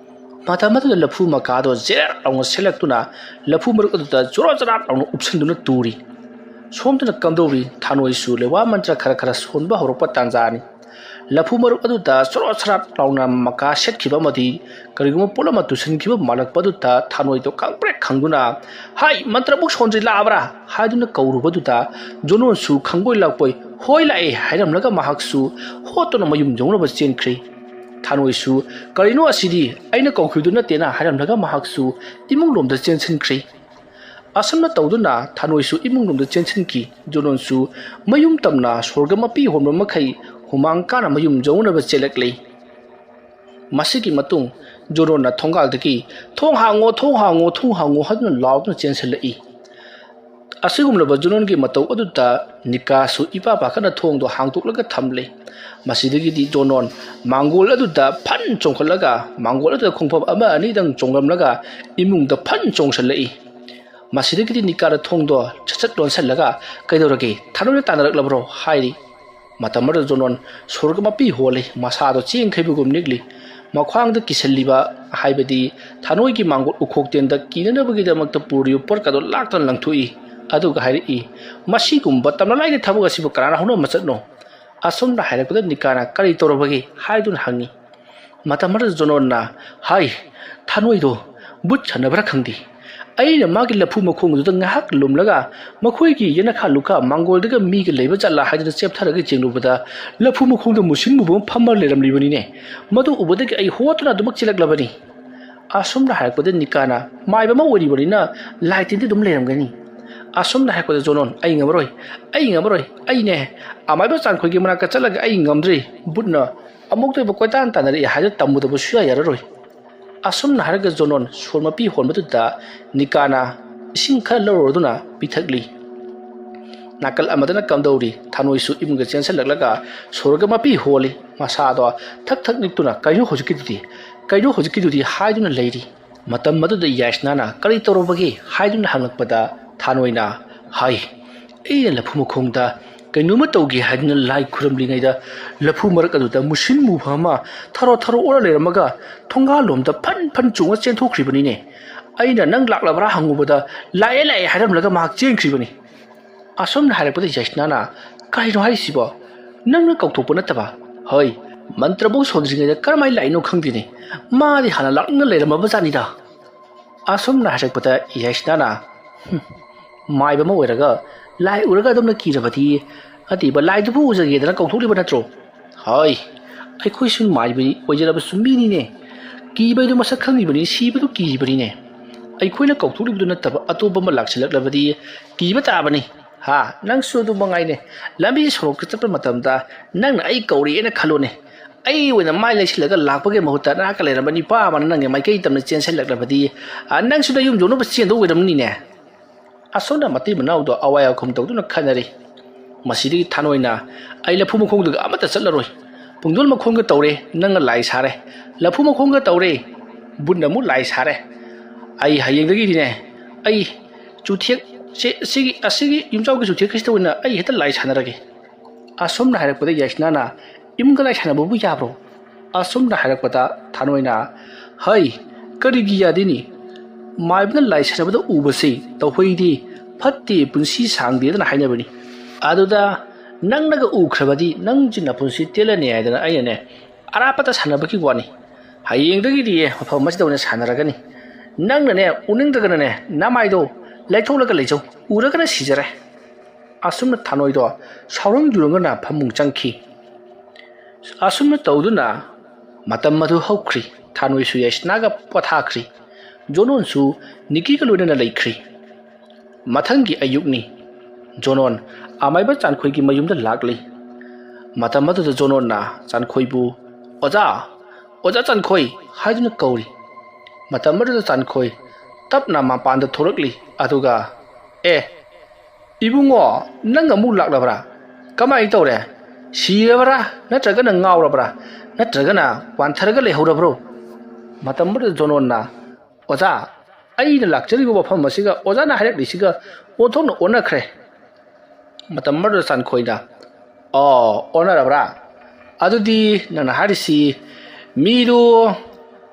ꯃꯇꯝ ꯑꯗꯨꯗ ꯂꯐꯨ ꯃꯀꯥꯗꯣ ꯖꯦꯔꯦꯠ ꯂꯥꯎꯅ ꯁꯦꯠꯂꯛꯇꯨꯅ ꯂꯐꯨ ꯃꯔꯨꯞ ꯑꯗꯨꯗ ꯖꯣꯔꯣ ꯖꯔꯥꯠ ꯂꯥꯎꯅ ꯎꯞꯁꯤꯟꯗꯨꯅ ꯇꯨꯔꯤ꯫ ꯁꯣꯝꯗꯅ ꯀꯝꯗꯧꯔꯤ? ꯊꯥꯅꯣꯏꯁꯨ ꯂꯩꯋꯥ ꯃꯟꯇ꯭ꯔ ꯈꯔ ꯈꯔ ꯁꯣꯟꯕ ꯍꯧꯔꯛꯄ ꯇꯥꯟꯖꯥꯅꯤ꯫ ꯂꯐꯨ ꯃꯔꯨꯞ ꯑꯗꯨꯗ ꯆꯣꯔꯣ ꯁꯔꯥꯠ ꯂꯥꯎꯅ ꯃꯀꯥ ꯁꯦꯠꯈꯤꯕ ꯑꯃꯗꯤ ꯀꯔꯤꯒꯨꯝꯕ ꯄꯣꯠ ꯑꯃ ꯇꯨꯁꯤꯟꯈꯤꯕ ꯃꯥꯜꯂꯛꯄ ꯑꯗꯨꯗ ꯊꯥꯅꯣꯏꯗꯣ ꯈꯪꯄ꯭ꯔꯦꯛ ꯈꯪꯗꯨꯅ, "ꯍꯥꯏ, ꯃꯟꯇ꯭ꯔꯕꯨ ꯁꯣꯟꯗ꯭ꯔꯤ ꯂꯥꯛꯑꯕ꯭ꯔꯥ?" ꯍꯥꯏꯗꯨꯅ ꯀꯧꯔꯨꯕꯗꯨꯗ ꯖꯣꯅꯣꯟꯁꯨ ꯈꯪꯕꯣꯏ ꯂꯥꯛꯄꯣꯏ, "ꯍꯣꯏ, ꯂꯥꯛꯑꯦ" ꯍꯥꯏꯔꯝꯂꯒ ꯃꯍꯥꯛꯁꯨ ꯍꯣꯠꯇꯨꯅ ꯃꯌꯨꯝ ꯌꯧꯅꯕ ꯆꯦꯟꯈ꯭ꯔꯦ꯫ ꯊꯥꯅꯣꯏꯁꯨ, "ꯀꯔꯤꯅꯣ ꯑꯁꯤꯗꯤ? ꯑꯩꯅ ꯀꯧꯈꯤꯕꯗꯨ ꯅꯠꯇꯦꯅ" ꯍꯥꯏꯔꯝꯂꯒ ꯃꯍꯥꯛꯁꯨ ꯏꯃꯨꯡ ꯂꯣꯝꯗ ꯆꯦꯟꯁꯤꯟꯈ꯭ꯔꯦ꯫ ꯑꯁꯨꯝꯅ ꯇꯧꯗꯨꯅ ꯊꯥꯅꯣꯏꯁꯨ ꯏꯃꯨꯡ ꯂꯣꯝꯗ ꯆꯦꯟꯁꯤꯟꯈꯤ꯫ ꯖꯣꯅꯣꯟꯁꯨ ꯃꯌꯨꯝ ꯇꯝꯅ ꯁꯣꯔꯒ ꯃꯄꯤ ꯍꯣꯟꯕ ꯃꯈꯩ ꯍꯨꯃꯥꯡ ꯀꯥꯅ ꯃꯌꯨꯝ ꯌꯧꯅꯕ ꯆꯦꯜꯂꯛꯂꯤ꯫ ꯃꯁꯤꯒꯤ ꯃꯇꯨꯡ ꯖꯣꯅꯣꯟꯅ ꯊꯣꯡꯒꯥꯜꯗꯒꯤ "ꯊꯣꯡ ꯍꯥꯡꯉꯣ, ꯊꯣꯡ ꯍꯥꯡꯉꯣ, ꯊꯣꯡ ꯍꯥꯡꯉꯣ" ꯍꯥꯏꯗꯨꯅ ꯂꯥꯎꯗꯨꯅ ꯆꯦꯟꯁꯤꯜꯂꯛꯏ꯫ ꯑꯁꯤꯒꯨꯝꯂꯕ ꯖꯣꯅꯣꯟꯒꯤ ꯃꯇꯧ ꯑꯗꯨꯗ ꯅꯤꯀꯥꯁꯨ ꯏꯄꯥ ꯄꯥꯈꯠꯅ ꯊꯣꯡꯗꯣ ꯍꯥꯡꯗꯣꯛꯂꯒ ꯊꯝꯂꯦ꯫ ꯃꯁꯤꯗꯒꯤꯗꯤ ꯖꯣꯅꯣꯟ ꯃꯥꯡꯒꯣꯜ ꯑꯗꯨꯗ ꯐꯟ ꯆꯣꯡꯈꯠꯂꯒ ꯃꯥꯡꯒꯣꯜ ꯑꯗꯨꯗ ꯈꯣꯡꯐꯝ ꯑꯃ ꯑꯅꯤꯗꯪ ꯆꯣꯡꯂꯝꯂꯒ ꯏꯃꯨꯡꯗ ꯐꯟ ꯆꯣꯡꯁꯤꯜꯂꯛꯏ꯫ ꯃꯁꯤꯗꯒꯤꯗꯤ ꯅꯤꯀꯥꯅ ꯊꯣꯡꯗꯣ ꯁꯠ ꯁꯠ ꯂꯣꯟꯁꯤꯜꯂꯒ "ꯀꯩꯗꯧꯔꯒꯦ? ꯊꯥꯅꯣꯏꯅ ꯇꯥꯟꯅꯔꯛꯂꯕ꯭ꯔꯣ?" ꯍꯥꯏꯔꯤ꯫ ꯃꯇꯝ ꯑꯗꯨꯗ ꯖꯣꯅꯣꯟ ꯁꯣꯔꯒ ꯃꯄꯤ ꯍꯣꯜꯂꯤ, ꯃꯁꯥꯗꯣ ꯆꯦꯡ ꯈꯩꯕꯒꯨꯝ ꯅꯤꯛꯂꯤ꯫ ꯃꯈ꯭ꯋꯥꯡꯗ ꯀꯤꯁꯜꯂꯤꯕ, ꯍꯥꯏꯕꯗꯤ ꯊꯥꯅꯣꯏꯒꯤ ꯃꯥꯡꯒꯣꯜ ꯎꯈꯣꯛꯇꯦꯟꯗ ꯀꯤꯅꯅꯕꯒꯤꯗꯃꯛꯇ ꯄꯨꯔꯤꯕ ꯄꯣꯠꯀꯗꯣ ꯂꯥꯛꯇꯅ ꯂꯪꯊꯣꯛꯏ꯫ ꯑꯗꯨꯒ ꯍꯥꯏꯔꯛꯏ, "ꯃꯁꯤꯒꯨꯝꯕ ꯇꯝꯅ ꯂꯥꯏꯒꯤ ꯊꯕꯛ ꯑꯁꯤꯕꯨ ꯀꯅꯥꯅ ꯍꯧꯅ ꯃꯆꯠꯅꯣ?" ꯑꯁꯨꯝꯅ ꯍꯥꯏꯔꯛꯄꯗ ꯅꯤꯀꯥꯅ "ꯀꯔꯤ ꯇꯧꯔꯕꯒꯦ?" ꯍꯥꯏꯗꯨꯅ ꯍꯪꯉꯤ꯫ ꯃꯇꯝ ꯑꯗꯨꯗ ꯖꯣꯅꯣꯟꯅ ꯍꯥꯏ, "ꯊꯥꯅꯣꯏꯗꯣ ꯕꯨꯠ ꯁꯥꯟꯅꯕ꯭ꯔꯥ ꯈꯪꯗꯦ, ꯑꯩꯅ ꯃꯥꯒꯤ ꯂꯐꯨ ꯃꯈꯣꯡꯗꯨꯗ ꯉꯥꯏꯍꯥꯛ ꯂꯨꯝꯂꯒ ꯃꯈꯣꯏꯒꯤ ꯌꯦꯅꯈꯥ ꯂꯨꯈꯥ ꯃꯥꯡꯒꯣꯜꯗꯒ ꯃꯤꯒ ꯂꯩꯕ ꯖꯥꯠꯂꯥ ꯍꯥꯏꯗꯨꯅ ꯆꯦꯞꯊꯔꯒ ꯌꯦꯡꯂꯨꯕꯗ ꯂꯐꯨ ꯃꯈꯣꯡꯗ ꯃꯨꯁꯤꯟ ꯃꯨꯕ ꯑꯃ ꯐꯝꯃ ꯂꯩꯔꯝꯂꯤꯕꯅꯤꯅꯦ꯫ ꯃꯗꯨ ꯎꯕꯗꯒꯤ ꯑꯩ ꯍꯣꯠꯇꯨꯅ ꯑꯗꯨꯃꯛ ꯆꯦꯜꯂꯛꯂꯕꯅꯤ꯫" ꯑꯁꯨꯝꯅ ꯍꯥꯏꯔꯛꯄꯗ ꯅꯤꯀꯥꯅ, "ꯃꯥꯏꯕ ꯑꯃ ꯑꯣꯏꯔꯤꯕꯅꯤꯅ ꯂꯥꯏ ꯇꯤꯟꯗꯤ ꯑꯗꯨꯝ ꯂꯩꯔꯝꯒꯅꯤ꯫" ꯑꯁꯨꯝꯅ ꯍꯥꯏꯔꯛꯄꯗ ꯖꯣꯅꯣꯟ, "ꯑꯩ ꯉꯝꯃꯔꯣꯏ, ꯑꯩ ꯉꯝꯃꯔꯣꯏ, ꯑꯩꯅꯦ ꯑꯃꯥꯏꯕ ꯆꯥꯟꯈꯣꯏꯒꯤ ꯃꯅꯥꯛꯇ ꯆꯠꯂꯒ ꯑꯩ ꯉꯝꯗ꯭ꯔꯤ, ꯕꯨꯠꯅ ꯑꯃꯨꯛꯇꯣꯏꯕ ꯀꯣꯏꯇꯥꯟ ꯇꯥꯟꯅꯔꯛꯏ ꯍꯥꯏꯗꯨ ꯇꯝꯃꯨꯗꯕ ꯁꯨꯌꯥ ꯌꯥꯔꯔꯣꯏ꯫" ꯑꯁꯨꯝꯅ ꯍꯥꯏꯔꯒ ꯖꯣꯅꯣꯟ ꯁꯣꯔ ꯃꯄꯤ ꯍꯣꯟꯕꯗꯨꯗ ꯅꯤꯀꯥꯅ ꯏꯁꯤꯡ ꯈꯔ ꯂꯧꯔꯨꯗꯨꯅ ꯄꯤꯊꯛꯂꯤ꯫ ꯅꯥꯀꯜ ꯑꯃꯗꯅ ꯀꯝꯗꯧꯔꯤ ꯊꯥꯅꯣꯏꯁꯨ ꯏꯃꯨꯡꯗ ꯆꯦꯟꯁꯤꯜꯂꯛꯂꯒ ꯁꯣꯔꯒ ꯃꯄꯤ ꯍꯣꯜꯂꯤ꯫ ꯃꯁꯥꯗꯣ ꯊꯛ ꯊꯛ ꯅꯤꯛꯇꯨꯅ, "ꯀꯩꯅꯣ ꯍꯧꯖꯤꯛꯀꯤꯗꯨꯗꯤ? ꯀꯩꯅꯣ ꯍꯧꯖꯤꯛꯀꯤꯗꯨꯗꯤ?" ꯍꯥꯏꯗꯨꯅ ꯂꯩꯔꯤ꯫ ꯃꯇꯝ ꯑꯗꯨꯗ ꯌꯥꯏꯁꯅꯥꯅ "ꯀꯔꯤ ꯇꯧꯔꯕꯒꯦ?" ꯍꯥꯏꯗꯨꯅ ꯍꯪꯂꯛꯄꯗ ꯊꯥꯅꯣꯏꯅ ꯍꯥꯏ, "ꯑꯩꯅ ꯂꯐꯨ ꯃꯈꯣꯡꯗ ꯀꯩꯅꯣꯝꯃ ꯇꯧꯒꯦ ꯍꯥꯏꯗꯨꯅ ꯂꯥꯏ ꯈꯨꯔꯨꯝꯂꯤꯉꯩꯗ ꯂꯐꯨ ꯃꯔꯛ ꯑꯗꯨꯗ ꯃꯨꯁꯤꯟ ꯃꯨꯕ ꯑꯃ ꯊꯔꯣ ꯊꯔꯣ ꯑꯣꯔ ꯂꯩꯔꯝꯃꯒ ꯊꯣꯡꯒꯥꯜꯂꯣꯝꯗ ꯐꯟ ꯐꯟ ꯆꯣꯡꯉ ꯆꯦꯟꯊꯣꯛꯈ꯭ꯔꯤꯕꯅꯤꯅꯦ꯫ ꯑꯩꯅ ꯅꯪ ꯂꯥꯛꯂꯕ꯭ꯔꯥ ꯍꯪꯉꯨꯕꯗ ꯂꯥꯛꯑꯦ ꯂꯥꯛꯑꯦ ꯍꯥꯏꯔꯝꯂꯒ ꯃꯍꯥꯛ ꯆꯦꯟꯈ꯭ꯔꯤꯕꯅꯤ꯫" ꯑꯁꯨꯝꯅ ꯍꯥꯏꯔꯛꯄꯗ ꯌꯥꯏꯁꯅꯥꯅ, "ꯀꯔꯤꯅꯣ ꯍꯥꯏꯔꯤꯁꯤꯕꯣ? ꯅꯪꯅ ꯀꯧꯊꯣꯛꯄ ꯅꯠꯇꯕ? ꯍꯣꯏ, ꯃꯟꯇ꯭ꯔꯕꯨ ꯁꯣꯟꯗ꯭ꯔꯤꯉꯩꯗ ꯀꯔꯝꯍꯥꯏꯅ ꯂꯥꯛꯏꯅꯣ ꯈꯪꯗꯦꯅꯦ꯫ ꯃꯥꯗꯤ ꯍꯥꯟꯅ ꯂꯥꯛꯅꯤꯡꯅ ꯂꯩꯔꯝꯃꯕ ꯖꯥꯠꯅꯤꯗ꯫" ꯑꯁꯨꯝꯅ ꯍꯥꯏꯔꯛꯄꯗ ꯌꯥꯏꯁꯅꯥꯅ, "ꯍꯨꯝ, ꯃꯥꯏꯕ ꯑꯃ ꯑꯣꯏꯔꯒ ꯂꯥꯏ ꯎꯔꯒ ꯑꯗꯨꯝꯅ ꯀꯤꯔꯕꯗꯤ, ꯑꯗꯤꯕ ꯂꯥꯏꯗꯨꯕꯨ ꯎꯖꯒꯦꯗꯅ ꯀꯧꯊꯣꯛꯂꯤꯕ ꯅꯠꯇ꯭ꯔꯣ? ꯍꯣꯏ, ꯑꯩꯈꯣꯏꯁꯨ ꯃꯥꯏꯕ ꯑꯣꯏꯖꯔꯕꯁꯨ ꯃꯤꯅꯤꯅꯦ꯫ ꯀꯤꯕ ꯍꯥꯏꯗꯨ ꯃꯁꯛ ꯈꯪꯉꯤꯕꯅꯤ, ꯁꯤꯕꯗꯨ ꯀꯤꯔꯤꯕꯅꯤꯅꯦ꯫ ꯑꯩꯈꯣꯏꯅ ꯀꯧꯊꯣꯛꯂꯤꯕꯗꯨ ꯅꯠꯇꯕ ꯑꯇꯣꯞꯄ ꯑꯃ ꯂꯥꯛꯁꯤꯜꯂꯛꯂꯕꯗꯤ ꯀꯤꯕ ꯇꯥꯕꯅꯤ꯫ ꯍꯥ, ꯅꯪꯁꯨ ꯑꯗꯨ ꯃꯉꯥꯏꯅꯦ꯫ ꯂꯝꯕꯤ ꯁꯣꯔꯣꯛꯇ ꯆꯠꯄ ꯃꯇꯝꯗ ꯅꯪꯅ ꯑꯩ ꯀꯧꯔꯛꯑꯦꯅ ꯈꯜꯂꯣꯅꯦ꯫ ꯑꯩ ꯑꯣꯏꯅ ꯃꯥꯏ ꯂꯩꯁꯤꯜꯂꯒ ꯂꯥꯛꯄꯒꯤ ꯃꯍꯨꯠꯇ ꯅꯍꯥꯛꯀ ꯂꯩꯔꯝꯕ ꯅꯨꯄꯥ ꯑꯃꯅ ꯅꯪꯒꯤ ꯃꯥꯏꯀꯩ ꯇꯝꯅ ꯆꯦꯟꯁꯤꯜꯂꯛꯂꯕꯗꯤ, ꯑ, ꯅꯪꯁꯨ ꯅꯌꯨꯝ ꯌꯧꯅꯕ ꯆꯦꯟꯗꯧ ꯑꯣꯏꯔꯝꯅꯤꯅꯦ꯫ ꯑꯁꯣꯝꯅ ꯃꯇꯩ ꯃꯅꯥꯎꯗꯣ ꯑꯋꯥꯏ ꯑꯈꯨꯝ ꯇꯧꯗꯨꯅ ꯈꯠꯅꯔꯤ꯫ ꯃꯁꯤꯗꯒꯤ ꯊꯥꯅꯣꯏꯅ, "ꯑꯩ ꯂꯐꯨ ꯃꯈꯣꯡꯗꯨꯒ ꯑꯃꯠꯇ ꯆꯠꯂꯔꯣꯏ꯫ ꯄꯨꯡꯗꯣꯟ ꯃꯈꯣꯡꯒ ꯇꯧꯔꯦ, ꯅꯪꯅ ꯂꯥꯏ ꯁꯥꯔꯦ꯫ ꯂꯐꯨ ꯃꯈꯣꯡꯒ ꯇꯧꯔꯦ, ꯕꯨꯟꯅ ꯑꯃꯨꯛ ꯂꯥꯏ ꯁꯥꯔꯦ꯫ ꯑꯩ ꯍꯌꯦꯡꯗꯒꯤꯗꯤꯅꯦ, ꯑꯩ ꯆꯨꯊꯦꯛ, ꯁꯤ, ꯑꯁꯤꯒꯤ, ꯑꯁꯤꯒꯤ ꯌꯨꯝꯖꯥꯎꯒꯤ ꯆꯨꯊꯦꯛ ꯈ꯭ꯔꯤꯁꯇ ꯑꯣꯏꯅ ꯑꯩ ꯍꯦꯛꯇ ꯂꯥꯏ ꯁꯥꯟꯅꯔꯒꯦ"꯫ ꯑꯁꯣꯝꯅ ꯍꯥꯏꯔꯛꯄꯗ ꯌꯥꯏꯁꯅꯥꯅ, "ꯏꯃꯨꯡꯒ ꯂꯥꯏ ꯁꯥꯟꯅꯕꯕꯨ ꯌꯥꯕ꯭ꯔꯣ?" ꯑꯁꯣꯝꯅ ꯍꯥꯏꯔꯛꯄꯗ ꯊꯥꯅꯣꯏꯅ, "ꯍꯩ, ꯀꯔꯤꯒꯤ ꯌꯥꯗꯦꯅꯤ? ꯃꯥꯏꯕꯅ ꯂꯥꯏ ꯁꯥꯟꯅꯕꯗ ꯎꯕꯁꯤ ꯇꯧꯍꯩꯗꯦ, ꯐꯠꯇꯦ, ꯄꯨꯟꯁꯤ ꯁꯥꯡꯗꯦꯗꯅ ꯍꯥꯏꯅꯕꯅꯤ꯫ ꯑꯗꯨꯗ ꯅꯪꯅꯒ ꯎꯈ꯭ꯔꯕꯗꯤ ꯅꯪꯁꯤ ꯅꯄꯨꯟꯁꯤ ꯇꯦꯜꯂꯅꯤ ꯍꯥꯏꯗꯅ ꯑꯩꯅꯅꯦ ꯑꯔꯥꯞꯄꯗ ꯁꯥꯟꯅꯕꯒꯤ ꯋꯥꯅꯤ꯫ ꯍꯌꯦꯡꯗꯒꯤꯗꯤ ꯃꯐꯝ ꯑꯁꯤꯗ ꯑꯣꯏꯅ ꯁꯥꯟꯅꯔꯒꯅꯤ꯫ ꯅꯪꯅꯅꯦ ꯎꯅꯤꯡꯗ꯭ꯔꯒꯅꯅꯦ ꯅꯃꯥꯏꯗꯣ ꯂꯩꯊꯣꯛꯂꯒ ꯂꯩꯖꯧ, ꯎꯔꯒꯅ ꯁꯤꯖꯔꯦ"꯫ ꯑꯁꯨꯝꯅ ꯊꯥꯅꯣꯏꯗꯣ ꯁꯥꯎꯔꯪ ꯌꯨꯔꯪꯒꯅ ꯐꯃꯨꯡ ꯆꯪꯈꯤ꯫ ꯑꯁꯨꯝꯅ ꯇꯧꯗꯨꯅ ꯃꯇꯝ ꯑꯗꯨ ꯍꯧꯈ꯭ꯔꯤ꯫ ꯊꯥꯅꯣꯏꯁꯨ ꯌꯥꯏꯁꯅꯥꯒ ꯄꯣꯊꯥꯈ꯭ꯔꯤ꯫ ꯖꯣꯅꯣꯟꯁꯨ ꯅꯤꯀꯤꯒ ꯂꯣꯏꯅꯅ ꯂꯩꯈ꯭ꯔꯤ꯫ ꯃꯊꯪꯒꯤ ꯑꯌꯨꯛꯅꯤ꯫ ꯖꯣꯅꯣꯟ ꯑꯃꯥꯏꯕ ꯆꯥꯟꯈꯣꯏꯒꯤ ꯃꯌꯨꯝꯗ ꯂꯥꯛꯂꯤ꯫ ꯃꯇꯝ ꯑꯗꯨꯗ ꯖꯣꯅꯣꯟꯅ ꯆꯥꯟꯈꯣꯏꯕꯨ, "ꯑꯣꯖꯥ, ꯑꯣꯖꯥ ꯆꯥꯟꯈꯣꯏ" ꯍꯥꯏꯗꯨꯅ ꯀꯧꯔꯤ꯫ ꯃꯇꯝ ꯑꯗꯨꯗ ꯆꯥꯟꯈꯣꯏ ꯇꯞꯅ ꯃꯄꯥꯟꯗ ꯊꯣꯔꯛꯂꯤ꯫ ꯑꯗꯨꯒ, "ꯑꯦ, ꯏꯕꯨꯡꯉꯣ, ꯅꯪ ꯑꯃꯨꯛ ꯂꯥꯛꯂꯕ꯭ꯔꯥ? ꯀꯃꯥꯏ ꯇꯧꯔꯦ? ꯁꯤꯔꯕ꯭ꯔꯥ? ꯅꯠꯇ꯭ꯔꯒꯅ ꯉꯥꯎꯔꯕ꯭ꯔꯥ? ꯅꯠꯇ꯭ꯔꯒꯅ ꯋꯥꯟꯊꯔꯒ ꯂꯩꯍꯧꯔꯕ꯭ꯔꯣ?" ꯃꯇꯝ ꯑꯗꯨꯗ ꯖꯣꯅꯣꯟꯅ, "ꯑꯣꯖꯥ, ꯑꯩꯅ ꯂꯥꯛꯆꯔꯤꯕ ꯋꯥꯐꯝ ꯑꯁꯤꯒ ꯑꯣꯖꯥꯅ ꯍꯥꯏꯔꯛꯂꯤꯁꯤꯒ ꯑꯣꯟꯊꯣꯛꯅ ꯑꯣꯟꯅꯈ꯭ꯔꯦ"꯫ ꯃꯇꯝ ꯑꯗꯨꯗ ꯆꯥꯟꯈꯣꯏꯅ, "ꯑꯣ, ꯑꯣꯟꯅꯔꯕ꯭ꯔꯥ? ꯑꯗꯨꯗꯤ ꯅꯪꯅ ꯍꯥꯏꯔꯤꯁꯤ ꯃꯤꯗꯨ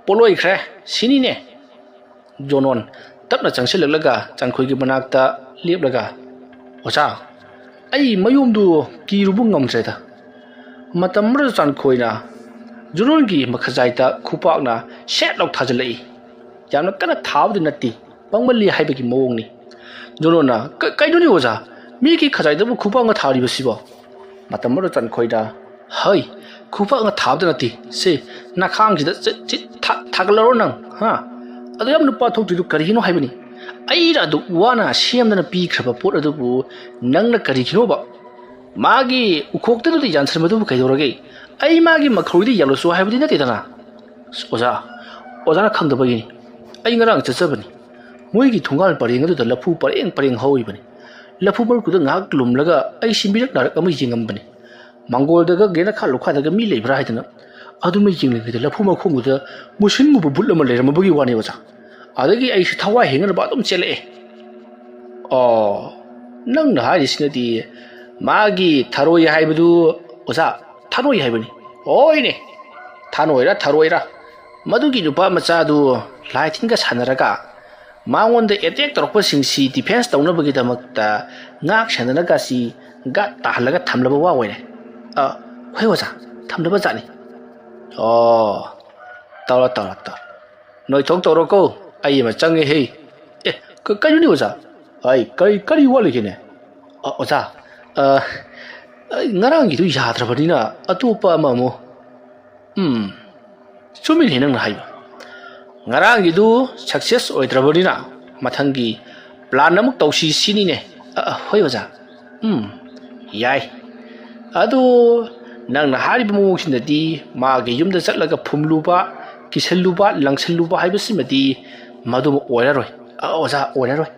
ꯄꯣꯠꯂꯣꯏꯈ꯭ꯔꯦ ꯁꯤꯅꯤꯅꯦ?" ꯖꯣꯅꯣꯟ ꯇꯞꯅ ꯆꯪꯁꯤꯜꯂꯛꯂꯒ ꯆꯥꯟꯈꯣꯏꯒꯤ ꯃꯅꯥꯛꯇ ꯂꯦꯞꯂꯒ, "ꯑꯣꯖꯥ, ꯑꯩ ꯃꯌꯨꯝꯗꯨ ꯀꯤꯔꯨꯕ ꯉꯝꯗ꯭ꯔꯦꯗ"꯫ ꯃꯇꯝ ꯑꯗꯨꯗ ꯆꯥꯟꯈꯣꯏꯅ ꯖꯣꯅꯣꯟꯒꯤ ꯃꯈꯖꯥꯏꯗ ꯈꯨꯄꯥꯛꯅ ꯁꯦꯠ ꯂꯥꯎ ꯊꯥꯖꯤꯜꯂꯛꯏ꯫ ꯌꯥꯝꯅ ꯀꯟꯅ ꯊꯥꯕꯗꯤ ꯅꯠꯇꯦ, ꯄꯪꯃꯜꯂꯤ ꯍꯥꯏꯕꯒꯤ ꯃꯑꯣꯡꯅꯤ꯫ ꯖꯣꯅꯣꯟꯅ, "ꯀ-, ꯀꯩꯅꯣꯅꯦ ꯑꯣꯖꯥ? ꯃꯤꯒꯤ ꯈꯖꯥꯏꯗꯕꯨ ꯈꯨꯄꯥꯛꯅ ꯊꯥꯔꯤꯕꯁꯤꯕꯣ?" ꯃꯇꯝ ꯑꯗꯨꯗ ꯆꯥꯟꯈꯣꯏꯅ, "ꯍꯩ, ꯈꯨꯄꯥꯛꯅ ꯊꯥꯕꯗ ꯅꯠꯇꯦ꯫ ꯁꯦ, ꯅꯈꯥꯡꯁꯤꯗ ꯆꯤ-, ꯆꯤ-, ꯊꯥ-, ꯊꯥꯒꯠꯂꯔꯣ ꯅꯪ, ꯍꯥ? ꯑꯗꯨ ꯌꯥꯝ ꯅꯨꯄꯥ ꯊꯣꯛꯇ꯭ꯔꯤꯗꯨ ꯀꯔꯤꯒꯤꯅꯣ ꯍꯥꯏꯕꯅꯤ? ꯑꯩꯅ ꯑꯗꯨꯛ ꯋꯥꯅ ꯁꯦꯝꯗꯅ ꯄꯤꯈ꯭ꯔꯕ ꯄꯣꯠ ꯑꯗꯨꯕꯨ ꯅꯪꯅ ꯀꯔꯤꯒꯤꯅꯣꯕ? ꯃꯥꯒꯤ ꯎꯈꯣꯛꯇꯨꯗꯗꯤ ꯌꯥꯟꯁꯤꯟꯕꯗꯨꯕꯨ ꯀꯩꯗꯧꯔꯒꯦ? ꯑꯩ ꯃꯥꯒꯤ ꯃꯈꯧꯔꯤꯗ ꯌꯥꯜꯂꯨꯁꯨ ꯍꯥꯏꯕꯗꯤ ꯅꯠꯇꯦꯗꯅ꯫ ꯑꯁ, ꯑꯣꯖꯥ, ꯑꯣꯖꯥꯅ ꯈꯪꯗꯕꯒꯤꯅꯤ꯫ ꯑꯩ ꯉꯔꯥꯡ ꯆꯠꯆꯕꯅꯤ꯫ ꯃꯣꯏꯒꯤ ꯊꯣꯡꯒꯥꯜ ꯄꯔꯦꯡ ꯑꯗꯨꯗ ꯂꯐꯨ ꯄꯔꯦꯡ ꯄꯔꯦꯡ ꯍꯧꯔꯤꯕꯅꯤ꯫ ꯂꯐꯨ ꯃꯔꯛꯇꯨꯗ ꯉꯥꯏꯍꯥꯛ ꯂꯨꯝꯂꯒ ꯑꯩ ꯁꯤꯟꯕꯤꯔꯛ ꯅꯥꯔꯛ ꯑꯃ ꯌꯦꯡꯉꯝꯕꯅꯤ꯫ ꯃꯥꯡꯒꯣꯜꯗꯒ ꯒꯦꯅꯈꯥ ꯂꯨꯈꯥꯗꯒ ꯃꯤ ꯂꯩꯕ꯭ꯔꯥ ꯍꯥꯏꯗꯅ꯫ ꯑꯗꯨꯃ ꯌꯦꯡꯂꯤꯉꯩꯗ ꯂꯐꯨ ꯃꯈꯣꯡꯗꯨꯗ ꯃꯨꯁꯤꯟ ꯃꯨꯕ ꯕꯨꯠ ꯑꯃ ꯂꯩꯔꯝꯃꯕꯒꯤ ꯋꯥꯅꯤ ꯑꯣꯖꯥ꯫ ꯑꯗꯒꯤ ꯑꯩꯁꯨ ꯊꯋꯥꯏ ꯍꯦꯡꯅꯅꯕ ꯑꯗꯨꯝ ꯆꯦꯜꯂꯛꯑꯦ꯫ ꯑꯣ, ꯅꯪꯅ ꯍꯥꯏꯔꯤꯁꯤꯅꯗꯤ ꯃꯥꯒꯤ ꯊꯔꯣꯏ ꯍꯥꯏꯕꯗꯨ, ꯑꯣꯖꯥ, ꯊꯔꯣꯏ ꯍꯥꯏꯕꯅꯤ꯫ ꯍꯣꯏꯅꯦ, ꯊꯥꯅꯣꯏꯔ ꯊꯔꯣꯏꯔ, ꯃꯗꯨꯒꯤ ꯅꯨꯄꯥ ꯃꯆꯥꯗꯨ ꯂꯥꯏ ꯇꯤꯟꯒ ꯁꯥꯟꯅꯔꯒ ꯃꯉꯣꯟꯗ ꯑꯦꯇꯦꯛ ꯇꯧꯔꯛꯄꯁꯤꯡꯁꯤ ꯗꯤꯐꯦꯟꯁ ꯇꯧꯅꯕꯒꯤꯗꯃꯛꯇ ꯉꯥꯛ ꯁꯦꯟꯅꯔꯒ ꯁꯤ ꯒꯥꯠ ꯇꯥꯍꯜꯂꯒ ꯊꯝꯂꯕ ꯋꯥ ꯑꯣꯏꯔꯦ꯫ ꯑ, ꯍꯣꯏ ꯑꯣꯖꯥ, ꯊꯝꯂꯕ ꯖꯥꯠꯅꯤ꯫ ꯑꯣ, ꯇꯧꯔꯣ, ꯇꯧꯔꯣ, ꯇꯧꯔꯣ꯫ ꯅꯣꯏ ꯊꯣꯛ ꯇꯧꯔꯣꯀꯣ, ꯑꯩ ꯑꯃ ꯆꯪꯉꯦ ꯍꯦ꯫ ꯑꯦ, ꯀ-, ꯀꯩꯅꯣꯅꯦ ꯑꯣꯖꯥ? ꯑꯩ ꯀꯔꯤ, ꯀꯔꯤ ꯋꯥꯠꯂꯤꯒꯦꯅꯦ? ꯑ, ꯑꯣꯖꯥ, ꯑ, ꯑꯩ ꯉꯔꯥꯡꯒꯤꯗꯨ ꯌꯥꯗ꯭ꯔꯕꯅꯤꯅ ꯑꯇꯣꯞꯄ ꯑꯃ ꯑꯃꯨꯛ꯫ ꯎꯝ, ꯆꯨꯝꯃꯤꯅꯦ ꯅꯪꯅ ꯍꯥꯏꯕ꯫ ꯉꯔꯥꯡꯒꯤꯗꯨ ꯁꯛꯁꯦꯁ ꯑꯣꯏꯗ꯭ꯔꯕꯅꯤꯅ ꯃꯊꯪꯒꯤ ꯄ꯭ꯂꯥꯟ ꯑꯃꯨꯛ ꯇꯧꯁꯤ ꯁꯤꯅꯤꯅꯦ꯫ ꯑ, ꯑ, ꯍꯣꯏ ꯑꯣꯖꯥ꯫ ꯎꯝ, ꯌꯥꯏ꯫ ꯑꯗꯨ ꯅꯪꯅ ꯍꯥꯏꯔꯤꯕ ꯃꯑꯣꯡꯁꯤꯅꯗꯤ ꯃꯥꯒꯤ ꯌꯨꯝꯗ ꯆꯠꯂꯒ ꯐꯨꯝꯂꯨꯕ, ꯀꯤꯁꯜꯂꯨꯕ, ꯂꯪꯁꯜꯂꯨꯕ ꯍꯥꯏꯕꯁꯤꯃꯗꯤ ꯃꯗꯨꯃ ꯑꯣꯏꯔꯔꯣꯏ꯫ ꯑ, ꯑꯣꯖꯥ, ꯑꯣꯏꯔꯔꯣꯏ꯫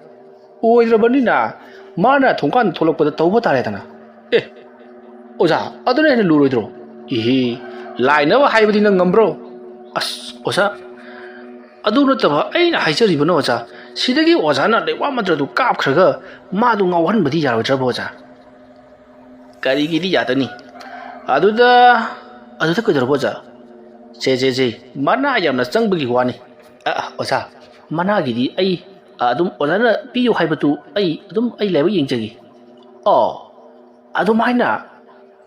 ꯑꯣꯏꯗ꯭ꯔꯕꯅꯤꯅ ꯃꯥꯅ ꯊꯣꯡꯀꯥꯟ ꯊꯣꯛꯂꯛꯄꯗ ꯇꯧꯕ ꯇꯥꯔꯦꯗꯅ꯫ ꯑꯦ, ꯑꯣꯖꯥ, ꯑꯗꯨꯅ ꯍꯦꯟꯅ ꯂꯨꯔꯣꯏꯗ꯭ꯔꯣ? ꯏꯍꯤ, ꯂꯥꯏꯅꯕ ꯍꯥꯏꯕꯗꯤ ꯅꯪ ꯉꯝꯕ꯭ꯔꯣ? ꯑꯁ, ꯑꯣꯖꯥ, ꯑꯗꯨ ꯅꯠꯇꯕ ꯑꯩꯅ ꯍꯥꯏꯖꯔꯤꯕꯅ, ꯑꯣꯖꯥ, ꯁꯤꯗꯒꯤ ꯑꯣꯖꯥꯅ ꯂꯩꯋꯥ ꯃꯟꯇ꯭ꯔꯗꯨ ꯀꯥꯞꯈ꯭ꯔꯒ ꯃꯥꯗꯨ ꯉꯥꯎꯍꯟꯕꯗꯤ ꯌꯥꯔꯣꯏꯗ꯭ꯔꯕ, ꯑꯣꯖꯥ? ꯀꯔꯤꯒꯤꯗꯤ ꯌꯥꯗꯅꯤ? ꯑꯗꯨꯗ, ꯑꯗꯨꯗ ꯀꯩꯗꯧꯔꯕ, ꯑꯣꯖꯥ? ꯁꯦ, ꯁꯦ, ꯁꯦ, ꯃꯅꯥ ꯌꯥꯝꯅ ꯆꯪꯕꯒꯤ ꯋꯥꯅꯤ꯫ ꯑ, ꯑ, ꯑꯣꯖꯥ, ꯃꯅꯥꯒꯤꯗꯤ ꯑꯩ, ꯑ, ꯑꯗꯨꯝ ꯑꯣꯖꯥꯅ ꯄꯤꯌꯨ ꯍꯥꯏꯕꯗꯨ ꯑꯩ ꯑꯗꯨꯝ ꯑꯩ ꯂꯥꯏꯕꯛ ꯌꯦꯡꯖꯒꯦ꯫ ꯑꯣ, ꯑꯗꯨꯃꯥꯏꯅ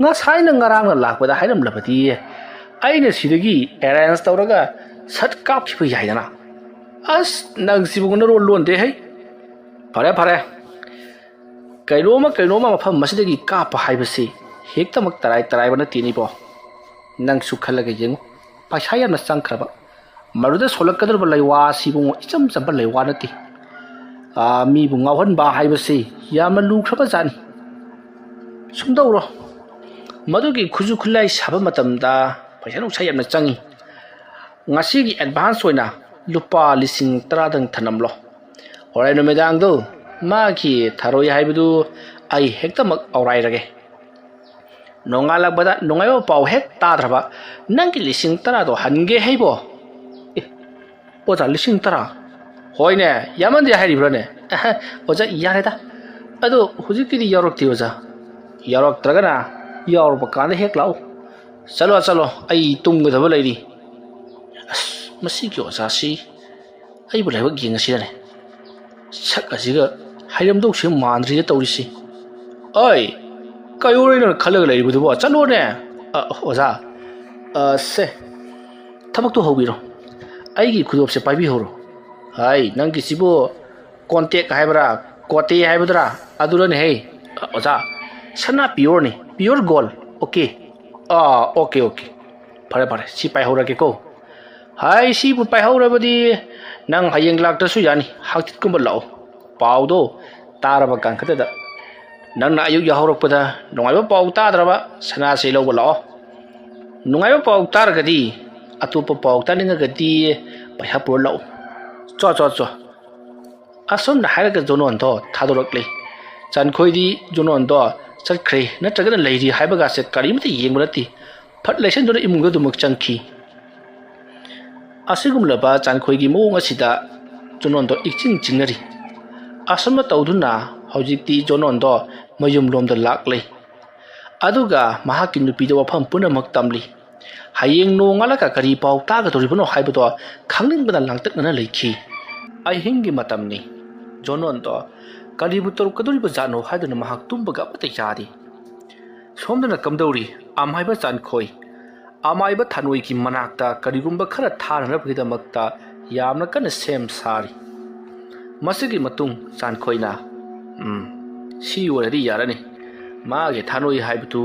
ꯉꯁꯥꯏꯅ ꯉꯔꯥꯡꯅ ꯂꯥꯛꯄꯗ ꯍꯥꯏꯔꯝꯂꯕꯗꯤ ꯑꯩꯅ ꯁꯤꯗꯒꯤ ꯑꯦꯔꯦꯟꯖ ꯇꯧꯔꯒ ꯁꯠ ꯀꯥꯞꯈꯤꯕ ꯌꯥꯏꯗꯅ꯫ ꯑꯁ, ꯅꯪ ꯁꯤꯕꯨ ꯅꯔꯣꯟ ꯂꯣꯟꯗꯦ ꯍꯩ꯫ ꯐꯔꯦ, ꯐꯔꯦ꯫ ꯀꯩꯅꯣꯝꯃ ꯀꯩꯅꯣꯝꯃ ꯃꯐꯝ ꯑꯁꯤꯗꯒꯤ ꯀꯥꯞꯄ ꯍꯥꯏꯕꯁꯤ ꯍꯦꯛꯇꯃꯛ ꯇꯔꯥꯏ ꯇꯔꯥꯏꯕ ꯅꯠꯇꯦꯅꯦ ꯏꯕꯣ꯫ ꯅꯪꯁꯨ ꯈꯜꯂꯒ ꯌꯦꯡꯉꯨ꯫ ꯄꯩꯁꯥ ꯌꯥꯝꯅ ꯆꯪꯈ꯭ꯔꯕ꯫ ꯃꯗꯨꯗ ꯁꯣꯜꯂꯛꯀꯗꯧꯔꯤꯕ ꯂꯩꯋꯥ ꯑꯁꯤ ꯏꯕꯨꯡꯉꯣ ꯏꯆꯝ ꯆꯝꯕ ꯂꯩꯋꯥ ꯅꯠꯇꯦ꯫ ꯑꯥ, ꯃꯤꯕꯨ ꯉꯥꯎꯍꯟꯕ ꯍꯥꯏꯕꯁꯤ ꯌꯥꯝꯅ ꯂꯨꯈ꯭ꯔꯕ ꯖꯥꯠꯅꯤ꯫ ꯁꯨꯝ ꯇꯧꯔꯣ꯫ ꯃꯗꯨꯒꯤ ꯈꯨꯠꯁꯨ ꯈꯨꯠꯂꯥꯏ ꯁꯥꯕ ꯃꯇꯝꯗ ꯄꯩꯁꯥ ꯅꯨꯡꯁꯥ ꯌꯥꯝꯅ ꯆꯪꯏ꯫ ꯉꯁꯤꯒꯤ ꯑꯦꯗꯚꯥꯟꯁ ꯑꯣꯏꯅ ꯂꯨꯄꯥ ꯂꯤꯁꯤꯡ ꯇꯔꯥꯗꯪ ꯊꯅꯝꯂꯣ꯫ ꯍꯣꯔꯦꯟ ꯅꯨꯃꯤꯗꯥꯡꯗꯣ ꯃꯥꯒꯤ ꯊꯔꯣꯏ ꯍꯥꯏꯕꯗꯨ ꯑꯩ ꯍꯦꯛꯇꯃꯛ ꯑꯧꯔꯥꯏꯔꯒꯦ꯫ ꯅꯣꯡꯉꯥꯜꯂꯛꯄꯗ ꯅꯨꯡꯉꯥꯏꯕ ꯄꯥꯎ ꯍꯦꯛ ꯇꯥꯗ꯭ꯔꯕ ꯅꯪꯒꯤ ꯂꯤꯁꯤꯡ ꯇꯔꯥꯗꯣ ꯍꯟꯒꯦ ꯍꯥꯏꯕꯣ? ꯑꯦ, ꯑꯣꯖꯥ, ꯂꯤꯁꯤꯡ ꯇꯔꯥ? ꯍꯣꯏꯅꯦ, ꯌꯥꯝꯃꯟꯗꯦ ꯍꯥꯏꯔꯤꯕ꯭ꯔꯥꯅꯦ? ꯑꯍ, ꯑꯣꯖꯥ, ꯌꯥꯔꯦꯗ꯫ ꯑꯗꯣ ꯍꯧꯖꯤꯛꯀꯤꯗꯤ ꯌꯥꯎꯔꯛꯇꯦ, ꯑꯣꯖꯥ꯫ ꯌꯥꯎꯔꯛꯇ꯭ꯔꯒꯅ ꯌꯥꯎꯔꯛꯄ ꯀꯥꯟꯗ ꯍꯦꯛ ꯂꯥꯛꯎ꯫ ꯆꯠꯂꯣ, ꯆꯠꯂꯣ, ꯑꯩ ꯇꯨꯝꯒꯗꯕ ꯂꯩꯔꯤ꯫ ꯑꯁ, ꯃꯁꯤꯒꯤ ꯑꯣꯖꯥꯁꯤ ꯑꯩꯕꯨ ꯂꯥꯏꯕꯛ ꯌꯦꯡꯉꯁꯤꯔꯅꯦ? ꯁꯛ ꯑꯁꯤꯒ ꯍꯩꯔꯝꯗꯧꯁꯦ ꯃꯥꯟꯗ꯭ꯔꯤꯗ ꯇꯧꯔꯤꯁꯤ꯫ ꯑꯣꯏ, ꯀꯩꯗꯧꯔꯦ ꯅꯪꯅ ꯈꯜꯂꯒ ꯂꯩꯔꯤꯕꯗꯨꯕꯣ? ꯆꯠꯂꯣꯅꯦ꯫ ꯑ, ꯑꯣꯖꯥ, ꯑ, ꯁꯦ, ꯊꯕꯛꯇꯣ ꯍꯧꯕꯤꯔꯣ꯫ ꯑꯩꯒꯤ ꯈꯨꯗꯣꯞꯁꯦ ꯄꯥꯏꯕꯤꯍꯧꯔꯣ꯫ ꯍꯥꯏ, ꯅꯪꯒꯤꯁꯤꯕꯨ ꯀꯣꯟꯇꯦꯛ ꯍꯥꯏꯕ꯭ꯔꯥ, ꯀꯣꯇꯦ ꯍꯥꯏꯕꯗꯨꯔꯥ? ꯑꯗꯨꯔꯅꯦ ꯍꯦ꯫ ꯑ, ꯑꯣꯖꯥ, ꯁꯅꯥ ꯄꯤꯌꯣꯔꯅꯤ, ꯄꯤꯌꯣꯔ ꯒꯣꯜ꯫ ꯑꯣꯀꯦ꯫ ꯑꯥ, ꯑꯣꯀꯦ, ꯑꯣꯀꯦ꯫ ꯐꯔꯦ, ꯐꯔꯦ, ꯁꯤ ꯄꯥꯏꯍꯧꯔꯒꯦꯀꯣ꯫ ꯍꯥꯏ, ꯁꯤꯕꯨ ꯄꯥꯏꯍꯧꯔꯕꯗꯤ ꯅꯪ ꯍꯌꯦꯡ ꯂꯥꯛꯇ꯭ꯔꯁꯨ ꯌꯥꯅꯤ, ꯍꯥꯡꯆꯤꯠꯀꯨꯝꯕ ꯂꯥꯛꯑꯣ꯫ ꯄꯥꯎꯗꯣ ꯇꯥꯔꯕ ꯀꯥꯟꯈꯠꯇꯗ ꯅꯪꯅ ꯑꯌꯨꯛ ꯌꯥꯍꯧꯔꯛꯄꯗ ꯅꯨꯡꯉꯥꯏꯕ ꯄꯥꯎ ꯇꯥꯗ꯭ꯔꯕ ꯁꯅꯥꯁꯦ ꯂꯧꯕ ꯂꯥꯛꯑꯣ꯫ ꯅꯨꯡꯉꯥꯏꯕ ꯄꯥꯎ ꯇꯥꯔꯒꯗꯤ, ꯑꯇꯣꯞꯄ ꯄꯥꯎ ꯇꯥꯅꯤꯡꯉꯒꯗꯤ ꯄꯩꯁꯥ ꯄꯨꯔ ꯂꯥꯛꯎ꯫ ꯆꯣ, ꯆꯣ, ꯆꯣ꯫ ꯑꯁꯨꯝꯅ ꯍꯥꯏꯔꯒ ꯖꯣꯅꯣꯟꯗꯣ ꯊꯥꯗꯣꯔꯛꯂꯦ꯫ ꯆꯥꯟꯈꯣꯏꯗꯤ ꯖꯣꯅꯣꯟꯗꯣ ꯆꯠꯈ꯭ꯔꯦ ꯅꯠꯇ꯭ꯔꯒꯅ ꯂꯩꯔꯤ ꯍꯥꯏꯕꯒꯥꯁꯦ ꯀꯔꯤꯃꯠꯇ ꯌꯦꯡꯕ ꯅꯠꯇꯦ꯫ ꯐꯠ ꯂꯩꯁꯟꯗꯨꯅ ꯏꯃꯨꯡꯗ ꯑꯗꯨꯃꯛ ꯆꯪꯈꯤ꯫ ꯑꯁꯤꯒꯨꯝꯂꯕ ꯆꯥꯟꯈꯣꯏꯒꯤ ꯃꯑꯣꯡ ꯑꯁꯤꯗ ꯖꯣꯅꯣꯟꯗꯣ ꯏꯆꯤꯡ ꯆꯤꯡꯅꯔꯤ꯫ ꯑꯁꯨꯝꯅ ꯇꯧꯗꯨꯅ ꯍꯧꯖꯤꯛꯇꯤ ꯖꯣꯅꯣꯟꯗꯣ ꯃꯌꯨꯝꯂꯣꯝꯗ ꯂꯥꯛꯂꯦ꯫ ꯑꯗꯨꯒ ꯃꯍꯥꯛꯀꯤ ꯅꯨꯄꯤꯗ ꯋꯥꯐꯝ ꯄꯨꯝꯅꯃꯛ ꯇꯝꯂꯤ꯫ ꯍꯌꯦꯡ ꯅꯣꯡꯉꯥꯜꯂꯒ ꯀꯔꯤ ꯄꯥꯎ ꯇꯥꯒꯗꯧꯔꯤꯕꯅꯣ ꯍꯥꯏꯕꯗꯣ ꯈꯪꯅꯤꯡꯕꯅ ꯂꯥꯡꯇꯛꯅꯅ ꯂꯩꯈꯤ꯫ ꯑꯍꯤꯡꯒꯤ ꯃꯇꯝꯅꯤ꯫ ꯖꯣꯅꯣꯟꯗꯣ ꯀꯔꯤꯕꯨ ꯇꯧꯔꯛꯀꯗꯧꯔꯤꯕ ꯖꯥꯠꯅꯣ ꯍꯥꯏꯗꯨꯅ ꯃꯍꯥꯛ ꯇꯨꯝꯕꯒ ꯑꯃꯠꯇ ꯌꯥꯗꯦ꯫ ꯁꯣꯝꯗꯅ ꯀꯝꯗꯧꯔꯤ? ꯑꯃꯥꯏꯕ ꯆꯥꯟꯈꯣꯏ, ꯑꯃꯥꯏꯕ ꯊꯥꯅꯣꯏꯒꯤ ꯃꯅꯥꯛꯇ ꯀꯔꯤꯒꯨꯝꯕ ꯈꯔ ꯊꯥꯅꯅꯕꯒꯤꯗꯃꯛꯇ ꯌꯥꯝꯅ ꯀꯟꯅ ꯁꯦꯝ ꯁꯥꯔꯤ꯫ ꯃꯁꯤꯒꯤ ꯃꯇꯨꯡ ꯆꯥꯟꯈꯣꯏꯅ, "ꯎꯝ, ꯁꯤ ꯑꯣꯏꯔꯗꯤ ꯌꯥꯔꯅꯤ꯫ ꯃꯥꯒꯤ ꯊꯥꯅꯣꯏ ꯍꯥꯏꯕꯗꯨ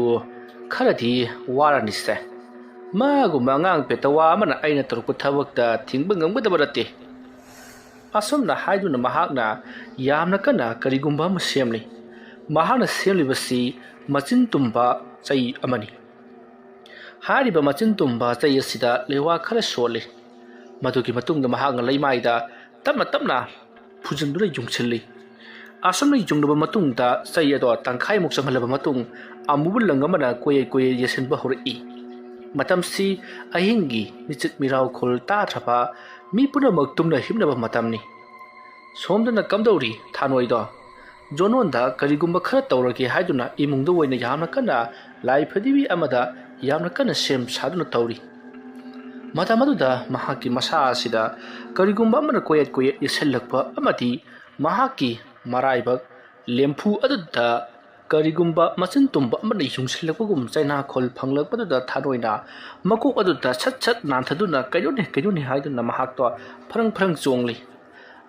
ꯈꯔꯗꯤ ꯋꯥꯔꯅꯤꯁꯦ꯫ ꯃꯥꯒꯨꯝꯕ ꯑꯉꯥꯡ ꯄꯦꯇꯋꯥ ꯑꯃꯅ ꯑꯩꯅ ꯇꯧꯔꯛꯄ ꯊꯕꯛꯇ ꯊꯤꯡꯕ ꯉꯝꯒꯗꯕ ꯅꯠꯇꯦ"꯫ ꯑꯁꯨꯝꯅ ꯍꯥꯏꯗꯨꯅ ꯃꯍꯥꯛꯅ ꯌꯥꯝꯅ ꯀꯟꯅ ꯀꯔꯤꯒꯨꯝꯕ ꯑꯃ ꯁꯦꯝꯂꯤ꯫ ꯃꯍꯥꯛꯅ ꯁꯦꯝꯂꯤꯕꯁꯤ ꯃꯆꯤꯟ ꯇꯨꯝꯕ ꯆꯩ ꯑꯃꯅꯤ꯫ ꯍꯥꯏꯔꯤꯕ ꯃꯆꯤꯟ ꯇꯨꯝꯕ ꯆꯩ ꯑꯁꯤꯗ ꯂꯩꯋꯥ ꯈꯔ ꯁꯣꯜꯂꯤ꯫ ꯃꯗꯨꯒꯤ ꯃꯇꯨꯡꯗ ꯃꯍꯥꯛꯅ ꯂꯩꯃꯥꯏꯗ ꯇꯞꯅ ꯇꯞꯅ ꯐꯨꯖꯤꯟꯗꯨꯅ ꯌꯨꯡꯁꯤꯜꯂꯤ꯫ ꯑꯁꯨꯝꯅ ꯌꯨꯡꯂꯕ ꯃꯇꯨꯡꯗ ꯆꯩ ꯑꯗꯣ ꯇꯪꯈꯥꯏꯃꯨꯛ ꯆꯪꯍꯜꯂꯕ ꯃꯇꯨꯡ, ꯑꯃꯨꯕ ꯂꯪ ꯑꯃꯅ ꯀꯣꯏꯌꯦꯠ ꯀꯣꯏꯌꯦꯠ ꯌꯦꯠꯁꯤꯟꯕ ꯍꯧꯔꯛꯏ꯫ ꯃꯇꯝꯁꯤ ꯑꯍꯤꯡꯒꯤ ꯃꯤꯆꯤꯠ ꯃꯤꯔꯥꯎꯈꯣꯜ ꯇꯥꯗ꯭ꯔꯕ, ꯃꯤ ꯄꯨꯝꯅꯃꯛ ꯇꯨꯝꯅ ꯍꯤꯞꯅꯕ ꯃꯇꯝꯅꯤ꯫ ꯁꯣꯝꯗꯅ ꯀꯝꯗꯧꯔꯤ, ꯊꯥꯅꯣꯏꯗꯣ? ꯖꯣꯅꯣꯟꯗ ꯀꯔꯤꯒꯨꯝꯕ ꯈꯔ ꯇꯧꯔꯒꯦ ꯍꯥꯏꯗꯨꯅ ꯏꯃꯨꯡꯗ ꯑꯣꯏꯅ ꯌꯥꯝꯅ ꯀꯟꯅ ꯂꯥꯏ ꯐꯗꯤꯕꯤ ꯑꯃꯗ ꯌꯥꯝꯅ ꯀꯟꯅ ꯁꯦꯝ ꯁꯥꯗꯨꯅ ꯇꯧꯔꯤ꯫ ꯃꯇꯝ ꯑꯗꯨꯗ ꯃꯍꯥꯛꯀꯤ ꯃꯁꯥ ꯑꯁꯤꯗ ꯀꯔꯤꯒꯨꯝꯕ ꯑꯃꯅ ꯀꯣꯌꯦꯠ ꯀꯣꯌꯦꯠ ꯌꯦꯠꯁꯤꯜꯂꯛꯄ ꯑꯃꯗꯤ ꯃꯍꯥꯛꯀꯤ ꯃꯔꯥꯏꯕꯛ ꯂꯦꯝꯐꯨ ꯑꯗꯨꯗ ꯀꯔꯤꯒꯨꯝꯕ ꯃꯆꯤꯟ ꯇꯨꯝꯕ ꯑꯃꯅ ꯌꯨꯡꯁꯤꯜꯂꯛꯄꯒꯨꯝ ꯆꯩꯅꯥꯈꯣꯜ ꯐꯪꯂꯛꯄꯗꯨꯗ ꯊꯥꯅꯣꯏꯅ ꯃꯀꯣꯛ ꯑꯗꯨꯗ ꯁꯠ ꯁꯠ ꯅꯥꯟꯊꯗꯨꯅ, "ꯀꯩꯅꯣꯅꯦ, ꯀꯩꯅꯣꯅꯦ?" ꯍꯥꯏꯗꯨꯅ ꯃꯍꯥꯛꯇꯣ ꯐꯔꯪ ꯐꯔꯪ ꯆꯣꯡꯂꯤ꯫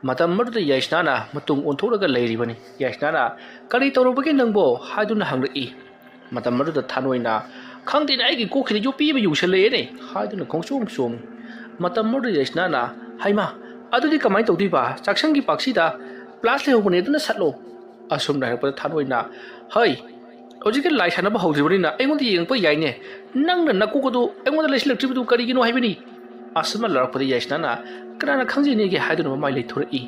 ꯃꯇꯝ ꯑꯗꯨꯗ ꯌꯥꯏꯁꯅꯥꯅ ꯃꯇꯨꯡ ꯑꯣꯟꯊꯣꯛꯂꯒ ꯂꯩꯔꯤꯕꯅꯤ꯫ ꯌꯥꯏꯁꯅꯥꯅ, "ꯀꯔꯤ ꯇꯧꯔꯨꯕꯒꯦ ꯅꯪꯕꯣ?" ꯍꯥꯏꯗꯨꯅ ꯍꯪꯂꯛꯏ꯫ ꯃꯇꯝ ꯑꯗꯨꯗ ꯊꯥꯅꯣꯏꯅ, "ꯈꯪꯗꯦꯅꯦ, ꯑꯩꯒꯤ ꯀꯣꯛꯁꯤꯗ ꯌꯣꯠꯄꯤ ꯑꯃ ꯌꯨꯡꯁꯜꯂꯛꯑꯦꯅꯦ" ꯍꯥꯏꯗꯨꯅ ꯈꯣꯡꯆꯣꯡ ꯆꯣꯡꯏ꯫ ꯃꯇꯝ ꯑꯗꯨꯗ ꯌꯥꯏꯁꯅꯥꯅ, "ꯍꯩꯃꯥ, ꯑꯗꯨꯗꯤ ꯀꯃꯥꯏꯅ ꯇꯧꯗꯣꯏꯕ? ꯆꯥꯛꯁꯪꯒꯤ ꯄꯥꯛꯁꯤꯗ ꯄ꯭ꯂꯥꯁ ꯂꯩꯍꯧꯕꯅꯦ, ꯑꯗꯨꯅ ꯁꯠꯂꯣ"꯫ ꯑꯁꯨꯝꯅ ꯍꯥꯏꯔꯛꯄꯗ ꯊꯥꯅꯣꯏꯅ, "ꯍꯩ, ꯍꯧꯖꯤꯛꯀꯤ ꯂꯥꯏ ꯁꯥꯟꯅꯕ ꯍꯧꯗ꯭ꯔꯤꯕꯅꯤꯅ ꯑꯩꯉꯣꯟꯗ ꯌꯦꯡꯉꯛꯄ ꯌꯥꯏꯅꯦ꯫ ꯅꯪꯅ ꯅꯀꯣꯛ ꯑꯗꯨ ꯑꯩꯉꯣꯟꯗ ꯂꯩꯁꯤꯜꯂꯛꯇ꯭ꯔꯤꯕꯗꯨ ꯀꯔꯤꯒꯤꯅꯣ ꯍꯥꯏꯕꯅꯤ?" ꯑꯁꯨꯝꯅ ꯂꯥꯎꯔꯛꯄꯗ ꯌꯥꯏꯁꯅꯥꯅ, "ꯀꯅꯥꯅ ꯈꯪꯖꯅꯤꯒꯦ?" ꯍꯥꯏꯗꯨꯅ ꯃꯃꯥꯏ ꯂꯩꯊꯣꯔꯛꯏ꯫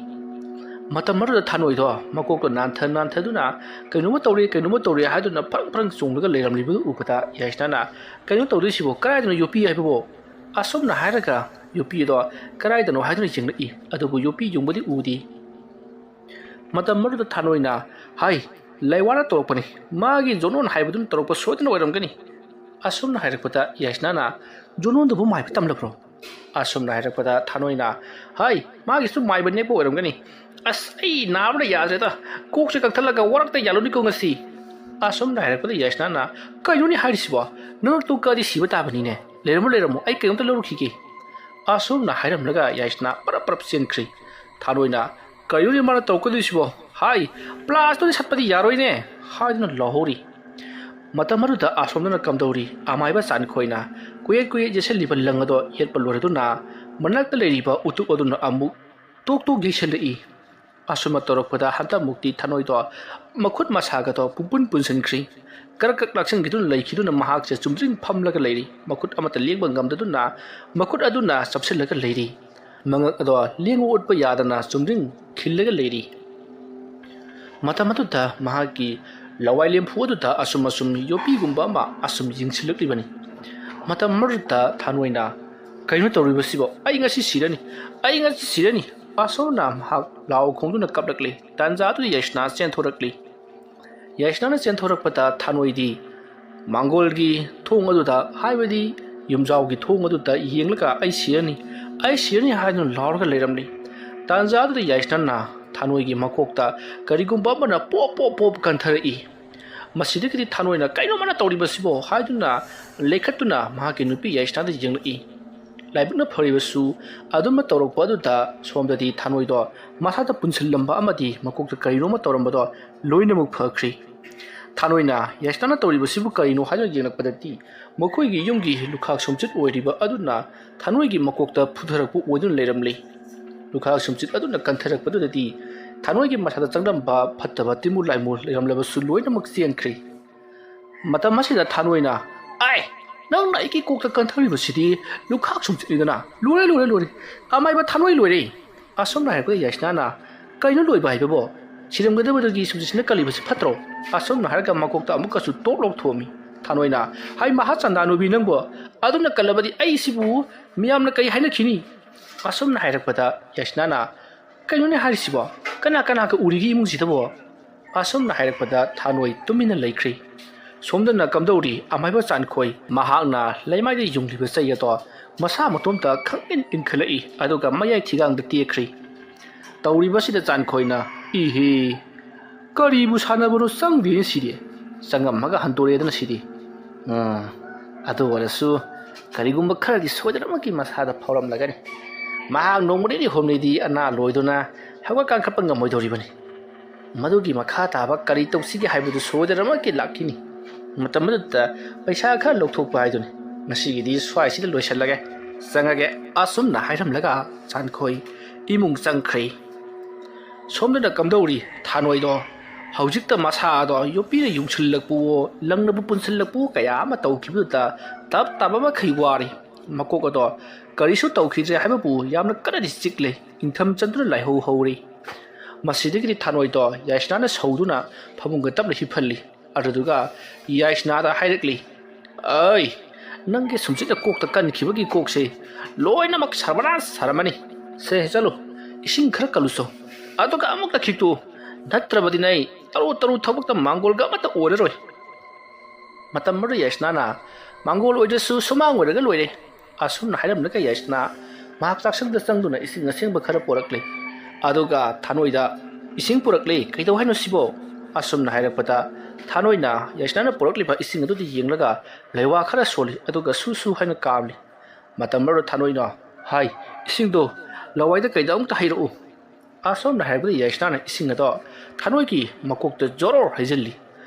ꯃꯇꯝ ꯑꯗꯨꯗ ꯊꯥꯅꯣꯏꯗꯣ ꯃꯀꯣꯛꯇꯣ ꯅꯥꯟꯊ ꯅꯥꯟꯊꯗꯨꯅ, "ꯀꯩꯅꯣꯝꯃ ꯇꯧꯔꯦ, ꯀꯩꯅꯣꯝꯃ ꯇꯧꯔꯦ" ꯍꯥꯏꯗꯨꯅ ꯐꯔꯪ ꯐꯔꯪ ꯆꯣꯡꯂꯒ ꯂꯩꯔꯝꯂꯤꯕꯗꯨ ꯎꯕꯗ ꯌꯥꯏꯁꯅꯥꯅ, "ꯀꯩꯅꯣ ꯇꯧꯗꯣꯏꯁꯤꯕꯣ? ꯀꯗꯥꯏꯗꯅꯣ ꯌꯣꯠꯄꯤ ꯍꯥꯏꯕꯕꯣ?" ꯑꯁꯨꯝꯅ ꯍꯥꯏꯔꯒ ꯌꯣꯠꯄꯤ ꯑꯗꯣ ꯀꯗꯥꯏꯗꯅꯣ ꯍꯥꯏꯗꯨꯅ ꯌꯦꯡꯂꯛꯏ꯫ ꯑꯗꯨꯕꯨ ꯌꯣꯠꯄꯤ ꯌꯨꯡꯕꯗꯤ ꯎꯗꯦ꯫ ꯃꯇꯝ ꯑꯗꯨꯗ ꯊꯥꯅꯣꯏꯅ, "ꯍꯥꯏ, ꯂꯩꯋꯥꯅ ꯇꯧꯔꯛꯄꯅꯤ꯫ ꯃꯥꯒꯤ ꯖꯣꯅꯣꯟ ꯍꯥꯏꯕꯗꯨꯅ ꯇꯧꯔꯛꯄ ꯁꯣꯏꯗꯅ ꯑꯣꯏꯔꯝꯒꯅꯤ"꯫ ꯑꯁꯨꯝꯅ ꯍꯥꯏꯔꯛꯄꯗ ꯌꯥꯏꯁꯅꯥꯅ, "ꯖꯣꯅꯣꯟꯗꯨꯕꯨ ꯃꯥꯏꯕ ꯇꯝꯂꯕ꯭ꯔꯣ?" ꯑꯁꯨꯝꯅ ꯍꯥꯏꯔꯛꯄꯗ ꯊꯥꯅꯣꯏꯅ, "ꯍꯥꯏ, ꯃꯥꯒꯤꯁꯨ ꯃꯥꯏꯕ ꯅꯦꯛꯄ ꯑꯣꯏꯔꯝꯒꯅꯤ꯫ ꯑꯁ, ꯑꯩ ꯅꯥꯕꯅ ꯌꯥꯗ꯭ꯔꯦꯗ꯫ ꯀꯣꯛꯁꯦ ꯀꯛꯊꯠꯂꯒ ꯋꯥꯔꯛꯇ ꯌꯥꯜꯂꯨꯅꯤꯀꯣ ꯉꯁꯤ"꯫ ꯑꯁꯨꯝꯅ ꯍꯥꯏꯔꯛꯄꯗ ꯌꯥꯏꯁꯅꯥꯅ, "ꯀꯩꯅꯣꯅꯦ ꯍꯥꯏꯔꯤꯁꯤꯕꯣ? ꯅꯉꯛꯇꯨ ꯀꯛꯑꯗꯤ ꯁꯤꯕ ꯇꯥꯕꯅꯤꯅꯦ꯫ ꯂꯩꯔꯝꯃꯣ, ꯂꯩꯔꯝꯃꯣ, ꯑꯩ ꯀꯩꯅꯣꯝꯇ ꯂꯧꯔꯨꯈꯤꯒꯦ"꯫ ꯑꯁꯨꯝꯅ ꯍꯥꯏꯔꯝꯂꯒ ꯌꯥꯏꯁꯅꯥ ꯄꯔꯞ ꯄꯔꯞ ꯆꯦꯟꯈ꯭ꯔꯤ꯫ ꯊꯥꯅꯣꯏꯅ, "ꯀꯔꯤꯅꯣꯅꯦ ꯃꯥꯅ ꯇꯧꯔꯛꯀꯗꯣꯏꯁꯤꯕꯣ? ꯍꯥꯏ, ꯄ꯭ꯂꯥꯁꯇꯨꯗꯤ ꯁꯠꯄꯗꯤ ꯌꯥꯔꯣꯏꯅꯦ" ꯍꯥꯏꯗꯨꯅ ꯂꯥꯎꯍꯧꯔꯤ꯫ ꯃꯇꯝ ꯑꯗꯨꯗ ꯑꯁꯣꯝꯗꯅ ꯀꯝꯗꯧꯔꯤ? ꯑꯃꯥꯏꯕ ꯆꯥꯟꯈꯣꯏꯅ ꯀꯨꯌꯦꯠ ꯀꯨꯌꯦꯠ ꯌꯦꯠꯁꯤꯜꯂꯤꯕ ꯂꯪ ꯑꯗꯣ ꯌꯦꯠꯄ ꯂꯣꯏꯔꯗꯨꯅ ꯃꯅꯥꯛꯇ ꯂꯩꯔꯤꯕ ꯎꯇꯨꯞ ꯑꯗꯨꯅ ꯑꯃꯨꯛ ꯇꯣꯛ ꯇꯣꯛ ꯌꯩꯁꯤꯜꯂꯛꯏ꯫ ꯑꯁꯨꯝꯅ ꯇꯧꯔꯛꯄꯗ ꯍꯟꯗꯛꯃꯨꯛꯇꯤ ꯊꯥꯅꯣꯏꯗꯣ ꯃꯈꯨꯠ ꯃꯁꯥꯒꯗꯣ ꯄꯨꯡꯄꯨꯟ ꯄꯨꯟꯁꯤꯟꯈ꯭ꯔꯤ꯫ ꯀꯔꯛ ꯀꯔꯛ ꯂꯥꯛꯁꯤꯟꯈꯤꯗꯨꯅ ꯂꯩꯈꯤꯗꯨꯅ ꯃꯍꯥꯛꯁꯦ ꯆꯨꯝꯗ꯭ꯔꯤꯡ ꯐꯝꯂꯒ ꯂꯩꯔꯤ꯫ ꯃꯈꯨꯠ ꯑꯃꯠꯇ ꯂꯦꯡꯕ ꯉꯝꯗꯗꯨꯅ ꯃꯈꯨꯠ ꯑꯗꯨꯅ ꯆꯞꯁꯤꯜꯂꯒ ꯂꯩꯔꯤ꯫ ꯃꯉꯛ ꯑꯗꯣ ꯂꯦꯡꯕ ꯑꯣꯠꯄ ꯌꯥꯗꯅ ꯆꯨꯝꯗ꯭ꯔꯤꯡ ꯈꯤꯜꯂꯒ ꯂꯩꯔꯤ꯫ ꯃꯇꯝ ꯑꯗꯨꯗ ꯃꯍꯥꯛꯀꯤ ꯂꯋꯥꯏ ꯂꯦꯝꯐꯨ ꯑꯗꯨꯗ ꯑꯁꯨꯝ ꯑꯁꯨꯝ ꯌꯣꯠꯄꯤꯒꯨꯝꯕ ꯑꯃ ꯑꯁꯨꯝ ꯌꯦꯡꯁꯤꯜꯂꯛꯂꯤꯕꯅꯤ꯫ ꯃꯇꯝ ꯑꯗꯨꯗ ꯊꯥꯅꯣꯏꯅ, "ꯀꯩꯅꯣ ꯇꯧꯔꯤꯕꯁꯤꯕꯣ? ꯑꯩ ꯉꯁꯤ ꯁꯤꯔꯅꯤ, ꯑꯩ ꯉꯁꯤ ꯁꯤꯔꯅꯤ!" ꯑꯁꯨꯝꯅ ꯃꯍꯥꯛ ꯂꯥꯎ ꯈꯣꯡꯗꯨꯅ ꯀꯞꯂꯛꯂꯤ꯫ ꯇꯥꯟꯖꯥ ꯑꯗꯨꯗ ꯌꯥꯏꯁꯅꯥ ꯆꯦꯟꯊꯣꯔꯛꯂꯤ꯫ ꯌꯥꯏꯁꯅꯥꯅ ꯆꯦꯟꯊꯣꯔꯛꯄꯗ ꯊꯥꯅꯣꯏꯗꯤ ꯃꯥꯡꯒꯣꯜꯒꯤ ꯊꯣꯡ ꯑꯗꯨꯗ, ꯍꯥꯏꯕꯗꯤ ꯌꯨꯝꯖꯥꯎꯒꯤ ꯊꯣꯡ ꯑꯗꯨꯗ ꯌꯦꯡꯂꯒ, "ꯑꯩ ꯁꯤꯔꯅꯤ, ꯑꯩ ꯁꯤꯔꯅꯤ" ꯍꯥꯏꯗꯨꯅ ꯂꯥꯎꯔꯒ ꯂꯩꯔꯝꯂꯤ꯫ ꯇꯥꯟꯖꯥ ꯑꯗꯨꯗ ꯌꯥꯏꯁꯅꯥꯅ ꯊꯥꯅꯣꯏꯒꯤ ꯃꯀꯣꯛꯇ ꯀꯔꯤꯒꯨꯝꯕ ꯑꯃꯅ ꯄꯣꯞ ꯄꯣꯞ ꯄꯣꯞ ꯀꯟꯊꯔꯛꯏ꯫ ꯃꯁꯤꯗꯒꯤꯗꯤ ꯊꯥꯅꯣꯏꯅ "ꯀꯩꯅꯣ ꯃꯥꯅ ꯇꯧꯔꯤꯕꯁꯤꯕꯣ?" ꯍꯥꯏꯗꯨꯅ ꯂꯦꯈꯠꯇꯨꯅ ꯃꯍꯥꯛꯀꯤ ꯅꯨꯄꯤ ꯌꯥꯏꯁꯅꯥꯗ ꯌꯦꯡꯂꯛꯏ꯫ ꯂꯥꯏꯕꯛꯅ ꯐꯔꯤꯕꯁꯨ ꯑꯗꯨꯝꯅ ꯇꯧꯔꯛꯄ ꯑꯗꯨꯗ ꯁꯣꯝꯗꯗꯤ ꯊꯥꯅꯣꯏꯗꯣ ꯃꯁꯥꯗ ꯄꯨꯟꯁꯤꯜꯂꯝꯕ ꯑꯃꯗꯤ ꯃꯀꯣꯛꯇ ꯀꯔꯤꯅꯣꯃ ꯇꯧꯔꯝꯕꯗꯣ ꯂꯣꯏꯅꯃꯛ ꯐꯈ꯭ꯔꯤ꯫ ꯊꯥꯅꯣꯏꯅ ꯌꯥꯏꯁꯅꯥꯅ ꯇꯧꯔꯤꯕꯁꯤꯕꯨ ꯀꯔꯤꯅꯣ ꯍꯥꯏꯗꯨꯅ ꯌꯦꯡꯂꯛꯄꯗꯗꯤ ꯃꯈꯣꯏꯒꯤ ꯌꯨꯝꯒꯤ ꯂꯨꯈꯥꯛ ꯁꯨꯝꯆꯤꯠ ꯑꯣꯏꯔꯤꯕ ꯑꯗꯨꯅ ꯊꯥꯅꯣꯏꯒꯤ ꯃꯀꯣꯛꯇ ꯐꯨꯊꯔꯛꯄ ꯑꯣꯏꯗꯨꯅ ꯂꯩꯔꯝꯂꯤ꯫ ꯂꯨꯈꯥꯛ ꯁꯨꯝꯆꯤꯠ ꯑꯗꯨꯅ ꯀꯟꯊꯔꯛꯄꯗꯨꯗꯗꯤ ꯊꯥꯅꯣꯏꯒꯤ ꯃꯁꯥꯗ ꯆꯪꯂꯝꯕ ꯐꯠꯇꯕ ꯇꯤꯟꯃꯨ ꯂꯥꯏꯃꯨ ꯂꯩꯔꯝꯂꯕꯁꯨ ꯂꯣꯏꯅꯃꯛ ꯆꯦꯟꯈ꯭ꯔꯤ꯫ ꯃꯇꯝ ꯑꯁꯤꯗ ꯊꯥꯅꯣꯏꯅ, "ꯑꯥꯏ, ꯅꯪꯅ ꯑꯩꯒꯤ ꯀꯣꯛꯇ ꯀꯟꯊꯔꯤꯕꯁꯤꯗꯤ ꯂꯨꯈꯥꯛ ꯁꯨꯝꯆꯤꯠꯅꯤꯗꯅ! ꯂꯣꯏꯔꯦ, ꯂꯣꯏꯔꯦ, ꯂꯣꯏꯔꯦ! ꯑꯃꯥꯏꯕ ꯊꯥꯅꯣꯏ ꯂꯣꯏꯔꯦ!" ꯑꯁꯨꯝꯅ ꯍꯥꯏꯔꯛꯄꯗ ꯌꯥꯏꯁꯅꯥꯅ, "ꯀꯩꯅꯣ ꯂꯣꯏꯕ ꯍꯥꯏꯕꯕꯣ? ꯁꯤꯔꯝꯒꯗꯕꯗꯒꯤ ꯁꯨꯝꯆꯤꯠꯁꯤꯅ ꯀꯜꯂꯤꯕꯁꯤ ꯐꯠꯇ꯭ꯔꯣ?" ꯑꯁꯨꯝꯅ ꯍꯥꯏꯔꯒ ꯃꯀꯣꯛꯇ ꯑꯃꯨꯛꯀꯁꯨ ꯇꯣꯛ ꯂꯧꯊꯣꯛꯑꯝꯃꯤ꯫ ꯊꯥꯅꯣꯏꯅ, "ꯍꯥꯏ ꯃꯍꯥ ꯆꯟꯗꯥꯅꯨꯕꯤ ꯅꯪꯕꯣ, ꯑꯗꯨꯝꯅ ꯀꯜꯂꯕꯗꯤ ꯑꯩꯁꯤꯕꯨ ꯃꯤꯌꯥꯝꯅ ꯀꯩ ꯍꯥꯏꯅꯈꯤꯅꯤ?" ꯑꯁꯨꯝꯅ ꯍꯥꯏꯔꯛꯄꯗ ꯌꯥꯏꯁꯅꯥꯅ, "ꯀꯩꯅꯣꯅꯦ ꯍꯥꯏꯔꯤꯁꯤꯕꯣ? ꯀꯅꯥ ꯀꯅꯥꯒ ꯎꯔꯤꯒꯦ ꯏꯃꯨꯡꯁꯤꯗꯕꯣ?" ꯑꯁꯨꯝꯅ ꯍꯥꯏꯔꯛꯄꯗ ꯊꯥꯅꯣꯏ ꯇꯨꯃꯤꯟꯅ ꯂꯩꯈ꯭ꯔꯤ꯫ ꯁꯣꯝꯗꯅ ꯀꯝꯗꯧꯔꯤ ꯑꯃꯥꯏꯕ ꯆꯥꯟꯈꯣꯏ? ꯃꯍꯥꯛꯅ ꯂꯩꯃꯥꯏꯗ ꯌꯨꯡꯂꯤꯕ ꯆꯩ ꯑꯗꯣ ꯃꯁꯥ ꯃꯇꯣꯝꯇ ꯈꯪꯏꯟ ꯏꯟꯈꯠꯂꯛꯏ, ꯑꯗꯨꯒ ꯃꯌꯥꯏ ꯊꯤꯒꯥꯡꯗ ꯇꯦꯛꯈ꯭ꯔꯤ꯫ ꯇꯧꯔꯤꯕꯁꯤꯗ ꯆꯥꯟꯈꯣꯏꯅ, "ꯏꯍꯦ, ꯀꯔꯤꯕꯨ ꯁꯥꯟꯅꯕꯅꯣ? ꯆꯪꯗꯦꯅꯦ ꯁꯤꯗꯤ꯫ ꯆꯪꯉꯝꯃꯒ ꯍꯟꯗꯣꯔꯛꯑꯦꯗꯅ ꯁꯤꯗꯤ꯫ ꯎꯝ, ꯑꯗꯨ ꯑꯣꯏꯔꯁꯨ ꯀꯔꯤꯒꯨꯝꯕ ꯈꯔꯗꯤ ꯁꯣꯏꯗꯅꯃꯛꯀꯤ ꯃꯁꯥꯗ ꯐꯥꯎꯔꯝꯂꯒꯅꯤ꯫ ꯃꯍꯥꯛ ꯅꯣꯡꯃ ꯅꯤꯅꯤ ꯍꯨꯝꯅꯤꯗꯤ ꯑꯅꯥ ꯂꯣꯏꯗꯨꯅ ꯍꯧꯒꯠ ꯀꯥꯡꯈꯠꯄ ꯉꯝꯃꯣꯏꯗꯧꯔꯤꯕꯅꯤ꯫ ꯃꯗꯨꯒꯤ ꯃꯈꯥ ꯇꯥꯕ ꯀꯔꯤ ꯇꯧꯁꯤꯒꯦ ꯍꯥꯏꯕꯗꯨ ꯁꯣꯏꯗꯅꯃꯛꯀꯤ ꯂꯥꯛꯈꯤꯅꯤ꯫ ꯃꯇꯝ ꯑꯗꯨꯗ ꯄꯩꯁꯥ ꯈꯔ ꯂꯧꯊꯣꯛꯄ ꯍꯥꯏꯗꯨꯅꯤ꯫ ꯉꯁꯤꯒꯤꯗꯤ ꯁ꯭ꯋꯥꯏꯁꯤꯗ ꯂꯣꯏꯁꯤꯜꯂꯒꯦ, ꯆꯪꯉꯒꯦ," ꯑꯁꯨꯝꯅ ꯍꯥꯏꯔꯝꯂꯒ ꯆꯥꯟꯈꯣꯏ ꯏꯃꯨꯡ ꯆꯪꯈ꯭ꯔꯦ꯫ ꯁꯣꯝꯗꯅ ꯀꯝꯗꯧꯔꯤ? ꯊꯥꯅꯣꯏꯗꯣ ꯍꯧꯖꯤꯛꯇ ꯃꯁꯥꯗꯣ ꯌꯣꯠꯄꯤꯅ ꯌꯨꯡꯁꯤꯜꯂꯛꯄꯋꯣ, ꯂꯪꯅꯕꯨ ꯄꯨꯟꯁꯤꯜꯂꯛꯄꯋꯣ, ꯀꯌꯥ ꯑꯃ ꯇꯧꯈꯤꯕꯗꯨꯗ ꯇꯞ ꯇꯥꯕ ꯃꯈꯩ ꯋꯥꯔꯤ꯫ ꯃꯀꯣꯛ ꯑꯗꯣ ꯀꯔꯤꯁꯨ ꯇꯧꯈꯤꯗ꯭ꯔꯦ ꯍꯥꯏꯕꯕꯨ ꯌꯥꯝꯅ ꯀꯟꯅꯗꯤ ꯆꯤꯛꯂꯦ꯫ ꯏꯪꯊꯝ ꯆꯟꯗꯨꯅ ꯂꯥꯏꯍꯧ ꯍꯧꯔꯤ꯫ ꯃꯁꯤꯗꯒꯤꯗꯤ ꯊꯥꯅꯣꯏꯗꯣ ꯌꯥꯏꯁꯅꯥꯅ ꯁꯧꯗꯨꯅ ꯐꯃꯨꯡꯒ ꯇꯞꯅ ꯍꯤꯞꯍꯜꯂꯤ꯫ ꯑꯗꯨꯗꯨꯒ ꯌꯥꯏꯁꯅꯥꯗ ꯍꯥꯏꯔꯛꯂꯤ, "ꯑꯩ, ꯅꯪꯒꯤ ꯁꯨꯝꯆꯤꯠꯅ ꯀꯣꯛꯇ ꯀꯟꯈꯤꯕꯒꯤ ꯀꯣꯛꯁꯦ ꯂꯣꯏꯅꯃꯛ ꯁꯔꯕꯅꯥꯁ ꯁꯥꯔꯝꯃꯅꯤ꯫ ꯁꯦ, ꯆꯠꯂꯨ, ꯏꯁꯤꯡ ꯈꯔ ꯀꯜꯂꯨꯆꯣ꯫ ꯑꯗꯨꯒ ꯑꯃꯨꯛꯇ ꯈꯤꯛꯇꯣꯛꯎ꯫ ꯅꯠꯇ꯭ꯔꯕꯗꯤꯅꯦ, ꯑꯩ ꯇꯔꯨ ꯇꯔꯨ ꯊꯕꯛꯇ ꯃꯥꯡꯒꯣꯜꯒ ꯑꯃꯠꯇ ꯑꯣꯏꯔꯔꯣꯏ"꯫ ꯃꯇꯝ ꯑꯗꯨꯗ ꯌꯥꯏꯁꯅꯥꯅ, "ꯃꯥꯡꯒꯣꯜ ꯑꯣꯏꯗ꯭ꯔꯁꯨ ꯁꯨꯃꯥꯡ ꯑꯣꯏꯔꯒ ꯂꯣꯏꯔꯦ"꯫ ꯑꯁꯨꯝꯅ ꯍꯥꯏꯔꯝꯂꯒ ꯌꯥꯏꯁꯅꯥ ꯃꯍꯥꯛ ꯆꯥꯛꯁꯪꯗ ꯆꯪꯗꯨꯅ ꯏꯁꯤꯡ ꯑꯁꯦꯡꯕ ꯈꯔ ꯄꯣꯔꯛꯂꯦ꯫ ꯑꯗꯨꯒ ꯊꯥꯅꯣꯏꯗ, "ꯏꯁꯤꯡ ꯄꯨꯔꯛꯂꯦ, ꯀꯩꯗꯧ ꯍꯥꯏꯅꯣ ꯁꯤꯕꯣ?" ꯑꯁꯨꯝꯅ ꯍꯥꯏꯔꯛꯄꯗ, ꯊꯥꯅꯣꯏꯅ ꯌꯥꯏꯁꯅꯥꯅ ꯄꯨꯔꯛꯂꯤꯕ ꯏꯁꯤꯡ ꯑꯗꯨꯗ ꯌꯦꯡꯂꯒ ꯂꯩꯋꯥ ꯈꯔ ꯁꯣꯜꯂꯤ, ꯑꯗꯨꯒ ꯁꯨ ꯁꯨ ꯍꯥꯏꯅ ꯀꯥꯝꯂꯤ꯫ ꯃꯇꯝ ꯑꯗꯨꯗ ꯊꯥꯅꯣꯏꯅ, "ꯍꯥꯏ, ꯏꯁꯤꯡꯗꯣ ꯂꯋꯥꯏꯗ ꯀꯩꯗ ꯑꯃꯨꯛꯇ ꯍꯩꯔꯛꯎ"꯫ ꯑꯁꯣꯝꯅ ꯍꯥꯏꯔꯛꯄꯗ ꯌꯥꯏꯁꯅꯥꯅ ꯏꯁꯤꯡ ꯑꯗꯣ ꯊꯥꯅꯣꯏꯒꯤ ꯃꯀꯣꯛꯇ ꯖꯣꯔꯣꯔ ꯍꯩꯖꯤꯜꯂꯤ꯫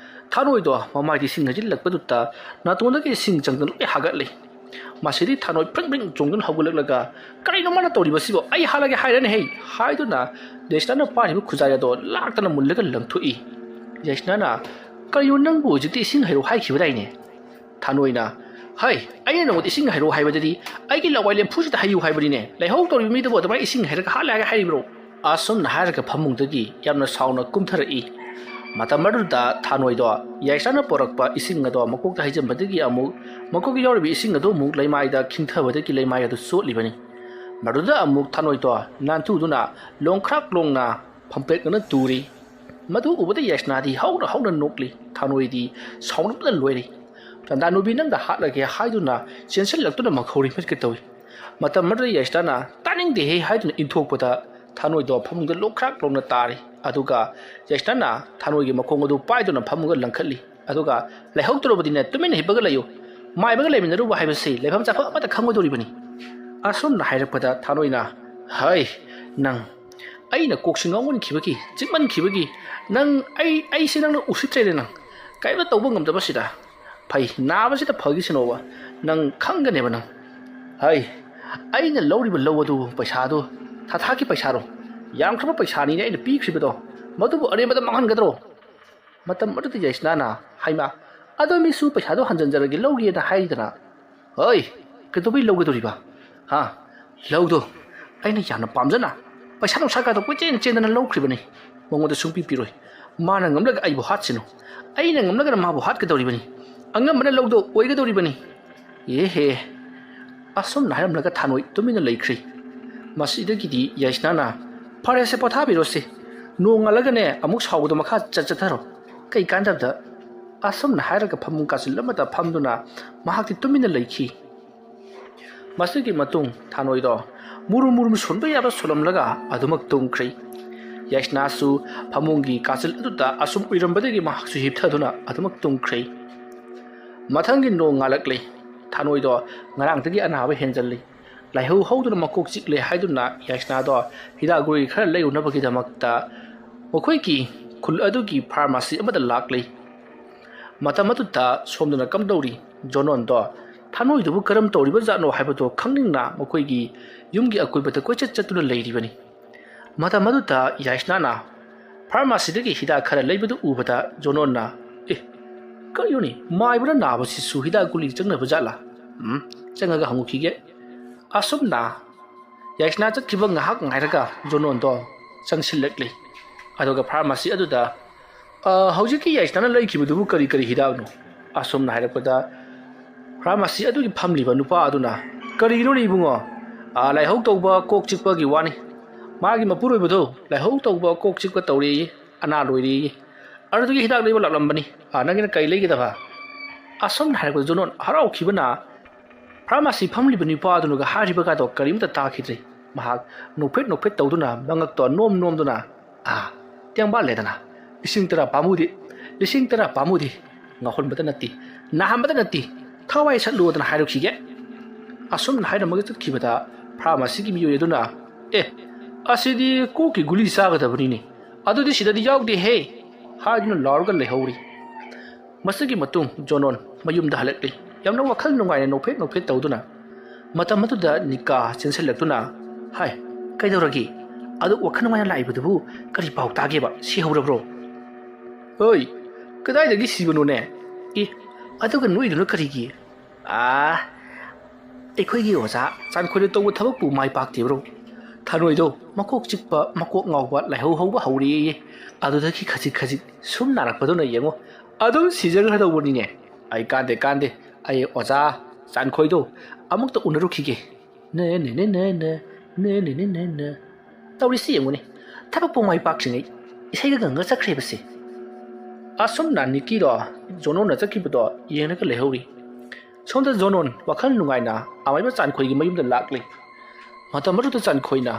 ꯊꯥꯅꯣꯏꯗꯣ ꯃꯃꯥꯏꯗ ꯏꯁꯤꯡ ꯍꯩꯖꯤꯜꯂꯛꯄꯗꯨꯗ ꯅꯥꯇꯣꯟꯗꯒꯤ ꯏꯁꯤꯡ ꯆꯪꯗꯨꯅ ꯂꯣꯏ ꯍꯥꯒꯠꯂꯤ꯫ ꯃꯁꯤꯗꯤ ꯊꯥꯅꯣꯏ ꯐ꯭ꯔꯤꯡ ꯐ꯭ꯔꯤꯡ ꯆꯣꯡꯗꯨꯅ ꯍꯧꯒꯠꯂꯛꯂꯒ, "ꯀꯔꯤꯅꯣ ꯃꯥꯅ ꯇꯧꯔꯤꯕꯁꯤꯕꯣ? ꯑꯩ ꯍꯥꯠꯂꯒꯦ ꯍꯥꯏꯔꯅꯦ ꯍꯩ!" ꯍꯥꯏꯗꯨꯅ ꯌꯥꯏꯁꯅꯥꯅ ꯄꯥꯏꯔꯤꯕ ꯈꯨꯖꯥꯏ ꯑꯗꯣ ꯂꯥꯛꯇꯅ ꯃꯨꯜꯂꯒ ꯂꯪꯊꯣꯛꯏ꯫ ꯌꯥꯏꯁꯅꯥꯅ, "ꯀꯔꯤꯅꯣ ꯅꯪꯕꯨ ꯍꯧꯖꯤꯛꯇꯤ ꯏꯁꯤꯡ ꯍꯩꯔꯣ ꯍꯥꯏꯈꯤꯕꯗꯥꯏꯅꯦ?" ꯊꯥꯅꯣꯏꯅ, "ꯍꯩ, ꯑꯩꯅ ꯅꯉꯣꯟꯗ ꯏꯁꯤꯡ ꯍꯩꯔꯣ ꯍꯥꯏꯕꯗꯗꯤ ꯑꯩꯒꯤ ꯂꯋꯥꯏ ꯂꯦꯝꯐꯨꯁꯤꯗ ꯍꯩꯌꯨ ꯍꯥꯏꯕꯅꯤꯅꯦ꯫ ꯂꯩꯍꯧ ꯇꯧꯔꯤꯕ ꯃꯤꯗꯨꯕꯨ ꯑꯗꯨꯃꯥꯏꯅ ꯏꯁꯤꯡ ꯍꯩꯔꯒ ꯍꯥꯠꯂꯦ ꯍꯥꯏꯒ ꯍꯥꯏꯔꯤꯕ꯭ꯔꯣ?" ꯑꯁꯨꯝꯅ ꯍꯥꯏꯔꯒ ꯐꯃꯨꯡꯗꯒꯤ ꯌꯥꯝꯅ ꯁꯥꯎꯅ ꯀꯨꯝꯊꯔꯛꯏ꯫ ꯃꯇꯝ ꯑꯗꯨꯗ ꯊꯥꯅꯣꯏꯗꯣ ꯌꯥꯏꯁꯅꯥꯅ ꯄꯣꯔꯛꯄ ꯏꯁꯤꯡ ꯑꯗꯣ ꯃꯀꯣꯛꯇ ꯍꯩꯖꯤꯟꯕꯗꯒꯤ ꯑꯃꯨꯛ ꯃꯀꯣꯛꯇ ꯌꯥꯎꯔꯤꯕ ꯏꯁꯤꯡ ꯑꯗꯨ ꯑꯃꯨꯛ ꯂꯩꯃꯥꯏꯗ ꯈꯤꯡꯊꯕꯗꯒꯤ ꯂꯩꯃꯥꯏ ꯑꯗꯨ ꯆꯣꯠꯂꯤꯕꯅꯤ꯫ ꯃꯗꯨꯗ ꯑꯃꯨꯛ ꯊꯥꯅꯣꯏꯗꯣ ꯅꯥꯟꯊꯨꯗꯨꯅ ꯂꯣꯡꯈ꯭ꯔꯥꯛ ꯂꯣꯡꯅ ꯐꯝꯄ꯭ꯔꯦꯛꯅꯅ ꯇꯨꯔꯤ꯫ ꯃꯗꯨ ꯎꯕꯗ ꯌꯥꯏꯁꯅꯥꯗꯤ ꯍꯧꯅ ꯍꯧꯅ ꯅꯣꯛꯂꯤ꯫ ꯊꯥꯅꯣꯏꯗꯤ ꯁꯥꯎꯅꯤꯡꯕꯅ ꯂꯣꯏꯔꯤ꯫ "ꯆꯟꯗꯥꯅꯨꯕꯤ ꯅꯪꯗ ꯍꯥꯠꯂꯒꯦ" ꯍꯥꯏꯗꯨꯅ ꯆꯦꯟꯁꯤꯜꯂꯛꯇꯨꯅ ꯃꯈꯧꯔꯤ ꯃꯠꯀꯦ ꯇꯧꯏ꯫ ꯃꯇꯝ ꯑꯗꯨꯗ ꯌꯥꯏꯁꯅꯥꯅ "ꯇꯥꯅꯤꯡꯗꯦꯍꯦ" ꯍꯥꯏꯗꯨꯅ ꯏꯟꯊꯣꯛꯄꯗ ꯊꯥꯅꯣꯏꯗꯣ ꯐꯃꯨꯡꯗ ꯂꯣꯛꯈ꯭ꯔꯥꯛ ꯂꯣꯡꯅ ꯇꯥꯔꯤ꯫ ꯑꯗꯨꯒ ꯌꯥꯏꯁꯅꯥꯅ ꯊꯥꯅꯣꯏꯒꯤ ꯃꯈꯣꯡ ꯑꯗꯨ ꯄꯥꯏꯗꯨꯅ ꯐꯃꯨꯡꯗ ꯂꯪꯈꯠꯂꯤ꯫ ꯑꯗꯨꯒ "ꯂꯩꯍꯧꯗ꯭ꯔꯕꯗꯤꯅꯦ, ꯇꯨꯃꯤꯟꯅ ꯍꯤꯞꯄꯒ ꯂꯩꯌꯨ꯫ ꯃꯥꯏꯕꯒ ꯂꯩꯃꯤꯟꯅꯔꯨꯕ ꯍꯥꯏꯕꯁꯤ ꯂꯩꯐꯝ ꯆꯥꯐꯝ ꯑꯃꯠꯇ ꯈꯪꯉꯣꯏꯗꯧꯔꯤꯕꯅꯤ"꯫ ꯑꯁꯨꯝꯅ ꯍꯥꯏꯔꯛꯄꯗ ꯊꯥꯅꯣꯏꯅ, "ꯍꯩ, ꯅꯪ, ꯑꯩꯅ ꯀꯣꯛꯁꯤ ꯉꯥꯎꯃꯟꯈꯤꯕꯒꯤ, ꯆꯤꯛꯃꯟꯈꯤꯕꯒꯤ, ꯅꯪ, ꯑꯩ, ꯑꯩꯁꯦ ꯅꯪꯅ ꯎꯁꯤꯠꯇ꯭ꯔꯦꯅꯦ ꯅꯪ꯫ ꯀꯔꯤꯝꯇ ꯇꯧꯕ ꯉꯝꯗꯕꯁꯤꯗ꯫ ꯐꯩ, ꯅꯥꯕꯁꯤꯗ ꯐꯈꯤꯁꯅꯣꯕ꯫ ꯅꯪ ꯈꯪꯒꯅꯦꯕ ꯅꯪ꯫ ꯍꯩ, ꯑꯩꯅ ꯂꯧꯔꯤꯕ ꯂꯧ ꯑꯗꯨ ꯄꯩꯁꯥꯗꯨ ꯊꯥ ꯊꯥꯒꯤ ꯄꯩꯁꯥꯔꯣ? ꯌꯥꯝꯈ꯭ꯔꯕ ꯄꯩꯁꯥꯅꯤꯅꯦ ꯑꯩꯅ ꯄꯤꯈ꯭ꯔꯤꯕꯗꯣ, ꯃꯗꯨꯕꯨ ꯑꯔꯦꯝꯕꯗ ꯃꯥꯡꯍꯟꯒꯗ꯭ꯔꯣ? ꯃꯇꯝ ꯑꯗꯨꯗ ꯌꯥꯏꯁꯅꯥꯅ, "ꯍꯩꯃꯥ, ꯑꯗꯣ ꯃꯤꯁꯨ ꯄꯩꯁꯥꯗꯣ ꯍꯟꯖꯤꯟꯖꯔꯒꯦ, ꯂꯧꯒꯦꯅ ꯍꯥꯏꯔꯤꯗꯅ?" "ꯍꯣꯏ, ꯀꯩꯗꯧꯕꯩ ꯂꯧꯒꯗꯧꯔꯤꯕ? ꯍꯥ? ꯂꯧꯗꯣ ꯑꯩꯅ ꯌꯥꯝꯅ ꯄꯥꯝꯖꯅ ꯄꯩꯁꯥ ꯅꯨꯡꯁꯥ ꯀꯥꯗꯣ ꯀꯣꯏꯆꯦꯟ ꯆꯦꯟꯗꯅ ꯂꯧꯈ꯭ꯔꯤꯕꯅꯤ꯫ ꯃꯉꯣꯟꯗ ꯁꯨꯡꯄꯤ ꯄꯤꯔꯣꯏ꯫ ꯃꯥꯅ ꯉꯝꯂꯒ ꯑꯩꯕꯨ ꯍꯥꯠꯁꯤꯅꯨ, ꯑꯩꯅ ꯉꯝꯂꯒꯅ ꯃꯥꯕꯨ ꯍꯥꯠꯀꯗꯧꯔꯤꯕꯅꯤ꯫ ꯑꯉꯝꯕꯅ ꯂꯧꯗꯣ ꯑꯣꯏꯒꯗꯧꯔꯤꯕꯅꯤ꯫" ꯑꯦꯍꯦ꯫ ꯑꯁꯨꯝꯅ ꯍꯥꯏꯔꯝꯂꯒ ꯊꯥꯅꯣꯏ ꯇꯨꯃꯤꯟꯅ ꯂꯩꯈ꯭ꯔꯤ꯫ ꯃꯁꯤꯗꯒꯤꯗꯤ ꯌꯥꯏꯁꯅꯥꯅ, "ꯐꯔꯦꯁꯦ, ꯄꯣꯊꯥꯕꯤꯔꯣꯁꯦ꯫ ꯅꯣꯡꯉꯥꯜꯂꯒꯅꯦ ꯑꯃꯨꯛ ꯁꯥꯎꯕꯗꯣ ꯃꯈꯥ ꯆꯠ-, ꯆꯠꯊꯔꯣ꯫ ꯀꯩ ꯀꯥꯟꯗꯕꯗ?" ꯑꯁꯨꯝꯅ ꯍꯥꯏꯔꯒ ꯐꯃꯨꯡ ꯀꯥꯆꯤꯜ ꯑꯃꯗ ꯐꯝꯗꯨꯅ ꯃꯍꯥꯛꯇꯤ ꯇꯨꯃꯤꯟꯅ ꯂꯩꯈꯤ꯫ ꯃꯁꯤꯒꯤ ꯃꯇꯨꯡ ꯊꯥꯅꯣꯏꯗꯣ ꯃꯨꯔꯨꯝ ꯃꯨꯔꯨꯝ ꯁꯣꯟꯕ ꯌꯥꯕ ꯁꯣꯜꯂꯝꯂꯒ ꯑꯗꯨꯃꯛ ꯇꯨꯝꯈ꯭ꯔꯦ꯫ ꯌꯥꯏꯁꯅꯥꯁꯨ ꯐꯃꯨꯡꯒꯤ ꯀꯥꯆꯤꯜ ꯑꯗꯨꯗ ꯑꯁꯨꯝ ꯎꯏꯔꯝꯕꯗꯒꯤ ꯃꯍꯥꯛꯁꯨ ꯍꯤꯞꯊꯗꯨꯅ ꯑꯗꯨꯃꯛ ꯇꯨꯝꯈ꯭ꯔꯦ꯫ ꯃꯊꯪꯒꯤ ꯅꯣꯡ ꯉꯥꯜꯂꯛꯂꯦ꯫ ꯊꯥꯅꯣꯏꯗꯣ ꯉꯔꯥꯡꯗꯒꯤ ꯑꯅꯥꯕ ꯍꯦꯟꯖꯜꯂꯤ꯫ ꯂꯥꯏꯍꯧ ꯍꯧꯗꯨꯅ ꯃꯀꯣꯛ ꯆꯤꯛꯂꯦ ꯍꯥꯏꯗꯨꯅ ꯌꯥꯏꯁꯅꯥꯗꯣ ꯍꯤꯗꯥꯛ ꯒꯨꯂꯤ ꯈꯔ ꯂꯩꯔꯨꯅꯕꯒꯤꯗꯃꯛꯇ ꯃꯈꯣꯏꯒꯤ ꯈꯨꯜ ꯑꯗꯨꯒꯤ ꯐꯥꯔꯃꯥꯁꯤ ꯑꯃꯗ ꯂꯥꯛꯂꯤ꯫ ꯃꯇꯝ ꯑꯗꯨꯗ ꯁꯣꯝꯗꯅ ꯀꯝꯗꯧꯔꯤ? ꯖꯣꯅꯣꯟꯗꯣ ꯊꯥꯅꯣꯏꯗꯨꯕꯨ ꯀꯔꯝ ꯇꯧꯔꯤꯕ ꯖꯥꯠꯅꯣ ꯍꯥꯏꯕꯗꯨ ꯈꯪꯅꯤꯡꯅ ꯃꯈꯣꯏꯒꯤ ꯌꯨꯝꯒꯤ ꯑꯀꯣꯏꯕꯗ ꯀꯣꯏꯆꯠ ꯆꯠꯇꯨꯅ ꯂꯩꯔꯤꯕꯅꯤ꯫ ꯃꯇꯝ ꯑꯗꯨꯗ ꯌꯥꯏꯁꯅꯥꯅ ꯐꯥꯔꯃꯥꯁꯤꯗꯒꯤ ꯍꯤꯗꯥꯛ ꯈꯔ ꯂꯩꯕꯗꯨ ꯎꯕꯗ ꯖꯣꯅꯣꯟꯅ, "ꯑꯦ, ꯀꯔꯤꯅꯣꯅꯦ? ꯃꯥꯏꯕꯅ ꯅꯥꯕꯁꯤꯁꯨ ꯍꯤꯗꯥꯛ ꯒꯨꯂꯤ ꯆꯪꯅꯕ ꯖꯥꯠꯂꯥ? ꯎꯝ, ꯆꯪꯉꯒ ꯍꯪꯉꯨꯈꯤꯒꯦ꯫" ꯑꯁꯨꯝꯅ ꯌꯥꯏꯁꯅꯥ ꯆꯠꯈꯤꯕ ꯉꯥꯏꯍꯥꯛ ꯉꯥꯏꯔꯒ ꯖꯣꯅꯣꯟꯗꯣ ꯆꯪꯁꯤꯜꯂꯛꯂꯤ꯫ ꯑꯗꯨꯒ ꯐꯥꯔꯃꯥꯁꯤ ꯑꯗꯨꯗ, "ꯑ, ꯍꯧꯖꯤꯛꯀꯤ ꯌꯥꯏꯁꯅꯥꯅ ꯂꯩꯈꯤꯕꯗꯨꯕꯨ ꯀꯔꯤ ꯀꯔꯤ ꯍꯤꯗꯥꯛꯅꯣ?" ꯑꯁꯨꯝꯅ ꯍꯥꯏꯔꯛꯄꯗ, ꯐꯥꯔꯃꯥꯁꯤ ꯑꯗꯨꯒꯤ ꯐꯝꯂꯤꯕ ꯅꯨꯄꯥ ꯑꯗꯨꯅ, "ꯀꯔꯤꯒꯤꯅꯣꯅꯦ ꯏꯕꯨꯡꯉꯣ? ꯑ, ꯂꯥꯏꯍꯧ ꯇꯧꯕ, ꯀꯣꯛ ꯆꯤꯛꯄꯒꯤ ꯋꯥꯅꯤ꯫ ꯃꯥꯒꯤ ꯃꯄꯨꯔꯣꯏꯕꯗꯣ ꯂꯥꯏꯍꯧ ꯇꯧꯕ, ꯀꯣꯛ ꯆꯤꯛꯄ ꯇꯧꯔꯦꯌꯦ, ꯑꯅꯥ ꯂꯣꯏꯔꯦꯌꯦ꯫ ꯑꯗꯨꯗꯨꯒꯤ ꯍꯤꯗꯥꯛ ꯂꯩꯕ ꯂꯥꯛꯂꯝꯕꯅꯤ꯫ ꯑ, ꯅꯪꯒꯤꯅ ꯀꯔꯤ ꯂꯩꯒꯗꯕ?" ꯑꯁꯨꯝꯅ ꯍꯥꯏꯔꯛꯄꯗ ꯖꯣꯅꯣꯟ ꯍꯔꯥꯎꯈꯤꯕꯅ ꯐꯥꯔꯃꯥꯁꯤ ꯐꯝꯂꯤꯕ ꯅꯨꯄꯥ ꯑꯗꯨꯅꯒ ꯍꯥꯏꯔꯤꯕꯒꯗꯣ ꯀꯔꯤꯝꯇ ꯇꯥꯈꯤꯗ꯭ꯔꯦ꯫ ꯃꯍꯥꯛ ꯅꯣꯛꯐꯦꯠ ꯅꯣꯛꯐꯦꯠ ꯇꯧꯗꯨꯅ ꯃꯉꯛꯇꯣ ꯅꯣꯝ ꯅꯣꯝꯗꯨꯅ, "ꯑꯥ, ꯇꯦꯡꯕꯥꯜꯂꯦꯗꯅ, ꯂꯤꯁꯤꯡ ꯇꯔꯥ ꯄꯥꯝꯃꯨꯗꯦ, ꯂꯤꯁꯤꯡ ꯇꯔꯥ ꯄꯥꯝꯃꯨꯗꯦ, ꯉꯥꯎꯍꯟꯕꯗ ꯅꯠꯇꯦ, ꯅꯥꯍꯟꯕꯗ ꯅꯠꯇꯦ, ꯊꯋꯥꯏ ꯁꯠꯂꯨꯗꯅ ꯍꯥꯏꯔꯨꯈꯤꯒꯦ꯫" ꯑꯁꯨꯝꯅ ꯍꯥꯏꯔꯝꯃꯒ ꯆꯠꯈꯤꯕꯗ ꯐꯥꯔꯃꯥꯁꯤꯒꯤ ꯃꯤꯑꯣꯏ ꯑꯗꯨꯅ, "ꯑꯦ, ꯑꯁꯤꯗꯤ ꯀꯣꯛꯀꯤ ꯒꯨꯂꯤ ꯆꯥꯒꯗꯕꯅꯤꯅꯦ, ꯑꯗꯨꯗꯤ ꯁꯤꯗꯗꯤ ꯌꯥꯎꯗꯦꯍꯦ" ꯍꯥꯏꯗꯨꯅ ꯂꯥꯎꯔꯒ ꯂꯩꯍꯧꯔꯤ꯫ ꯃꯁꯤꯒꯤ ꯃꯇꯨꯡ ꯖꯣꯅꯣꯟ ꯃꯌꯨꯝꯗ ꯍꯜꯂꯛꯂꯤ, ꯌꯥꯝꯅ ꯋꯥꯈꯜ ꯅꯨꯡꯉꯥꯏꯅ ꯅꯣꯛꯐꯦꯠ ꯅꯣꯛꯐꯦꯠ ꯇꯧꯗꯨꯅ꯫ ꯃꯇꯝ ꯑꯗꯨꯗ ꯅꯤꯀꯥ ꯆꯦꯟꯁꯤꯜꯂꯛꯇꯨꯅ, "ꯍꯥꯏ, ꯀꯩꯗꯧꯔꯒꯦ? ꯑꯗꯨ ꯋꯥꯈꯜ ꯅꯨꯡꯉꯥꯏꯅ ꯂꯥꯛꯏꯕꯗꯨꯕꯨ ꯀꯔꯤ ꯄꯥꯎ ꯇꯥꯒꯦꯕ? ꯁꯤꯍꯧꯔꯕ꯭ꯔꯣ? ꯍꯣꯏ, ꯀꯗꯥꯏꯗꯒꯤ ꯁꯤꯕꯅꯣꯅꯦ? ꯑꯦ, ꯑꯗꯨꯒ ꯅꯣꯛꯏꯗꯨꯅ ꯀꯔꯤꯒꯤ? ꯑꯥ, ꯑꯩꯈꯣꯏꯒꯤ ꯑꯣꯖꯥ ꯆꯥꯟꯈꯣꯏꯅ ꯇꯧꯕ ꯊꯕꯛꯄꯨ ꯃꯥꯏ ꯄꯥꯛꯇꯦꯕ꯭ꯔꯣ? ꯊꯔꯣꯏꯗꯣ ꯃꯀꯣꯛ ꯆꯤꯛꯄ, ꯃꯀꯣꯛ ꯉꯥꯎꯕ, ꯂꯥꯏꯍꯧ ꯍꯧꯕ ꯍꯧꯔꯦꯌꯦ꯫ ꯑꯗꯨꯗꯒꯤ ꯈꯖꯤꯛ ꯈꯖꯤꯛ ꯁꯨꯝ ꯅꯥꯔꯛꯄꯗꯨꯅ ꯌꯦꯡꯉꯣ, ꯑꯗꯨꯝ ꯁꯤꯖꯈ꯭ꯔꯗꯧꯕꯅꯤꯅꯦ꯫ ꯑꯩ ꯀꯥꯟꯗꯦ, ꯀꯥꯟꯗꯦ, ꯑꯩ ꯑꯣꯖꯥ ꯆꯥꯟꯈꯣꯏꯗꯣ ꯑꯃꯨꯛꯇ ꯎꯅꯔꯨꯈꯤꯒꯦ꯫ ꯅꯦ, ꯅꯦ, ꯅꯦ, ꯅꯦ, ꯅꯦ꯫ ꯅꯦ, ꯅꯦ, ꯅꯦ, ꯅꯦ, ꯅꯦ꯫ ꯇꯧꯔꯤꯁꯤ ꯌꯦꯡꯉꯨꯅꯦ, ꯊꯕꯛꯄꯨ ꯃꯥꯏ ꯄꯥꯛꯇ꯭ꯔꯤꯉꯩ ꯏꯁꯩꯒ ꯉꯪꯉ ꯆꯠꯈ꯭ꯔꯦꯕꯁꯦ꯫ ꯑꯁꯨꯝꯅ ꯅꯤꯀꯤꯗꯣ ꯖꯣꯅꯣꯟꯅ ꯆꯠꯈꯤꯕꯗꯣ ꯌꯦꯡꯂꯒ ꯂꯩꯍꯧꯔꯤ꯫ ꯁꯣꯝꯗ ꯖꯣꯅꯣꯟ ꯋꯥꯈꯜ ꯅꯨꯡꯉꯥꯏꯅ ꯑꯃꯥꯏꯕ ꯆꯥꯟꯈꯣꯏꯒꯤ ꯃꯌꯨꯝꯗ ꯂꯥꯛꯂꯤ꯫ ꯃꯇꯝ ꯑꯗꯨꯗ ꯆꯥꯟꯈꯣꯏꯅ,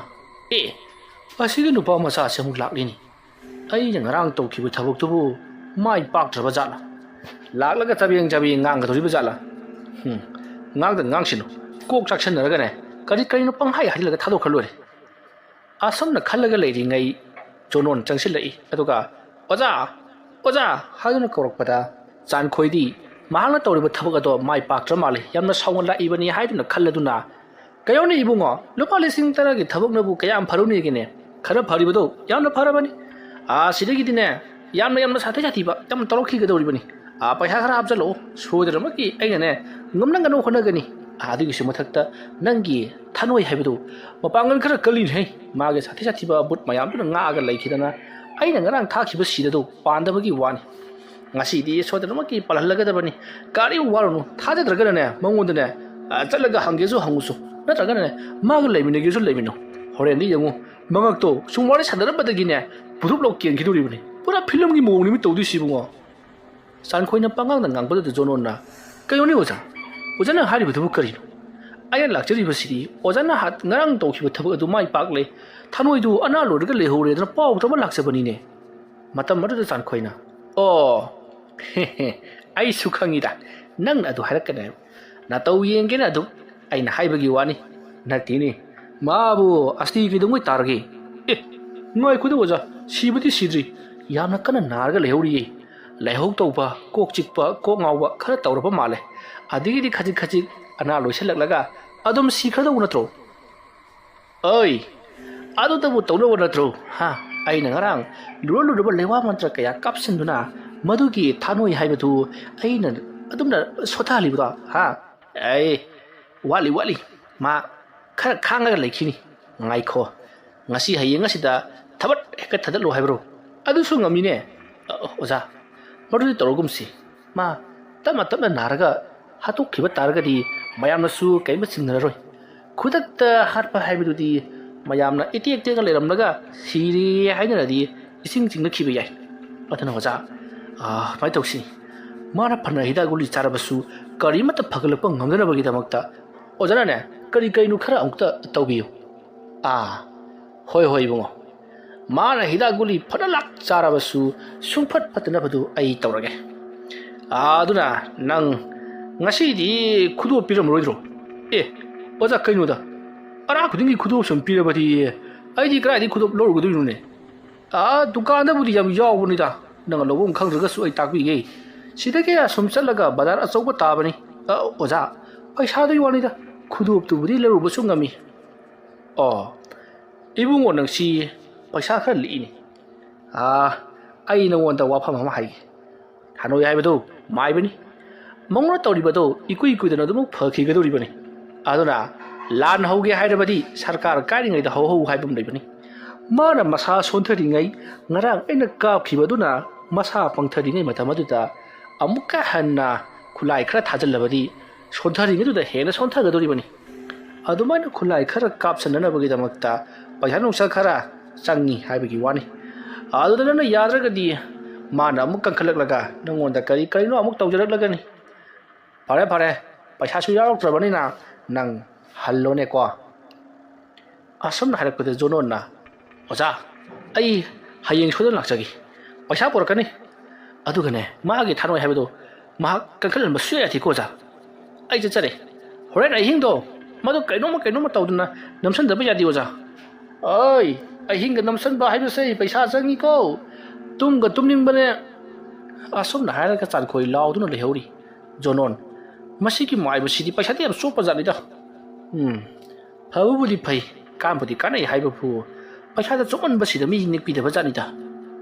"ꯑꯦ, ꯑꯁꯤꯒꯤ ꯅꯨꯄꯥ ꯃꯆꯥꯁꯦ ꯑꯃꯨꯛ ꯂꯥꯛꯂꯤꯅꯤ꯫ ꯑꯩꯅ ꯉꯔꯥꯡ ꯇꯧꯈꯤꯕ ꯊꯕꯛꯇꯨꯕꯨ ꯃꯥꯏ ꯄꯥꯛꯇ꯭ꯔꯕ ꯖꯥꯠꯂꯥ? ꯂꯥꯛꯂꯒ ꯆꯕꯦꯡ ꯆꯕꯦꯡ ꯉꯥꯡꯒꯗꯧꯔꯤꯕ ꯖꯥꯠꯂꯥ? ꯍꯨꯝ, ꯉꯥꯡꯗ ꯉꯥꯡꯁꯤꯅꯨ꯫ ꯀꯣꯛ ꯆꯥꯛꯁꯟꯅꯔꯒꯅꯦ, ꯀꯔꯤ ꯀꯔꯤꯅꯣ ꯄꯪꯍꯥꯏ ꯍꯥꯏꯖꯤꯜꯂꯒ ꯊꯥꯗꯣꯛꯈ꯭ꯔ ꯂꯣꯏꯔꯦ꯫" ꯑꯁꯨꯝꯅ ꯈꯜꯂꯒ ꯂꯩꯔꯤꯉꯩ ꯖꯣꯅꯣꯟ ꯆꯪꯁꯤꯜꯂꯛꯏ꯫ ꯑꯗꯨꯒ, "ꯑꯣꯖꯥ! ꯑꯣꯖꯥ!" ꯍꯥꯏꯗꯨꯅ ꯀꯧꯔꯛꯄꯗ ꯆꯥꯟꯈꯣꯏꯗꯤ ꯃꯍꯥꯛꯅ ꯇꯧꯔꯤꯕ ꯊꯕꯛ ꯑꯗꯣ ꯃꯥꯏ ꯄꯥꯛꯇ꯭ꯔ ꯃꯥꯜꯂꯤ꯫ ꯌꯥꯝꯅ ꯁꯥꯎꯅ ꯂꯥꯛꯏꯕꯅꯤ ꯍꯥꯏꯗꯨꯅ ꯈꯜꯂꯗꯨꯅ, "ꯀꯩꯅꯣꯅꯦ ꯏꯕꯨꯡꯉꯣ, ꯂꯨꯄꯥ ꯂꯤꯁꯤꯡ ꯇꯔꯥꯒꯤ ꯊꯕꯛꯅꯕꯨ ꯀꯌꯥꯝ ꯐꯔꯨꯅꯦꯒꯦꯅꯦ? ꯈꯔ ꯐꯔꯤꯕꯗꯣ ꯌꯥꯝꯅ ꯐꯔꯕꯅꯤ꯫ ꯑꯥ, ꯁꯤꯗꯒꯤꯗꯤꯅꯦ, ꯌꯥꯝꯅ, ꯌꯥꯝꯅ ꯁꯥꯊꯤ ꯁꯥꯊꯤꯕ ꯌꯥꯝ ꯇꯧꯔꯛꯈꯤꯒꯗꯧꯔꯤꯕꯅꯤ꯫ ꯑꯥ, ꯄꯩꯁꯥ ꯈꯔ ꯍꯥꯞꯆꯜꯂꯛꯑꯣ, ꯁꯣꯏꯗꯅꯃꯛꯀꯤ ꯑꯩꯅꯅꯦ ꯉꯝꯅ ꯉꯝꯅꯕ ꯍꯣꯠꯅꯒꯅꯤ꯫ ꯑꯥ, ꯑꯗꯨꯒꯤꯁꯨ ꯃꯊꯛꯇ ꯅꯪꯒꯤ ꯊꯅꯣꯏ ꯍꯥꯏꯕꯗꯨ ꯃꯄꯥꯡꯒꯜ ꯈꯔ ꯀꯜꯂꯤꯅꯦꯍꯦ꯫ ꯃꯥꯒꯤ ꯁꯥꯊꯤ ꯁꯥꯊꯤꯕ ꯕꯨꯠ ꯃꯌꯥꯝꯗꯨꯅ ꯉꯥꯛꯑꯒ ꯂꯩꯈꯤꯗꯅ ꯑꯩꯅ ꯉꯔꯥꯡ ꯊꯥꯈꯤꯕ ꯁꯤꯗꯗꯨ ꯄꯥꯟꯗꯕꯒꯤ ꯋꯥꯅꯤ꯫ ꯉꯁꯤꯗꯤ ꯁꯣꯏꯗꯅꯃꯛꯀꯤ ꯄꯥꯜꯍꯜꯂꯒꯗꯕꯅꯤ꯫ ꯀꯔꯤꯝ ꯋꯥꯔꯨꯅꯨ, ꯊꯥꯖꯗ꯭ꯔꯒꯅꯅꯦ ꯃꯉꯣꯟꯗꯅꯦ, ꯑ, ꯆꯠꯂꯒ ꯍꯪꯒꯦꯁꯨ ꯍꯪꯉꯨꯁꯨ, ꯅꯠꯇ꯭ꯔꯒꯅꯅꯦ ꯃꯥꯒ ꯂꯩꯃꯤꯟꯅꯒꯦꯁꯨ ꯂꯩꯃꯤꯟꯅꯧ꯫ ꯍꯣꯔꯦꯟꯗꯤ ꯌꯦꯡꯉꯨ, ꯃꯉꯛꯇꯣ ꯁꯨꯝ ꯋꯥꯔꯤ ꯁꯥꯟꯅꯔꯝꯕꯗꯒꯤꯅꯦ ꯄꯨꯊꯣꯛ ꯂꯧ ꯀꯦꯟꯈꯤꯗꯣꯔꯤꯕꯅꯤ꯫ ꯄꯨꯔꯥ ꯐꯤꯂꯝꯒꯤ ꯃꯑꯣꯡꯅꯤ ꯃꯤ ꯇꯧꯗꯣꯏꯁꯤ ꯏꯕꯨꯡꯉꯣ꯫" ꯆꯥꯟꯈꯣꯏꯅ ꯄꯉꯥꯡꯗ ꯉꯥꯡꯕꯗꯨꯗ ꯖꯣꯅꯣꯟꯅ, "ꯀꯩꯅꯣꯅꯦ ꯑꯣꯖꯥ? ꯑꯣꯖꯥꯅ ꯍꯥꯏꯔꯤꯕꯗꯨꯕꯨ ꯀꯔꯤꯅꯣ? ꯑꯩꯅ ꯂꯥꯛꯆꯔꯤꯕꯁꯤꯗꯤ ꯑꯣꯖꯥꯅ ꯍꯥꯠ-, ꯉꯔꯥꯡ ꯇꯧꯈꯤꯕ ꯊꯕꯛ ꯑꯗꯨ ꯃꯥꯏ ꯄꯥꯛꯂꯦ꯫ ꯊꯅꯣꯏꯗꯨ ꯑꯅꯥ ꯂꯣꯏꯔꯒ ꯂꯩꯍꯧꯔꯦꯗꯅ ꯄꯥꯎ ꯇꯝꯕ ꯂꯥꯛꯆꯕꯅꯤꯅꯦ꯫" ꯃꯇꯝ ꯑꯗꯨꯗ ꯆꯥꯟꯈꯣꯏꯅ, "ꯑꯣ, ꯍꯦ ꯍꯦ, ꯑꯩꯁꯨ ꯈꯪꯉꯤꯗ, ꯅꯪꯅ ꯑꯗꯨ ꯍꯥꯏꯔꯛꯀꯅꯤ ꯍꯥꯏꯕ꯫ ꯅꯇꯧ ꯌꯦꯡꯒꯦꯅ ꯑꯗꯨꯝ ꯑꯩꯅ ꯍꯥꯏꯕꯒꯤ ꯋꯥꯅꯤ꯫ ꯅꯠꯇꯦꯅꯦ, ꯃꯥꯕꯨ ꯑꯁꯇꯤ ꯀꯩꯗꯧꯉꯩ ꯇꯥꯔꯒꯦ? ꯑꯦ, ꯉꯥꯏꯈꯣꯗ ꯑꯣꯖꯥ, ꯁꯤꯕꯗꯤ ꯁꯤꯗ꯭ꯔꯤ, ꯌꯥꯝꯅ ꯀꯟꯅ ꯅꯥꯔꯒ ꯂꯩꯍꯧꯔꯤꯌꯦ꯫ ꯂꯥꯏꯍꯧ ꯇꯧꯕ, ꯀꯣꯛ ꯆꯤꯛꯄ, ꯀꯣꯛ ꯉꯥꯎꯕ ꯈꯔ ꯇꯧꯔꯕ ꯃꯥꯜꯂꯦ꯫ ꯑꯗꯒꯤꯗꯤ ꯈꯖꯤꯛ ꯈꯖꯤꯛ ꯑꯅꯥ ꯂꯣꯏꯁꯤꯜꯂꯛꯂꯒ ꯑꯗꯨꯝ ꯁꯤꯈ꯭ꯔꯗꯧꯕ ꯅꯠꯇ꯭ꯔꯣ?" "ꯑꯣꯏ, ꯑꯗꯨꯇꯕꯨ ꯇꯧꯅꯕ ꯅꯠꯇ꯭ꯔꯣ? ꯍꯥ? ꯑꯩꯅ ꯉꯔꯥꯡ ꯂꯨꯔ ꯂꯨꯔꯕ ꯂꯩꯋꯥ ꯃꯟꯇ꯭ꯔ ꯀꯌꯥ ꯀꯥꯞꯁꯤꯟꯗꯨꯅ ꯃꯗꯨꯒꯤ ꯊꯥꯅꯣꯏ ꯍꯥꯏꯕꯗꯨ ꯑꯩꯅ ꯑꯗꯨꯝꯅ ꯁꯣꯊꯍꯜꯂꯤꯕꯗꯣ? ꯍꯥ? ꯑꯩ ꯋꯥꯠꯂꯤ, ꯋꯥꯠꯂꯤ꯫ ꯃꯥ ꯈꯔ ꯈꯥꯡꯉꯒ ꯂꯩꯈꯤꯅꯤ꯫ ꯉꯥꯏꯈꯣ, ꯉꯁꯤ ꯍꯌꯦꯡ ꯑꯁꯤꯗ ꯊꯕꯛ ꯍꯦꯛꯇ ꯊꯥꯗꯠꯂꯣ ꯍꯥꯏꯕ꯭ꯔꯣ? ꯑꯗꯨꯁꯨ ꯉꯝꯃꯤꯅꯦ꯫ ꯑ, ꯑꯣꯖꯥ, ꯃꯗꯨꯗꯤ ꯇꯧꯔꯒꯨꯝꯁꯤ꯫ ꯃꯥ ꯇꯞꯅ ꯇꯞꯅ ꯅꯥꯔꯒ ꯍꯥꯠꯇꯣꯛꯈꯤꯕ ꯇꯥꯔꯒꯗꯤ ꯃꯌꯥꯝꯅꯁꯨ ꯀꯔꯤꯝꯇ ꯆꯤꯡꯅꯔꯔꯣꯏ꯫ ꯈꯨꯗꯛꯇ ꯍꯥꯠꯄ ꯍꯥꯏꯕꯗꯨꯗꯤ ꯃꯌꯥꯝꯅ ꯏꯇꯦꯛ ꯇꯦꯛꯅ ꯂꯩꯔꯝꯂꯒ ꯁꯤꯔꯦ ꯍꯥꯏꯅꯔꯗꯤ ꯏꯁꯤꯡ ꯆꯤꯡꯅꯈꯤꯕ ꯌꯥꯏ꯫ ꯑꯗꯨꯅ ꯑꯣꯖꯥ, ꯑꯥ, ꯁꯨꯃꯥꯏꯅ ꯇꯧꯁꯤ꯫ ꯃꯥꯅ ꯐꯅ ꯍꯤꯗꯥꯛ ꯒꯨꯂꯤ ꯆꯥꯔꯕꯁꯨ ꯀꯔꯤꯃꯠꯇ ꯐꯒꯠꯂꯛꯄ ꯉꯝꯗꯅꯕꯒꯤꯗꯃꯛꯇ ꯑꯣꯖꯥꯅꯅꯦ, ꯀꯔꯤ ꯀꯔꯤꯅꯣ ꯈꯔ ꯑꯃꯨꯛꯇ ꯇꯧꯕꯤꯌꯨ꯫ ꯑꯥ, ꯍꯣꯏ, ꯍꯣꯏ, ꯏꯕꯨꯡꯉꯣ꯫ ꯃꯥꯅ ꯍꯤꯗꯥꯛ ꯒꯨꯂꯤ ꯐꯅ ꯂꯥꯛ ꯆꯥꯔꯕꯁꯨ ꯁꯨꯡꯐꯠ ꯐꯠꯇꯅꯕꯗꯨ ꯑꯩ ꯇꯧꯔꯒꯦ꯫ ꯑꯥ, ꯑꯗꯨꯅ ꯅꯪ ꯉꯁꯤꯗꯤ ꯈꯨꯗꯣꯞ ꯄꯤꯔꯝꯃꯔꯣꯏꯗ꯭ꯔꯣ? ꯑꯦ, ꯑꯣꯖꯥ, ꯀꯩꯅꯣꯗ, ꯑꯔꯥ ꯈꯨꯗꯤꯡꯒꯤ ꯈꯨꯗꯣꯞ ꯁꯨꯝ ꯄꯤꯔꯕꯗꯤ ꯑꯩꯗꯤ ꯀꯗꯥꯏꯗꯒꯤ ꯈꯨꯗꯣꯞ ꯂꯧꯔꯨꯒꯗꯣꯏꯅꯣꯅꯦ? ꯑꯥ, ꯗꯨꯀꯥꯟꯗꯕꯨꯗꯤ ꯌꯥꯝ ꯌꯥꯎꯕꯅꯤꯗ, ꯅꯪ ꯂꯧꯐꯝ ꯈꯪꯗ꯭ꯔꯒꯁꯨ ꯑꯩ ꯇꯥꯛꯄꯤꯒꯦ꯫ ꯁꯤꯗꯒꯤ ꯑꯁꯨꯝ ꯆꯠꯂꯒ ꯕꯖꯥꯔ ꯑꯆꯧꯕ ꯇꯥꯕꯅꯤ꯫ ꯑ, ꯑꯣꯖꯥ, ꯄꯩꯁꯥꯗꯨꯒꯤ ꯋꯥꯅꯤꯗ, ꯈꯨꯗꯣꯞꯇꯨꯕꯨꯗꯤ ꯂꯩꯔꯨꯕꯁꯨ ꯉꯝꯃꯤ꯫ ꯑꯣ, ꯏꯕꯨꯡꯉꯣ, ꯅꯪꯁꯤ ꯄꯩꯁꯥ ꯈꯔ ꯂꯤꯛꯏꯅꯦ꯫ ꯑꯥ, ꯑꯩ ꯅꯉꯣꯟꯗ ꯋꯥꯐꯝ ꯑꯃ ꯍꯥꯏꯒꯦ꯫ ꯊꯥꯅꯣꯏ ꯍꯥꯏꯕꯗꯨ ꯃꯥꯏꯕꯅꯤ꯫ ꯃꯉꯣꯟꯗ ꯇꯧꯔꯤꯕꯗꯨ ꯏꯀꯨꯏ ꯀꯨꯏꯗꯅ ꯑꯗꯨꯃꯛ ꯐꯈꯤꯒꯗꯧꯔꯤꯕꯅꯤ꯫ ꯑꯗꯨꯅ ꯂꯥꯟ ꯍꯧꯒꯦ ꯍꯥꯏꯔꯕꯗꯤ ꯁꯔꯀꯥꯔ ꯀꯥꯏꯔꯤꯉꯩꯗ ꯍꯧꯍꯧ ꯍꯥꯏꯕ ꯑꯃ ꯂꯩꯕꯅꯤ꯫ ꯃꯥꯅ ꯃꯁꯥ ꯁꯣꯟꯊꯔꯤꯉꯩ, ꯉꯔꯥꯡ ꯑꯩꯅ ꯀꯥꯞꯈꯤꯕꯗꯨꯅ ꯃꯁꯥ ꯄꯪꯊꯔꯤꯉꯩ ꯃꯇꯝ ꯑꯗꯨꯗ ꯑꯃꯨꯛꯀ ꯍꯟꯅ ꯈꯨꯠꯂꯥꯏ ꯈꯔ ꯊꯥꯖꯤꯜꯂꯕꯗꯤ ꯁꯣꯟꯊꯔꯤꯉꯩꯗꯨꯗ ꯍꯦꯟꯅ ꯁꯣꯟꯊꯒꯗꯧꯔꯤꯕꯅꯤ꯫ ꯑꯗꯨꯃꯥꯏꯅ ꯈꯨꯠꯂꯥꯏ ꯈꯔ ꯀꯥꯞꯁꯟꯅꯅꯕꯒꯤꯗꯃꯛꯇ ꯄꯩꯁꯥ ꯅꯨꯡꯁꯥ ꯈꯔ ꯆꯪꯉꯤ ꯍꯥꯏꯕꯒꯤ ꯋꯥꯅꯤ꯫ ꯑꯗꯨꯗ ꯅꯪꯅ ꯌꯥꯗ꯭ꯔꯒꯗꯤ ꯃꯥꯅ ꯑꯃꯨꯛ ꯀꯟꯈꯠꯂꯛꯂꯒ ꯅꯪꯉꯣꯟꯗ ꯀꯔꯤ ꯀꯔꯤꯅꯣ ꯑꯃꯨꯛ ꯇꯧꯖꯔꯛꯂꯒꯅꯤ꯫ ꯐꯔꯦ, ꯐꯔꯦ, ꯄꯩꯁꯥꯁꯨ ꯌꯥꯎꯔꯛꯇ꯭ꯔꯕꯅꯤꯅ ꯅꯪ ꯍꯜꯂꯣꯅꯦꯀꯣ꯫ ꯑꯁꯨꯝꯅ ꯍꯥꯏꯔꯛꯄꯗ ꯖꯣꯅꯣꯟꯅ, "ꯑꯣꯖꯥ, ꯑꯩ ꯍꯌꯦꯡ ꯁꯣꯏꯗꯅ ꯂꯥꯛꯆꯒꯦ꯫ ꯄꯩꯁꯥ ꯄꯨꯔꯛꯀꯅꯤ꯫ ꯑꯗꯨꯒꯅꯦ, ꯃꯥꯒꯤ ꯊꯥꯅꯣꯏ ꯍꯥꯏꯕꯗꯣ ꯃꯍꯥꯛ ꯀꯟꯈꯠꯍꯟꯕ ꯁꯨꯌꯥ ꯌꯥꯗꯦꯀꯣ, ꯑꯣꯖꯥ꯫ ꯑꯩ ꯆꯠꯆꯔꯦ꯫ ꯍꯣꯔꯦꯟ ꯑꯍꯤꯡꯗꯣ ꯃꯗꯨ ꯀꯩꯅꯣꯝꯃ ꯀꯩꯅꯣꯝꯃ ꯇꯧꯗꯅ ꯅꯝꯁꯤꯟꯗꯕ ꯌꯥꯗꯦ, ꯑꯣꯖꯥ꯫ ꯑꯩ, ꯑꯍꯤꯡꯒ ꯅꯝꯁꯤꯟꯕ ꯍꯥꯏꯕꯁꯦ ꯄꯩꯁꯥ ꯆꯪꯉꯤꯀꯣ꯫ ꯇꯨꯝꯒ ꯇꯨꯝꯅꯤꯡꯕꯅꯦ꯫" ꯑꯁꯨꯝꯅ ꯍꯥꯏꯔꯒ ꯆꯥꯟꯈꯣꯏ ꯂꯥꯎꯗꯨꯅ ꯂꯩꯍꯧꯔꯤ꯫ ꯖꯣꯅꯣꯟ, ꯃꯁꯤꯒꯤ ꯃꯥꯏꯕꯁꯤꯗꯤ ꯄꯩꯁꯥꯗꯤ ꯌꯥꯝ ꯆꯣꯞꯄ ꯖꯥꯠꯅꯤꯗ꯫ ꯎꯝ, ꯐꯕꯕꯨꯗꯤ ꯐꯩ, ꯀꯥꯟꯕꯨꯗꯤ ꯀꯥꯟꯅꯩ ꯍꯥꯏꯕꯕꯨ ꯄꯩꯁꯥꯗ ꯆꯣꯞꯃꯟꯕꯁꯤꯗ ꯃꯤ ꯅꯦꯛꯄꯤꯗꯕ ꯖꯥꯠꯅꯤꯗ꯫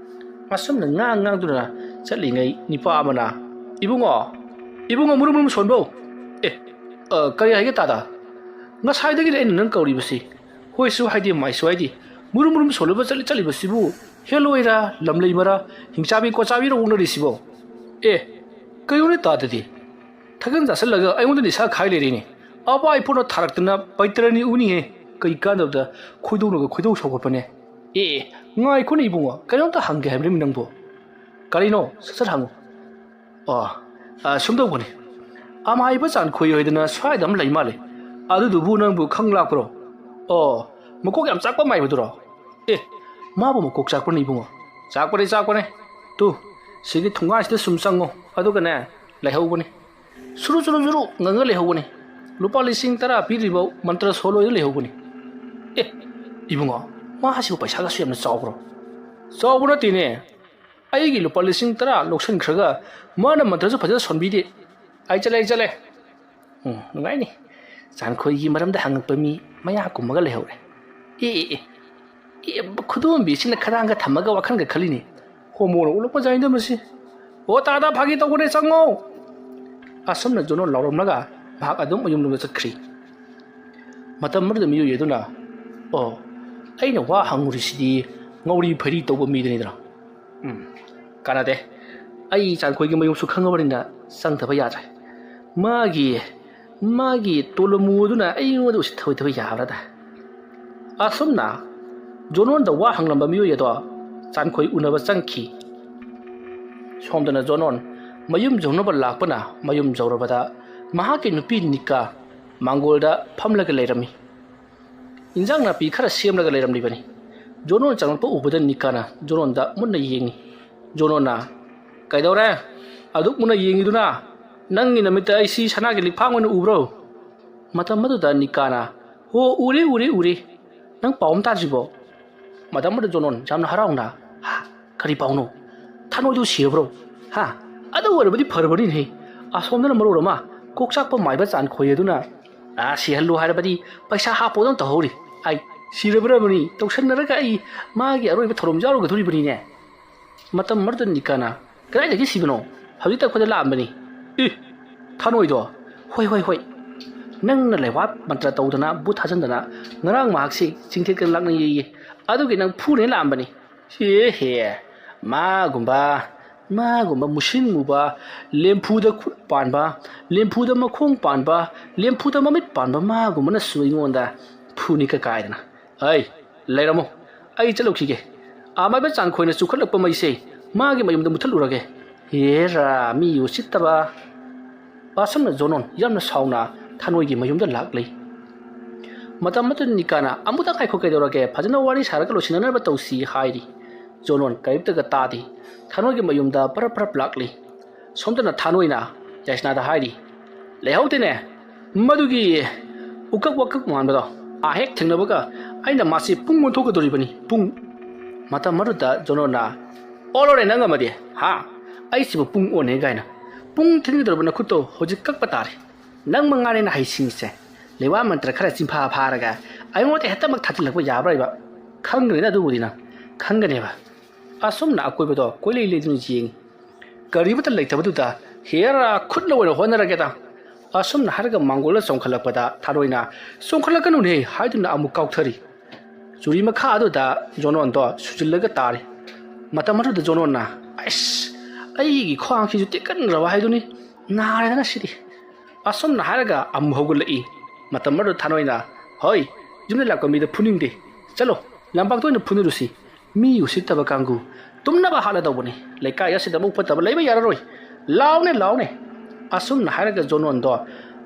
ꯑꯁꯨꯝꯅ ꯉꯥꯡ ꯉꯥꯡꯗꯨꯅ ꯆꯠꯂꯤꯉꯩ ꯅꯤꯄꯥ ꯑꯃꯅ, "ꯏꯕꯨꯡꯉꯣ, ꯏꯕꯨꯡꯉꯣ ꯃꯨꯔꯨꯝ ꯃꯨꯔꯨꯝ ꯁꯣꯟꯕꯧ!" "ꯑꯦ, ꯑ, ꯀꯔꯤ ꯍꯥꯏꯒꯦ ꯇꯥꯗ? ꯉꯁꯥꯏꯗꯒꯤꯗꯤ ꯑꯩꯅ ꯅꯪ ꯀꯧꯔꯤꯕꯁꯤ꯫ ꯍꯣꯏꯁꯨ ꯍꯥꯏꯗꯦ, ꯃꯥꯏꯁꯨ ꯍꯥꯏꯗꯦ꯫ ꯃꯨꯔꯨꯝ ꯃꯨꯔꯨꯝ ꯁꯣꯜꯂꯨꯕ ꯆꯠꯂꯤ ꯆꯠꯂꯤꯕꯁꯤꯕꯨ ꯍꯦꯜꯂꯣꯏꯔꯥ, ꯂꯝꯂꯩꯃꯔꯥ, ꯍꯤꯡꯆꯥꯕꯤ ꯀꯣꯆꯥꯕꯤꯔ ꯑꯣꯛꯅꯔꯤꯁꯤꯕꯣ? ꯑꯦ, ꯀꯩꯅꯣꯅꯦ ꯇꯥꯗꯗꯤ? ꯊꯥꯒꯟ ꯆꯥꯁꯤꯜꯂꯒ ꯑꯩꯉꯣꯟꯗ ꯅꯤꯁꯥ ꯈꯥꯏ ꯂꯩꯔꯦꯅꯦ꯫ ꯑꯄꯥ ꯏꯄꯨꯅ ꯊꯥꯔꯛꯇꯅ ꯄꯩꯇ꯭ꯔꯅꯤ ꯎꯅꯤꯍꯦ꯫ ꯀꯩ ꯀꯥꯟꯗꯕꯗ ꯈꯣꯏꯗꯧꯅꯒ ꯈꯣꯏꯗꯧ ꯁꯥꯎꯒꯠꯄꯅꯦ꯫ ꯑꯦ, ꯑꯦ, ꯉꯥꯏꯈꯣꯅꯦ ꯏꯕꯨꯡꯉꯣ, ꯀꯩꯅꯣꯝꯇ ꯍꯪꯒꯦ ꯍꯥꯏꯕꯅꯤ ꯅꯪꯕꯨ꯫ ꯀꯔꯤꯅꯣ? ꯁꯠ ꯁꯠ ꯍꯪꯉꯨ꯫ ꯑꯣ, ꯑ, ꯁꯨꯝ ꯇꯧꯕꯅꯤ꯫ ꯑꯃꯥꯏꯕ ꯆꯥꯟꯈꯣꯏ ꯍꯣꯏꯗꯅ ꯁ꯭ꯋꯥꯏꯗ ꯑꯃ ꯂꯩ ꯃꯥꯜꯂꯦ꯫ ꯑꯗꯨꯗꯨꯕꯨ ꯅꯪꯕꯨ ꯈꯪ ꯂꯥꯛꯄ꯭ꯔꯣ? ꯑꯣ, ꯃꯀꯣꯛ ꯌꯥꯝ ꯆꯥꯛꯄ ꯃꯥꯏꯕꯗꯨꯔꯣ? ꯑꯦ, ꯃꯥꯕꯨ ꯃꯀꯣꯛ ꯆꯥꯛꯄ꯭ꯔꯅꯦ ꯏꯕꯨꯡꯉꯣ? ꯆꯥꯛꯄꯅꯦ, ꯆꯥꯛꯄꯅꯦ꯫ ꯇꯨ, ꯁꯤꯒꯤ ꯊꯣꯡꯒꯥꯟꯁꯤꯗ ꯁꯨꯝ ꯆꯪꯉꯣ꯫ ꯑꯗꯨꯒꯅꯦ, ꯂꯩꯍꯧꯕꯅꯤ꯫ ꯁꯨꯔꯨ ꯁꯨꯔꯨ ꯁꯨꯔꯨ ꯉꯪꯉ ꯂꯩꯍꯧꯕꯅꯤ꯫ ꯂꯨꯄꯥ ꯂꯤꯁꯤꯡ ꯇꯔꯥ ꯄꯤꯗ꯭ꯔꯤꯐꯥꯎ ꯃꯟꯇ꯭ꯔ ꯁꯣꯜꯂꯣꯏꯗ ꯂꯩꯍꯧꯕꯅꯤ꯫ ꯑꯦ, ꯏꯕꯨꯡꯉꯣ, ꯃꯥꯁꯤꯕꯨ ꯄꯩꯁꯥꯒꯁꯨ ꯌꯥꯝꯅ ꯆꯥꯎꯕ꯭ꯔꯣ? ꯆꯥꯎꯕ ꯅꯠꯇꯦꯅꯦ꯫ ꯑꯩꯒꯤ ꯂꯨꯄꯥ ꯂꯤꯁꯤꯡ ꯇꯔꯥ ꯂꯧꯁꯤꯟꯈ꯭ꯔꯒ ꯃꯥꯅ ꯃꯟꯇ꯭ꯔꯁꯨ ꯐꯖꯅ ꯁꯣꯟꯕꯤꯗꯦ꯫ ꯑꯩ ꯆꯠꯂꯦ, ꯑꯩ ꯆꯠꯂꯦ꯫ ꯎꯝ, ꯅꯨꯡꯉꯥꯏꯅꯤ꯫ ꯆꯥꯟꯈꯣꯏꯒꯤ ꯃꯔꯝꯗ ꯍꯪꯉꯛꯄ ꯃꯤ ꯃꯌꯥ ꯀꯨꯝꯃꯒ ꯂꯩꯍꯧꯔꯦ꯫ ꯑꯦ, ꯑꯦ, ꯑꯦ꯫ ꯑꯦ, ꯈꯨꯗꯣꯝꯕꯤꯁꯤꯅ ꯈꯗꯥꯡꯒ ꯊꯝꯃꯒ ꯋꯥꯈꯜꯒ ꯈꯜꯂꯤꯅꯦ꯫ ꯍꯣꯃꯣꯅ ꯑꯣꯜꯂꯛꯄ ꯖꯥꯠꯅꯤꯗ ꯃꯁꯤ꯫ "ꯑꯣ, ꯇꯥꯗ, ꯐꯥꯒꯤ ꯇꯧꯕꯅꯦ, ꯆꯪꯉꯣ!" ꯑꯁꯨꯝꯅ ꯖꯣꯅꯣꯟ ꯂꯥꯎꯔꯝꯂꯒ ꯃꯍꯥꯛ ꯑꯗꯨꯝ ꯃꯌꯨꯝꯂꯣꯝꯗ ꯆꯠꯈ꯭ꯔꯤ꯫ ꯃꯇꯝ ꯑꯗꯨꯗ ꯃꯤꯑꯣꯏ ꯑꯗꯨꯅ, "ꯑꯣ, ꯑꯩꯅ ꯋꯥ ꯍꯪꯉꯨꯔꯤꯁꯤꯗꯤ ꯉꯧꯔꯤ ꯐꯩꯔꯤ ꯇꯧꯕ ꯃꯤꯗꯨꯅꯤꯗꯅ꯫ ꯎꯝ, ꯀꯥꯟꯅꯗꯦ꯫ ꯑꯩ ꯆꯥꯟꯈꯣꯏꯒꯤ ꯃꯌꯨꯝꯁꯨ ꯈꯪꯉꯕꯅꯤꯅ ꯆꯪꯗꯕ ꯌꯥꯗ꯭ꯔꯦ꯫ ꯃꯥꯒꯤ, ꯃꯥꯒꯤ ꯇꯣꯂꯃꯨ ꯑꯗꯨꯅ ꯑꯩꯉꯣꯟꯗ ꯎꯁꯤꯠ ꯊꯑꯣꯏꯗꯕ ꯌꯥꯕ꯭ꯔꯥꯗ?" ꯑꯁꯨꯝꯅ ꯖꯣꯅꯣꯟꯗ ꯋꯥ ꯍꯪꯂꯝꯕ ꯃꯤꯑꯣꯏ ꯑꯗꯣ ꯆꯥꯟꯈꯣꯏ ꯎꯅꯕ ꯆꯪꯈꯤ꯫ ꯁꯣꯝꯗꯅ ꯖꯣꯅꯣꯟ ꯃꯌꯨꯝ ꯌꯧꯅꯕ ꯂꯥꯛꯄꯅ ꯃꯌꯨꯝ ꯌꯧꯔꯕꯗ ꯃꯍꯥꯛꯀꯤ ꯅꯨꯄꯤ ꯅꯤꯀꯥ ꯃꯥꯡꯒꯣꯜꯗ ꯐꯝꯂꯒ ꯂꯩꯔꯝꯃꯤ꯫ ꯏꯟꯖꯥꯡ ꯅꯥꯄꯤ ꯈꯔ ꯁꯦꯝꯂꯒ ꯂꯩꯔꯝꯂꯤꯕꯅꯤ꯫ ꯖꯣꯅꯣꯟ ꯆꯪꯂꯛꯄ ꯎꯕꯗ ꯅꯤꯀꯥꯅ ꯖꯣꯅꯣꯟꯗ ꯃꯨꯟꯅ ꯌꯦꯡꯉꯤ꯫ ꯖꯣꯅꯣꯟꯅ, "ꯀꯩꯗꯧꯔꯦ? ꯑꯗꯨꯛ ꯃꯨꯟꯅ ꯌꯦꯡꯉꯤꯗꯨꯅ? ꯅꯪꯒꯤ ꯅꯃꯤꯠꯇ ꯑꯩ ꯁꯤ ꯁꯅꯥꯒꯤ ꯂꯤꯛꯐꯥꯡ ꯑꯣꯏꯅ ꯎꯕ꯭ꯔꯣ?" ꯃꯇꯝ ꯑꯗꯨꯗ ꯅꯤꯀꯥꯅ, "ꯍꯣ, ꯎꯔꯦ, ꯎꯔꯦ, ꯎꯔꯦ꯫ ꯅꯪ ꯄꯥꯎ ꯑꯃ ꯇꯥꯗ꯭ꯔꯤꯕꯣ?" ꯃꯇꯝ ꯑꯗꯨꯗ ꯖꯣꯅꯣꯟ ꯌꯥꯝꯅ ꯍꯔꯥꯎꯅ, "ꯍꯥ? ꯀꯔꯤ ꯄꯥꯎꯅꯣ? ꯊꯥꯅꯣꯏꯗꯨ ꯁꯤꯔꯕ꯭ꯔꯣ? ꯍꯥ? ꯑꯗꯨ ꯑꯣꯏꯔꯕꯗꯤ ꯐꯔꯕꯅꯤꯅꯦ꯫ ꯑꯁꯣꯝꯗꯅ ꯃꯔꯣꯜ ꯑꯃ ꯀꯣꯛꯆꯥꯛꯄ ꯃꯥꯏꯕ ꯆꯥꯟꯈꯣꯏ ꯑꯗꯨꯅ, ꯑꯥ, ꯁꯤꯍꯜꯂꯨ ꯍꯥꯏꯔꯕꯗꯤ ꯄꯩꯁꯥ ꯍꯥꯞꯄꯣꯗꯅ ꯇꯧꯍꯧꯔꯤ꯫ ꯑꯩ ꯁꯤꯔꯕ꯭ꯔꯕꯅꯤ? ꯇꯧꯁꯟꯅꯔꯒ ꯑꯩ ꯃꯥꯒꯤ ꯑꯔꯣꯏꯕ ꯊꯧꯔꯝ ꯌꯥꯎꯔꯨꯒꯗꯣꯔꯤꯕꯅꯤꯅꯦ꯫ ꯃꯇꯝ ꯃꯔꯛꯇ ꯅꯤꯀꯥꯅ, "ꯀꯗꯥꯏꯗꯒꯤ ꯁꯤꯕꯅꯣ? ꯍꯧꯖꯤꯛꯇ ꯑꯩꯈꯣꯏꯗ ꯂꯥꯛꯑꯝꯕꯅꯤ꯫" "ꯏ, ꯊꯥꯅꯣꯏꯗꯣ?" "ꯍꯣꯏ, ꯍꯣꯏ, ꯍꯣꯏ꯫ ꯅꯪꯅ ꯂꯩꯋꯥ ꯃꯟꯇ꯭ꯔ ꯇꯧꯗꯅ, ꯚꯨꯠ ꯊꯥꯖꯟꯗꯅ, ꯉꯔꯥꯡ ꯃꯍꯥꯛꯁꯤ ꯆꯤꯡꯊꯦꯛꯇꯅ ꯂꯥꯛꯅꯩꯌꯦ꯫ ꯑꯗꯨꯒꯤ ꯅꯪ ꯐꯨꯅꯦ ꯂꯥꯛꯑꯝꯕꯅꯤ꯫" "ꯍꯦ ꯍꯦ, ꯃꯥꯒꯨꯝꯕ, ꯃꯥꯒꯨꯝꯕ ꯃꯨꯁꯤꯟ ꯃꯨꯕ, ꯂꯦꯝꯐꯨꯗ ꯈꯨꯠ ꯄꯥꯟꯕ, ꯂꯦꯝꯐꯨꯗ ꯃꯈꯣꯡ ꯄꯥꯟꯕ, ꯂꯦꯝꯐꯨꯗ ꯃꯃꯤꯠ ꯄꯥꯟꯕ ꯃꯥꯒꯨꯝꯕꯅꯁꯨ ꯑꯩꯉꯣꯟꯗ ꯐꯨꯅꯤ ꯀ ꯀꯥꯏꯗꯅ꯫ ꯑꯩ, ꯂꯩꯔꯝꯃꯣ, ꯑꯩ ꯆꯠꯂꯨꯈꯤꯒꯦ꯫ ꯑꯃꯥꯏꯕ ꯆꯥꯡꯈꯣꯏꯅ ꯆꯨꯈꯠꯂꯛꯄ ꯃꯩꯁꯦ ꯃꯥꯒꯤ ꯃꯌꯨꯝꯗ ꯃꯨꯊꯠꯂꯨꯔꯒꯦ꯫ ꯍꯦꯔꯥ, ꯃꯤ ꯎꯁꯤꯠꯇꯕ!" ꯑꯁꯨꯝꯅ ꯖꯣꯅꯣꯟ ꯌꯥꯝꯅ ꯁꯥꯎꯅ ꯊꯥꯅꯣꯏꯒꯤ ꯃꯌꯨꯝꯗ ꯂꯥꯛꯂꯤ꯫ ꯃꯇꯝ ꯑꯗꯨꯗ ꯅꯤꯀꯥꯅ, "ꯑꯃꯨꯛꯇ ꯉꯥꯏꯈꯣ, ꯀꯩꯗꯧꯔꯒꯦ? ꯐꯖꯅ ꯋꯥꯔꯤ ꯁꯥꯔꯒ ꯂꯣꯏꯁꯤꯟꯅꯅꯕ ꯇꯧꯁꯤ," ꯍꯥꯏꯔꯤ꯫ ꯖꯣꯅꯣꯟ ꯀꯔꯤꯝꯇꯒ ꯇꯥꯗꯦ꯫ ꯊꯥꯅꯣꯏꯒꯤ ꯃꯌꯨꯝꯗ ꯄꯔꯞ ꯄꯔꯞ ꯂꯥꯛꯂꯤ꯫ ꯁꯣꯝꯗꯅ ꯊꯥꯅꯣꯏꯅ ꯌꯥꯏꯁꯅꯥꯗ ꯍꯥꯏꯔꯤ, "ꯂꯩꯍꯧꯗꯦꯅꯦ, ꯃꯗꯨꯒꯤ ꯎꯀꯛ ꯋꯥꯀꯛ ꯃꯥꯟꯕꯗꯣ꯫ ꯑꯥ ꯍꯦꯛ ꯊꯦꯡꯅꯕꯒ ꯑꯩꯅ ꯃꯥꯁꯤ ꯄꯨꯡ ꯑꯣꯟꯊꯣꯛꯀꯗꯧꯔꯤꯕꯅꯤ, ꯄꯨꯡ꯫" ꯃꯇꯝ ꯑꯗꯨꯗ ꯖꯣꯅꯣꯟꯅ, "ꯑꯣꯜꯂꯣꯅꯦ ꯅꯪ ꯑꯃꯗꯤ, ꯍꯥ? ꯑꯩꯁꯤꯕꯨ ꯄꯨꯡ ꯑꯣꯟꯅꯦ ꯀꯥꯏꯅ꯫ ꯄꯨꯡ ꯊꯤꯟꯒꯗꯧꯔꯕ ꯅꯈꯨꯠꯇꯣ ꯍꯧꯖꯤꯛ ꯀꯛꯄ ꯇꯥꯔꯦ꯫ ꯅꯪ ꯃꯉꯥꯏꯔꯦꯅ ꯍꯩꯁꯤꯡꯉꯤꯁꯦ꯫ ꯂꯩꯋꯥ ꯃꯟꯇ꯭ꯔ ꯈꯔ ꯆꯤꯟꯐꯥ ꯐꯥꯔꯒ ꯑꯩꯉꯣꯟꯗ ꯍꯦꯛꯇꯃꯛ ꯊꯥꯖꯤꯜꯂꯛꯄ ꯌꯥꯕ꯭ꯔꯥ ꯍꯥꯏꯕ? ꯈꯪꯒꯅꯤꯗ ꯑꯗꯨꯕꯨꯗꯤ ꯅꯪ, ꯈꯪꯒꯅꯦꯕ꯫" ꯑꯁꯨꯝꯅ ꯑꯀꯣꯏꯕꯗꯣ ꯀꯣꯏꯂꯩ ꯂꯩꯗꯨꯅ ꯌꯦꯡꯉꯤ꯫ ꯀꯔꯤꯃꯠꯇ ꯂꯩꯇꯕꯗꯨꯗ, "ꯍꯦꯔꯥ, ꯈꯨꯠꯅ ꯑꯣꯏꯅ ꯍꯣꯠꯅꯔꯒꯦꯗ꯫" ꯑꯁꯨꯝꯅ ꯍꯥꯏꯔꯒ ꯃꯥꯡꯒꯣꯜꯗ ꯆꯣꯡꯈꯠꯂꯛꯄꯗ ꯊꯥꯔꯣꯏꯅ, "ꯆꯣꯡꯈꯠꯂꯛꯀꯅꯨꯅꯦ" ꯍꯥꯏꯗꯨꯅ ꯑꯃꯨꯛ ꯀꯥꯎꯊꯔꯤ꯫ ꯆꯨꯔꯤ ꯃꯈꯥ ꯑꯗꯨꯗ ꯖꯣꯅꯣꯟꯗꯣ ꯁꯨꯖꯤꯜꯂꯒ ꯇꯥꯔꯤ꯫ ꯃꯇꯝ ꯑꯗꯨꯗ ꯖꯣꯅꯣꯟꯅ, "ꯑꯩꯁ, ꯑꯩꯒꯤ ꯈ꯭ꯋꯥꯡꯁꯤꯁꯨ ꯇꯦꯛꯀꯟꯈ꯭ꯔꯕ ꯍꯥꯏꯗꯨꯅꯤ, ꯅꯥꯔꯦꯗ ꯉꯁꯤꯗꯤ꯫" ꯑꯁꯨꯝꯅ ꯍꯥꯏꯔꯒ ꯑꯃꯨꯛ ꯍꯧꯒꯠꯂꯛꯏ꯫ ꯃꯇꯝ ꯑꯗꯨꯗ ꯊꯥꯅꯣꯏꯅ, "ꯍꯣꯏ, ꯌꯨꯝꯗ ꯂꯥꯛꯄ ꯃꯤꯗ ꯐꯨꯅꯤꯡꯗꯦ꯫ ꯆꯠꯂꯣ, ꯂꯝꯄꯥꯛꯇ ꯑꯣꯏꯅ ꯐꯨꯅꯔꯨꯁꯤ꯫ ꯃꯤ ꯎꯁꯤꯠꯇꯕ ꯀꯥꯡꯕꯨ, ꯇꯨꯝꯅꯕ ꯍꯥꯠꯂꯗꯧꯕꯅꯤ꯫ ꯂꯩꯀꯥꯏ ꯑꯁꯤꯗ ꯑꯃꯨꯛ ꯐꯠꯇꯕ ꯂꯩꯕ ꯌꯥꯔꯔꯣꯏ꯫ ꯂꯥꯎꯅꯦ, ꯂꯥꯎꯅꯦ꯫" ꯑꯁꯨꯝꯅ ꯍꯥꯏꯔꯒ ꯖꯣꯅꯣꯟꯗꯣ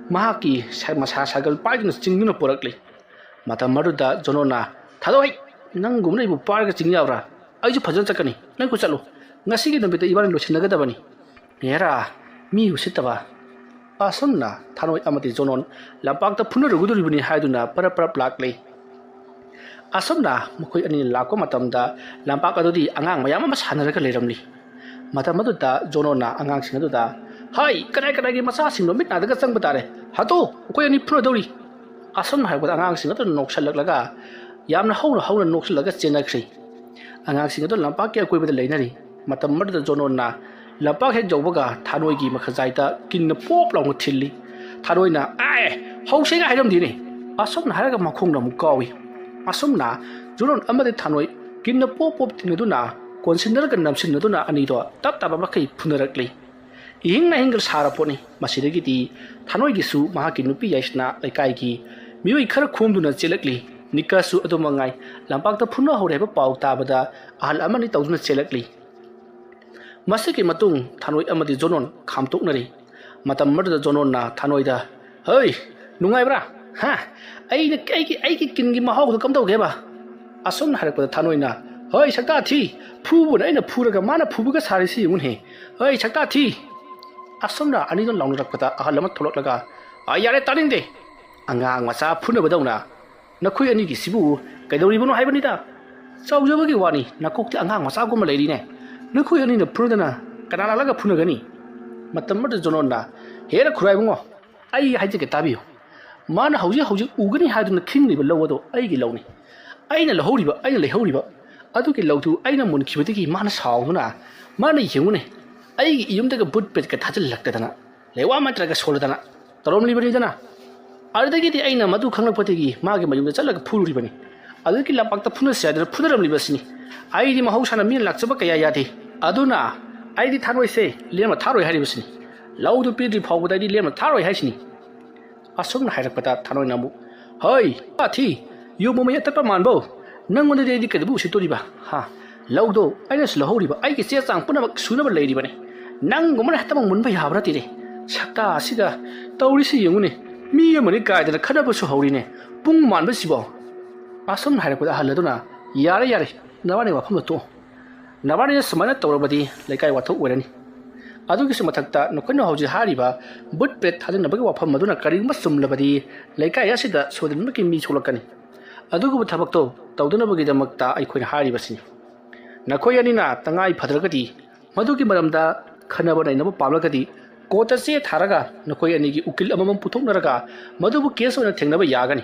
ꯃꯍꯥꯛꯀꯤ ꯁ-, ꯃꯁꯥ ꯁꯥꯏꯀꯜ ꯄꯥꯏꯗꯨꯅ ꯆꯤꯡꯗꯨꯅ ꯄꯨꯔꯛꯂꯤ꯫ ꯃꯇꯝ ꯑꯗꯨꯗ ꯖꯣꯅꯣꯟꯅ, "ꯊꯥꯗꯣꯛ ꯍꯩ! ꯅꯪꯒꯨꯝꯕꯅ ꯑꯩꯕꯨ ꯄꯥꯏꯔꯒ ꯆꯤꯡ ꯌꯥꯕ꯭ꯔꯥ? ꯑꯩꯁꯨ ꯐꯖꯅ ꯆꯠꯀꯅꯤ꯫ ꯅꯪꯁꯨ ꯆꯠꯂꯨ꯫ ꯉꯁꯤꯒꯤ ꯅꯨꯃꯤꯠꯇ ꯏꯕꯥꯅꯤ ꯂꯣꯏꯁꯤꯟꯅꯒꯗꯕꯅꯤ꯫" ꯍꯦꯔꯥ, ꯃꯤ ꯎꯁꯤꯠꯇꯕ! ꯑꯁꯨꯝꯅ ꯊꯥꯅꯣꯏ ꯑꯃꯗꯤ ꯖꯣꯅꯣꯟ ꯂꯝꯄꯥꯛꯇ ꯐꯨꯅꯔꯨꯒꯗꯧꯔꯤꯕꯅꯤ ꯍꯥꯏꯗꯨꯅ ꯄꯔꯞ ꯄꯔꯞ ꯂꯥꯛꯂꯤ꯫ ꯑꯁꯨꯝꯅ ꯃꯈꯣꯏ ꯑꯅꯤ ꯂꯥꯛꯄ ꯃꯇꯝꯗ ꯂꯝꯄꯥꯛ ꯑꯗꯨꯗꯤ ꯑꯉꯥꯡ ꯃꯌꯥꯝ ꯑꯃ ꯁꯥꯟꯅꯔꯒ ꯂꯩꯔꯝꯂꯤ꯫ ꯃꯇꯝ ꯑꯗꯨꯗ ꯖꯣꯅꯣꯟꯅ ꯑꯉꯥꯡꯁꯤꯡ ꯑꯗꯨꯗ, "ꯍꯥꯏ, ꯀꯗꯥꯏ ꯀꯗꯥꯏꯒꯤ ꯃꯆꯥꯁꯤꯡꯗꯣ ꯃꯤꯠ ꯅꯥꯗꯒ ꯆꯪꯕ ꯇꯥꯔꯦ꯫ ꯍꯥꯠꯇꯣꯛꯎ, ꯑꯩꯈꯣꯏ ꯑꯅꯤ ꯐꯨꯅꯗꯧꯔꯤ꯫" ꯑꯁꯨꯝꯅ ꯍꯥꯏꯔꯛꯄꯗ ꯑꯉꯥꯡꯁꯤꯡ ꯑꯗꯨ ꯅꯣꯛꯁꯜꯂꯛꯂꯒ ꯌꯥꯝꯅ ꯍꯧꯅ ꯍꯧꯅ ꯅꯣꯛꯁꯜꯂꯒ ꯆꯦꯟꯅꯈ꯭ꯔꯤ꯫ ꯑꯉꯥꯡꯁꯤꯡ ꯑꯗꯨ ꯂꯝꯄꯥꯛꯀꯤ ꯑꯀꯣꯏꯕꯗ ꯂꯩꯅꯔꯤ꯫ ꯃꯇꯝ ꯑꯗꯨꯗ ꯖꯣꯅꯣꯟꯅ ꯂꯝꯄꯥꯛ ꯍꯦꯛ ꯌꯧꯕꯒ ꯊꯥꯅꯣꯏꯒꯤ ꯃꯈꯖꯥꯏꯗ ꯀꯤꯟꯅ ꯄꯣꯞ ꯂꯥꯎꯅ ꯊꯤꯜꯂꯤ꯫ ꯊꯥꯅꯣꯏꯅ "ꯑꯥꯏ, ꯍꯧꯁꯦꯒ ꯍꯥꯏꯔꯝꯗꯦꯅꯦ!" ꯑꯁꯨꯝꯅ ꯍꯥꯏꯔꯒ ꯃꯈꯣꯡꯅ ꯑꯃꯨꯛ ꯀꯥꯎꯏ꯫ ꯑꯁꯨꯝꯅ ꯖꯣꯅꯣꯟ ꯑꯃꯗꯤ ꯊꯥꯅꯣꯏ ꯀꯤꯟꯅ ꯄꯣꯞ ꯄꯣꯞ ꯊꯤꯟꯅꯗꯨꯅ, ꯀꯣꯟꯁꯤꯟꯅꯔꯒ ꯅꯝꯁꯤꯟꯅꯗꯨꯅ ꯑꯅꯤꯗꯣ ꯇꯞ ꯇꯞ ꯃꯈꯩ ꯐꯨꯅꯔꯛꯂꯤ꯫ ꯏꯍꯤꯡ ꯅꯥꯍꯤꯡꯒ ꯁꯥꯔ ꯄꯣꯠꯅꯤ꯫ ꯃꯁꯤꯗꯒꯤꯗꯤ ꯊꯥꯅꯣꯏꯒꯤꯁꯨ ꯃꯍꯥꯛꯀꯤ ꯅꯨꯄꯤ ꯌꯥꯏꯁꯅꯥ ꯂꯩꯀꯥꯏꯒꯤ ꯃꯤꯑꯣꯏ ꯈꯔ ꯈꯣꯝꯗꯨꯅ ꯆꯦꯜꯂꯛꯂꯤ꯫ ꯅꯤꯀꯥꯁꯨ ꯑꯗꯨ ꯃꯉꯥꯏ ꯂꯝꯄꯥꯛꯇ ꯐꯨꯅ ꯍꯧꯔꯦ ꯍꯥꯏꯕ ꯄꯥꯎ ꯇꯥꯕꯗ ꯑꯍꯜ ꯑꯃꯅꯤ ꯇꯧꯗꯨꯅ ꯆꯦꯜꯂꯛꯂꯤ꯫ ꯃꯁꯤꯒꯤ ꯃꯇꯨꯡ ꯊꯥꯅꯣꯏ ꯑꯃꯗꯤ ꯖꯣꯅꯣꯟ ꯈꯥꯝꯇꯣꯛꯅꯔꯤ꯫ ꯃꯇꯝ ꯑꯗꯨꯗ ꯖꯣꯅꯣꯟꯅ ꯊꯥꯅꯣꯏꯗ, "ꯍꯩ, ꯅꯨꯡꯉꯥꯏꯕ꯭ꯔꯥ? ꯍꯥ? ꯑꯩꯅ ꯑꯩꯒꯤ, ꯑꯩꯒꯤ ꯀꯤꯟꯒꯤ ꯃꯍꯥꯎꯗꯣ ꯀꯝꯗꯧꯒꯦꯕ?" ꯑꯁꯨꯝꯅ ꯍꯥꯏꯔꯛꯄꯗ ꯊꯥꯅꯣꯏꯅ, "ꯍꯩ, ꯁꯛꯇꯥ ꯊꯤ! ꯐꯨꯕꯅ ꯑꯩꯅ ꯐꯨꯔꯒ ꯃꯥꯅ ꯐꯨꯕꯒ ꯁꯥꯔꯤꯁꯤ ꯌꯦꯡꯉꯨꯅꯦ! ꯍꯩ, ꯁꯛꯇꯥ ꯊꯤ!" ꯑꯁꯨꯝꯅ ꯑꯅꯤꯗꯨ ꯂꯥꯎꯅꯔꯛꯄꯗ ꯑꯍꯜ ꯑꯃ ꯊꯣꯛꯂꯛꯂꯒ, "ꯑ, ꯌꯥꯔꯦ, ꯇꯥꯅꯤꯡꯗꯦ! ꯑꯉꯥꯡ ꯃꯆꯥ ꯐꯨꯅꯕꯗꯧꯅ ꯅꯈꯣꯏ ꯑꯅꯤꯒꯤꯁꯤꯕꯨ ꯀꯩꯗꯧꯔꯤꯕꯅꯣ ꯍꯥꯏꯕꯅꯤꯗ? ꯆꯥꯎꯖꯕꯒꯤ ꯋꯥꯅꯤ, ꯅꯀꯣꯛꯇꯤ ꯑꯉꯥꯡ ꯃꯆꯥꯒꯨꯝꯕ ꯂꯩꯔꯤꯅꯦ꯫ ꯅꯈꯣꯏ ꯑꯅꯤꯅ ꯐꯨꯅꯗꯅ ꯀꯅꯥ ꯂꯥꯛꯂꯒ ꯐꯨꯅꯒꯅꯤ?" ꯃꯇꯝ ꯑꯗꯨꯗ ꯖꯣꯅꯣꯟꯅ, "ꯍꯦꯔꯥ ꯈꯨꯔꯥꯏꯕꯨꯡꯉꯣ, ꯑꯩ ꯍꯥꯏꯖꯒꯦ ꯇꯥꯕꯤꯌꯨ꯫ ꯃꯥꯅ ꯍꯧꯖꯤꯛ ꯍꯧꯖꯤꯛ ꯎꯒꯅꯤ ꯍꯥꯏꯗꯨꯅ ꯈꯤꯡꯂꯤꯕ ꯂꯧ ꯑꯗꯣ ꯑꯩꯒꯤ ꯂꯧꯅꯤ꯫ ꯑꯩꯅ ꯂꯧꯍꯧꯔꯤꯕ, ꯑꯩꯅ ꯂꯩꯍꯧꯔꯤꯕ ꯑꯗꯨꯒꯤ ꯂꯧꯗꯨ ꯑꯩꯅ ꯃꯨꯟꯈꯤꯕꯗꯒꯤ ꯃꯥꯅ ꯁꯥꯎꯗꯨꯅ, ꯃꯥꯅ ꯌꯦꯡꯉꯨꯅꯦ, ꯑꯩꯒꯤ ꯌꯨꯝꯗꯒ ꯕꯨꯠ ꯄꯦꯠꯀ ꯊꯥꯖꯤꯜꯂꯛꯇꯗꯅ, ꯂꯩꯋꯥ ꯃꯟꯇ꯭ꯔꯒ ꯁꯣꯜꯂꯗꯅ ꯇꯧꯔꯝꯂꯤꯕꯅꯤꯗꯅ꯫ ꯑꯗꯨꯗꯒꯤꯗꯤ ꯑꯩꯅ ꯃꯗꯨ ꯈꯪꯂꯛꯄꯗꯒꯤ ꯃꯥꯒꯤ ꯃꯌꯨꯝꯗ ꯆꯠꯂꯒ ꯐꯨꯔꯨꯔꯤꯕꯅꯤ꯫ ꯑꯗꯨꯒꯤ ꯂꯝꯄꯥꯛꯇ ꯐꯨꯅꯁꯤ ꯍꯥꯏꯗꯨꯅ ꯐꯨꯅꯔꯝꯂꯤꯕꯁꯤꯅꯤ꯫ ꯑꯩꯗꯤ ꯃꯍꯧꯁꯥꯅ ꯃꯤꯅ ꯂꯥꯛꯆꯕ ꯀꯌꯥ ꯌꯥꯗꯦ꯫ ꯑꯗꯨꯅ ꯑꯩꯗꯤ ꯊꯥꯔꯣꯏꯁꯦ ꯂꯦꯝꯅ ꯊꯥꯔꯣꯏ ꯍꯥꯏꯔꯤꯕꯁꯤꯅꯤ꯫ ꯂꯧꯗꯨ ꯄꯤꯗ꯭ꯔꯤ ꯐꯥꯎꯕꯗ ꯑꯩꯗꯤ ꯂꯦꯝꯅ ꯊꯥꯔꯣꯏ ꯍꯥꯏꯁꯤꯅꯤ꯫ ꯑꯁꯨꯝꯅ ꯍꯥꯏꯔꯛꯄꯗ ꯊꯥꯅꯣꯏꯅ ꯑꯃꯨꯛ, "ꯍꯩ, ꯄꯥꯊꯤ! ꯌꯨꯝ ꯃꯃꯩ ꯑꯇꯠꯄ ꯃꯥꯟꯕꯧ! ꯅꯪꯉꯣꯟꯗꯗꯤ ꯑꯩꯗꯤ ꯀꯩꯗꯧꯕ ꯎꯁꯤꯠꯇꯣꯔꯤꯕ? ꯍꯥ? ꯂꯧꯗꯣ ꯑꯩꯅꯁꯨ ꯂꯧꯍꯧꯔꯤꯕ, ꯑꯩꯒꯤ ꯆꯦ ꯆꯥꯡ ꯄꯨꯝꯅꯃꯛ ꯁꯨꯅꯕ ꯂꯩꯔꯤꯕꯅꯤ꯫ ꯅꯪꯒꯨꯝꯕꯅ ꯍꯦꯛꯇꯃꯛ ꯃꯨꯟꯕ ꯌꯥꯕ ꯅꯠꯇꯦꯅꯦ꯫ ꯁꯛꯇꯥ ꯑꯁꯤꯒ ꯇꯧꯔꯤꯁꯤ ꯌꯦꯡꯉꯨꯅꯦ꯫ ꯃꯤ ꯑꯃꯅꯤ ꯀꯥꯏꯗꯅ ꯈꯠꯅꯕꯁꯨ ꯍꯧꯔꯤꯅꯦ꯫ ꯄꯨꯡ ꯃꯥꯟꯕꯁꯤꯕꯣ!" ꯑꯁꯨꯝꯅ ꯍꯥꯏꯔꯛꯄꯗ ꯑꯍꯜ ꯑꯗꯨꯅ, "ꯌꯥꯔꯦ, ꯌꯥꯔꯦ, ꯅꯕꯥꯅꯤ ꯋꯥꯐꯝꯗ ꯇꯣꯛꯑꯣ꯫ ꯅꯕꯥꯅꯤꯅ ꯁꯨꯃꯥꯏꯅ ꯇꯧꯔꯕꯗꯤ ꯂꯩꯀꯥꯏ ꯋꯥꯊꯣꯛ ꯑꯣꯏꯔꯅꯤ꯫ ꯑꯗꯨꯒꯤꯁꯨ ꯃꯊꯛꯇ ꯅꯈꯣꯏꯅ ꯍꯧꯖꯤꯛ ꯍꯥꯏꯔꯤꯕ ꯕꯨꯠ ꯄ꯭ꯔꯦꯠ ꯊꯥꯖꯤꯟꯅꯕꯒꯤ ꯋꯥꯐꯝ ꯑꯗꯨꯅ ꯀꯔꯤꯒꯨꯝꯕ ꯆꯨꯝꯂꯕꯗꯤ ꯂꯩꯀꯥꯏ ꯑꯁꯤꯗ ꯁꯣꯏꯗꯅꯃꯛꯀꯤ ꯃꯤ ꯁꯣꯛꯂꯛꯀꯅꯤ꯫ ꯑꯗꯨꯒꯨꯝꯕ ꯊꯕꯛꯇꯣ ꯇꯧꯗꯅꯕꯒꯤꯗꯃꯛꯇ ꯑꯩꯈꯣꯏꯅ ꯍꯥꯏꯔꯤꯕꯁꯤꯅꯤ꯫ ꯅꯈꯣꯏ ꯑꯅꯤꯅ ꯇꯉꯥꯏ ꯐꯗ꯭ꯔꯒꯗꯤ ꯃꯗꯨꯒꯤ ꯃꯔꯝꯗ ꯈꯟꯅꯕ ꯅꯩꯅꯕ ꯄꯥꯝꯂꯒꯗꯤ ꯀꯣꯔꯠꯇ ꯆꯦ ꯊꯥꯔꯒ ꯅꯈꯣꯏ ꯑꯅꯤꯒꯤ ꯎꯀꯤꯜ ꯑꯃꯃꯝ ꯄꯨꯊꯣꯛꯅꯔꯒ ꯃꯗꯨꯕꯨ ꯀꯦꯁ ꯑꯣꯏꯅ ꯊꯦꯡꯅꯕ ꯌꯥꯒꯅꯤ꯫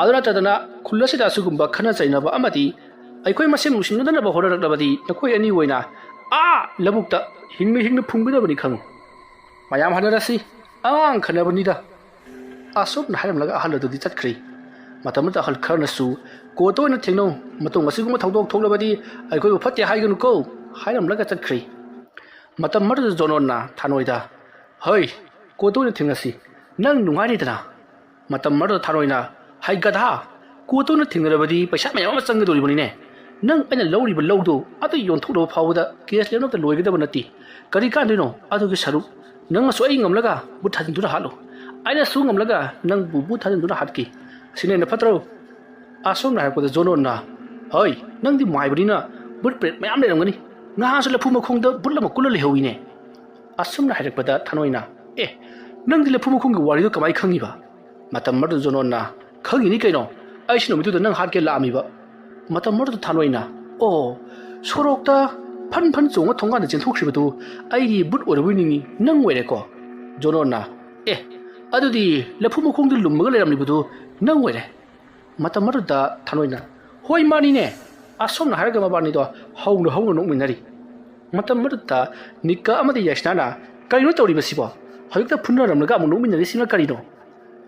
ꯑꯗꯨ ꯅꯠꯇꯗꯅ ꯈꯨꯜ ꯑꯁꯤꯗ ꯑꯁꯤꯒꯨꯝꯕ ꯈꯠꯅ ꯆꯩꯅꯕ ꯑꯃꯗꯤ ꯑꯩꯈꯣꯏ ꯃꯁꯦꯟ ꯅꯨꯡꯁꯤꯅꯗꯅꯕ ꯍꯣꯠꯅꯔꯛꯂꯕꯗꯤ ꯅꯈꯣꯏ ꯑꯅꯤ ꯑꯣꯏꯅ ꯑꯥ ꯂꯧꯕꯨꯛꯇ ꯍꯤꯡꯅ ꯍꯤꯡꯅ ꯐꯨꯝꯒꯗꯕꯅꯤ ꯈꯪꯉꯨ꯫ ꯃꯌꯥꯝ ꯍꯟꯅꯔꯁꯤ, ꯑꯉꯥꯡ ꯈꯠꯅꯕꯅꯤꯗ꯫ ꯑꯁꯨꯝꯅ ꯍꯥꯏꯔꯝꯂꯒ ꯑꯍꯜ ꯑꯗꯨꯗꯤ ꯆꯠꯈ꯭ꯔꯦ꯫ ꯃꯇꯝ ꯑꯗꯨꯗ ꯑꯍꯜ ꯈꯔꯅꯁꯨ, "ꯀꯣꯔꯠꯇ ꯑꯣꯏꯅ ꯊꯦꯡꯅꯧ, ꯃꯇꯨꯡ ꯑꯁꯤꯒꯨꯝꯕ ꯊꯧꯗꯣꯛ ꯊꯣꯛꯂꯕꯗꯤ ꯑꯩꯈꯣꯏꯕꯨ ꯐꯠꯇꯦ ꯍꯥꯏꯒꯅꯨꯀꯣ" ꯍꯥꯏꯔꯝꯂꯒ ꯆꯠꯈ꯭ꯔꯦ꯫ ꯃꯇꯝ ꯑꯗꯨꯗ ꯖꯣꯟ ꯑꯣꯟꯅ ꯊꯥꯅꯣꯏꯗ, "ꯍꯣꯏ, ꯀꯣꯔꯠꯇ ꯑꯣꯏꯅ ꯊꯦꯡꯅꯁꯤ, ꯅꯪ ꯅꯨꯡꯉꯥꯏꯔꯤꯗꯅ?" ꯃꯇꯝ ꯑꯗꯨꯗ ꯊꯥꯅꯣꯏꯅ, "ꯍꯩ ꯒꯙꯥ, ꯀꯣꯔꯠꯇ ꯑꯣꯏꯅ ꯊꯦꯡꯅꯔꯕꯗꯤ ꯄꯩꯁꯥ ꯃꯌꯥꯝ ꯑꯃ ꯆꯪꯒꯗꯧꯔꯤꯕꯅꯤꯅꯦ꯫ ꯅꯪ ꯑꯩꯅ ꯂꯧꯔꯤꯕ ꯂꯧꯗꯨ ꯑꯗꯨ ꯌꯣꯟꯊꯣꯛꯅꯕ ꯐꯥꯎꯕꯗ ꯀꯦꯁ ꯂꯦꯞꯅꯕꯗ ꯂꯣꯏꯒꯗꯕ ꯅꯠꯇꯦ꯫ ꯀꯔꯤ ꯀꯥꯟꯗꯣꯏꯅꯣ ꯑꯗꯨꯒꯤ ꯁꯔꯨꯛ? ꯅꯪꯅꯁꯨ ꯑꯩ ꯉꯝꯂꯒ ꯕꯨꯠ ꯊꯥꯖꯤꯟꯗꯨꯅ ꯍꯥꯠꯂꯨ, ꯑꯩꯅꯁꯨ ꯉꯝꯂꯒ ꯅꯪꯕꯨ ꯕꯨꯠ ꯊꯥꯖꯤꯟꯗꯨꯅ ꯍꯥꯠꯀꯦ꯫ ꯑꯁꯤꯅ ꯍꯦꯟꯅ ꯐꯠꯇ꯭ꯔꯣ?" ꯑꯁꯨꯝꯅ ꯍꯥꯏꯔꯛꯄꯗ ꯖꯣꯟ ꯑꯣꯟꯅ, "ꯍꯣꯏ, ꯅꯪꯗꯤ ꯃꯥꯏꯕꯅꯤꯅ ꯕꯨꯠ ꯄ꯭ꯔꯦꯠ ꯃꯌꯥꯝ ꯂꯩꯔꯝꯒꯅꯤ꯫ ꯉꯍꯥꯟꯁꯨ ꯂꯐꯨ ꯃꯈꯣꯡꯗ ꯕꯨꯠ ꯑꯃ ꯀꯨꯜꯂ ꯂꯩꯍꯧꯋꯤꯅꯦ꯫" ꯑꯁꯨꯝꯅ ꯍꯥꯏꯔꯛꯄꯗ ꯊꯥꯅꯣꯏꯅ, "ꯑꯦ, ꯅꯪꯗꯤ ꯂꯐꯨ ꯃꯈꯣꯡꯒꯤ ꯋꯥꯔꯤꯗꯨ ꯀꯃꯥꯏ ꯈꯪꯉꯤꯕ?" ꯃꯇꯝ ꯑꯗꯨꯗ ꯖꯣꯟ ꯑꯣꯟꯅ, "ꯈꯪꯉꯤꯅꯤ ꯀꯩꯅꯣ, ꯑꯩꯁꯨ ꯅꯨꯃꯤꯠꯇꯨꯗ ꯅꯪ ꯍꯥꯠꯀꯦ ꯂꯥꯛꯑꯝꯃꯤꯕ꯫" ꯃꯇꯝ ꯑꯗꯨꯗ ꯊꯥꯅꯣꯏꯅ, "ꯑꯣ, ꯁꯣꯔꯣꯛꯇ ꯐꯟ ꯐꯟ ꯆꯣꯡꯉ ꯊꯣꯡꯒꯥꯟꯗ ꯆꯦꯟꯊꯣꯛꯈ꯭ꯔꯤꯕꯗꯨ ꯑꯩꯒꯤ ꯕꯨꯠ ꯑꯣꯏꯔꯕꯣꯏ ꯅꯤꯡꯉꯤ, ꯅꯪ ꯑꯣꯏꯔꯦꯀꯣ?" ꯖꯣꯟ ꯑꯣꯟꯅ, "ꯑꯦ, ꯑꯗꯨꯗꯤ ꯂꯐꯨ ꯃꯈꯣꯡꯗ ꯂꯨꯝꯃꯒ ꯂꯩꯔꯝꯂꯤꯕꯗꯨ ꯅꯪ ꯑꯣꯏꯔꯦ꯫" ꯃꯇꯝ ꯑꯗꯨꯗ ꯊꯥꯅꯣꯏꯅ, "ꯍꯣꯏ, ꯃꯥꯅꯤꯅꯦ꯫" ꯑꯁꯣꯝꯅ ꯍꯥꯏꯔꯒ ꯃꯕꯥꯅꯤꯗꯣ ꯍꯧꯅ ꯍꯧꯅ ꯅꯣꯛꯃꯤꯟꯅꯔꯤ꯫ ꯃꯇꯝ ꯑꯗꯨꯗ ꯅꯤꯀꯥ ꯑꯃꯗꯤ ꯌꯥꯏꯁꯅꯥꯅ, "ꯀꯔꯤꯅꯣ ꯇꯧꯔꯤꯕꯁꯤꯕꯣ? ꯍꯧꯖꯤꯛꯇ ꯐꯨꯅꯔꯝꯂꯒ ꯑꯃꯨꯛ ꯅꯣꯛꯃꯤꯟꯅꯔꯤꯁꯤꯅ ꯀꯔꯤꯅꯣ?"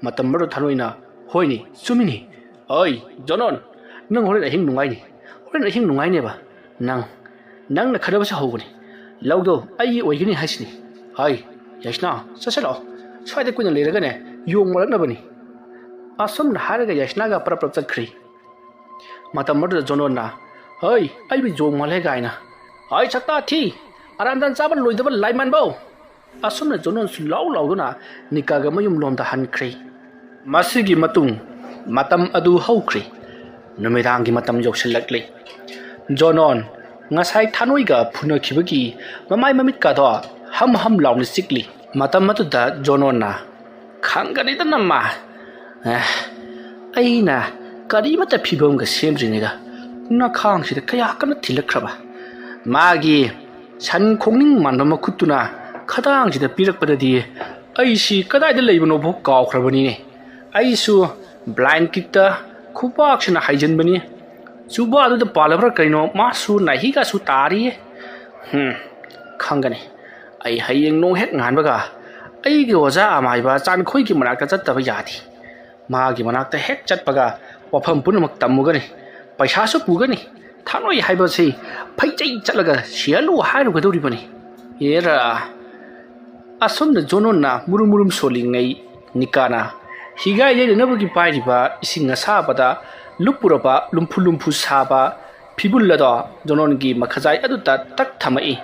ꯃꯇꯝ ꯑꯗꯨꯗ ꯊꯥꯅꯣꯏꯅ, "ꯍꯣꯏꯅꯦ, ꯆꯨꯝꯃꯤꯅꯦ꯫ ꯑꯣꯏ, ꯖꯣꯅꯣꯟ, ꯅꯪ ꯍꯣꯔꯦꯟ ꯑꯍꯤꯡ ꯅꯨꯡꯉꯥꯏꯅꯤ꯫ ꯍꯣꯔꯦꯟ ꯑꯍꯤꯡ ꯅꯨꯡꯉꯥꯏꯅꯦꯕ꯫ ꯅꯪ, ꯅꯪꯅ ꯈꯠꯅꯕꯁꯦ ꯍꯧꯒꯅꯤ꯫ ꯂꯧꯗꯣ ꯑꯩꯒꯤ ꯑꯣꯏꯒꯅꯤ ꯍꯥꯏꯁꯤꯅꯤ꯫ ꯍꯣꯏ, ꯌꯥꯏꯁꯅꯥ, ꯆꯠꯁꯤꯜꯂꯛꯑꯣ꯫ ꯁ꯭ꯋꯥꯏꯗ ꯀꯨꯏꯅ ꯂꯩꯔꯒꯅꯦ, ꯌꯣꯡ ꯃꯥꯜꯂꯛꯅꯕꯅꯤ꯫" ꯑꯁꯨꯝꯅ ꯍꯥꯏꯔꯒ ꯌꯥꯏꯁꯅꯥꯒ ꯄꯔꯞ ꯄꯔꯞ ꯆꯠꯈ꯭ꯔꯤ꯫ ꯃꯇꯝ ꯑꯗꯨꯗ ꯖꯣꯅꯣꯟꯅ, "ꯍꯣꯏ, ꯑꯩꯕꯨ ꯌꯣꯡ ꯃꯥꯜꯂꯦ ꯀꯥꯏꯅ꯫ ꯍꯣꯏ, ꯁꯛꯇꯥ ꯊꯤ, ꯑꯔꯥꯟꯗꯥꯟ ꯆꯥꯕ ꯂꯣꯏꯗꯕ ꯂꯥꯏ ꯃꯥꯟꯕꯧ!" ꯑꯁꯨꯝꯅ ꯖꯣꯅꯣꯟꯁꯨ ꯂꯥꯎ ꯂꯥꯎꯗꯨꯅ ꯅꯤꯀꯥꯒ ꯃꯌꯨꯝ ꯂꯣꯝꯗ ꯍꯟꯈ꯭ꯔꯦ꯫ ꯃꯁꯤꯒꯤ ꯃꯇꯨꯡ ꯃꯇꯝ ꯑꯗꯨ ꯍꯧꯈ꯭ꯔꯦ꯫ ꯅꯨꯃꯤꯗꯥꯡꯒꯤ ꯃꯇꯝ ꯌꯧꯁꯤꯜꯂꯛꯂꯦ꯫ ꯖꯣꯅꯣꯟ ꯉꯁꯥꯏ ꯊꯥꯅꯣꯏꯒ ꯐꯨꯅꯈꯤꯕꯒꯤ ꯃꯃꯥꯏ ꯃꯃꯤꯠꯀꯗꯣ ꯍꯝ ꯍꯝ ꯂꯥꯎꯅ ꯆꯤꯛꯂꯤ꯫ ꯃꯇꯝ ꯑꯗꯨꯗ ꯖꯣꯅꯣꯟꯅ, "ꯈꯪꯒꯅꯤꯗ ꯅꯃ꯫ ꯑꯦ, ꯑꯩꯅ ꯀꯔꯤꯃꯠꯇ ꯐꯤꯕꯝꯒ ꯁꯦꯝꯗ꯭ꯔꯤꯉꯩꯗ ꯅꯈꯥꯡꯁꯤꯗ ꯀꯌꯥ ꯀꯟꯅ ꯊꯤꯜꯂꯛꯈ꯭ꯔꯕ? ꯃꯥꯒꯤ ꯁꯟ ꯈꯣꯡꯅꯤꯡ ꯃꯥꯟꯕ ꯃꯈꯨꯠꯇꯨꯅ ꯈꯗꯥꯡꯁꯤꯗ ꯄꯤꯔꯛꯄꯗꯗꯤ ꯑꯩꯁꯤ ꯀꯗꯥꯏꯗ ꯂꯩꯕꯅꯣꯕꯨ ꯀꯥꯎꯈ꯭ꯔꯕꯅꯤꯅꯦ꯫ ꯑꯩꯁꯨ ꯕ꯭ꯂꯥꯏꯟ ꯀꯤꯛꯇ ꯈꯨꯄꯥꯛꯁꯤꯅ ꯍꯥꯏꯖꯤꯟꯕꯅꯤ꯫ ꯆꯨꯕꯥꯗꯨꯗ ꯄꯥꯜꯂꯕ꯭ꯔꯥ ꯀꯩꯅꯣ, ꯃꯥꯁꯨ ꯅꯥꯍꯤꯒꯁꯨ ꯇꯥꯔꯤꯌꯦ꯫ ꯍꯝ, ꯈꯪꯒꯅꯤ꯫ ꯑꯩ ꯍꯌꯦꯡ ꯅꯣꯡ ꯍꯦꯛ ꯉꯥꯟꯕꯒ ꯑꯩꯒꯤ ꯑꯣꯖꯥ ꯑꯃꯥꯏꯕ ꯆꯥꯟꯈꯣꯏꯒꯤ ꯃꯅꯥꯛꯇ ꯆꯠꯇꯕ ꯌꯥꯗꯦ꯫ ꯃꯥꯒꯤ ꯃꯅꯥꯛꯇ ꯍꯦꯛ ꯆꯠꯄꯒ ꯋꯥꯐꯝ ꯄꯨꯝꯅꯃꯛ ꯇꯝꯃꯨꯒꯅꯤ꯫ ꯄꯩꯁꯥꯁꯨ ꯄꯨꯒꯅꯤ꯫ ꯊꯥꯅꯣꯏ ꯍꯥꯏꯕꯁꯤ ꯐꯩꯖꯩ ꯆꯠꯂꯒ ꯁꯤꯍꯜꯂꯨ ꯍꯥꯏꯔꯨꯒꯗꯧꯔꯤꯕꯅꯤ꯫ ꯑꯦꯔꯥ! ꯑꯁꯨꯝꯅ ꯖꯣꯅꯣꯟꯅ ꯃꯨꯔꯨꯝ ꯃꯨꯔꯨꯝ ꯁꯣꯜꯂꯤꯉꯩ ꯅꯤꯀꯥꯅ ꯍꯤꯒꯥꯏ ꯌꯩꯅꯅꯕꯒꯤ ꯄꯥꯏꯔꯤꯕ ꯏꯁꯤꯡ ꯑꯁꯥꯕꯗ ꯂꯨꯞꯄꯨꯔꯕ ꯂꯨꯝꯐꯨ ꯂꯨꯝꯐꯨ ꯁꯥꯕ ꯐꯤꯕꯨꯜ ꯑꯗꯣ ꯖꯣꯅꯣꯟꯒꯤ ꯃꯈꯖꯥꯏ ꯑꯗꯨꯗ ꯇꯛ ꯊꯝꯃꯛꯏ꯫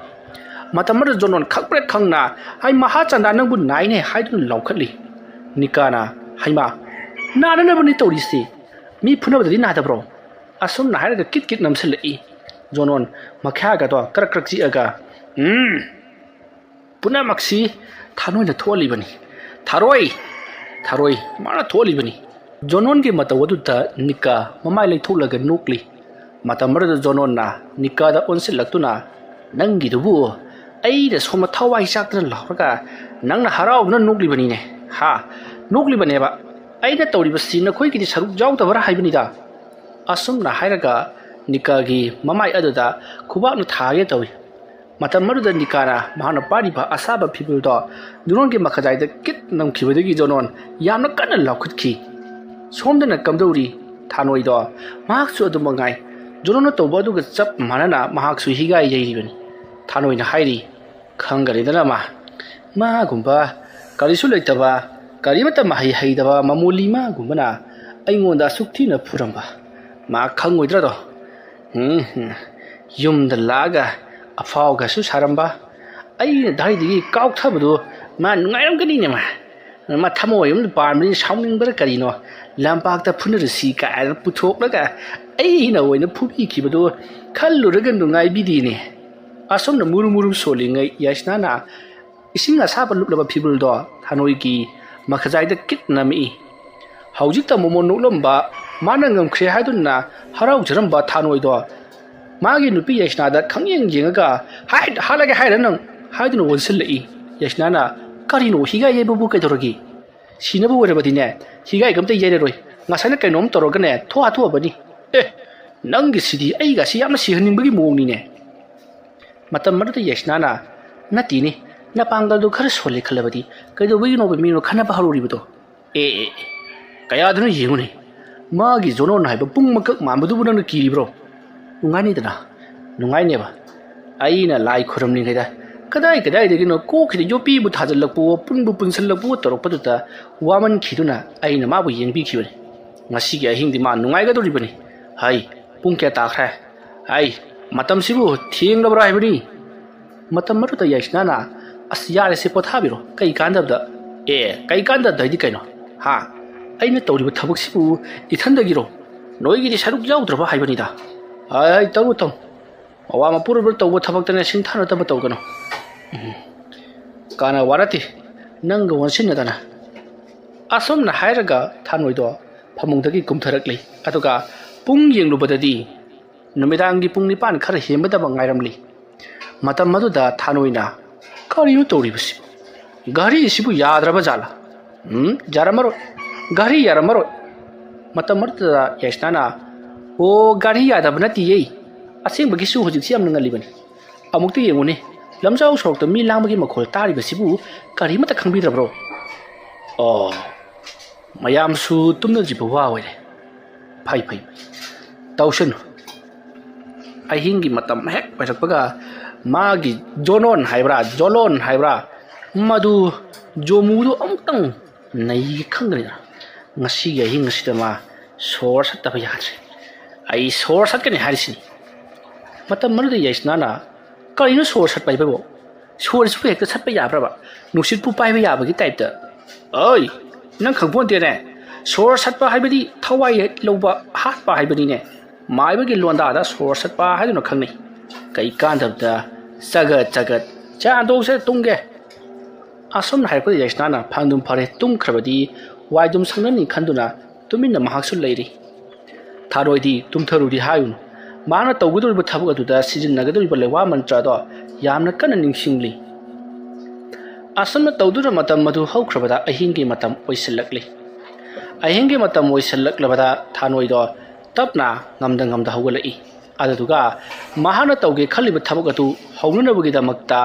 ꯃꯇꯝ ꯑꯗꯨꯗ ꯖꯣꯅꯣꯟ ꯈꯪꯄ꯭ꯔꯦꯛ ꯈꯪꯅ, "ꯑꯩ ꯃꯍꯥꯆꯟꯗ ꯅꯪꯕꯨ ꯅꯥꯏꯅꯦ" ꯍꯥꯏꯗꯨꯅ ꯂꯥꯎꯈꯠꯂꯤ꯫ ꯅꯤꯀꯥꯅ, "ꯍꯩꯃꯥ, ꯅꯥꯅꯅꯕꯅꯤ ꯇꯧꯔꯤꯁꯤ꯫ ꯃꯤ ꯐꯨꯅꯕꯗꯗꯤ ꯅꯥꯗꯕ꯭ꯔꯣ?" ꯑꯁꯨꯝꯅ ꯍꯥꯏꯔꯒ ꯀꯤꯠ ꯀꯤꯠ ꯅꯝꯁꯤꯜꯂꯛꯏ꯫ ꯖꯣꯅꯣꯟ ꯃꯈ꯭ꯌꯥꯒꯗꯣ ꯀ꯭ꯔꯛ ꯀ꯭ꯔꯛ ꯆꯤꯛꯑꯒ, "ꯎꯝ, ꯄꯨꯝꯅꯃꯛꯁꯤ ꯊꯥꯅꯣꯏꯅ ꯊꯣꯛꯍꯜꯂꯤꯕꯅꯤ꯫ ꯊꯥꯔꯣꯏ! ꯊꯥꯔꯣꯏ! ꯃꯥꯅ ꯊꯣꯛꯍꯜꯂꯤꯕꯅꯤ!" ꯖꯣꯅꯣꯟꯒꯤ ꯃꯇꯧ ꯑꯗꯨꯗ ꯅꯤꯀꯥ ꯃꯃꯥꯏ ꯂꯩꯊꯣꯛꯂꯒ ꯅꯣꯛꯂꯤ꯫ ꯃꯇꯝ ꯑꯗꯨꯗ ꯖꯣꯅꯣꯟꯅ ꯅꯤꯀꯥꯗ ꯑꯣꯟꯁꯤꯜꯂꯛꯇꯨꯅ, "ꯅꯪꯒꯤꯗꯨꯕꯨ ꯑꯩꯅ ꯁꯣꯝꯗ ꯊꯋꯥꯏ ꯆꯥꯛꯇꯅ ꯂꯥꯎꯔꯒ ꯅꯪꯅ ꯍꯔꯥꯎꯗꯨꯅ ꯅꯣꯛꯂꯤꯕꯅꯤꯅꯦ, ꯍꯥ? ꯅꯣꯛꯂꯤꯕꯅꯦꯕ꯫ ꯑꯩꯅ ꯇꯧꯔꯤꯕꯁꯤ ꯅꯈꯣꯏꯒꯤꯗꯤ ꯁꯔꯨꯛ ꯌꯥꯎꯗꯕ꯭ꯔꯥ ꯍꯥꯏꯕꯅꯤꯗ?" ꯑꯁꯨꯝꯅ ꯍꯥꯏꯔꯒ ꯅꯤꯀꯥꯒꯤ ꯃꯃꯥꯏ ꯑꯗꯨꯗ ꯈꯨꯕꯥꯛꯅ ꯊꯥꯒꯦ ꯇꯧꯏ꯫ ꯃꯇꯝ ꯑꯗꯨꯗ ꯅꯤꯀꯥꯅ ꯃꯍꯥꯛꯅ ꯄꯥꯏꯔꯤꯕ ꯑꯁꯥꯕ ꯐꯤꯕꯨꯜꯗꯣ ꯖꯣꯅꯣꯟꯒꯤ ꯃꯈꯖꯥꯏꯗ ꯀꯤꯠ ꯅꯝꯈꯤꯕꯗꯒꯤ ꯖꯣꯅꯣꯟ ꯌꯥꯝꯅ ꯀꯟꯅ ꯂꯥꯎꯈꯠꯈꯤ꯫ ꯁꯣꯝꯗꯅ ꯀꯝꯗꯧꯔꯤ ꯊꯥꯅꯣꯏꯗꯣ? ꯃꯍꯥꯛꯁꯨ ꯑꯗꯨꯃꯛ ꯉꯥꯏ꯫ ꯖꯣꯅꯣꯟꯅ ꯇꯧꯕ ꯑꯗꯨꯒ ꯆꯞ ꯃꯥꯟꯅꯅ ꯃꯍꯥꯛꯁꯨ ꯍꯤꯒꯥꯏ ꯌꯩꯔꯤꯕꯅꯤ꯫ ꯊꯥꯅꯣꯏꯅ ꯍꯥꯏꯔꯤ, "ꯈꯪꯒꯅꯤꯗꯅ ꯃꯥ꯫ ꯃꯥꯒꯨꯝꯕ ꯀꯔꯤꯁꯨ ꯂꯩꯇꯕ, ꯀꯔꯤꯃꯠꯇ ꯃꯍꯩ ꯍꯩꯗꯕ ꯃꯃꯣꯂꯤ ꯃꯥꯒꯨꯝꯕꯅ ꯑꯩꯉꯣꯟꯗ ꯑꯁꯨꯛ ꯊꯤꯅ ꯐꯨꯔꯝꯕ꯫ ꯃꯥ ꯈꯪꯉꯣꯏꯗ꯭ꯔꯗꯣ? ꯎꯝ, ꯌꯨꯝꯗ ꯂꯥꯛꯑꯒ ꯑꯐꯥꯎꯒꯁꯨ ꯁꯥꯔꯝꯕ꯫ ꯑꯩꯅ ꯗꯥꯏꯗꯒꯤ ꯀꯥꯎꯊꯕꯗꯨ ꯃꯥ ꯅꯨꯡꯉꯥꯏꯔꯝꯒꯅꯤꯅꯦ ꯃꯥ꯫ ꯃꯥ ꯊꯃꯣꯏ ꯑꯃꯗ ꯄꯥꯟꯕꯅꯤ, ꯁꯥꯎꯅꯤꯡꯕ꯭ꯔꯥ ꯀꯔꯤꯅꯣ, ꯂꯝꯄꯥꯛꯇ ꯐꯨꯅꯔꯁꯤ ꯀꯥꯏꯅ ꯄꯨꯊꯣꯛꯂꯒ ꯑꯩꯅ ꯑꯣꯏꯅ ꯐꯨꯕꯤꯈꯤꯕꯗꯨ ꯈꯜꯂꯨꯔꯒ ꯅꯨꯡꯉꯥꯏꯕꯤꯗꯦꯅꯦ꯫" ꯑꯁꯣꯝꯗ ꯃꯨꯔꯨ ꯃꯨꯔꯨ ꯁꯣꯜꯂꯤꯉꯩ ꯌꯥꯏꯁꯅꯥꯅ ꯏꯁꯤꯡ ꯑꯁꯥꯕ ꯂꯨꯞꯂꯕ ꯐꯤꯕꯨꯜꯗꯣ ꯊꯥꯅꯣꯏꯒꯤ ꯃꯈꯖꯥꯏꯗ ꯀꯤꯠ ꯅꯝꯃꯛꯏ꯫ ꯍꯧꯖꯤꯛꯇ ꯃꯣꯃꯣꯟ ꯅꯣꯛꯂꯝꯕ, ꯃꯥꯅ ꯉꯝꯈ꯭ꯔꯦ ꯍꯥꯏꯗꯨꯅ ꯍꯔꯥꯎꯖꯔꯝꯕ ꯊꯥꯅꯣꯏꯗꯣ ꯃꯥꯒꯤ ꯅꯨꯄꯤ ꯌꯥꯏꯁꯅꯥꯗ ꯈꯪꯌꯦꯡ ꯌꯦꯡꯉꯒ, "ꯍꯥꯏ, ꯍꯥꯠꯂꯒꯦ ꯍꯥꯏꯔ ꯅꯪ? ꯍꯥꯏꯗꯨꯅ ꯑꯣꯟꯁꯤꯜꯂꯛꯏ꯫ ꯌꯥꯏꯁꯅꯥꯅ, "ꯀꯔꯤꯅꯣ, ꯍꯤꯒꯥꯏ ꯌꯩꯕꯕꯨ ꯀꯩꯗꯧꯔꯒꯦ? ꯁꯤꯅꯕ ꯑꯣꯏꯔꯕꯗꯤꯅꯦ, ꯍꯤꯒꯥꯏꯒ ꯑꯝꯇ ꯌꯩꯔꯔꯣꯏ꯫ ꯉꯁꯥꯏꯅ ꯀꯩꯅꯣꯝ ꯇꯧꯔꯒꯅꯦ, ꯊꯣꯛꯑ ꯊꯣꯛꯑꯕꯅꯤ꯫ ꯑꯦ, ꯅꯪꯒꯤꯁꯤꯗꯤ ꯑꯩꯒꯁꯤ ꯌꯥꯝꯅ ꯁꯤꯍꯟꯅꯤꯡꯕꯒꯤ ꯃꯑꯣꯡꯅꯤꯅꯦ꯫" ꯃꯇꯝ ꯑꯗꯨꯗ ꯌꯥꯏꯁꯅꯥꯅ, "ꯅꯠꯇꯦꯅꯦ, ꯅꯄꯥꯡꯒꯜꯗꯣ ꯈꯔ ꯁꯣꯜꯂꯦ ꯈꯜꯂꯕꯗꯤ ꯀꯩꯗꯧꯕꯒꯤꯅꯣꯕ ꯃꯤꯅꯣ ꯈꯟꯅꯕ ꯍꯧꯔꯨꯔꯤꯕꯗꯣ? ꯑꯦ, ꯑꯦ, ꯑꯦ, ꯀꯌꯥꯗꯅꯣ ꯌꯦꯡꯉꯨꯅꯦ, ꯃꯥꯒꯤ ꯖꯣꯅꯣꯟ ꯍꯥꯏꯕ ꯄꯨꯡ ꯃꯀꯛ ꯃꯥꯟꯕꯗꯨꯕꯨ ꯅꯪꯅ ꯀꯤꯔꯤꯕ꯭ꯔꯣ? ꯅꯨꯡꯉꯥꯏꯅꯤꯗꯅ, ꯅꯨꯡꯉꯥꯏꯅꯦꯕ꯫ ꯑꯩꯅ ꯂꯥꯏ ꯈꯨꯔꯨꯝꯂꯤꯉꯩꯗ ꯀꯗꯥꯏ ꯀꯗꯥꯏꯗꯒꯤꯅꯣ ꯀꯣꯛꯁꯤꯗ ꯌꯣꯠꯄꯤꯕꯨ ꯊꯥꯖꯤꯜꯂꯛꯄꯋꯣ, ꯄꯨꯟꯕꯨ ꯄꯨꯟꯁꯤꯜꯂꯛꯄꯋꯣ ꯇꯧꯔꯛꯄꯗꯨꯗ ꯋꯥꯃꯟꯈꯤꯗꯨꯅ ꯑꯩꯅ ꯃꯥꯕꯨ ꯌꯦꯡꯕꯤꯈꯤꯕꯅꯤ꯫ ꯉꯁꯤꯒꯤ ꯑꯍꯤꯡꯗꯤ ꯃꯥ ꯅꯨꯡꯉꯥꯏꯒꯗꯧꯔꯤꯕꯅꯤ꯫ ꯍꯩ, ꯄꯨꯡ ꯀꯌꯥ ꯇꯥꯈ꯭ꯔꯦ? ꯍꯩ, ꯃꯇꯝꯁꯤꯕꯨ ꯊꯦꯡꯂꯕ꯭ꯔꯥ ꯍꯥꯏꯕꯅꯤ?" ꯃꯇꯝ ꯑꯗꯨꯗ ꯌꯥꯏꯁꯅꯥꯅ, "ꯑꯁ, ꯌꯥꯔꯦꯁꯦ, ꯄꯣꯊꯥꯕꯤꯔꯣ꯫ ꯀꯩ ꯀꯥꯟꯗꯕꯗ?" "ꯑꯦ, ꯀꯩ ꯀꯥꯟꯗꯕꯗ ꯍꯥꯏꯗꯤ ꯀꯩꯅꯣ? ꯍꯥ? ꯑꯩꯅ ꯇꯧꯔꯤꯕ ꯊꯕꯛꯁꯤꯕꯨ ꯏꯊꯟꯗꯒꯤꯔꯣ? ꯅꯣꯏꯒꯤꯗꯤ ꯁꯔꯨꯛ ꯌꯥꯎꯗ꯭ꯔꯕ ꯍꯥꯏꯕꯅꯤꯗ꯫ ꯑꯩ ꯇꯧꯔꯨ ꯇꯧ꯫ ꯃꯋꯥ ꯃꯄꯨꯔꯣꯏꯕꯅ ꯇꯧꯕ ꯊꯕꯛꯇꯅ ꯁꯤꯡꯊꯥꯅꯗꯕ ꯇꯧꯒꯅꯨ꯫ ꯎꯝ꯫ ꯀꯥꯟꯅ ꯋꯥꯔꯠꯇꯦ, ꯅꯪꯒ ꯑꯣꯟꯁꯤꯟꯅꯗꯅ꯫" ꯑꯁꯨꯝꯅ ꯍꯥꯏꯔꯒ ꯊꯥꯅꯣꯏꯗꯣ ꯐꯃꯨꯡꯗꯒꯤ ꯀꯨꯝꯊꯔꯛꯂꯤ꯫ ꯑꯗꯨꯒ ꯄꯨꯡ ꯌꯦꯡꯂꯨꯕꯗꯗꯤ ꯅꯨꯃꯤꯗꯥꯡꯒꯤ ꯄꯨꯡ ꯅꯤꯄꯥꯟ ꯈꯔ ꯍꯦꯟꯕꯗꯃꯛ ꯉꯥꯏꯔꯝꯂꯤ꯫ ꯃꯇꯝ ꯑꯗꯨꯗ ꯊꯥꯅꯣꯏꯅ, "ꯀꯔꯤꯅꯣ ꯇꯧꯔꯤꯕꯁꯤꯕꯨ? ꯘꯔꯤꯁꯤꯕꯨ ꯌꯥꯗ꯭ꯔꯕ ꯖꯥꯠꯂꯥ? ꯎꯝ, ꯌꯥꯔꯝꯃꯔꯣꯏ꯫ ꯘꯔꯤ ꯌꯥꯔꯝꯃꯔꯣꯏ꯫" ꯃꯇꯝ ꯑꯗꯨꯗ ꯌꯥꯏꯁꯅꯥꯅ, "ꯑꯣ, ꯘꯔꯤ ꯌꯥꯗꯕ ꯅꯠꯇꯤꯌꯦ꯫ ꯑꯁꯦꯡꯕꯒꯤꯁꯨ ꯍꯧꯖꯤꯛꯁꯤ ꯌꯥꯝꯅ ꯉꯜꯂꯤꯕꯅꯤ꯫ ꯑꯃꯨꯛꯇ ꯌꯦꯡꯉꯨꯅꯦ, ꯂꯝꯖꯥꯎ ꯁꯣꯔꯣꯛꯇ ꯃꯤ ꯂꯥꯡꯕꯒꯤ ꯃꯈꯣꯜ ꯇꯥꯔꯤꯕꯁꯤꯕꯨ ꯀꯔꯤꯃꯠꯇ ꯈꯪꯕꯤꯗ꯭ꯔꯕ꯭ꯔꯣ? ꯑꯣ, ꯃꯌꯥꯝꯁꯨ ꯇꯨꯝꯅꯗ꯭ꯔꯤꯕ ꯋꯥ ꯑꯣꯏꯔꯦ꯫ ꯐꯩ, ꯐꯩ, ꯐꯩ꯫ ꯇꯧꯁꯅꯨ꯫ ꯑꯍꯤꯡꯒꯤ ꯃꯇꯝ ꯍꯦꯛ ꯑꯣꯏꯔꯛꯄꯒ ꯃꯥꯒꯤ ꯖꯣꯅꯣꯟ ꯍꯥꯏꯕ꯭ꯔꯥ, ꯖꯣꯂꯣꯟ ꯍꯥꯏꯕ꯭ꯔꯥ, ꯃꯗꯨ ꯖꯣꯃꯨꯗꯨ ꯑꯃꯨꯛꯇꯪ ꯅꯩꯒꯦ ꯈꯪꯒꯅꯤꯗꯅ꯫ ꯉꯁꯤꯒꯤ ꯑꯍꯤꯡ ꯑꯁꯤꯗ ꯃꯥ ꯁꯣꯔ ꯁꯠꯇꯕ ꯌꯥꯗ꯭ꯔꯦ꯫ ꯑꯩ ꯁꯣꯔ ꯁꯠꯀꯅꯤ ꯍꯥꯏꯔꯤꯁꯤꯅꯤ꯫" ꯃꯇꯝ ꯑꯗꯨꯗ ꯌꯥꯏꯁꯅꯥꯅ, "ꯀꯔꯤꯅꯣ ꯁꯣꯔ ꯁꯠꯄ ꯍꯥꯏꯕꯕꯨ? ꯁꯣꯔꯁꯤꯕꯨ ꯍꯦꯛꯇ ꯁꯠꯄ ꯌꯥꯕ꯭ꯔꯕ? ꯅꯨꯡꯁꯤꯠꯄꯨ ꯄꯥꯏꯕ ꯌꯥꯕꯒꯤ ꯇꯥꯏꯞꯇ?" "ꯑꯣꯏ, ꯅꯪ ꯈꯪꯄꯣꯟꯇꯦꯅꯦ꯫ ꯁꯣꯔ ꯁꯠꯄ ꯍꯥꯏꯕꯗꯤ ꯊꯋꯥꯏ ꯂꯧꯕ, ꯍꯥꯠꯄ ꯍꯥꯏꯕꯅꯤꯅꯦ꯫ ꯃꯥꯏꯕꯒꯤ ꯂꯣꯟꯗꯥꯗ ꯁꯣꯔ ꯁꯠꯄ ꯍꯥꯏꯗꯨꯅ ꯈꯪꯅꯩ꯫ ꯀꯩ ꯀꯥꯟꯗꯕꯗ ꯆꯒꯠ ꯆꯒꯠ꯫ ꯆꯥ ꯍꯟꯗꯣꯛꯁꯦ, ꯇꯨꯝꯒꯦ꯫" ꯑꯁꯨꯝꯅ ꯍꯥꯏꯔꯛꯄꯗ ꯌꯥꯏꯁꯅꯥꯅ, "ꯐꯥꯡꯗꯨꯝ ꯐꯔꯦ, ꯇꯨꯝꯈ꯭ꯔꯕꯗꯤ ꯋꯥꯏꯗꯨꯝ ꯁꯪꯅꯅꯤ" ꯈꯟꯗꯨꯅ ꯇꯨꯃꯤꯟꯅ ꯃꯍꯥꯛꯁꯨ ꯂꯩꯔꯤ꯫ ꯊꯥꯔꯣꯏꯗꯤ ꯇꯨꯝꯊꯔꯨꯗꯤ ꯍꯥꯏꯌꯨꯅꯨ꯫ ꯃꯍꯥꯛꯅ ꯇꯧꯒꯗꯧꯔꯤꯕ ꯊꯕꯛ ꯑꯗꯨꯗ ꯁꯤꯖꯤꯟꯅꯒꯗꯧꯔꯤꯕ ꯂꯩꯋꯥ ꯃꯟꯇ꯭ꯔ ꯑꯗꯣ ꯌꯥꯝꯅ ꯀꯟꯅ ꯅꯤꯡꯁꯤꯡꯂꯤ꯫ ꯑꯁꯨꯝꯅ ꯇꯧꯗꯨꯅ ꯃꯇꯝ ꯑꯗꯨ ꯍꯧꯈ꯭ꯔꯕꯗ ꯑꯍꯤꯡꯒꯤ ꯃꯇꯝ ꯑꯣꯏꯁꯤꯜꯂꯛꯂꯤ꯫ ꯑꯍꯤꯡꯒꯤ ꯃꯇꯝ ꯑꯣꯏꯁꯤꯜꯂꯛꯂꯕꯗ ꯊꯥꯅꯣꯏꯗꯣ ꯇꯞꯅ ꯉꯝꯗ ꯉꯝꯗ ꯍꯧꯒꯠꯂꯛꯏ꯫ ꯑꯗꯨꯗꯨꯒ ꯃꯍꯥꯛꯅ ꯇꯧꯒꯦ ꯈꯜꯂꯤꯕ ꯊꯕꯛ ꯑꯗꯨ ꯍꯧꯅꯅꯕꯒꯤꯗꯃꯛꯇ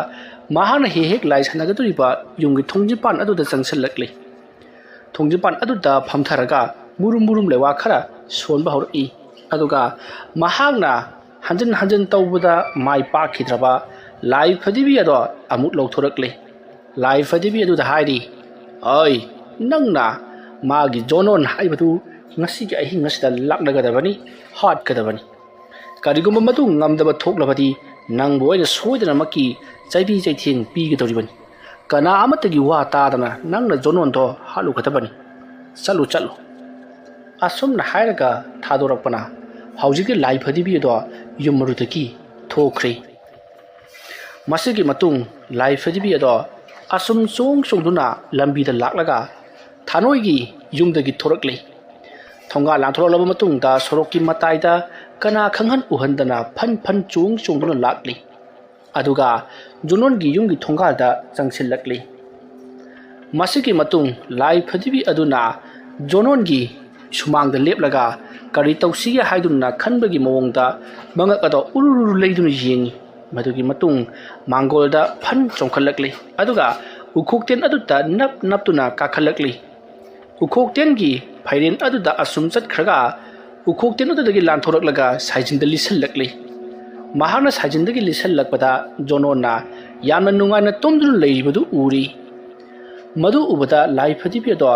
ꯃꯍꯥꯛꯅ ꯍꯦꯛ ꯍꯦꯛ ꯂꯥꯏ ꯁꯥꯟꯅꯒꯗꯧꯔꯤꯕ ꯌꯨꯝꯒꯤ ꯊꯣꯡꯖꯤꯟꯄꯥꯟ ꯑꯗꯨꯗ ꯆꯪꯁꯤꯜꯂꯛꯂꯤ꯫ ꯊꯣꯡꯖꯤꯟꯄꯥꯟ ꯑꯗꯨꯗ ꯐꯝꯊꯔꯒ ꯃꯨꯔꯨꯝ ꯃꯨꯔꯨꯝ ꯂꯩꯋꯥ ꯈꯔ ꯁꯣꯟꯕ ꯍꯧꯔꯛꯏ꯫ ꯑꯗꯨꯒ ꯃꯍꯥꯛꯅ ꯍꯟꯖꯤꯟ ꯍꯟꯖꯤꯟ ꯇꯧꯕꯗ ꯃꯥꯏ ꯄꯥꯛꯈꯤꯗ꯭ꯔꯕ ꯂꯥꯏ ꯐꯗꯤꯕꯤ ꯑꯗꯣ ꯑꯃꯨꯛ ꯂꯧꯊꯣꯔꯛꯂꯤ꯫ ꯂꯥꯏ ꯐꯗꯤꯕꯤ ꯑꯗꯨꯗ ꯍꯥꯏꯔꯤ, "ꯑꯩ, ꯅꯪꯅ ꯃꯥꯒꯤ ꯖꯣꯅꯣꯟ ꯍꯥꯏꯕꯗꯨ ꯉꯁꯤꯒꯤ ꯑꯍꯤꯡ ꯑꯁꯤꯗ ꯂꯥꯛꯅꯒꯗꯕꯅꯤ, ꯍꯥꯠꯀꯗꯕꯅꯤ꯫ ꯀꯔꯤꯒꯨꯝꯕ ꯃꯗꯨ ꯉꯝꯗꯕ ꯊꯣꯛꯂꯕꯗꯤ ꯅꯪꯕꯨ ꯑꯩꯅ ꯁꯣꯏꯗꯅꯃꯛꯀꯤ ꯆꯩꯕꯤ ꯆꯩꯊꯦꯡ ꯄꯤꯒꯗꯧꯔꯤꯕꯅꯤ꯫ ꯀꯅꯥ ꯑꯃꯠꯇꯒꯤ ꯋꯥ ꯇꯥꯗꯅ ꯅꯪꯅ ꯖꯣꯅꯣꯟꯗꯣ ꯍꯥꯠꯂꯨꯒꯗꯕꯅꯤ꯫ ꯆꯠꯂꯨ, ꯆꯠꯂꯨ꯫" ꯑꯁꯨꯝꯅ ꯍꯥꯏꯔꯒ ꯊꯥꯗꯣꯔꯛꯄꯅ ꯍꯧꯖꯤꯛꯀꯤ ꯂꯥꯏ ꯐꯗꯤꯕꯤ ꯑꯗꯣ ꯌꯨꯝ ꯃꯔꯨꯗꯒꯤ ꯊꯣꯛꯈ꯭ꯔꯦ꯫ ꯃꯁꯤꯒꯤ ꯃꯇꯨꯡ ꯂꯥꯏ ꯐꯗꯤꯕꯤ ꯑꯗꯣ ꯑꯁꯨꯝ ꯆꯣꯡ ꯆꯣꯡꯗꯨꯅ ꯂꯝꯕꯤꯗ ꯂꯥꯛꯂꯒ ꯊꯥꯅꯣꯏꯒꯤ ꯌꯨꯝꯗꯒꯤ ꯊꯣꯔꯛꯂꯤ꯫ ꯊꯣꯡꯒꯥꯜ ꯂꯥꯟꯊꯣꯔꯛꯂꯕ ꯃꯇꯨꯡꯗ ꯁꯣꯔꯣꯛꯀꯤ ꯃꯇꯥꯏꯗ ꯀꯅꯥ ꯈꯪꯍꯟ ꯎꯍꯟꯗꯅ ꯐꯟ ꯐꯟ ꯆꯣꯡ ꯆꯣꯡꯗꯨꯅ ꯂꯥꯛꯂꯤ꯫ ꯑꯗꯨꯒ ꯖꯣꯅꯣꯟꯒꯤ ꯌꯨꯝꯒꯤ ꯊꯣꯡꯒꯥꯜꯗ ꯆꯪꯁꯤꯜꯂꯛꯂꯤ꯫ ꯃꯁꯤꯒꯤ ꯃꯇꯨꯡ ꯂꯥꯏ ꯐꯗꯤꯕꯤ ꯑꯗꯨꯅ ꯖꯣꯅꯣꯟꯒꯤ ꯁꯨꯃꯥꯡꯗ ꯂꯦꯞꯂꯒ ꯀꯔꯤ ꯇꯧꯁꯤꯒꯦ ꯍꯥꯏꯗꯨꯅ ꯈꯟꯕꯒꯤ ꯃꯑꯣꯡꯗ ꯃꯉꯛ ꯑꯗꯣ ꯎꯔꯨꯔꯨ ꯂꯩꯗꯨꯅ ꯌꯦꯡꯉꯤ꯫ ꯃꯗꯨꯒꯤ ꯃꯇꯨꯡ ꯃꯥꯡꯒꯣꯜꯗ ꯐꯟ ꯆꯣꯡꯈꯠꯂꯛꯂꯤ꯫ ꯑꯗꯨꯒ ꯎꯈꯣꯛꯇꯦꯟ ꯑꯗꯨꯗ ꯅꯞ ꯅꯞꯇꯨꯅ ꯀꯥꯈꯠꯂꯛꯂꯤ꯫ ꯎꯈꯣꯛꯇꯦꯟꯒꯤ ꯐꯩꯔꯦꯟ ꯑꯗꯨꯗ ꯑꯁꯨꯝ ꯆꯠꯈ꯭ꯔꯒ ꯎꯈꯣꯛꯇꯦꯟ ꯑꯗꯨꯗꯒꯤ ꯂꯥꯟꯊꯣꯔꯛꯂꯒ ꯁꯥꯏꯖꯤꯟꯗ ꯂꯤꯠꯁꯤꯜꯂꯛꯂꯤ꯫ ꯃꯍꯥꯛꯅ ꯁꯥꯏꯖꯤꯟꯗꯒꯤ ꯂꯤꯠꯁꯤꯜꯂꯛꯄꯗ ꯖꯣꯅꯣꯟꯅ ꯌꯥꯝꯅ ꯅꯨꯡꯉꯥꯏꯅ ꯇꯨꯝꯗꯨꯅ ꯂꯩꯔꯤꯕꯗꯨ ꯎꯔꯤ꯫ ꯃꯗꯨ ꯎꯕꯗ ꯂꯥꯏ ꯐꯗꯤꯕꯤ ꯑꯗꯣ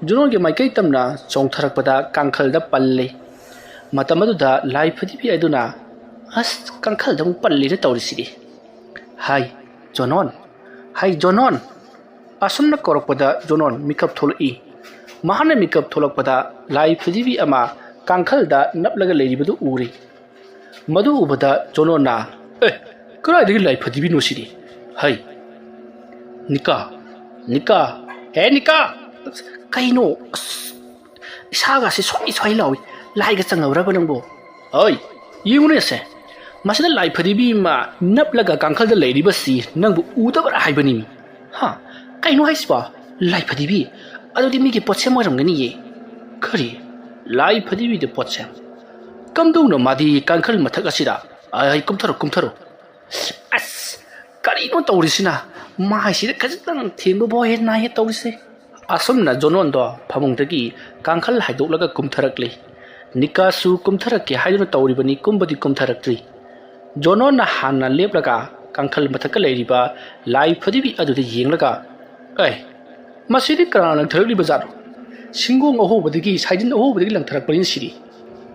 ꯖꯣꯅꯣꯟꯒꯤ ꯃꯥꯏꯀꯩ ꯇꯝꯅ ꯆꯣꯡꯊꯔꯛꯄꯗ ꯀꯥꯡꯈꯜꯗ ꯄꯜꯂꯤ꯫ ꯃꯇꯝ ꯑꯗꯨꯗ ꯂꯥꯏ ꯐꯗꯤꯕꯤ ꯑꯗꯨꯅ, "ꯑꯁ, ꯀꯥꯡꯈꯜꯗ ꯑꯃꯨꯛ ꯄꯜꯂꯤꯔ ꯇꯧꯔꯤꯁꯤꯗꯤ꯫ ꯍꯥꯏ, ꯖꯣꯅꯣꯟ! ꯍꯥꯏ, ꯖꯣꯅꯣꯟ!" ꯑꯁꯨꯝꯅ ꯀꯧꯔꯛꯄꯗ ꯖꯣꯅꯣꯟ ꯃꯤꯀꯞ ꯊꯣꯛꯂꯛꯏ꯫ ꯃꯍꯥꯛꯅ ꯃꯤꯀꯞ ꯊꯣꯛꯂꯛꯄꯗ ꯂꯥꯏ ꯐꯗꯤꯕꯤ ꯑꯃ ꯀꯥꯡꯈꯜꯗ ꯅꯞꯂꯒ ꯂꯩꯔꯤꯕꯗꯨ ꯎꯔꯤ꯫ ꯃꯗꯨ ꯎꯕꯗ ꯖꯣꯅꯣꯟꯅ, "ꯑꯦ, ꯀꯗꯥꯏꯗꯒꯤ ꯂꯥꯏ ꯐꯗꯤꯕꯤꯅꯣ ꯁꯤꯗꯤ? ꯍꯩ, ꯅꯤꯀꯥ, ꯅꯤꯀꯥ, ꯍꯦ ꯅꯤꯀꯥ! ꯀꯩꯅꯣ? ꯑꯁ, ꯏꯁꯥꯒꯁꯦ ꯁ꯭ꯋꯥꯏ ꯁ꯭ꯋꯥꯏ ꯂꯥꯎꯏ꯫ ꯂꯥꯏꯒ ꯆꯪꯉꯕ꯭ꯔꯕ ꯅꯪꯕꯣ? ꯍꯣꯏ, ꯌꯦꯡꯉꯨꯅꯦꯁꯦ꯫ ꯃꯁꯤꯗ ꯂꯥꯏ ꯐꯗꯤꯕꯤ ꯑꯃ ꯅꯞꯂꯒ ꯀꯥꯡꯈꯜꯗ ꯂꯩꯔꯤꯕꯁꯤ ꯅꯪꯕꯨ ꯎꯗꯕ꯭ꯔꯥ ꯍꯥꯏꯕꯅꯤꯃꯤ꯫ "ꯍꯥ? ꯀꯩꯅꯣ ꯍꯥꯏꯁꯤꯕꯣ? ꯂꯥꯏ ꯐꯗꯤꯕꯤ? ꯑꯗꯨꯗꯤ ꯃꯤꯒꯤ ꯄꯣꯠꯁꯦꯝ ꯑꯣꯏꯔꯝꯒꯅꯤꯌꯦ?" "ꯀꯔꯤ? ꯂꯥꯏ ꯐꯗꯤꯕꯤꯗ ꯄꯣꯠꯁꯦꯝ? ꯀꯝꯗꯧꯅ ꯃꯥꯗꯤ ꯀꯥꯡꯈꯜ ꯃꯊꯛ ꯑꯁꯤꯗ? ꯑꯩ, ꯀꯨꯝꯊꯔꯣ, ꯀꯨꯝꯊꯔꯣ꯫ ꯑꯁ, ꯀꯔꯤꯅꯣ ꯇꯧꯔꯤꯁꯤꯅ? ꯃꯥꯏꯁꯤꯗ ꯈꯖꯤꯛꯇꯪ ꯊꯦꯡꯕꯕꯨ ꯍꯦꯟꯅ ꯅꯥꯏꯌꯦ ꯇꯧꯔꯤꯁꯦ꯫" ꯑꯁꯨꯝꯅ ꯖꯣꯅꯣꯟꯗꯣ ꯐꯃꯨꯡꯗꯒꯤ ꯀꯥꯡꯈꯜ ꯍꯥꯏꯗꯣꯛꯂꯒ ꯀꯨꯝꯊꯔꯛꯂꯤ꯫ ꯅꯤꯀꯥꯁꯨ ꯀꯨꯝꯊꯔꯛꯀꯦ ꯍꯥꯏꯗꯨꯅ ꯇꯧꯔꯤꯕꯅꯤ, ꯀꯨꯝꯕꯗꯤ ꯀꯨꯝꯊꯔꯛꯇ꯭ꯔꯤ꯫ ꯖꯣꯅꯣꯟꯅ ꯍꯥꯟꯅ ꯂꯦꯞꯂꯒ ꯀꯥꯡꯈꯜ ꯃꯊꯛꯇ ꯂꯩꯔꯤꯕ ꯂꯥꯏ ꯐꯗꯤꯕꯤ ꯑꯗꯨꯗ ꯌꯦꯡꯂꯒ, "ꯑꯦ, ꯃꯁꯤꯗꯤ ꯀꯅꯥꯅ ꯂꯪꯊꯔꯛꯂꯤꯕ ꯖꯥꯠꯅꯣ? ꯁꯤꯡꯒꯣꯡ ꯑꯍꯣꯕꯗꯒꯤ, ꯁꯥꯏꯖꯤꯟ ꯑꯍꯣꯕꯗꯒꯤ ꯂꯪꯊꯔꯛꯄꯅꯤ ꯁꯤꯗꯤ꯫"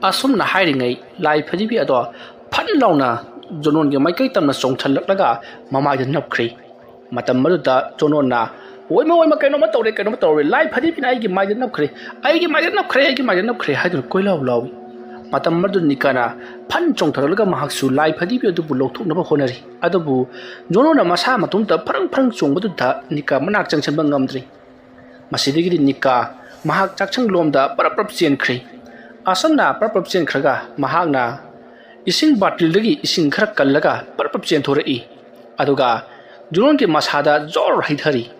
ꯑꯁꯨꯝꯅ ꯍꯥꯏꯔꯤꯉꯩ ꯂꯥꯏ ꯐꯗꯤꯕꯤ ꯑꯗꯣ ꯐꯟ ꯂꯥꯎꯅ ꯖꯣꯅꯣꯟꯒꯤ ꯃꯥꯏꯀꯩ ꯇꯝꯅ ꯆꯣꯡꯊꯜꯂꯛꯂꯒ ꯃꯃꯥꯏꯗ ꯅꯞꯈ꯭ꯔꯦ꯫ ꯃꯇꯝ ꯑꯗꯨꯗ ꯖꯣꯅꯣꯟꯅ, "ꯑꯣꯏꯃ, ꯑꯣꯏꯃ, ꯀꯩꯅꯣꯝꯃ ꯇꯧꯔꯦ, ꯀꯩꯅꯣꯝꯃ ꯇꯧꯔꯦ, ꯂꯥꯏ ꯐꯗꯤꯕꯤꯅ ꯑꯩꯒꯤ ꯃꯥꯏꯗ ꯅꯞꯈ꯭ꯔꯦ, ꯑꯩꯒꯤ ꯃꯥꯏꯗ ꯅꯞꯈ꯭ꯔꯦ, ꯑꯩꯒꯤ ꯃꯥꯏꯗ ꯅꯞꯈ꯭ꯔꯦ" ꯍꯥꯏꯗꯨꯅ ꯀꯣꯏꯂꯥꯎ ꯂꯥꯎꯏ꯫ ꯃꯇꯝ ꯑꯗꯨꯗ ꯅꯤꯀꯥꯅ ꯐꯟ ꯆꯣꯡꯊꯔꯛꯂꯒ ꯃꯍꯥꯛꯁꯨ ꯂꯥꯏ ꯐꯗꯤꯕꯤ ꯑꯗꯨꯕꯨ ꯂꯧꯊꯣꯛꯅꯕ ꯍꯣꯠꯅꯔꯤ꯫ ꯑꯗꯨꯕꯨ ꯖꯣꯅꯣꯟꯅ ꯃꯁꯥ ꯃꯇꯣꯝꯇ ꯐꯔꯪ ꯐꯔꯪ ꯆꯣꯡꯕꯗꯨꯗ ꯅꯤꯀꯥ ꯃꯅꯥꯛ ꯆꯪꯁꯤꯟꯕ ꯉꯝꯗ꯭ꯔꯤ꯫ ꯃꯁꯤꯗꯒꯤꯗꯤ ꯅꯤꯀꯥ ꯃꯍꯥꯛ ꯆꯥꯛꯁꯪꯂꯣꯝꯗ ꯄꯔꯞ ꯄꯔꯞ ꯆꯦꯟꯈ꯭ꯔꯦ꯫ ꯑꯁꯨꯝꯅ ꯄꯔꯞ ꯄꯔꯞ ꯆꯦꯟꯈ꯭ꯔꯒ ꯃꯍꯥꯛꯅ ꯏꯁꯤꯡ ꯕꯥꯔꯇꯤꯜꯗꯒꯤ ꯏꯁꯤꯡ ꯈꯔ ꯀꯜꯂꯒ ꯄꯔꯞ ꯄꯔꯞ ꯆꯦꯟꯊꯣꯔꯛꯏ꯫ ꯑꯗꯨꯒ ꯖꯣꯅꯣꯟꯒꯤ ꯃꯁꯥꯗ ꯖꯣꯔ ꯍꯩꯊꯔꯤ꯫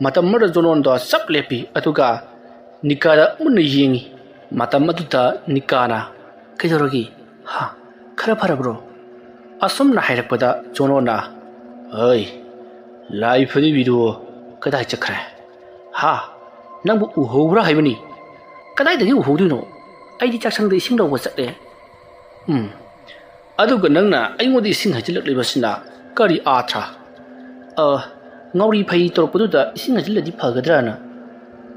ꯃꯇꯝ ꯑꯃꯗ ꯖꯣꯅꯣꯟꯗꯣ ꯆꯞ ꯂꯦꯞꯄꯤ, ꯑꯗꯨꯒ ꯅꯤꯀꯥꯗ ꯃꯨꯟꯅ ꯌꯦꯡꯉꯤ꯫ ꯃꯇꯝ ꯑꯗꯨꯗ ꯅꯤꯀꯥꯅ, "ꯀꯩꯗꯧꯔꯒꯦ? ꯍꯥ? ꯈꯔ ꯐꯔꯕ꯭ꯔꯣ?" ꯑꯁꯨꯝꯅ ꯍꯥꯏꯔꯛꯄꯗ ꯖꯣꯅꯣꯟꯅ, "ꯍꯩ, ꯂꯥꯏ ꯐꯗꯤꯕꯤꯗꯨ ꯀꯗꯥꯏ ꯆꯠꯈ꯭ꯔꯦ? ꯍꯥ? ꯅꯪꯕꯨ ꯎꯍꯧꯕ꯭ꯔꯥ ꯍꯥꯏꯕꯅꯤ?" "ꯀꯗꯥꯏꯗꯒꯤ ꯎꯍꯧꯗꯣꯏꯅꯣ? ꯑꯩꯗꯤ ꯆꯥꯛꯁꯪꯗ ꯏꯁꯤꯡ ꯂꯧꯕ ꯆꯠꯂꯦ꯫" "ꯎꯝ, ꯑꯗꯨꯒ ꯅꯪꯅ ꯑꯩꯉꯣꯟꯗ ꯏꯁꯤꯡ ꯍꯩꯖꯤꯜꯂꯛꯂꯤꯕꯁꯤꯅ ꯀꯔꯤ ꯑꯥꯊ꯭ꯔ?" "ꯑ, ꯉꯥꯎꯔꯤ ꯐꯩꯔꯤ ꯇꯧꯔꯛꯄꯗꯨꯗ ꯏꯁꯤꯡ ꯍꯩꯖꯤꯜꯂꯗꯤ ꯐꯒꯗ꯭ꯔꯥꯅ꯫"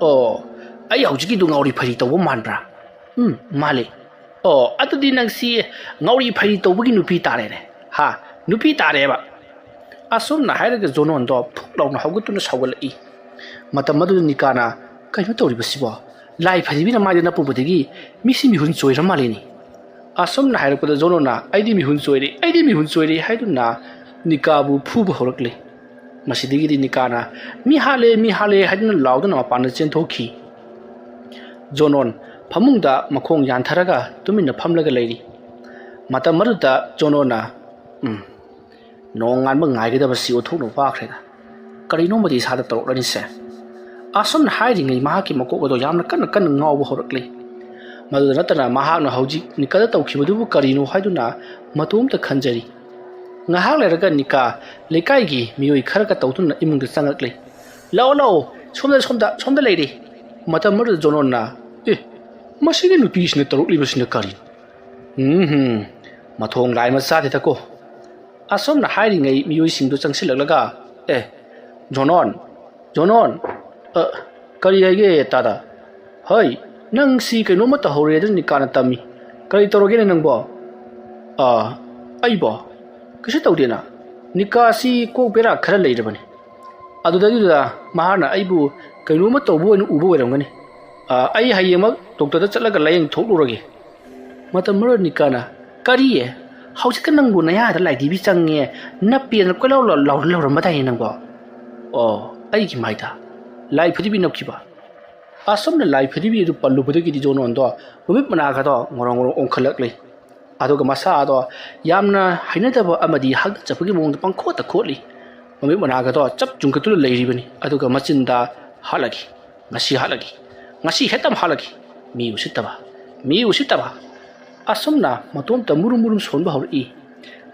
"ꯑꯣ, ꯑꯩ ꯍꯧꯖꯤꯛꯀꯤꯗꯨ ꯉꯥꯎꯔꯤ ꯐꯩꯔꯤ ꯇꯧꯕ ꯃꯥꯟꯕ꯭ꯔꯥ?" "ꯎꯝ, ꯃꯥꯜꯂꯤ꯫" "ꯑꯣ, ꯑꯗꯨꯗꯤ ꯅꯪꯁꯤ ꯉꯥꯎꯔꯤ ꯐꯩꯔꯤ ꯇꯧꯕꯒꯤ ꯅꯨꯄꯤ ꯇꯥꯔꯦꯅꯦ꯫ ꯍꯥ, ꯅꯨꯄꯤ ꯇꯥꯔꯦꯕ꯫" ꯑꯁꯨꯝꯅ ꯍꯥꯏꯔꯒ ꯖꯣꯅꯣꯟꯗꯣ ꯐꯨꯛ ꯂꯥꯎꯅ ꯍꯧꯒꯠꯇꯨꯅ ꯁꯥꯎꯒꯠꯂꯛꯏ꯫ ꯃꯇꯝ ꯑꯗꯨꯗ ꯅꯤꯀꯥꯅ, "ꯀꯩꯅꯣ ꯇꯧꯔꯤꯕꯁꯤꯕꯣ? ꯂꯥꯏ ꯐꯗꯤꯕꯤꯅ ꯃꯥꯏꯗ ꯅꯞꯄꯨꯕꯗꯒꯤ ꯃꯤꯁꯤ ꯃꯤꯍꯨꯟ ꯆꯣꯏꯔ ꯃꯥꯜꯂꯤꯅꯤ꯫" ꯑꯁꯨꯝꯅ ꯍꯥꯏꯔꯛꯄꯗ ꯖꯣꯅꯣꯟꯅ, "ꯑꯩꯗꯤ ꯃꯤꯍꯨꯟ ꯆꯣꯏꯔꯦ, ꯑꯩꯗꯤ ꯃꯤꯍꯨꯟ ꯆꯣꯏꯔꯦ" ꯍꯥꯏꯗꯨꯅ ꯅꯤꯀꯥꯕꯨ ꯐꯨꯕ ꯍꯧꯔꯛꯂꯦ꯫ ꯃꯁꯤꯗꯒꯤꯗꯤ ꯅꯤꯀꯥꯅ, "ꯃꯤ ꯍꯥꯠꯂꯦ, ꯃꯤ ꯍꯥꯠꯂꯦ" ꯍꯥꯏꯗꯨꯅ ꯂꯥꯎꯗꯨꯅ ꯃꯄꯥꯟꯗ ꯆꯦꯟꯊꯣꯛꯈꯤ꯫ ꯖꯣꯅꯣꯟ ꯐꯃꯨꯡꯗ ꯃꯈꯣꯡ ꯌꯥꯟꯊꯔꯒ ꯇꯨꯃꯤꯟꯅ ꯐꯝꯂꯒ ꯂꯩꯔꯤ꯫ ꯃꯇꯝ ꯑꯗꯨꯗ ꯖꯣꯅꯣꯟꯅ, "ꯎꯝ, ꯅꯣꯡꯉꯥꯟꯕ ꯉꯥꯏꯒꯗꯕꯁꯤ ꯑꯣꯟꯊꯣꯛꯅ ꯋꯥꯈ꯭ꯔꯦꯗ꯫ ꯀꯔꯤꯅꯣꯃꯗꯤ ꯏꯁꯥꯗ ꯇꯧꯔꯛꯂꯅꯤꯁꯦ꯫ ꯑꯁꯨꯝꯅ ꯍꯥꯏꯔꯤꯉꯩ ꯃꯍꯥꯛꯀꯤ ꯃꯀꯣꯛ ꯑꯗꯣ ꯌꯥꯝꯅ ꯀꯟꯅ ꯀꯟꯅ ꯉꯥꯎꯕ ꯍꯧꯔꯛꯂꯤ꯫ ꯃꯗꯨꯗ ꯅꯠꯇꯅ ꯃꯍꯥꯛꯅ ꯍꯧꯖꯤꯛ ꯅꯤꯀꯥꯗ ꯇꯧꯈꯤꯕꯗꯨꯕꯨ ꯀꯔꯤꯅꯣ ꯍꯥꯏꯗꯨꯅ ꯃꯇꯣꯝꯇ ꯈꯟꯖꯔꯤ꯫ ꯉꯥꯏꯍꯥꯛ ꯂꯩꯔꯒ ꯅꯤꯀꯥ ꯂꯩꯀꯥꯏꯒꯤ ꯃꯤꯑꯣꯏ ꯈꯔꯒ ꯇꯧꯗꯨꯅ ꯏꯃꯨꯡꯗ ꯆꯪꯂꯛꯂꯤ꯫ "ꯂꯥꯛꯑꯣ, ꯂꯥꯛꯑꯣ, ꯁꯣꯝꯗ, ꯁꯣꯝꯗ, ꯁꯣꯝꯗ ꯂꯩꯔꯦ!" ꯃꯇꯝ ꯑꯗꯨꯗ ꯖꯣꯅꯣꯟꯅ, "ꯑꯦ, ꯃꯁꯤꯒꯤ ꯅꯨꯄꯤꯁꯤꯅ ꯇꯧꯔꯛꯂꯤꯕꯁꯤꯅ ꯀꯔꯤꯅꯣ? ꯎꯝ, ꯃꯊꯣꯡ ꯂꯥꯏ ꯃꯆꯥꯗꯦꯗꯀꯣ!" ꯑꯁꯨꯝꯅ ꯍꯥꯏꯔꯤꯉꯩ ꯃꯤꯑꯣꯏꯁꯤꯡꯗꯨ ꯆꯪꯁꯤꯜꯂꯛꯂꯒ, "ꯑꯦ, ꯖꯣꯅꯣꯟ, ꯖꯣꯅꯣꯟ, ꯑ, ꯀꯔꯤ ꯍꯥꯏꯒꯦ ꯇꯥꯗ? ꯍꯣꯏ, ꯅꯪ ꯁꯤ ꯀꯩꯅꯣꯝꯃ ꯇꯧꯍꯧꯔꯦ ꯑꯗꯨ ꯅꯤꯀꯥꯅ ꯇꯝꯃꯤ꯫ ꯀꯔꯤ ꯇꯧꯔꯒꯦꯅꯦ ꯅꯪꯕꯣ?" "ꯑ, ꯑꯩꯕꯣ? ꯀꯩꯁꯨ ꯇꯧꯗꯦꯅ꯫ ꯅꯤꯀꯥꯁꯤ ꯀꯣꯛ ꯕꯦꯔꯥ ꯈꯔ ꯂꯩꯔꯕꯅꯤ꯫ ꯑꯗꯨꯗꯩꯗꯨꯗ ꯃꯍꯥꯛꯅ ꯑꯩꯕꯨ ꯀꯩꯅꯣꯝꯃ ꯇꯧꯕ ꯑꯣꯏꯅ ꯎꯕ ꯑꯣꯏꯔꯝꯒꯅꯤ꯫ ꯑ, ꯑꯩ ꯍꯌꯦꯡꯃꯛ ꯗꯣꯛꯇꯔꯗ ꯆꯠꯂꯒ ꯂꯥꯏꯌꯦꯡ ꯊꯣꯛꯂꯨꯔꯒꯦ꯫" ꯃꯇꯝ ꯑꯃꯗ ꯅꯤꯀꯥꯅ, "ꯀꯔꯤ? ꯍꯧꯖꯤꯛꯇ ꯅꯪꯕꯨ ꯅꯌꯥꯗ ꯂꯥꯏꯙꯤꯕꯤ ꯆꯪꯉꯦ, ꯅꯞꯄꯦꯅ ꯀꯣꯏꯂꯥꯎ ꯂꯥꯎ-, ꯂꯥꯎꯔꯝꯕꯗꯥꯏꯅꯦ ꯅꯪꯕꯣ?" "ꯑꯣ, ꯑꯩꯒꯤ ꯃꯥꯏꯗ ꯂꯥꯏ ꯐꯗꯤꯕꯤ ꯅꯞꯈꯤꯕ?" ꯑꯁꯨꯝꯅ ꯂꯥꯏ ꯐꯗꯤꯕꯤ ꯑꯗꯨ ꯄꯜꯂꯨꯕꯗꯒꯤꯗꯤ ꯖꯣꯅꯣꯟꯗꯣ ꯃꯃꯤꯠ ꯃꯅꯥꯒꯗꯣ ꯉꯣꯔꯣꯡ ꯉꯣꯔꯣꯡ ꯑꯣꯟꯈꯠꯂꯛꯂꯤ꯫ ꯑꯗꯨꯒ ꯃꯁꯥ ꯑꯗꯣ ꯌꯥꯝꯅ ꯍꯩꯅꯗꯕ ꯑꯃꯗꯤ ꯍꯥꯒꯠꯆꯕꯒꯤ ꯃꯑꯣꯡꯗ ꯄꯪꯈꯣꯠꯇ ꯈꯣꯠꯂꯤ꯫ ꯃꯃꯤꯠ ꯃꯅꯥꯒꯗꯣ ꯆꯞ ꯆꯨꯡꯈꯠꯇꯨꯅ ꯂꯩꯔꯤꯕꯅꯤ꯫ ꯑꯗꯨꯒ ꯃꯆꯤꯟꯗ ꯍꯥꯠꯂꯒꯦ, ꯉꯁꯤ ꯍꯥꯠꯂꯒꯦ, ꯉꯁꯤ ꯍꯦꯛꯇ ꯍꯥꯠꯂꯒꯦ꯫ ꯃꯤ ꯎꯁꯤꯠꯇꯕ, ꯃꯤ ꯎꯁꯤꯠꯇꯕ꯫ ꯑꯁꯨꯝꯅ ꯃꯇꯣꯝꯇ ꯃꯨꯔꯨꯝ ꯃꯨꯔꯨꯝ ꯁꯣꯟꯕ ꯍꯧꯔꯛꯏ꯫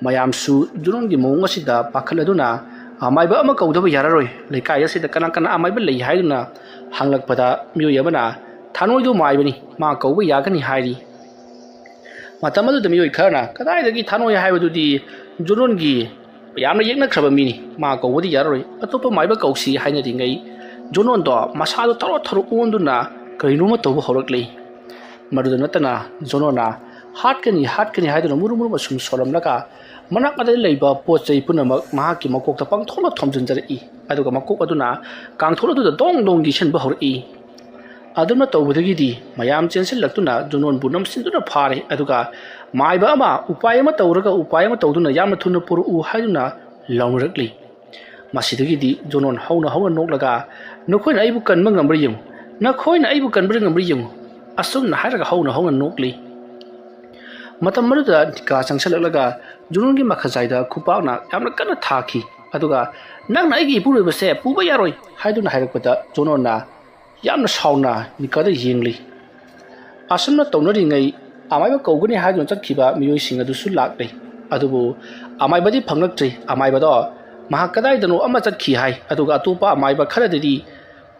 ꯃꯌꯥꯝꯁꯨ ꯖꯣꯅꯣꯟꯒꯤ ꯃꯑꯣꯡ ꯑꯁꯤꯗ ꯄꯥꯈꯠꯂꯗꯨꯅ, "ꯑꯃꯥꯏꯕ ꯑꯃ ꯀꯧꯗꯕ ꯌꯥꯔꯔꯣꯏ, ꯂꯩꯀꯥꯏ ꯑꯁꯤꯗ ꯀꯅꯥ ꯀꯅꯥ ꯑꯃꯥꯏꯕ ꯂꯩ?" ꯍꯥꯏꯗꯨꯅ ꯍꯪꯂꯛꯄꯗ ꯃꯤꯑꯣꯏ ꯑꯃꯅ, "ꯊꯥꯅꯣꯏꯗꯨ ꯃꯥꯏꯕꯅꯤ, ꯃꯥ ꯀꯧꯕ ꯌꯥꯒꯅꯤ" ꯍꯥꯏꯔꯤ꯫ ꯃꯇꯝ ꯑꯗꯨꯗ ꯃꯤꯑꯣꯏ ꯈꯔꯅ, "ꯀꯗꯥꯏꯗꯒꯤ ꯊꯥꯅꯣꯏ ꯍꯥꯏꯕꯗꯨꯗꯤ ꯖꯣꯅꯣꯟꯒꯤ ꯌꯥꯝꯅ ꯌꯦꯛꯅꯈ꯭ꯔꯕ ꯃꯤꯅꯤ, ꯃꯥ ꯀꯧꯕꯗꯤ ꯌꯥꯔꯔꯣꯏ, ꯑꯇꯣꯞꯄ ꯃꯥꯏꯕ ꯀꯧꯁꯤ" ꯍꯥꯏꯅꯔꯤꯉꯩ, ꯖꯣꯅꯣꯟꯗꯣ ꯃꯁꯥꯗꯣ ꯊꯔꯣ ꯊꯔꯣ ꯑꯣꯟꯗꯨꯅ ꯀꯔꯤꯅꯣꯃ ꯇꯧꯕ ꯍꯧꯔꯛꯂꯤ꯫ ꯃꯗꯨꯗ ꯅꯠꯇꯅ ꯖꯣꯅꯣꯟꯅ "ꯍꯥꯠꯀꯅꯤ, ꯍꯥꯠꯀꯅꯤ" ꯍꯥꯏꯗꯨꯅ ꯃꯨꯔꯨ ꯃꯨꯔꯨ ꯑꯁꯨꯝ ꯁꯣꯜꯂꯝꯂꯒ ꯃꯅꯥꯛ ꯅꯛꯄꯗ ꯂꯩꯕ ꯄꯣꯠ ꯆꯩ ꯄꯨꯝꯅꯃꯛ ꯃꯍꯥꯛꯀꯤ ꯃꯀꯣꯛꯇ ꯄꯪꯊꯣꯝꯅ ꯊꯣꯝꯖꯤꯟꯖꯔꯛꯏ꯫ ꯑꯗꯨꯒ ꯃꯀꯣꯛ ꯑꯗꯨꯅ ꯀꯥꯡꯊꯣꯜ ꯑꯗꯨꯗ ꯗꯣꯡ ꯗꯣꯡ ꯌꯩꯁꯤꯟꯕ ꯍꯧꯔꯛꯏ꯫ ꯑꯗꯨꯝꯅ ꯇꯧꯕꯗꯒꯤꯗꯤ ꯃꯌꯥꯝ ꯆꯦꯟꯁꯤꯜꯂꯛꯇꯨꯅ ꯖꯣꯅꯣꯟꯕꯨ ꯅꯝꯁꯤꯟꯗꯨꯅ ꯐꯥꯔꯦ꯫ ꯑꯗꯨꯒ ꯃꯥꯏꯕ ꯑꯃ ꯎꯄꯥꯏ ꯑꯃ ꯇꯧꯔꯒ ꯎꯄꯥꯏ ꯑꯃ ꯇꯧꯗꯨꯅ ꯌꯥꯝꯅ ꯊꯨꯅ ꯄꯨꯔꯛꯎ ꯍꯥꯏꯗꯨꯅ ꯂꯥꯎꯅꯔꯛꯂꯤ꯫ ꯃꯁꯤꯗꯒꯤꯗꯤ ꯖꯣꯅꯣꯟ ꯍꯧꯅ ꯍꯧꯅ ꯅꯣꯛꯂꯒ, "ꯅꯈꯣꯏꯅ ꯑꯩꯕꯨ ꯀꯟꯕ ꯉꯝꯕ꯭ꯔꯥ ꯌꯦꯡꯉꯨ, ꯅꯈꯣꯏꯅ ꯑꯩꯕꯨ ꯀꯟꯕ꯭ꯔꯥ ꯉꯝꯕ꯭ꯔꯥ ꯌꯦꯡꯉꯨ", ꯑꯁꯨꯝꯅ ꯍꯥꯏꯔꯒ ꯍꯧꯅ ꯍꯧꯅ ꯅꯣꯛꯂꯤ꯫ ꯃꯇꯝ ꯑꯗꯨꯗ ꯅꯤꯀꯥ ꯆꯪꯁꯤꯜꯂꯛꯂꯒ ꯖꯣꯅꯣꯟꯒꯤ ꯃꯈꯖꯥꯏꯗ ꯈꯨꯄꯥꯛꯅ ꯌꯥꯝꯅ ꯀꯟꯅ ꯊꯥꯈꯤ꯫ ꯑꯗꯨꯒ "ꯅꯪꯅ ꯑꯩꯒꯤ ꯏꯄꯨꯔꯣꯏꯕꯁꯦ ꯄꯨꯕ ꯌꯥꯔꯣꯏ" ꯍꯥꯏꯗꯨꯅ ꯍꯥꯏꯔꯛꯄꯗ ꯖꯣꯅꯣꯟꯅ ꯌꯥꯝꯅ ꯁꯥꯎꯅ ꯅꯤꯀꯥꯗ ꯌꯦꯡꯂꯤ꯫ ꯑꯁꯨꯝꯅ ꯇꯧꯅꯔꯤꯉꯩ ꯑꯃꯥꯏꯕ ꯀꯧꯒꯅꯤ ꯍꯥꯏꯗꯨꯅ ꯆꯠꯈꯤꯕ ꯃꯤꯑꯣꯏꯁꯤꯡ ꯑꯗꯨꯁꯨ ꯂꯥꯛꯂꯦ꯫ ꯑꯗꯨꯕꯨ ꯑꯃꯥꯏꯕꯗꯤ ꯐꯪꯂꯛꯇ꯭ꯔꯦ꯫ ꯑꯃꯥꯏꯕꯗꯣ ꯃꯍꯥꯛ ꯀꯗꯥꯏꯗꯅꯣ ꯑꯃ ꯆꯠꯈꯤ ꯍꯥꯏ꯫ ꯑꯗꯨꯒ ꯑꯇꯣꯞꯄ ꯑꯃꯥꯏꯕ ꯈꯔꯗꯗꯤ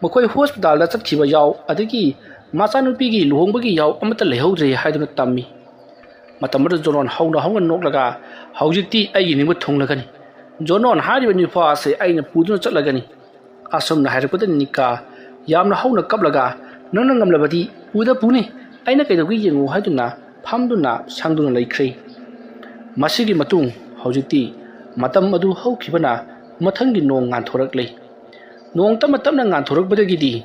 ꯃꯈꯣꯏ ꯍꯣꯁꯄꯤꯇꯥꯜꯗ ꯆꯠꯈꯤꯕ ꯌꯥꯎ, ꯑꯗꯒꯤ ꯃꯆꯥꯅꯨꯄꯤꯒꯤ ꯂꯨꯍꯣꯡꯕꯒꯤ ꯌꯥꯎ ꯑꯃꯠꯇ ꯂꯩꯍꯧꯗ꯭ꯔꯦ ꯍꯥꯏꯗꯨꯅ ꯇꯝꯃꯤ꯫ ꯃꯇꯝ ꯑꯗꯨꯗ ꯖꯣꯅꯣꯟ ꯍꯧꯅ ꯍꯧꯅ ꯅꯣꯛꯂꯒ, "ꯍꯧꯖꯤꯛꯇꯤ ꯑꯩꯒꯤ ꯅꯤꯡꯕ ꯊꯨꯡꯂꯒꯅꯤ꯫ ꯖꯣꯅꯣꯟ ꯍꯥꯏꯔꯤꯕ ꯅꯨꯄꯥ ꯑꯁꯦ ꯑꯩꯅ ꯄꯨꯗꯨꯅ ꯆꯠꯂꯒꯅꯤ"꯫ ꯑꯁꯨꯝꯅ ꯍꯥꯏꯔꯛꯄꯗ ꯅꯤꯀꯥ ꯌꯥꯝꯅ ꯍꯧꯅ ꯀꯞꯂꯒ, "ꯅꯪꯅ ꯉꯝꯂꯕꯗꯤ ꯄꯨꯗ ꯄꯨꯅꯤ, ꯑꯩꯅ ꯀꯩꯗꯧꯒꯦ ꯌꯦꯡꯉꯨ" ꯍꯥꯏꯗꯨꯅ ꯐꯝꯗꯨꯅ ꯁꯪꯗꯨꯅ ꯂꯩꯈ꯭ꯔꯦ꯫ ꯃꯁꯤꯒꯤ ꯃꯇꯨꯡ ꯍꯧꯖꯤꯛꯇꯤ ꯃꯇꯝ ꯑꯗꯨ ꯍꯧꯈꯤꯕꯅ ꯃꯊꯪꯒꯤ ꯅꯣꯡ ꯉꯥꯟꯊꯣꯔꯛꯂꯦ꯫ ꯅꯣꯡ ꯇꯞꯅ ꯇꯞꯅ ꯉꯥꯟꯊꯣꯔꯛꯄꯗꯒꯤꯗꯤ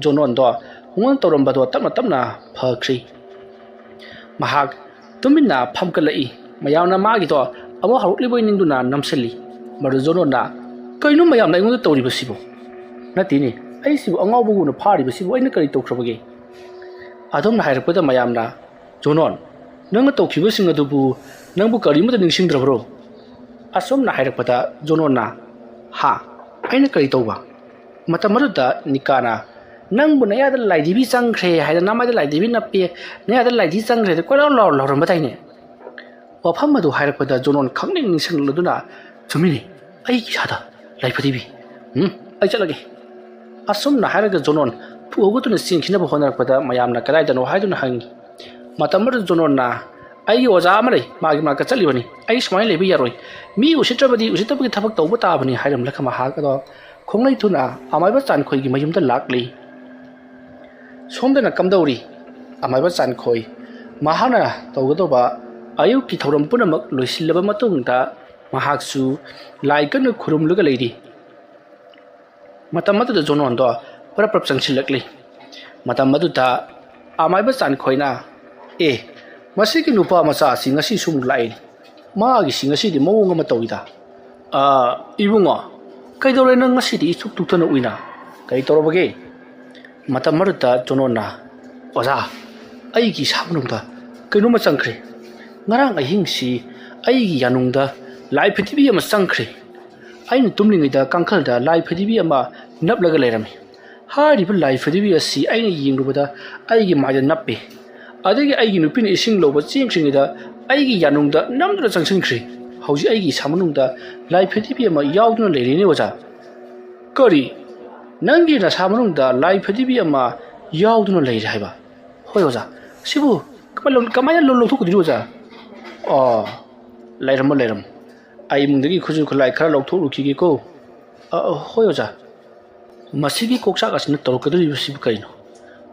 ꯖꯣꯅꯣꯟꯗꯣ ꯄꯨꯡꯑꯣꯟ ꯇꯧꯔꯝꯕꯗꯣ ꯇꯞꯅ ꯇꯞꯅ ꯐꯈ꯭ꯔꯦ꯫ ꯃꯍꯥꯛ ꯇꯨꯃꯤꯟꯅ ꯐꯝꯒꯠꯂꯛꯏ꯫ ꯃꯌꯥꯝꯅ ꯃꯥꯒꯤꯗꯣ ꯑꯃꯨꯛ ꯍꯧꯔꯛꯂꯤꯕꯣꯏ ꯅꯤꯡꯗꯨꯅ ꯅꯝꯁꯤꯜꯂꯤ꯫ ꯃꯗꯨ ꯖꯣꯅꯣꯟꯅ, "ꯀꯩꯅꯣ ꯃꯌꯥꯝꯅ ꯑꯩꯉꯣꯟꯗ ꯇꯧꯔꯤꯕꯁꯤꯕꯣ? ꯅꯠꯇꯦꯅꯦ, ꯑꯩꯁꯤꯕꯨ ꯑꯉꯥꯎꯕꯒꯨꯝꯅ ꯐꯥꯔꯤꯕꯁꯤꯕꯨ ꯑꯩꯅ ꯀꯔꯤ ꯇꯧꯈ꯭ꯔꯕꯒꯦ?" ꯑꯗꯨꯝꯅ ꯍꯥꯏꯔꯛꯄꯗ ꯃꯌꯥꯝꯅ, "ꯖꯣꯅꯣꯟ, ꯅꯪꯅ ꯇꯧꯈꯤꯕꯁꯤꯡ ꯑꯗꯨꯕꯨ ꯅꯪꯕꯨ ꯀꯔꯤꯃꯠꯇ ꯅꯤꯡꯁꯤꯡꯗ꯭ꯔꯕꯔꯣ?" ꯑꯁꯨꯝꯅ ꯍꯥꯏꯔꯛꯄꯗ ꯖꯣꯅꯣꯟꯅ, "ꯍꯥ? ꯑꯩꯅ ꯀꯔꯤ ꯇꯧꯕ?" ꯃꯇꯝ ꯑꯗꯨꯗ ꯅꯤꯀꯥꯅ, "ꯅꯪꯕꯨ ꯅꯌꯥꯗ ꯂꯥꯏꯙꯤꯕꯤ ꯆꯪꯈ꯭ꯔꯦ ꯍꯥꯏꯗꯅ, ꯅꯃꯥꯏꯗ ꯂꯥꯏꯙꯤꯕꯤ ꯅꯞꯄꯦ, ꯅꯌꯥꯗ ꯂꯥꯏꯙꯤ ꯆꯪꯈ꯭ꯔꯦ" ꯍꯥꯏꯗꯅ ꯀꯣꯏꯂꯥꯎ ꯂꯥꯎ ꯂꯥꯎꯔꯝꯕꯗꯥꯏꯅꯦ? ꯋꯥꯐꯝ ꯑꯗꯨ ꯍꯥꯏꯔꯛꯄꯗ ꯖꯣꯅꯣꯟ ꯈꯪꯅꯤꯡ ꯅꯤꯡꯁꯤꯡꯂꯗꯨꯅ, "ꯆꯨꯝꯃꯤꯅꯦ, ꯑꯩꯒꯤ ꯏꯁꯥꯗ ꯂꯥꯏꯐꯗꯤꯕꯤ꯫ ꯎꯝ, ꯑꯩ ꯆꯠꯂꯒꯦ"꯫ ꯑꯁꯨꯝꯅ ꯍꯥꯏꯔꯒ ꯖꯣꯅꯣꯟ ꯐꯨ ꯍꯧꯒꯠꯇꯨꯅ ꯆꯦꯟꯈꯤꯅꯕ ꯍꯣꯠꯅꯔꯛꯄꯗ ꯃꯌꯥꯝꯅ ꯀꯗꯥꯏꯗꯅꯣ ꯍꯥꯏꯗꯨꯅ ꯍꯪꯉꯤ꯫ ꯃꯇꯝ ꯑꯗꯨꯗ ꯖꯣꯅꯣꯟꯅ, "ꯑꯩꯒꯤ ꯑꯣꯖꯥ ꯑꯃ ꯂꯩ, ꯃꯥꯒꯤ ꯃꯅꯥꯛꯇ ꯆꯠꯂꯤꯕꯅꯤ꯫ ꯑꯩ ꯁꯨꯃꯥꯏꯅ ꯂꯩꯕ ꯌꯥꯔꯣꯏ꯫ ꯃꯤ ꯎꯁꯤꯠꯇ꯭ꯔꯕꯗꯤ ꯎꯁꯤꯠꯇꯕꯒꯤ ꯊꯕꯛ ꯇꯧꯕ ꯇꯥꯕꯅꯤ" ꯍꯥꯏꯔꯝꯂꯒ ꯃꯍꯥꯛ ꯑꯗꯣ ꯈꯣꯡꯂꯩ ꯊꯨꯅ ꯑꯃꯥꯏꯕ ꯆꯥꯟꯈꯣꯏꯒꯤ ꯃꯌꯨꯝꯗ ꯂꯥꯛꯂꯤ꯫ ꯁꯣꯝꯗꯅ ꯀꯝꯗꯧꯔꯤ? ꯑꯃꯥꯏꯕ ꯆꯥꯟꯈꯣꯏ꯫ ꯃꯍꯥꯛꯅ ꯇꯧꯒꯗꯧꯕ ꯑꯌꯨꯛꯀꯤ ꯊꯧꯔꯝ ꯄꯨꯝꯅꯃꯛ ꯂꯣꯏꯁꯤꯜꯂꯕ ꯃꯇꯨꯡꯗ ꯃꯍꯥꯛꯁꯨ ꯂꯥꯏ ꯀꯟꯅ ꯈꯨꯔꯨꯝꯂꯒ ꯂꯩꯔꯤ꯫ ꯃꯇꯝ ꯑꯗꯨꯗ ꯖꯣꯅꯣꯟꯗꯣ ꯄ꯭ꯔꯞ ꯄ꯭ꯔꯞ ꯆꯪꯁꯤꯜꯂꯛꯂꯤ꯫ ꯃꯇꯝ ꯑꯗꯨꯗ ꯑꯃꯥꯏꯕ ꯆꯥꯟꯈꯣꯏꯅ, "ꯑꯦ, ꯃꯁꯤꯒꯤ ꯅꯨꯄꯥ ꯃꯆꯥ ꯑꯁꯤ ꯉꯁꯤ ꯁꯨꯝ ꯂꯥꯛꯏꯅꯤ꯫ ꯃꯥꯒꯤꯁꯤ ꯉꯁꯤꯗꯤ ꯃꯑꯣꯡ ꯑꯃ ꯇꯧꯏꯗ꯫ ꯑꯥ, ꯏꯕꯨꯡꯉꯣ, ꯀꯩꯗꯧꯔꯦ ꯅꯪ ꯉꯁꯤꯗꯤ ꯏꯊꯨꯛ ꯊꯨꯛꯇꯅ ꯎꯏꯅ? ꯀꯩ ꯇꯧꯔꯕꯒꯦ?" ꯃꯇꯝ ꯑꯗꯨꯗ ꯖꯣꯅꯣꯟꯅ, "ꯑꯣꯖꯥ, ꯑꯩꯒꯤ ꯏꯁꯥ ꯃꯅꯨꯡꯗ ꯀꯩꯅꯣꯝꯃ ꯆꯪꯈ꯭ꯔꯦ꯫ ꯉꯔꯥꯡ ꯑꯍꯤꯡꯁꯤ ꯑꯩꯒꯤ ꯌꯥꯅꯨꯡꯗ ꯂꯥꯏ ꯐꯗꯤꯕꯤ ꯑꯃ ꯆꯪꯈ꯭ꯔꯦ꯫ ꯑꯩꯅ ꯇꯨꯝꯂꯤꯉꯩꯗ ꯀꯥꯡꯈꯜꯗ ꯂꯥꯏ ꯐꯗꯤꯕꯤ ꯑꯃ ꯅꯞꯂꯒ ꯂꯩꯔꯝꯃꯤ꯫ ꯍꯥꯏꯔꯤꯕ ꯂꯥꯏ ꯐꯗꯤꯕꯤ ꯑꯁꯤ ꯑꯩꯅ ꯌꯦꯡꯂꯨꯕꯗ ꯑꯩꯒꯤ ꯃꯥꯏꯗ ꯅꯞꯄꯤ꯫ ꯑꯗꯒꯤ ꯑꯩꯒꯤ ꯅꯨꯄꯤꯅ ꯏꯁꯤꯡ ꯂꯧꯕ ꯆꯦꯟꯈ꯭ꯔꯤꯉꯩꯗ ꯑꯩꯒꯤ ꯌꯥꯅꯨꯡꯗ ꯅꯝꯗꯨꯅ ꯆꯪꯁꯤꯟꯈ꯭ꯔꯤ꯫ ꯍꯧꯖꯤꯛ ꯑꯩꯒꯤ ꯏꯁꯥ ꯃꯅꯨꯡꯗ ꯂꯥꯏ ꯐꯗꯤꯕꯤ ꯑꯃ ꯌꯥꯎꯗꯨꯅ ꯂꯩꯔꯦꯅꯦ ꯑꯣꯖꯥ꯫ ꯀꯔꯤ? ꯅꯪꯒꯤ ꯅꯁꯥ ꯃꯅꯨꯡꯗ ꯂꯥꯏ ꯐꯗꯤꯕꯤ ꯑꯃ ꯌꯥꯎꯗꯨꯅ ꯂꯩꯔꯦ ꯍꯥꯏꯕ? ꯍꯣꯏ ꯑꯣꯖꯥ꯫ ꯁꯤꯕꯨ ꯀꯃꯥꯏꯅ ꯂꯧ-, ꯀꯃꯥꯏꯅ ꯂꯧ-, ꯂꯧꯊꯣꯛꯀꯗꯣꯏꯅꯣ ꯑꯣꯖꯥ? ꯑꯣ, ꯂꯩꯔꯝꯃꯣ, ꯂꯩꯔꯝꯃꯣ꯫ ꯑꯩ ꯏꯃꯨꯡꯗꯒꯤ ꯈꯨꯠꯁꯨ ꯈꯨꯠꯂꯥꯏ ꯈꯔ ꯂꯧꯊꯣꯛꯂꯨꯈꯤꯒꯦꯀꯣ꯫ ꯑ, ꯑ, ꯍꯣꯏ ꯑꯣꯖꯥ꯫ ꯃꯁꯤꯒꯤ ꯀꯣꯛꯆꯥꯛ ꯑꯁꯤꯅ ꯇꯧꯔꯛꯀꯗꯧꯔꯤꯕꯁꯤꯕꯨ ꯀꯔꯤꯅꯣ?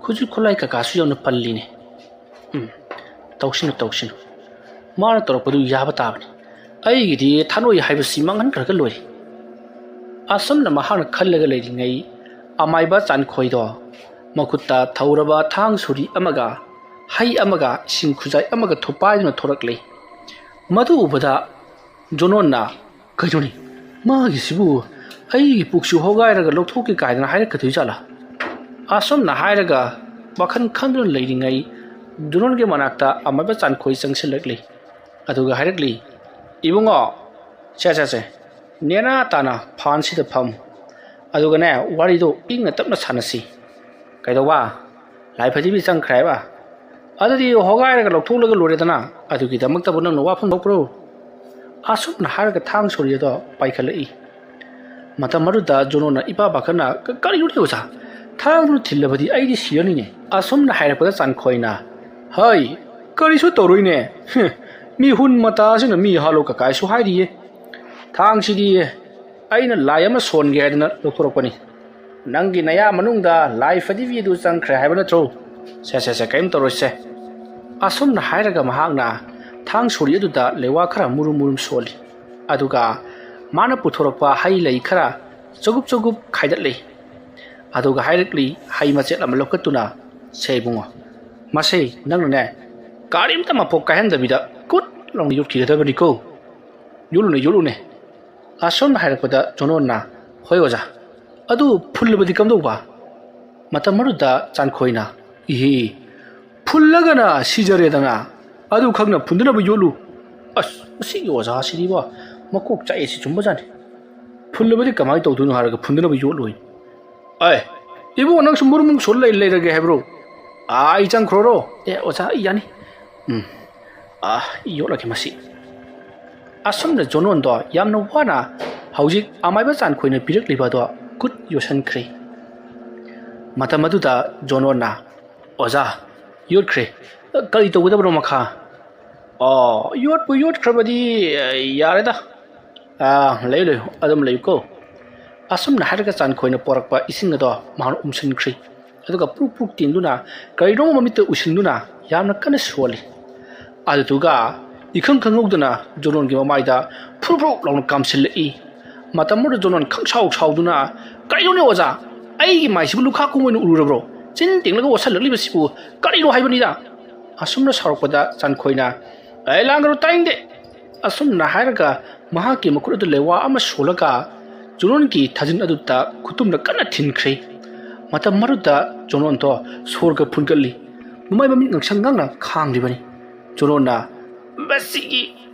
ꯈꯨꯠꯁꯨ ꯈꯨꯠꯂꯥꯏ ꯀꯀꯥꯁꯨ ꯌꯥꯝꯅ ꯄꯜꯂꯤꯅꯦ꯫ ꯎꯝ, ꯇꯧꯁꯤꯅꯨ, ꯇꯧꯁꯤꯅꯨ꯫ ꯃꯥꯅ ꯇꯧꯔꯛꯄꯗꯨ ꯌꯥꯕ ꯇꯥꯕꯅꯤ꯫ ꯑꯩꯒꯤꯗꯤ ꯊꯥꯅꯣꯏ ꯍꯥꯏꯕꯁꯤ ꯃꯥꯡꯍꯟꯈ꯭ꯔꯒ ꯂꯣꯏꯔꯦ꯫ ꯑꯁꯨꯝꯅ ꯃꯍꯥꯛꯅ ꯈꯜꯂꯒ ꯂꯩꯔꯤꯉꯩ, ꯑꯃꯥꯏꯕ ꯆꯥꯟꯈꯣꯏꯗꯣ ꯃꯈꯨꯠꯇ ꯊꯧꯔꯕ ꯊꯥꯡ ꯁꯣꯔꯤ ꯑꯃꯒ, ꯍꯩ ꯑꯃꯒ, ꯏꯁꯤꯡ ꯈꯨꯖꯥꯏ ꯑꯃꯒ ꯊꯨꯄꯥꯏꯗꯨꯅ ꯊꯣꯔꯛꯂꯦ꯫ ꯃꯗꯨ ꯎꯕꯗ ꯖꯣꯅꯣꯟꯅ, "ꯀꯩꯅꯣꯅꯦ, ꯃꯥꯒꯤꯁꯤꯕꯨ ꯑꯩꯒꯤ ꯄꯨꯛꯁꯨ ꯍꯣꯒꯥꯏꯔꯒ ꯂꯧꯊꯣꯛꯀꯦ ꯀꯥꯏꯗꯅ ꯍꯥꯏꯔꯛꯀꯗꯣꯏ ꯖꯥꯠꯂꯥ?" ꯑꯁꯨꯝꯅ ꯍꯥꯏꯔꯒ ꯋꯥꯈꯜ ꯈꯟꯗꯨꯅ ꯂꯩꯔꯤꯉꯩ, ꯖꯣꯅꯣꯟꯒꯤ ꯃꯅꯥꯛꯇ ꯑꯃꯥꯏꯕ ꯆꯥꯟꯈꯣꯏ ꯆꯪꯁꯤꯜꯂꯛꯂꯤ꯫ ꯑꯗꯨꯒ ꯍꯥꯏꯔꯛꯂꯤ, "ꯏꯕꯨꯡꯉꯣ, ꯁꯦ, ꯁꯦ, ꯁꯦ, ꯅꯦꯅꯥ ꯇꯥꯅ ꯐꯥꯟꯁꯤꯗ ꯐꯝ꯫ ꯑꯗꯨꯒꯅꯦ, ꯋꯥꯔꯤꯗꯣ ꯏꯪꯅ ꯇꯞꯅ ꯁꯥꯟꯅꯁꯤ꯫" "ꯀꯩꯗꯧꯕ? ꯂꯥꯏ ꯐꯗꯤꯕꯤ ꯆꯪꯈ꯭ꯔꯦ ꯍꯥꯏꯕ? ꯑꯗꯨꯗꯤ ꯍꯣꯒꯥꯏꯔꯒ ꯂꯧꯊꯣꯛꯂꯒ ꯂꯣꯏꯔꯦꯗꯅ꯫ ꯑꯗꯨꯒꯤꯗꯃꯛꯇꯕꯨ ꯅꯪꯅ ꯋꯥꯐꯝ ꯊꯣꯛꯄ꯭ꯔꯣ?" ꯑꯁꯨꯝꯅ ꯍꯥꯏꯔꯒ ꯊꯥꯡ ꯁꯣꯔꯤ ꯑꯗꯣ ꯄꯥꯏꯈꯠꯂꯛꯏ꯫ ꯃꯇꯝ ꯑꯗꯨꯗ ꯖꯣꯅꯣꯅ ꯏꯄꯥ ꯄꯥꯈꯠꯅ, "ꯀ-, ꯀꯔꯤꯅꯣꯅꯦ ꯑꯣꯖꯥ? ꯊꯥꯡꯗꯨꯅ ꯊꯤꯜꯂꯕꯗꯤ ꯑꯩꯗꯤ ꯁꯤꯔꯅꯤꯅꯦ꯫" ꯑꯁꯨꯝꯅ ꯍꯥꯏꯔꯛꯄꯗ ꯆꯥꯟꯈꯣꯏꯅ, "ꯍꯩ, ꯀꯔꯤꯁꯨ ꯇꯧꯔꯣꯏꯅꯦ꯫ ꯍꯨꯝ, ꯃꯤꯍꯨꯟ ꯃꯇꯥꯁꯤꯅ ꯃꯤ ꯍꯥꯠꯂꯣ ꯀꯀꯥꯏꯁꯨ ꯍꯥꯏꯔꯤꯌꯦ꯫ ꯊꯥꯡꯁꯤꯗꯤ ꯑꯩꯅ ꯂꯥꯏ ꯑꯃ ꯁꯣꯟꯒꯦ ꯍꯥꯏꯗꯅ ꯂꯧꯊꯣꯔꯛꯄꯅꯤ꯫ ꯅꯪꯒꯤ ꯅꯌꯥ ꯃꯅꯨꯡꯗ ꯂꯥꯏ ꯐꯗꯤꯕꯤ ꯑꯗꯨ ꯆꯪꯈ꯭ꯔꯦ ꯍꯥꯏꯕ ꯅꯠꯇ꯭ꯔꯣ? ꯁꯦ, ꯁꯦ, ꯁꯦ, ꯀꯔꯤꯝ ꯇꯧꯔꯣꯏꯁꯦ꯫" ꯑꯁꯨꯝꯅ ꯍꯥꯏꯔꯒ ꯃꯍꯥꯛꯅ ꯊꯥꯡ ꯁꯣꯔꯤ ꯑꯗꯨꯗ ꯂꯩꯋꯥ ꯈꯔ ꯃꯨꯔꯨꯝ ꯃꯨꯔꯨꯝ ꯁꯣꯜꯂꯤ꯫ ꯑꯗꯨꯒ ꯃꯥꯅ ꯄꯨꯊꯣꯔꯛꯄ ꯍꯩ ꯂꯩ ꯈꯔ ꯆꯒꯨꯞ ꯆꯒꯨꯞ ꯈꯥꯏꯗꯠꯂꯤ꯫ ꯑꯗꯨꯒ ꯍꯥꯏꯔꯛꯂꯤ, ꯍꯩ ꯃꯆꯦꯠ ꯑꯃ ꯂꯧꯈꯠꯇꯨꯅ, "ꯁꯦ ꯏꯕꯨꯡꯉꯣ, ꯃꯁꯦ ꯅꯪꯅꯅꯦ, ꯀꯔꯤꯝꯇ ꯃꯄꯣꯛ ꯀꯥꯏꯍꯟꯗꯕꯤꯗ ꯀꯨꯠ ꯂꯥꯎꯅ ꯌꯣꯠꯈꯤꯒꯗꯕꯅꯤꯀꯣ꯫ ꯌꯣꯠꯂꯨꯅꯦ, ꯌꯣꯠꯂꯨꯅꯦ꯫" ꯑꯁꯨꯝꯅ ꯍꯥꯏꯔꯛꯄꯗ ꯖꯣꯅꯣꯟꯅ, "ꯍꯣꯏ ꯑꯣꯖꯥ, ꯑꯗꯨ ꯐꯨꯜꯂꯕꯗꯤ ꯀꯝꯗꯧꯕ?" ꯃꯇꯝ ꯑꯗꯨꯗ ꯆꯥꯟꯈꯣꯏꯅ, "ꯏꯍꯦ, ꯐꯨꯜꯂꯒꯅ ꯁꯤꯖꯔꯦꯗꯅ, ꯑꯗꯨ ꯈꯪꯅ ꯐꯨꯟꯗꯅꯕ ꯌꯣꯠꯂꯨ꯫" ꯑꯁ, ꯃꯁꯤꯒꯤ ꯑꯣꯖꯥꯁꯤꯗꯤꯕꯣ, ꯃꯀꯣꯛ ꯆꯥꯛꯑꯦ ꯁꯤ ꯆꯨꯝꯕꯖꯥꯠꯅꯤ꯫ ꯐꯨꯜꯂꯕꯗꯤ ꯀꯃꯥꯏꯅ ꯇꯧꯗꯣꯏꯅꯣ ꯍꯥꯏꯔꯒ ꯐꯨꯟꯗꯅꯕ ꯌꯣꯠꯂꯣꯏ꯫ ꯑꯦ, ꯏꯕꯨꯡꯉꯣ, ꯅꯪꯁꯨ ꯃꯨꯔꯨꯝ ꯃꯨꯔꯨꯝ ꯁꯣꯜꯂ ꯂꯩ-, ꯂꯩꯔꯒꯦ ꯍꯥꯏꯕ꯭ꯔꯣ? ꯑꯥ, ꯑꯩ ꯆꯪꯈ꯭ꯔꯣꯔꯣ? ꯑꯦ, ꯑꯣꯖꯥ, ꯑꯩ ꯌꯥꯅꯤ꯫ ꯎꯝ, ꯑꯥ, ꯌꯣꯠꯂꯒꯦ ꯃꯁꯤ꯫ ꯑꯁꯨꯝꯅ ꯖꯣꯅꯣꯟꯗꯣ ꯌꯥꯝꯅ ꯋꯥꯅ ꯍꯧꯖꯤꯛ ꯑꯃꯥꯏꯕ ꯆꯥꯟꯈꯣꯏꯅ ꯄꯤꯔꯛꯂꯤꯕ ꯑꯗꯣ ꯈꯨꯠ ꯌꯣꯠꯁꯟꯈ꯭ꯔꯦ꯫ ꯃꯇꯝ ꯑꯗꯨꯗ ꯖꯣꯅꯣꯟꯅ, "ꯑꯣꯖꯥ, ꯌꯣꯠꯈ꯭ꯔꯦ꯫ ꯀꯔꯤ ꯇꯧꯒꯗꯕꯅꯣ ꯃꯈꯥ?" "ꯑꯣ, ꯌꯣꯠꯄꯨ ꯌꯣꯠꯈ꯭ꯔꯕꯗꯤ, ꯑ, ꯌꯥꯔꯦꯗ꯫ ꯑꯥ, ꯂꯩꯌꯨ, ꯂꯩꯌꯨ, ꯑꯗꯨꯝ ꯂꯩꯌꯨꯀꯣ꯫" ꯑꯁꯨꯝꯅ ꯍꯥꯏꯔꯒ ꯆꯥꯟꯈꯣꯏꯅ ꯄꯣꯔꯛꯄ ꯏꯁꯤꯡ ꯑꯗꯣ ꯃꯍꯥꯛꯅ ꯎꯝꯁꯤꯟꯈ꯭ꯔꯦ꯫ ꯑꯗꯨꯒ ꯄ꯭ꯔꯨꯛ ꯄ꯭ꯔꯨꯛ ꯇꯤꯡꯗꯨꯅ ꯀꯔꯤꯅꯣ ꯃꯃꯤꯠꯇ ꯎꯁꯤꯟꯗꯨꯅ ꯌꯥꯝꯅ ꯀꯟꯅ ꯁꯣꯜꯂꯤ꯫ ꯑꯗꯨꯗꯨꯒ ꯏꯈꯪ ꯈꯪꯍꯧꯗꯅ ꯖꯣꯅꯣꯟꯒꯤ ꯃꯃꯥꯏꯗ ꯐꯨꯔꯨꯞ ꯐꯨꯔꯨꯞ ꯂꯥꯎꯅ ꯀꯥꯝꯁꯤꯜꯂꯛꯏ꯫ ꯃꯇꯝ ꯑꯗꯨꯗ ꯖꯣꯅꯣꯟ ꯈꯪꯁꯥꯎ ꯁꯥꯎꯗꯨꯅ, "ꯀꯩꯅꯣꯅꯦ ꯑꯣꯖꯥ? ꯑꯩꯒꯤ ꯃꯥꯏꯁꯤꯕꯨ ꯂꯨꯈꯥ ꯀꯨꯝ ꯑꯣꯏꯅ ꯎꯔꯨꯔꯕ꯭ꯔꯣ? ꯆꯤꯟ ꯇꯤꯡꯂꯒ ꯑꯣꯠꯁꯜꯂꯛꯂꯤꯕꯁꯤꯕꯨ ꯀꯔꯤꯅꯣ ꯍꯥꯏꯕꯅꯤꯗ?" ꯑꯁꯨꯝꯅ ꯁꯥꯎꯔꯛꯄꯗ ꯆꯥꯟꯈꯣꯏꯅ, "ꯑꯩ ꯂꯥꯡꯒꯅꯨ, ꯇꯥꯅꯤꯡꯗꯦ!" ꯑꯁꯨꯝꯅ ꯍꯥꯏꯔꯒ ꯃꯍꯥꯛꯀꯤ ꯃꯈꯨꯠ ꯑꯗꯨ ꯂꯩꯋꯥ ꯑꯃ ꯁꯣꯜꯂꯒ ꯖꯣꯅꯣꯟꯒꯤ ꯊꯥꯖꯤꯟ ꯑꯗꯨꯗ ꯈꯨꯇꯨꯝꯅ ꯀꯟꯅ ꯊꯤꯟꯈ꯭ꯔꯦ꯫ ꯃꯇꯝ ꯑꯗꯨꯗ ꯖꯣꯅꯣꯟꯗꯣ ꯁꯣꯔꯒ ꯐꯨꯟꯒꯠꯂꯤ꯫ ꯃꯃꯥꯏ ꯃꯃꯤꯠ ꯉꯥꯡꯁꯪ ꯉꯥꯡꯅ ꯈꯥꯡꯂꯤꯕꯅꯤ꯫ ꯖꯣꯅꯣꯟꯅ, "ꯃꯁꯤꯒꯤ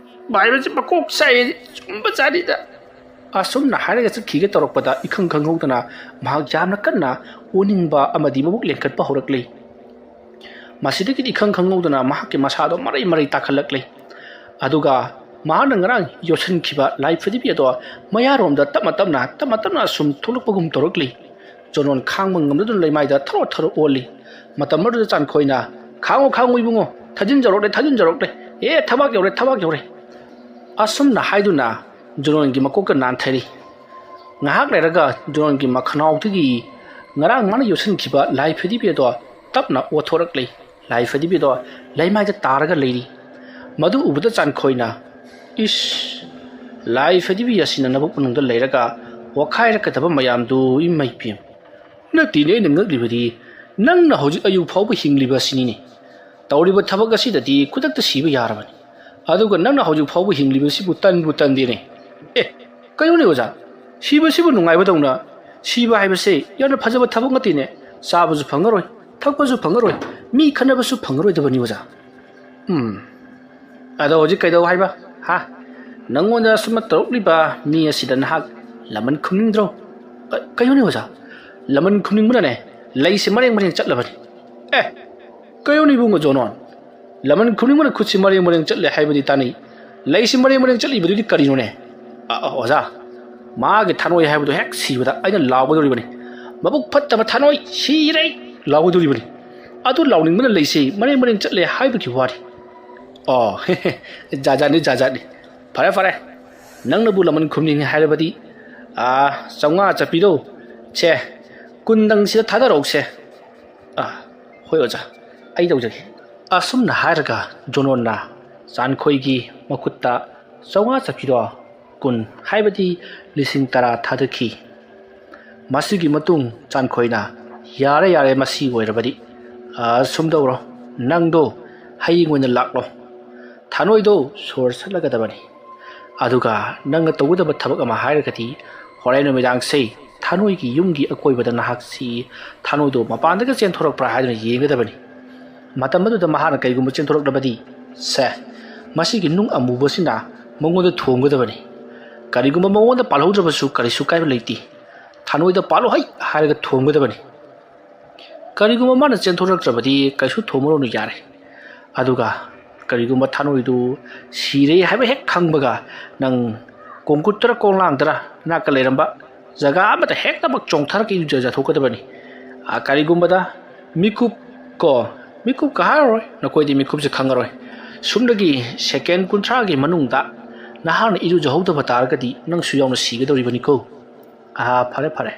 ꯃꯥꯏꯕꯁꯤ ꯃꯀꯣꯛ ꯆꯥꯛꯑꯦ, ꯆꯨꯝꯕ ꯖꯥꯠꯅꯤꯗ!" ꯑꯁꯨꯝꯅ ꯍꯥꯏꯔꯒ ꯆꯠꯈꯤꯒꯦ ꯇꯧꯔꯛꯄꯗ ꯏꯈꯪ ꯈꯪꯍꯧꯗꯅ ꯃꯍꯥꯛ ꯌꯥꯝꯅ ꯀꯟꯅ ꯑꯣꯅꯤꯡꯕ ꯑꯃꯗꯤ ꯃꯕꯨꯛ ꯂꯦꯡꯈꯠꯄ ꯍꯧꯔꯛꯂꯤ꯫ ꯃꯁꯤꯗꯒꯤꯗꯤ ꯏꯈꯪ ꯈꯪꯍꯧꯗꯅ ꯃꯍꯥꯛꯀꯤ ꯃꯁꯥꯗꯣ ꯃꯔꯩ ꯃꯔꯩ ꯇꯥꯈꯠꯂꯛꯂꯤ꯫ ꯑꯗꯨꯒ ꯃꯍꯥꯛꯅ ꯉꯔꯥꯡ ꯌꯣꯠꯁꯤꯟꯈꯤꯕ ꯂꯥꯏ ꯐꯗꯤꯕꯤ ꯑꯗꯣ ꯃꯌꯥꯔꯣꯝꯗ ꯇꯞꯅ ꯇꯞꯅ, ꯇꯞꯅ ꯇꯞꯅ ꯁꯨꯝ ꯊꯣꯛꯂꯛꯄꯒꯨꯝ ꯇꯧꯔꯛꯂꯤ꯫ ꯖꯣꯅꯣꯟ ꯈꯥꯡꯕ ꯉꯝꯗꯗꯨꯅ ꯂꯩꯃꯥꯏꯗ ꯊꯔꯣ ꯊꯔꯣ ꯑꯣꯜꯂꯤ꯫ ꯃꯇꯝ ꯑꯗꯨꯗ ꯆꯥꯟꯈꯣꯏꯅ, "ꯈꯥꯡꯉꯣ, ꯈꯥꯡꯉꯣ ꯏꯕꯨꯡꯉꯣ, ꯊꯥꯖꯤꯟꯖꯔꯛꯂꯦ, ꯊꯥꯖꯤꯟꯖꯔꯛꯂꯦ꯫ ꯑꯦ, ꯊꯕꯥꯛ ꯌꯧꯔꯦ, ꯊꯕꯥꯛ ꯌꯧꯔꯦ!" ꯑꯁꯨꯝꯅ ꯍꯥꯏꯗꯨꯅ ꯖꯣꯅꯣꯟꯒꯤ ꯃꯀꯣꯛꯇ ꯅꯥꯟꯊꯔꯤ꯫ ꯉꯥꯏꯍꯥꯛ ꯂꯩꯔꯒ ꯖꯣꯅꯣꯟꯒꯤ ꯃꯈꯅꯥꯎꯗꯒꯤ ꯉꯔꯥꯡ ꯃꯥꯅ ꯌꯣꯠꯁꯤꯟꯈꯤꯕ ꯂꯥꯏ ꯐꯗꯤꯕꯤ ꯑꯗꯣ ꯇꯞꯅ ꯑꯣꯊꯣꯔꯛꯂꯤ꯫ ꯂꯥꯏ ꯐꯗꯤꯕꯤ ꯑꯗꯣ ꯂꯩꯃꯥꯏꯗ ꯇꯥꯔꯒ ꯂꯩꯔꯤ꯫ ꯃꯗꯨ ꯎꯕꯗ ꯆꯥꯟꯈꯣꯏꯅ, "ꯏꯁ, ꯂꯥꯏ ꯐꯗꯤꯕꯤ ꯑꯁꯤꯅ ꯅꯕꯨꯛ ꯃꯅꯨꯡꯗ ꯂꯩꯔꯒ ꯋꯥꯈꯥꯏꯔꯛꯀꯗꯕ ꯃꯌꯥꯝꯗꯨ, ꯏꯃꯩ ꯄꯦꯝ! ꯅꯠꯇꯦꯅꯦ, ꯑꯩꯅ ꯉꯛꯂꯤꯕꯗꯤ ꯅꯪꯅ ꯍꯧꯖꯤꯛ ꯑꯌꯨꯛ ꯐꯥꯎꯕ ꯍꯤꯡꯂꯤꯕ ꯑꯁꯤꯅꯤꯅꯦ꯫ ꯇꯧꯔꯤꯕ ꯊꯕꯛ ꯑꯁꯤꯗꯗꯤ ꯈꯨꯗꯛꯇ ꯁꯤꯕ ꯌꯥꯔꯕꯅꯤ꯫ ꯑꯗꯨꯒ ꯅꯪꯅ ꯍꯧꯖꯤꯛ ꯐꯥꯎꯕ ꯍꯤꯡꯂꯤꯕꯁꯤꯕꯨ ꯇꯟꯕꯨ ꯇꯟꯗꯦꯅꯦ꯫ ꯑꯦ, ꯀꯩꯅꯣꯅꯦ ꯑꯣꯖꯥ? ꯁꯤꯕꯁꯤꯕꯨ ꯅꯨꯡꯉꯥꯏꯕꯗꯧꯅ? ꯁꯤꯕ ꯍꯥꯏꯕꯁꯦ ꯌꯥꯝꯅ ꯐꯖꯕ ꯊꯕꯛ ꯅꯠꯇꯦꯅꯦ꯫ ꯆꯥꯕꯁꯨ ꯐꯪꯉꯔꯣꯏ, ꯊꯛꯄꯁꯨ ꯐꯪꯉꯔꯣꯏ, ꯃꯤ ꯈꯠꯅꯕꯁꯨ ꯐꯪꯉꯔꯣꯏꯗꯕꯅꯤ ꯑꯣꯖꯥ꯫ ꯎꯝ꯫ ꯑꯗꯣ ꯍꯧꯖꯤꯛ ꯀꯩꯗꯧ ꯍꯥꯏꯕ? ꯍꯥ? ꯅꯪꯉꯣꯟꯗ ꯑꯁꯨꯝꯅ ꯇꯧꯔꯛꯂꯤꯕ ꯃꯤ ꯑꯁꯤꯗ ꯅꯍꯥꯛ ꯂꯃꯟ ꯈꯨꯝꯅꯤꯡꯗ꯭ꯔꯣ? "ꯀ-, ꯀꯩꯅꯣꯅꯦ ꯑꯣꯖꯥ? ꯂꯃꯟ ꯈꯨꯝꯅꯤꯡꯕꯅꯅꯦ ꯂꯩꯁꯦ ꯃꯔꯦꯡ ꯃꯔꯦꯡ ꯆꯠꯂꯕꯅꯤ꯫" "ꯑꯦ, ꯀꯩꯅꯣꯅꯦ ꯏꯕꯨꯡꯉꯣ ꯖꯣꯅꯣꯟ? ꯂꯃꯟ ꯈꯨꯝꯅꯤꯡꯕꯅ ꯈꯨꯠꯁꯤ ꯃꯔꯦꯡ ꯃꯔꯦꯡ ꯆꯠꯂꯦ ꯍꯥꯏꯕꯗꯤ ꯇꯥꯅꯩ꯫ ꯂꯩꯁꯤ ꯃꯔꯦꯡ ꯃꯔꯦꯡ ꯆꯠꯂꯤꯕꯗꯨꯗꯤ ꯀꯔꯤꯅꯣꯅꯦ?" "ꯑ, ꯑ, ꯑꯣꯖꯥ, ꯃꯥꯒꯤ ꯊꯥꯅꯣꯏ ꯍꯥꯏꯕꯗꯨ ꯍꯦꯛ ꯁꯤꯕꯗ ꯑꯩꯅ ꯂꯥꯎꯒꯗꯧꯔꯤꯕꯅꯤ꯫ ꯃꯕꯨꯛ ꯐꯠꯇꯕ ꯊꯥꯅꯣꯏ ꯁꯤꯔꯦ ꯂꯥꯎꯒꯗꯧꯔꯤꯕꯅꯤ꯫ ꯑꯗꯨ ꯂꯥꯎꯅꯤꯡꯕꯅ ꯂꯩꯁꯤ ꯃꯔꯦꯡ ꯃꯔꯦꯡ ꯆꯠꯂꯦ ꯍꯥꯏꯕꯒꯤ ꯋꯥꯅꯤ꯫" "ꯑꯣ, ꯖꯥꯠ ꯖꯥꯠꯅꯤ, ꯖꯥꯠ ꯖꯥꯠꯅꯤ꯫ ꯐꯔꯦ, ꯐꯔꯦ꯫ ꯅꯪꯅꯕꯨ ꯂꯃꯟ ꯈꯨꯝꯅꯤꯡꯉꯤ ꯍꯥꯏꯔꯕꯗꯤ, ꯑꯥ, ꯆꯥꯝꯃꯉꯥ ꯆꯠꯄꯤꯗꯣ, ꯁꯦ, ꯀꯨꯟꯗꯪ ꯁꯤꯗ ꯊꯥꯗꯔꯛꯎꯁꯦ꯫" "ꯑꯥ, ꯍꯣꯏ ꯑꯣꯖꯥ, ꯑꯩ ꯇꯧꯖꯒꯦ꯫" ꯑꯁꯨꯝꯅ ꯍꯥꯏꯔꯒ ꯖꯣꯅꯣꯟꯅ ꯆꯥꯟꯈꯣꯏꯒꯤ ꯃꯈꯨꯠꯇ ꯆꯥꯝꯃꯉꯥ ꯆꯠꯄꯤꯗꯣ ꯀꯨꯟ, ꯍꯥꯏꯕꯗꯤ ꯂꯤꯁꯤꯡ ꯇꯔꯥ ꯊꯥꯗꯈꯤ꯫ ꯃꯁꯤꯒꯤ ꯃꯇꯨꯡ ꯆꯥꯟꯈꯣꯏꯅ, "ꯌꯥꯔꯦ, ꯌꯥꯔꯦ, ꯃꯁꯤ ꯑꯣꯏꯔꯕꯗꯤ, ꯑ, ꯁꯨꯝ ꯇꯧꯔꯣ, ꯅꯪꯗꯣ ꯍꯌꯦꯡ ꯑꯣꯏꯅ ꯂꯥꯛꯂꯣ꯫ ꯊꯥꯅꯣꯏꯗꯣ ꯁꯣꯔ ꯁꯠꯂꯒꯗꯕꯅꯤ꯫ ꯑꯗꯨꯒ ꯅꯪꯅ ꯇꯧꯒꯗꯕ ꯊꯕꯛ ꯑꯃ ꯍꯥꯏꯔꯒꯗꯤ, ꯍꯣꯔꯦꯟ ꯅꯨꯃꯤꯗꯥꯡꯁꯦ ꯊꯥꯅꯣꯏꯒꯤ ꯌꯨꯝꯒꯤ ꯑꯀꯣꯏꯕꯗ ꯅꯍꯥꯛꯁꯤ ꯊꯥꯅꯣꯏꯗꯣ ꯃꯄꯥꯟꯗꯒ ꯆꯦꯟꯊꯣꯔꯛꯄ꯭ꯔꯥ ꯍꯥꯏꯗꯨꯅ ꯌꯦꯡꯒꯗꯕꯅꯤ꯫ ꯃꯇꯝ ꯑꯗꯨꯗ ꯃꯍꯥꯛꯅ ꯀꯩꯒꯨꯝꯕ ꯆꯦꯟꯊꯣꯔꯛꯂꯕꯗꯤ, ꯁꯦ, ꯃꯁꯤꯒꯤ ꯅꯨꯡ ꯑꯃꯨꯕꯁꯤꯅ ꯃꯉꯣꯟꯗ ꯊꯣꯝꯒꯗꯕꯅꯤ꯫ ꯀꯔꯤꯒꯨꯝꯕ ꯃꯉꯣꯟꯗ ꯄꯥꯜꯍꯧꯗ꯭ꯔꯕꯁꯨ ꯀꯔꯤꯁꯨ ꯀꯥꯏꯕ ꯂꯩꯇꯦ꯫ ꯊꯥꯅꯣꯏꯗ ꯄꯥꯜꯂꯣ ꯍꯩ ꯍꯥꯏꯔꯒ ꯊꯣꯝꯒꯗꯕꯅꯤ꯫ ꯀꯔꯤꯒꯨꯝꯕ ꯃꯥꯅ ꯆꯦꯟꯊꯣꯔꯛꯇ꯭ꯔꯕꯗꯤ ꯀꯩꯁꯨ ꯊꯣꯝꯃꯨꯔꯅꯨ, ꯌꯥꯔꯦ꯫ ꯑꯗꯨꯒ ꯀꯔꯤꯒꯨꯝꯕ ꯊꯥꯅꯣꯏꯗꯨ ꯁꯤꯔꯦ ꯍꯥꯏꯕ ꯍꯦꯛ ꯈꯪꯕꯒ ꯅꯪ ꯀꯣꯡꯀꯨꯠꯇꯔ ꯀꯣꯡꯂꯥꯡꯗꯔ ꯅꯥꯛꯇ ꯂꯩꯔꯝꯕ ꯖꯒꯥ ꯑꯃꯗ ꯍꯦꯛꯇꯃꯛ ꯆꯣꯡꯊꯔꯒ ꯏꯔꯨꯖꯖꯊꯣꯛꯀꯗꯕꯅꯤ꯫ ꯑ, ꯀꯔꯤꯒꯨꯝꯕꯗ ꯃꯤꯀꯨꯞ ꯀꯣ, ꯃꯤꯀꯨꯞꯀ ꯍꯥꯏꯔꯔꯣꯏ, ꯅꯈꯣꯏꯗꯤ ꯃꯤꯀꯨꯞꯁꯦ ꯈꯪꯉꯔꯣꯏ꯫ ꯁꯨꯝꯗꯒꯤ ꯁꯦꯀꯦꯟ ꯀꯨꯟꯊ꯭ꯔꯥꯒꯤ ꯃꯅꯨꯡꯗ ꯅꯍꯥꯛꯅ ꯏꯔꯨꯖꯍꯧꯗꯕ ꯇꯥꯔꯒꯗꯤ ꯅꯪꯁꯨ ꯌꯥꯎꯅ ꯁꯤꯒꯗꯧꯔꯤꯕꯅꯤꯀꯣ꯫ ꯑꯥ, ꯐꯔꯦ, ꯐꯔꯦ꯫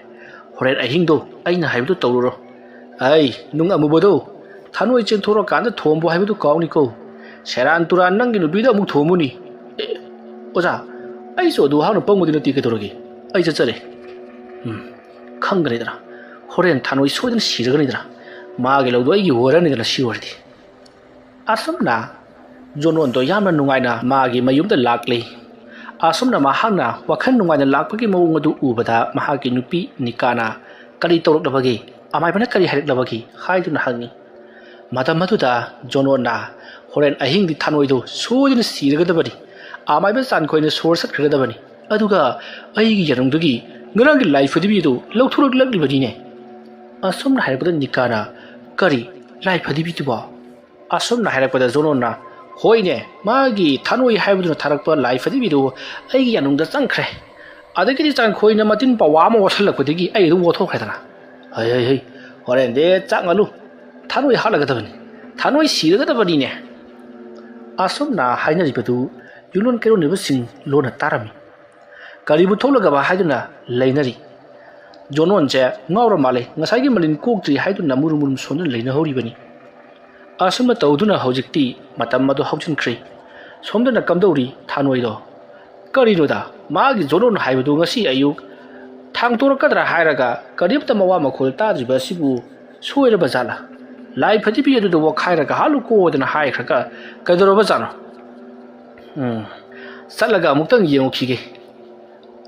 ꯍꯣꯔꯦꯟ ꯑꯍꯤꯡꯗꯣ ꯑꯩꯅ ꯍꯥꯏꯕꯗꯨ ꯇꯧꯔꯨꯔꯣ꯫ ꯑꯩ, ꯅꯨꯡ ꯑꯃꯨꯕꯗꯣ, ꯊꯥꯅꯣꯏ ꯆꯦꯟꯊꯣꯔꯛꯀꯥꯟꯗ ꯊꯣꯝꯕꯨ ꯍꯥꯏꯕꯗꯨ ꯀꯥꯎꯅꯤꯀꯣ꯫ ꯁꯦꯔꯥꯟ ꯇꯨꯔꯥꯟ ꯅꯪꯒꯤ ꯅꯨꯄꯤꯗ ꯑꯃꯨꯛ ꯊꯣꯝꯃꯨꯅꯤ꯫ ꯑꯦ, ꯑꯣꯖꯥ, ꯑꯩꯁꯨ ꯑꯗꯨ ꯍꯥꯎꯅ ꯄꯪꯕꯗꯤ ꯅꯠꯇꯦ, ꯀꯩꯗꯧꯔꯒꯦ? ꯑꯩ ꯆꯠꯆꯔꯦ꯫ ꯎꯝ, ꯈꯪꯒꯅꯤꯗꯅ꯫ ꯍꯣꯔꯦꯟ ꯊꯥꯅꯣꯏ ꯁꯣꯏꯗꯅ ꯁꯤꯔꯒꯅꯤꯗꯅ꯫ ꯃꯥꯒꯤ ꯂꯧꯗꯣ ꯑꯩꯒꯤ ꯑꯣꯏꯔꯅꯤꯗꯅ ꯁꯤ ꯑꯣꯏꯔꯗꯤ꯫ ꯑꯁꯨꯝꯅ ꯖꯣꯅꯣꯟꯗꯣ ꯌꯥꯝꯅ ꯅꯨꯡꯉꯥꯏꯅ ꯃꯥꯒꯤ ꯃꯌꯨꯝꯗ ꯂꯥꯛꯂꯤ꯫ ꯑꯁꯨꯝꯅ ꯃꯍꯥꯛꯅ ꯋꯥꯈꯜ ꯅꯨꯡꯉꯥꯏꯅ ꯂꯥꯛꯄꯒꯤ ꯃꯑꯣꯡ ꯑꯗꯨ ꯎꯕꯗ ꯃꯍꯥꯛꯀꯤ ꯅꯨꯄꯤ ꯅꯤꯀꯥꯅ, "ꯀꯔꯤ ꯇꯧꯔꯛꯂꯕꯒꯦ? ꯑꯃꯥꯏꯕꯅ ꯀꯔꯤ ꯍꯥꯏꯔꯛꯂꯕꯒꯦ?" ꯍꯥꯏꯗꯨꯅ ꯍꯪꯉꯤ꯫ ꯃꯇꯝ ꯑꯗꯨꯗ ꯖꯣꯅꯣꯟꯅ, "ꯍꯣꯔꯦꯟ ꯑꯍꯤꯡꯗꯤ ꯊꯥꯅꯣꯏꯗꯨ ꯁꯣꯏꯗꯅ ꯁꯤꯔꯒꯗꯕꯅꯤ꯫ ꯑꯃꯥꯏꯕ ꯆꯥꯟꯈꯣꯏꯅ ꯁꯣꯔ ꯆꯠꯈ꯭ꯔꯒꯗꯕꯅꯤ꯫ ꯑꯗꯨꯒ ꯑꯩꯒꯤ ꯌꯥꯅꯨꯡꯗꯒꯤ ꯉꯔꯥꯡꯒꯤ ꯂꯥꯏ ꯐꯗꯤꯕꯤ ꯑꯗꯨ ꯂꯧꯊꯣꯔꯛꯂꯛꯂꯤꯕꯅꯤꯅꯦ꯫ ꯑꯁꯨꯝꯅ ꯍꯥꯏꯔꯛꯄꯗ ꯅꯤꯀꯥꯅ, "ꯀꯔꯤ ꯂꯥꯏ ꯐꯗꯤꯕꯤꯗꯨꯕꯣ?" ꯑꯁꯨꯝꯅ ꯍꯥꯏꯔꯛꯄꯗ ꯖꯣꯅꯣꯟꯅ, "ꯍꯣꯏꯅꯦ, ꯃꯥꯒꯤ ꯊꯥꯅꯣꯏ ꯍꯥꯏꯕꯗꯨꯅ ꯊꯥꯔꯛꯄ ꯂꯥꯏ ꯐꯗꯤꯕꯤꯗꯨ ꯑꯩꯒꯤ ꯌꯥꯅꯨꯡꯗ ꯆꯪꯈ꯭ꯔꯦ꯫ ꯑꯗꯒꯤꯗꯤ ꯆꯥꯡꯈꯣꯏꯅ ꯃꯇꯤꯟ ꯄꯋꯥ ꯑꯃ ꯑꯣꯠꯁꯜꯂꯛꯄꯗꯒꯤ ꯑꯩ ꯑꯗꯨꯝ ꯑꯣꯠꯊꯣꯛꯈ꯭ꯔꯦꯗꯅ꯫ ꯍꯩ, ꯍꯩ, ꯍꯩ, ꯍꯣꯔꯦꯟꯗꯤ ꯆꯥꯛ ꯉꯥꯂꯨ꯫ ꯊꯥꯅꯣꯏ ꯍꯥꯠꯂꯒꯗꯕꯅꯤ꯫ ꯊꯥꯅꯣꯏ ꯁꯤꯔꯒꯗꯕꯅꯤꯅꯦ꯫" ꯑꯁꯨꯝꯅ ꯍꯥꯏꯅꯔꯤꯕꯗꯨ ꯌꯨꯝꯂꯣꯟ ꯀꯩꯔꯣꯟꯅꯕꯁꯤꯡ ꯂꯣꯟꯅ ꯇꯥꯔꯝꯃꯤ꯫ ꯀꯔꯤꯕꯨ ꯊꯣꯛꯂꯒꯕ ꯍꯥꯏꯗꯨꯅ ꯂꯩꯅꯔꯤ꯫ ꯖꯣꯅꯣꯟꯁꯦ ꯉꯥꯎꯔ ꯃꯥꯜꯂꯦ꯫ ꯉꯁꯥꯏꯒꯤ ꯃꯂꯤꯟ ꯀꯣꯛꯇ꯭ꯔꯤ ꯍꯥꯏꯗꯨꯅ ꯃꯨꯔꯨꯝ ꯃꯨꯔꯨꯝ ꯁꯣꯟꯗꯨꯅ ꯂꯩꯅꯍꯧꯔꯤꯕꯅꯤ꯫ ꯑꯁꯨꯝꯅ ꯇꯧꯗꯨꯅ ꯍꯧꯖꯤꯛꯇꯤ ꯃꯇꯝ ꯑꯗꯨ ꯍꯧꯖꯤꯟꯈ꯭ꯔꯦ꯫ ꯁꯣꯝꯗꯅ ꯀꯝꯗꯧꯔꯤ ꯊꯥꯅꯣꯏꯗꯣ? ꯀꯔꯤꯅꯣꯗ, ꯃꯥꯒꯤ ꯖꯣꯅꯣꯟ ꯍꯥꯏꯕꯗꯨ ꯉꯁꯤ ꯑꯌꯨꯛ ꯊꯥꯡꯇꯣꯔꯛꯀꯗ꯭ꯔꯥ ꯍꯥꯏꯔꯒ ꯀꯔꯤꯝꯇ ꯃꯋꯥ ꯃꯈꯣꯜ ꯇꯥꯗ꯭ꯔꯤꯕ ꯑꯁꯤꯕꯨ ꯁꯣꯏꯔꯕ ꯖꯥꯠꯂꯥ? ꯂꯥꯏ ꯐꯗꯤꯕꯤ ꯑꯗꯨꯗ ꯋꯥꯈꯥꯏꯔꯒ ꯍꯥꯠꯂꯨꯀꯣꯗꯅ ꯍꯥꯏꯈ꯭ꯔꯒ ꯀꯩꯗꯧꯔꯕ ꯖꯥꯠꯅꯣ? ꯎꯝ, ꯆꯠꯂꯒ ꯑꯃꯨꯛꯇꯪ ꯌꯦꯡꯉꯨꯈꯤꯒꯦ꯫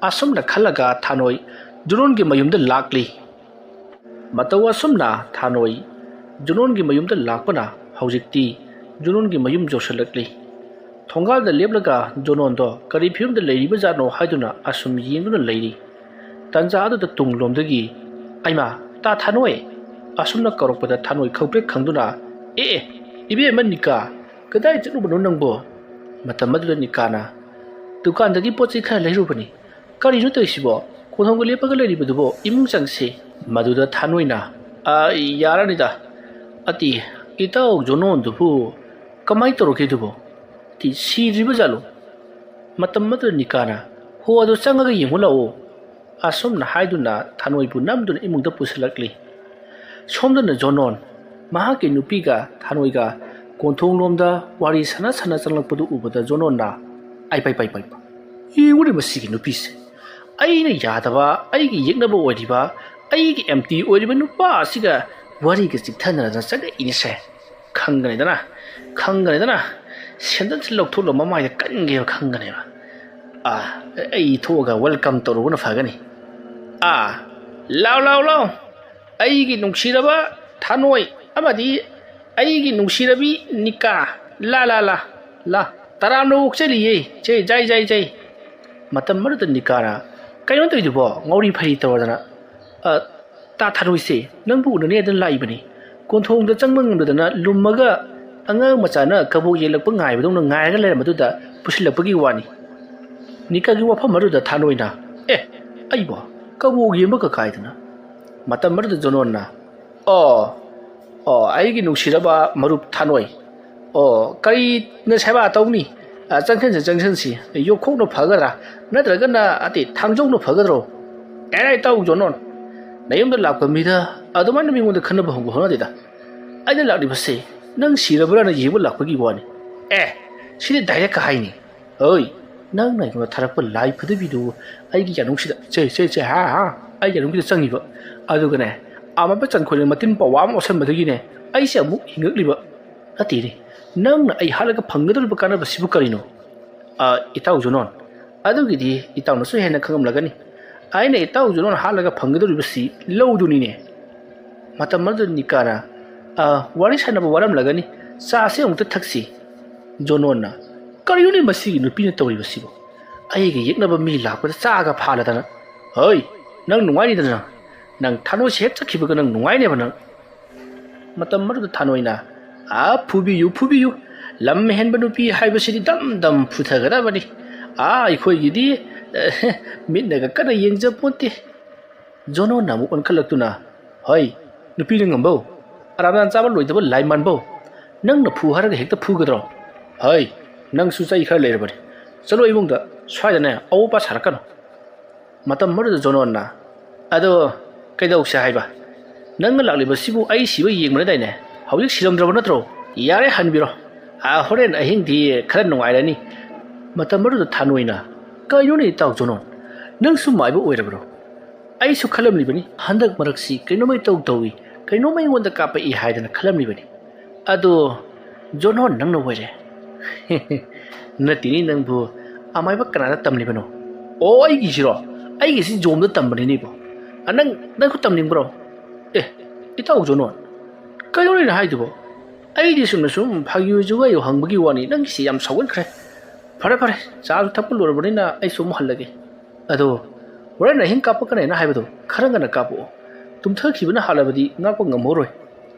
ꯑꯁꯨꯝꯅ ꯈꯜꯂꯒ ꯊꯥꯅꯣꯏ ꯖꯣꯅꯣꯟꯒꯤ ꯃꯌꯨꯝꯗ ꯂꯥꯛꯂꯤ꯫ ꯃꯇꯧ ꯑꯁꯨꯝꯅ ꯊꯥꯅꯣꯏ ꯖꯣꯅꯣꯟꯒꯤ ꯃꯌꯨꯝꯗ ꯂꯥꯛꯄꯅ ꯍꯧꯖꯤꯛꯇꯤ ꯖꯣꯅꯣꯟꯒꯤ ꯃꯌꯨꯝ ꯌꯧꯁꯤꯜꯂꯛꯂꯤ꯫ ꯊꯣꯡꯒꯥꯜꯗ ꯂꯦꯞꯂꯒ ꯖꯣꯅꯣꯟꯗꯣ ꯀꯔꯤ ꯐꯤꯕꯝꯗ ꯂꯩꯔꯤꯕꯖꯥꯠꯅꯣ ꯍꯥꯏꯗꯨꯅ ꯑꯁꯨꯝ ꯌꯦꯡꯗꯨꯅ ꯂꯩꯔꯤ꯫ ꯇꯟꯖꯥ ꯑꯗꯨꯗ ꯇꯨꯡꯂꯣꯝꯗꯒꯤ, "ꯑꯩꯃꯥ, ꯇꯥ ꯊꯥꯅꯣꯏ!" ꯑꯁꯨꯝꯅ ꯀꯧꯔꯛꯄꯗ ꯊꯥꯅꯣꯏ ꯈꯪꯄ꯭ꯔꯦꯛ ꯈꯪꯗꯨꯅ, "ꯑꯦ ꯑꯦ, ꯏꯕꯦꯝꯃ ꯅꯤꯀꯥ, ꯀꯗꯥꯏ ꯆꯠꯂꯨꯕꯅꯣ ꯅꯪꯕꯣ?" ꯃꯇꯝ ꯑꯗꯨꯗ ꯅꯤꯀꯥꯅ, "ꯗꯨꯀꯥꯟꯗꯒꯤ ꯄꯣꯠ ꯆꯩ ꯈꯔ ꯂꯩꯔꯨꯕꯅꯤ꯫ ꯀꯔꯤꯅꯣ ꯇꯧꯔꯤꯁꯤꯕꯣ? ꯀꯣꯟꯊꯣꯡꯗ ꯂꯦꯞꯄꯒ ꯂꯩꯔꯤꯕꯗꯨꯕꯣ? ꯏꯃꯨꯡ ꯆꯪꯁꯤ꯫" ꯃꯗꯨꯗ ꯊꯥꯅꯣꯏꯅ, "ꯑ, ꯌꯥꯔꯅꯤꯗ꯫ ꯑꯇꯤ, ꯏꯇꯥꯎ ꯖꯣꯅꯣꯟꯗꯨꯕꯨ ꯀꯃꯥꯏ ꯇꯧꯔꯒꯦꯗꯨꯕꯣ? ꯇꯤ, ꯁꯤꯗ꯭ꯔꯤꯕ ꯖꯥꯠꯂꯣ?" ꯃꯇꯝ ꯑꯗꯨꯗ ꯅꯤꯀꯥꯅ, "ꯍꯣ, ꯑꯗꯨ ꯆꯪꯉꯒ ꯌꯦꯡꯉꯨ ꯂꯥꯛꯑꯣ꯫" ꯑꯁꯨꯝꯅ ꯍꯥꯏꯗꯨꯅ ꯊꯥꯅꯣꯏꯕꯨ ꯅꯝꯗꯨꯅ ꯏꯃꯨꯡꯗ ꯄꯨꯁꯤꯜꯂꯛꯂꯤ꯫ ꯁꯣꯝꯗꯅ ꯖꯣꯅꯣꯟ ꯃꯍꯥꯛꯀꯤ ꯅꯨꯄꯤꯒ ꯊꯥꯅꯣꯏꯒ ꯀꯣꯟꯊꯣꯡꯂꯣꯝꯗ ꯋꯥꯔꯤ ꯁꯥꯟꯅ ꯁꯥꯟꯅ ꯆꯪꯂꯛꯄꯗꯨ ꯎꯕꯗ ꯖꯣꯅꯣꯟꯅ, "ꯑꯩ, ꯄꯩ, ꯄꯩ, ꯄꯩ, ꯄꯩ, ꯌꯦꯡꯉꯨꯅꯦ ꯃꯁꯤꯒꯤ ꯅꯨꯄꯤꯁꯦ꯫ ꯑꯩꯅ ꯌꯥꯗꯕ, ꯑꯩꯒꯤ ꯌꯦꯛꯅꯕ ꯑꯣꯏꯔꯤꯕ, ꯑꯩꯒꯤ ꯑꯦꯝꯇꯤ ꯑꯣꯏꯔꯤꯕ ꯅꯨꯄꯥ ꯑꯁꯤꯒ ꯋꯥꯔꯤꯒ ꯆꯤꯛꯊꯅꯗꯅ ꯆꯪꯉꯛꯏꯅꯦꯁꯦ꯫ ꯈꯪꯒꯅꯤꯗꯅ, ꯈꯪꯒꯅꯤꯗꯅ, ꯁꯦꯟꯗꯜꯁꯦ ꯂꯧꯊꯣꯛꯂꯒ ꯃꯃꯥꯏꯗ ꯀꯟꯒꯦꯕ ꯈꯪꯒꯅꯦꯕ꯫ ꯑꯥ, ꯑꯩ ꯊꯣꯛꯑꯒ ꯋꯦꯜꯀꯝ ꯇꯧꯔꯨꯕꯅ ꯐꯒꯅꯤ꯫ ꯑꯥ, ꯂꯥꯎ, ꯂꯥꯎ, ꯂꯥꯎ, ꯑꯩꯒꯤ ꯅꯨꯡꯁꯤꯔꯕ ꯊꯥꯅꯣꯏ ꯑꯃꯗꯤ ꯑꯩꯒꯤ ꯅꯨꯡꯁꯤꯔꯕꯤ ꯅꯤꯀꯥ, ꯂꯥ, ꯂꯥ, ꯂꯥ, ꯂꯥ, ꯇꯔꯥꯝꯅ ꯑꯣꯛꯆꯔꯤꯌꯦ, ꯆꯦ, ꯖꯥꯏ, ꯖꯥꯏ, ꯖꯥꯏ꯫ ꯃꯇꯝ ꯑꯗꯨꯗ ꯅꯤꯀꯥꯅ, "ꯀꯩꯅꯣ ꯇꯧꯔꯤꯗꯨꯕꯣ? ꯉꯥꯎꯔꯤ ꯐꯩꯔꯤ ꯇꯧꯔꯗꯅ꯫ ꯑ, ꯇꯥ ꯊꯥꯅꯣꯏꯁꯦ, ꯅꯪꯕꯨ ꯎꯅꯅꯤ ꯍꯥꯏꯗꯅ ꯂꯥꯛꯏꯕꯅꯤ꯫ ꯀꯣꯟꯊꯣꯡꯗ ꯆꯪꯕ ꯉꯝꯗꯗꯅ ꯂꯨꯝꯃꯒ ꯑꯉꯥꯡ ꯃꯆꯥꯅ ꯀꯕꯣꯛ ꯌꯦꯜꯂꯛꯄ ꯉꯥꯏꯕꯗꯧꯅ ꯉꯥꯏꯔꯒ ꯂꯩꯔꯝꯕꯗꯨꯗ ꯄꯨꯁꯤꯜꯂꯛꯄꯒꯤ ꯋꯥꯅꯤ꯫" ꯅꯤꯀꯥꯒꯤ ꯋꯥꯐꯝ ꯑꯗꯨꯗ ꯊꯥꯅꯣꯏꯅ, "ꯑꯦ, ꯑꯩꯕꯣ ꯀꯕꯣꯛ ꯌꯦꯟꯕꯒ ꯀꯥꯏꯗꯅ?" ꯃꯇꯝ ꯑꯗꯨꯗ ꯖꯣꯅꯣꯟꯅ, "ꯑꯣ, ꯑꯣ, ꯑꯩꯒꯤ ꯅꯨꯡꯁꯤꯔꯕ ꯃꯔꯨꯞ ꯊꯥꯅꯣꯏ, ꯑꯣ, ꯀꯔꯤꯅ ꯁꯦꯕꯥ ꯇꯧꯅꯤ? ꯑ, ꯆꯪꯁꯤꯟꯁꯤ, ꯆꯪꯁꯤꯟꯁꯤ꯫ ꯌꯣꯠꯈꯣꯛꯅ ꯐꯒꯗ꯭ꯔꯥ? ꯅꯠꯇ꯭ꯔꯒꯅ, ꯑꯇꯩ, ꯊꯥꯡꯖꯧꯅ ꯐꯒꯗ꯭ꯔꯣ?" "ꯑꯦꯔꯥ, ꯏꯇꯥꯎ ꯖꯣꯅꯣꯟ, ꯅꯌꯨꯝꯗ ꯂꯥꯛꯄ ꯃꯤꯗ ꯑꯗꯨꯃꯥꯏꯅ ꯃꯤꯉꯣꯟꯗ ꯈꯟꯅꯕ ꯍꯧꯕ ꯍꯧꯅꯗꯦꯗ꯫ ꯑꯩꯅ ꯂꯥꯛꯂꯤꯕꯁꯦ ꯅꯪ ꯁꯤꯔꯕ꯭ꯔꯥꯅ ꯌꯦꯡꯕ ꯂꯥꯛꯄꯒꯤ ꯋꯥꯅꯤ꯫" "ꯑꯦ, ꯁꯤꯗꯤ ꯗꯥꯏꯔꯦꯛꯀ ꯍꯥꯏꯅꯤ꯫ ꯍꯣꯏ, ꯅꯪꯅ ꯑꯩꯉꯣꯟꯗ ꯊꯥꯔꯛꯄ ꯂꯥꯏ ꯐꯗꯕꯤꯗꯨ ꯑꯩꯒꯤ ꯌꯥꯅꯨꯡꯁꯤꯗ, ꯆꯦ, ꯆꯦ, ꯆꯦ, ꯍꯥ, ꯍꯥ, ꯑꯩꯒꯤ ꯌꯥꯅꯨꯡꯁꯤꯗ ꯆꯪꯉꯤꯕ꯫ ꯑꯗꯨꯒꯅꯦ, ꯑꯃꯥꯏꯕ ꯆꯟꯈꯣꯏꯅ ꯃꯇꯤꯟ ꯄꯋꯥ ꯑꯃ ꯑꯣꯠꯁꯟꯕꯗꯒꯤꯅꯦ, ꯑꯩꯁꯦ ꯑꯃꯨꯛ ꯍꯤꯡꯉꯛꯂꯤꯕ꯫ ꯅꯠꯇꯦꯅꯦ, ꯅꯪꯅ ꯑꯩ ꯍꯥꯠꯂꯒ ꯐꯪꯒꯗꯧꯔꯤꯕ ꯀꯥꯟꯅꯕꯁꯤꯕꯨ ꯀꯔꯤꯅꯣ?" "ꯑ, ꯏꯇꯥꯎ ꯖꯣꯅꯣꯟ, ꯑꯗꯨꯒꯤꯗꯤ ꯏꯇꯥꯎꯅꯁꯨ ꯍꯦꯟꯅ ꯈꯪꯉꯝꯂꯒꯅꯤ꯫ ꯑꯩꯅ ꯏꯇꯥꯎ ꯖꯣꯅꯣꯟ ꯍꯥꯠꯂꯒ ꯐꯪꯒꯗꯧꯔꯤꯕꯁꯤ ꯂꯧꯗꯨꯅꯤꯅꯦ꯫" ꯃꯇꯝ ꯑꯗꯨꯗ ꯅꯤꯀꯥꯅ, "ꯑ, ꯋꯥꯔꯤ ꯁꯥꯟꯅꯕ ꯋꯥꯔꯝꯂꯒꯅꯤ, ꯆꯥꯁꯦ ꯑꯃꯨꯛꯇ ꯊꯛꯁꯤ꯫" ꯖꯣꯅꯣꯟꯅ, "ꯀꯔꯤꯅꯣꯅꯦ ꯃꯁꯤꯒꯤ ꯅꯨꯄꯤꯅ ꯇꯧꯔꯤꯕꯁꯤꯕꯨ? ꯑꯩꯒ ꯌꯦꯛꯅꯕ ꯃꯤ ꯂꯥꯛꯄꯗ ꯆꯥꯒ ꯐꯥꯜꯂꯗꯅ꯫ ꯍꯣꯏ, ꯅꯪ ꯅꯨꯡꯉꯥꯏꯅꯤꯗꯅ꯫ ꯅꯪ ꯊꯥꯅꯣꯏꯁꯦ ꯍꯦꯛ ꯆꯠꯈꯤꯕꯒ ꯅꯪ ꯅꯨꯡꯉꯥꯏꯅꯦꯕ ꯅꯪ꯫" ꯃꯇꯝ ꯑꯗꯨꯗ ꯊꯥꯅꯣꯏꯅ, "ꯑꯥ, ꯐꯨꯕꯤꯌꯨ, ꯐꯨꯕꯤꯌꯨ꯫ ꯂꯝ ꯍꯦꯟꯕ ꯅꯨꯄꯤ ꯍꯥꯏꯕꯁꯤꯗꯤ ꯗꯝ ꯗꯝ ꯐꯨꯊꯒꯗꯕꯅꯤ꯫ ꯑꯥ, ꯑꯩꯈꯣꯏꯒꯤꯗꯤ, ꯑꯦ, ꯃꯤꯠꯅꯒ ꯀꯟꯅ ꯌꯦꯡꯖꯄꯣꯟꯇꯦ꯫" ꯖꯣꯅꯣꯟꯅ ꯑꯃꯨꯛ ꯑꯣꯟꯈꯠꯂꯛꯇꯨꯅ, "ꯍꯣꯏ, ꯅꯨꯄꯤꯅ ꯉꯝꯕꯧ, ꯑꯔꯥꯝꯅꯥꯟ ꯆꯥꯕ ꯂꯣꯏꯗꯕ ꯂꯥꯏ ꯃꯥꯟꯕꯧ, ꯅꯪꯅ ꯐꯨ ꯍꯥꯏꯔꯒ ꯍꯦꯛꯇ ꯐꯨꯒꯗ꯭ꯔꯣ? ꯍꯣꯏ, ꯅꯪꯁꯨ ꯆꯩ ꯈꯔ ꯂꯩꯔꯕꯅꯤ꯫ ꯆꯠꯂꯣ ꯏꯃꯨꯡꯗ, ꯁ꯭ꯋꯥꯏꯗꯅꯦ ꯑꯋꯣꯄꯥ ꯁꯥꯔꯛꯀꯅꯨ꯫" ꯃꯇꯝ ꯑꯗꯨꯗ ꯖꯣꯅꯣꯟꯅ, "ꯑꯗꯣ ꯀꯩꯗꯧꯁꯦ ꯍꯥꯏꯕ? ꯅꯪꯅ ꯂꯥꯛꯂꯤꯕꯁꯤꯕꯨ ꯑꯩ ꯁꯤꯕ ꯌꯦꯡꯕꯅꯗꯥꯏꯅꯦ? ꯍꯧꯖꯤꯛ ꯁꯤꯔꯝꯗ꯭ꯔꯕ ꯅꯠꯇ꯭ꯔꯣ? ꯌꯥꯔꯦ, ꯍꯟꯕꯤꯔꯣ꯫ ꯑꯥ, ꯍꯣꯔꯦꯟ ꯑꯍꯤꯡꯗꯤ ꯈꯔ ꯅꯨꯡꯉꯥꯏꯔꯅꯤ꯫" ꯃꯇꯝ ꯑꯗꯨꯗ ꯊꯥꯅꯣꯏꯅ, "ꯀꯩꯅꯣꯅꯦ ꯏꯇꯥꯎ ꯖꯣꯅꯣꯟ, ꯅꯪꯁꯨ ꯃꯥꯏꯕ ꯑꯣꯏꯔꯕ꯭ꯔꯣ? ꯑꯩꯁꯨ ꯈꯜꯂꯝꯂꯤꯕꯅꯤ, ꯍꯟꯗꯛ ꯃꯔꯛꯁꯤ ꯀꯩꯅꯣꯝꯃ ꯏꯇꯧ ꯇꯧꯏ, ꯀꯩꯅꯣꯝꯃ ꯑꯩꯉꯣꯟꯗ ꯀꯥꯞꯄꯛꯏ ꯍꯥꯏꯗꯅ ꯈꯜꯂꯝꯂꯤꯕꯅꯤ꯫ ꯑꯗꯣ ꯖꯣꯅꯣꯟ ꯅꯪꯅ ꯑꯣꯏꯔꯦ꯫" "ꯅꯠꯇꯦꯅꯦ ꯅꯪꯕꯨ, ꯑꯃꯥꯏꯕ ꯀꯅꯥꯗ ꯇꯝꯂꯤꯕꯅꯣ?" "ꯑꯣ, ꯑꯩꯒꯤꯁꯤꯔꯣ? ꯑꯩꯒꯤꯁꯤ ꯖꯣꯝꯗ ꯇꯝꯕꯅꯤꯅꯦ ꯏꯕꯣ꯫ ꯑ, ꯅꯪ, ꯅꯪꯁꯨ ꯇꯝꯅꯤꯡꯕ꯭ꯔꯣ?" "ꯑꯦ, ꯏꯇꯥꯎ ꯖꯣꯅꯣꯟ, ꯀꯩꯅꯣꯅꯦ ꯅꯪ ꯍꯥꯏꯗꯨꯕꯣ? ꯑꯩꯗꯤ ꯁꯨꯝꯅ ꯁꯨꯝ ꯐꯥꯒꯤ ꯑꯣꯏ ꯖꯨꯒꯥꯏ ꯑꯣꯏ ꯍꯪꯕꯒꯤ ꯋꯥꯅꯤ, ꯅꯪꯒꯤꯁꯤ ꯌꯥꯝ ꯁꯥꯎꯒꯟꯈ꯭ꯔꯦ꯫ ꯐꯔꯦ ꯐꯔꯦ, ꯆꯥꯁꯨ ꯊꯛꯄ ꯂꯣꯏꯔꯕꯅꯤꯅ ꯑꯩꯁꯨ ꯑꯃꯨꯛ ꯍꯜꯂꯒꯦ꯫ ꯑꯗꯣ ꯍꯣꯔꯦꯟ ꯑꯍꯤꯡ ꯀꯥꯞꯄꯛꯀꯅꯦꯅ ꯍꯥꯏꯕꯗꯣ ꯈꯔ ꯉꯟꯅ ꯀꯥꯞꯄꯛꯑꯣ꯫ ꯇꯨꯝꯊꯈꯤꯕꯅ ꯍꯥꯜꯂꯕꯗꯤ ꯉꯥꯛꯄ ꯉꯝꯍꯧꯔꯣꯏ꯫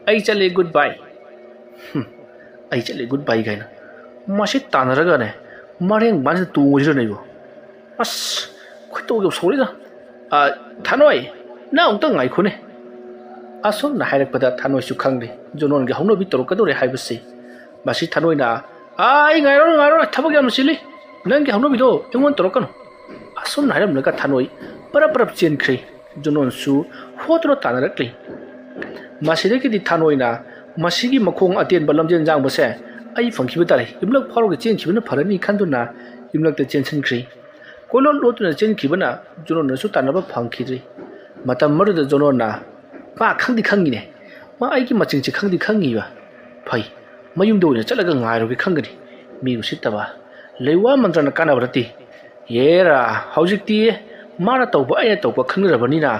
ꯑꯩ ꯆꯠꯂꯦ, ꯒꯨꯗ ꯕꯥꯏ꯫ ꯍꯨꯝ, ꯑꯩ ꯆꯠꯂꯦ, ꯒꯨꯗ ꯕꯥꯏ ꯀꯥꯏꯅ꯫ ꯃꯁꯤ ꯇꯥꯟꯅꯔꯒꯅꯦ, ꯃꯔꯦꯡ ꯃꯥꯟꯁꯤꯗ ꯇꯣꯡꯉꯨꯁꯤꯔꯅꯦ ꯑꯩꯕꯨ꯫ ꯑꯁ, ꯈꯣꯏꯗꯧ ꯌꯥꯝ ꯁꯧꯔꯤꯗ꯫ ꯑ, ꯊꯥꯅꯣꯏ, ꯅꯪ ꯑꯃꯨꯛꯇ ꯉꯥꯏꯈꯣꯅꯦ꯫ ꯑꯁꯨꯝꯅ ꯍꯥꯏꯔꯛꯄꯗ ꯊꯥꯅꯣꯏꯁꯨ ꯈꯪꯂꯦ ꯖꯣꯅꯣꯟꯒꯤ ꯍꯧꯅꯕꯤ ꯇꯧꯔꯛꯀꯗꯧꯔꯦ ꯍꯥꯏꯕꯁꯤ꯫ ꯃꯁꯤ ꯊꯥꯅꯣꯏꯅ, "ꯑ, ꯑꯩ ꯉꯥꯏꯔꯔꯣꯏ, ꯉꯥꯏꯔꯔꯣꯏ, ꯊꯕꯛ ꯌꯥꯝꯅ ꯆꯤꯜꯂꯤ꯫ ꯅꯪꯒꯤ ꯍꯧꯅꯕꯤꯗꯣ ꯑꯩꯉꯣꯟꯗ ꯇꯧꯔꯛꯀꯅꯨ"꯫ ꯑꯁꯨꯝꯅ ꯍꯥꯏꯔꯝꯂꯒ ꯊꯥꯅꯣꯏ ꯄꯔꯞ ꯄꯔꯞ ꯆꯦꯟꯈ꯭ꯔꯦ꯫ ꯖꯣꯅꯣꯟꯁꯨ ꯍꯣꯠꯇꯨꯅ ꯇꯥꯟꯅꯔꯛꯂꯤ꯫ ꯃꯁꯤꯗꯒꯤꯗꯤ ꯊꯥꯅꯣꯏꯅ ꯃꯁꯤꯒꯤ ꯃꯈꯣꯡ ꯑꯇꯦꯟꯕ ꯂꯝꯖꯦꯟ ꯌꯥꯡꯕꯁꯦ ꯑꯩ ꯐꯪꯈꯤꯕ ꯇꯥꯔꯦ, ꯌꯨꯝꯂꯛ ꯐꯥꯎꯔꯒ ꯆꯦꯟꯈꯤꯕꯅ ꯐꯔꯅꯤ ꯈꯟꯗꯨꯅ ꯌꯨꯝꯂꯛꯇ ꯆꯦꯟꯁꯤꯟꯈ꯭ꯔꯦ꯫ ꯀꯣꯏꯂꯣꯠ ꯂꯣꯠꯇꯨꯅ ꯆꯦꯟꯈꯤꯕꯅ ꯖꯣꯅꯣꯟꯅꯁꯨ ꯇꯥꯟꯅꯕ ꯐꯪꯈꯤꯗ꯭ꯔꯤ꯫ ꯃꯇꯝ ꯑꯗꯨꯗ ꯖꯣꯅꯣꯟꯅ, "ꯃꯥ ꯈꯪꯗꯤ ꯈꯪꯉꯤꯅꯦ, ꯃꯥ ꯑꯩꯒꯤ ꯃꯆꯤꯡꯁꯦ ꯈꯪꯗꯤ ꯈꯪꯉꯤꯕ꯫ ꯐꯩ, ꯃꯌꯨꯝꯗ ꯑꯣꯏꯅ ꯆꯠꯂꯒ ꯉꯥꯏꯔꯨꯒꯦ ꯈꯪꯒꯅꯤ꯫ ꯃꯤ ꯎꯁꯤꯠꯇꯕ, ꯂꯩꯋꯥ ꯃꯟꯇ꯭ꯔꯅ ꯀꯥꯟꯅꯕ ꯅꯠꯇꯦ꯫ ꯌꯦꯔꯥ, ꯍꯧꯖꯤꯛꯇꯤ ꯃꯥꯅ ꯇꯧꯕ ꯑꯩꯅ ꯇꯧꯕ ꯈꯪꯅꯔꯕꯅꯤꯅ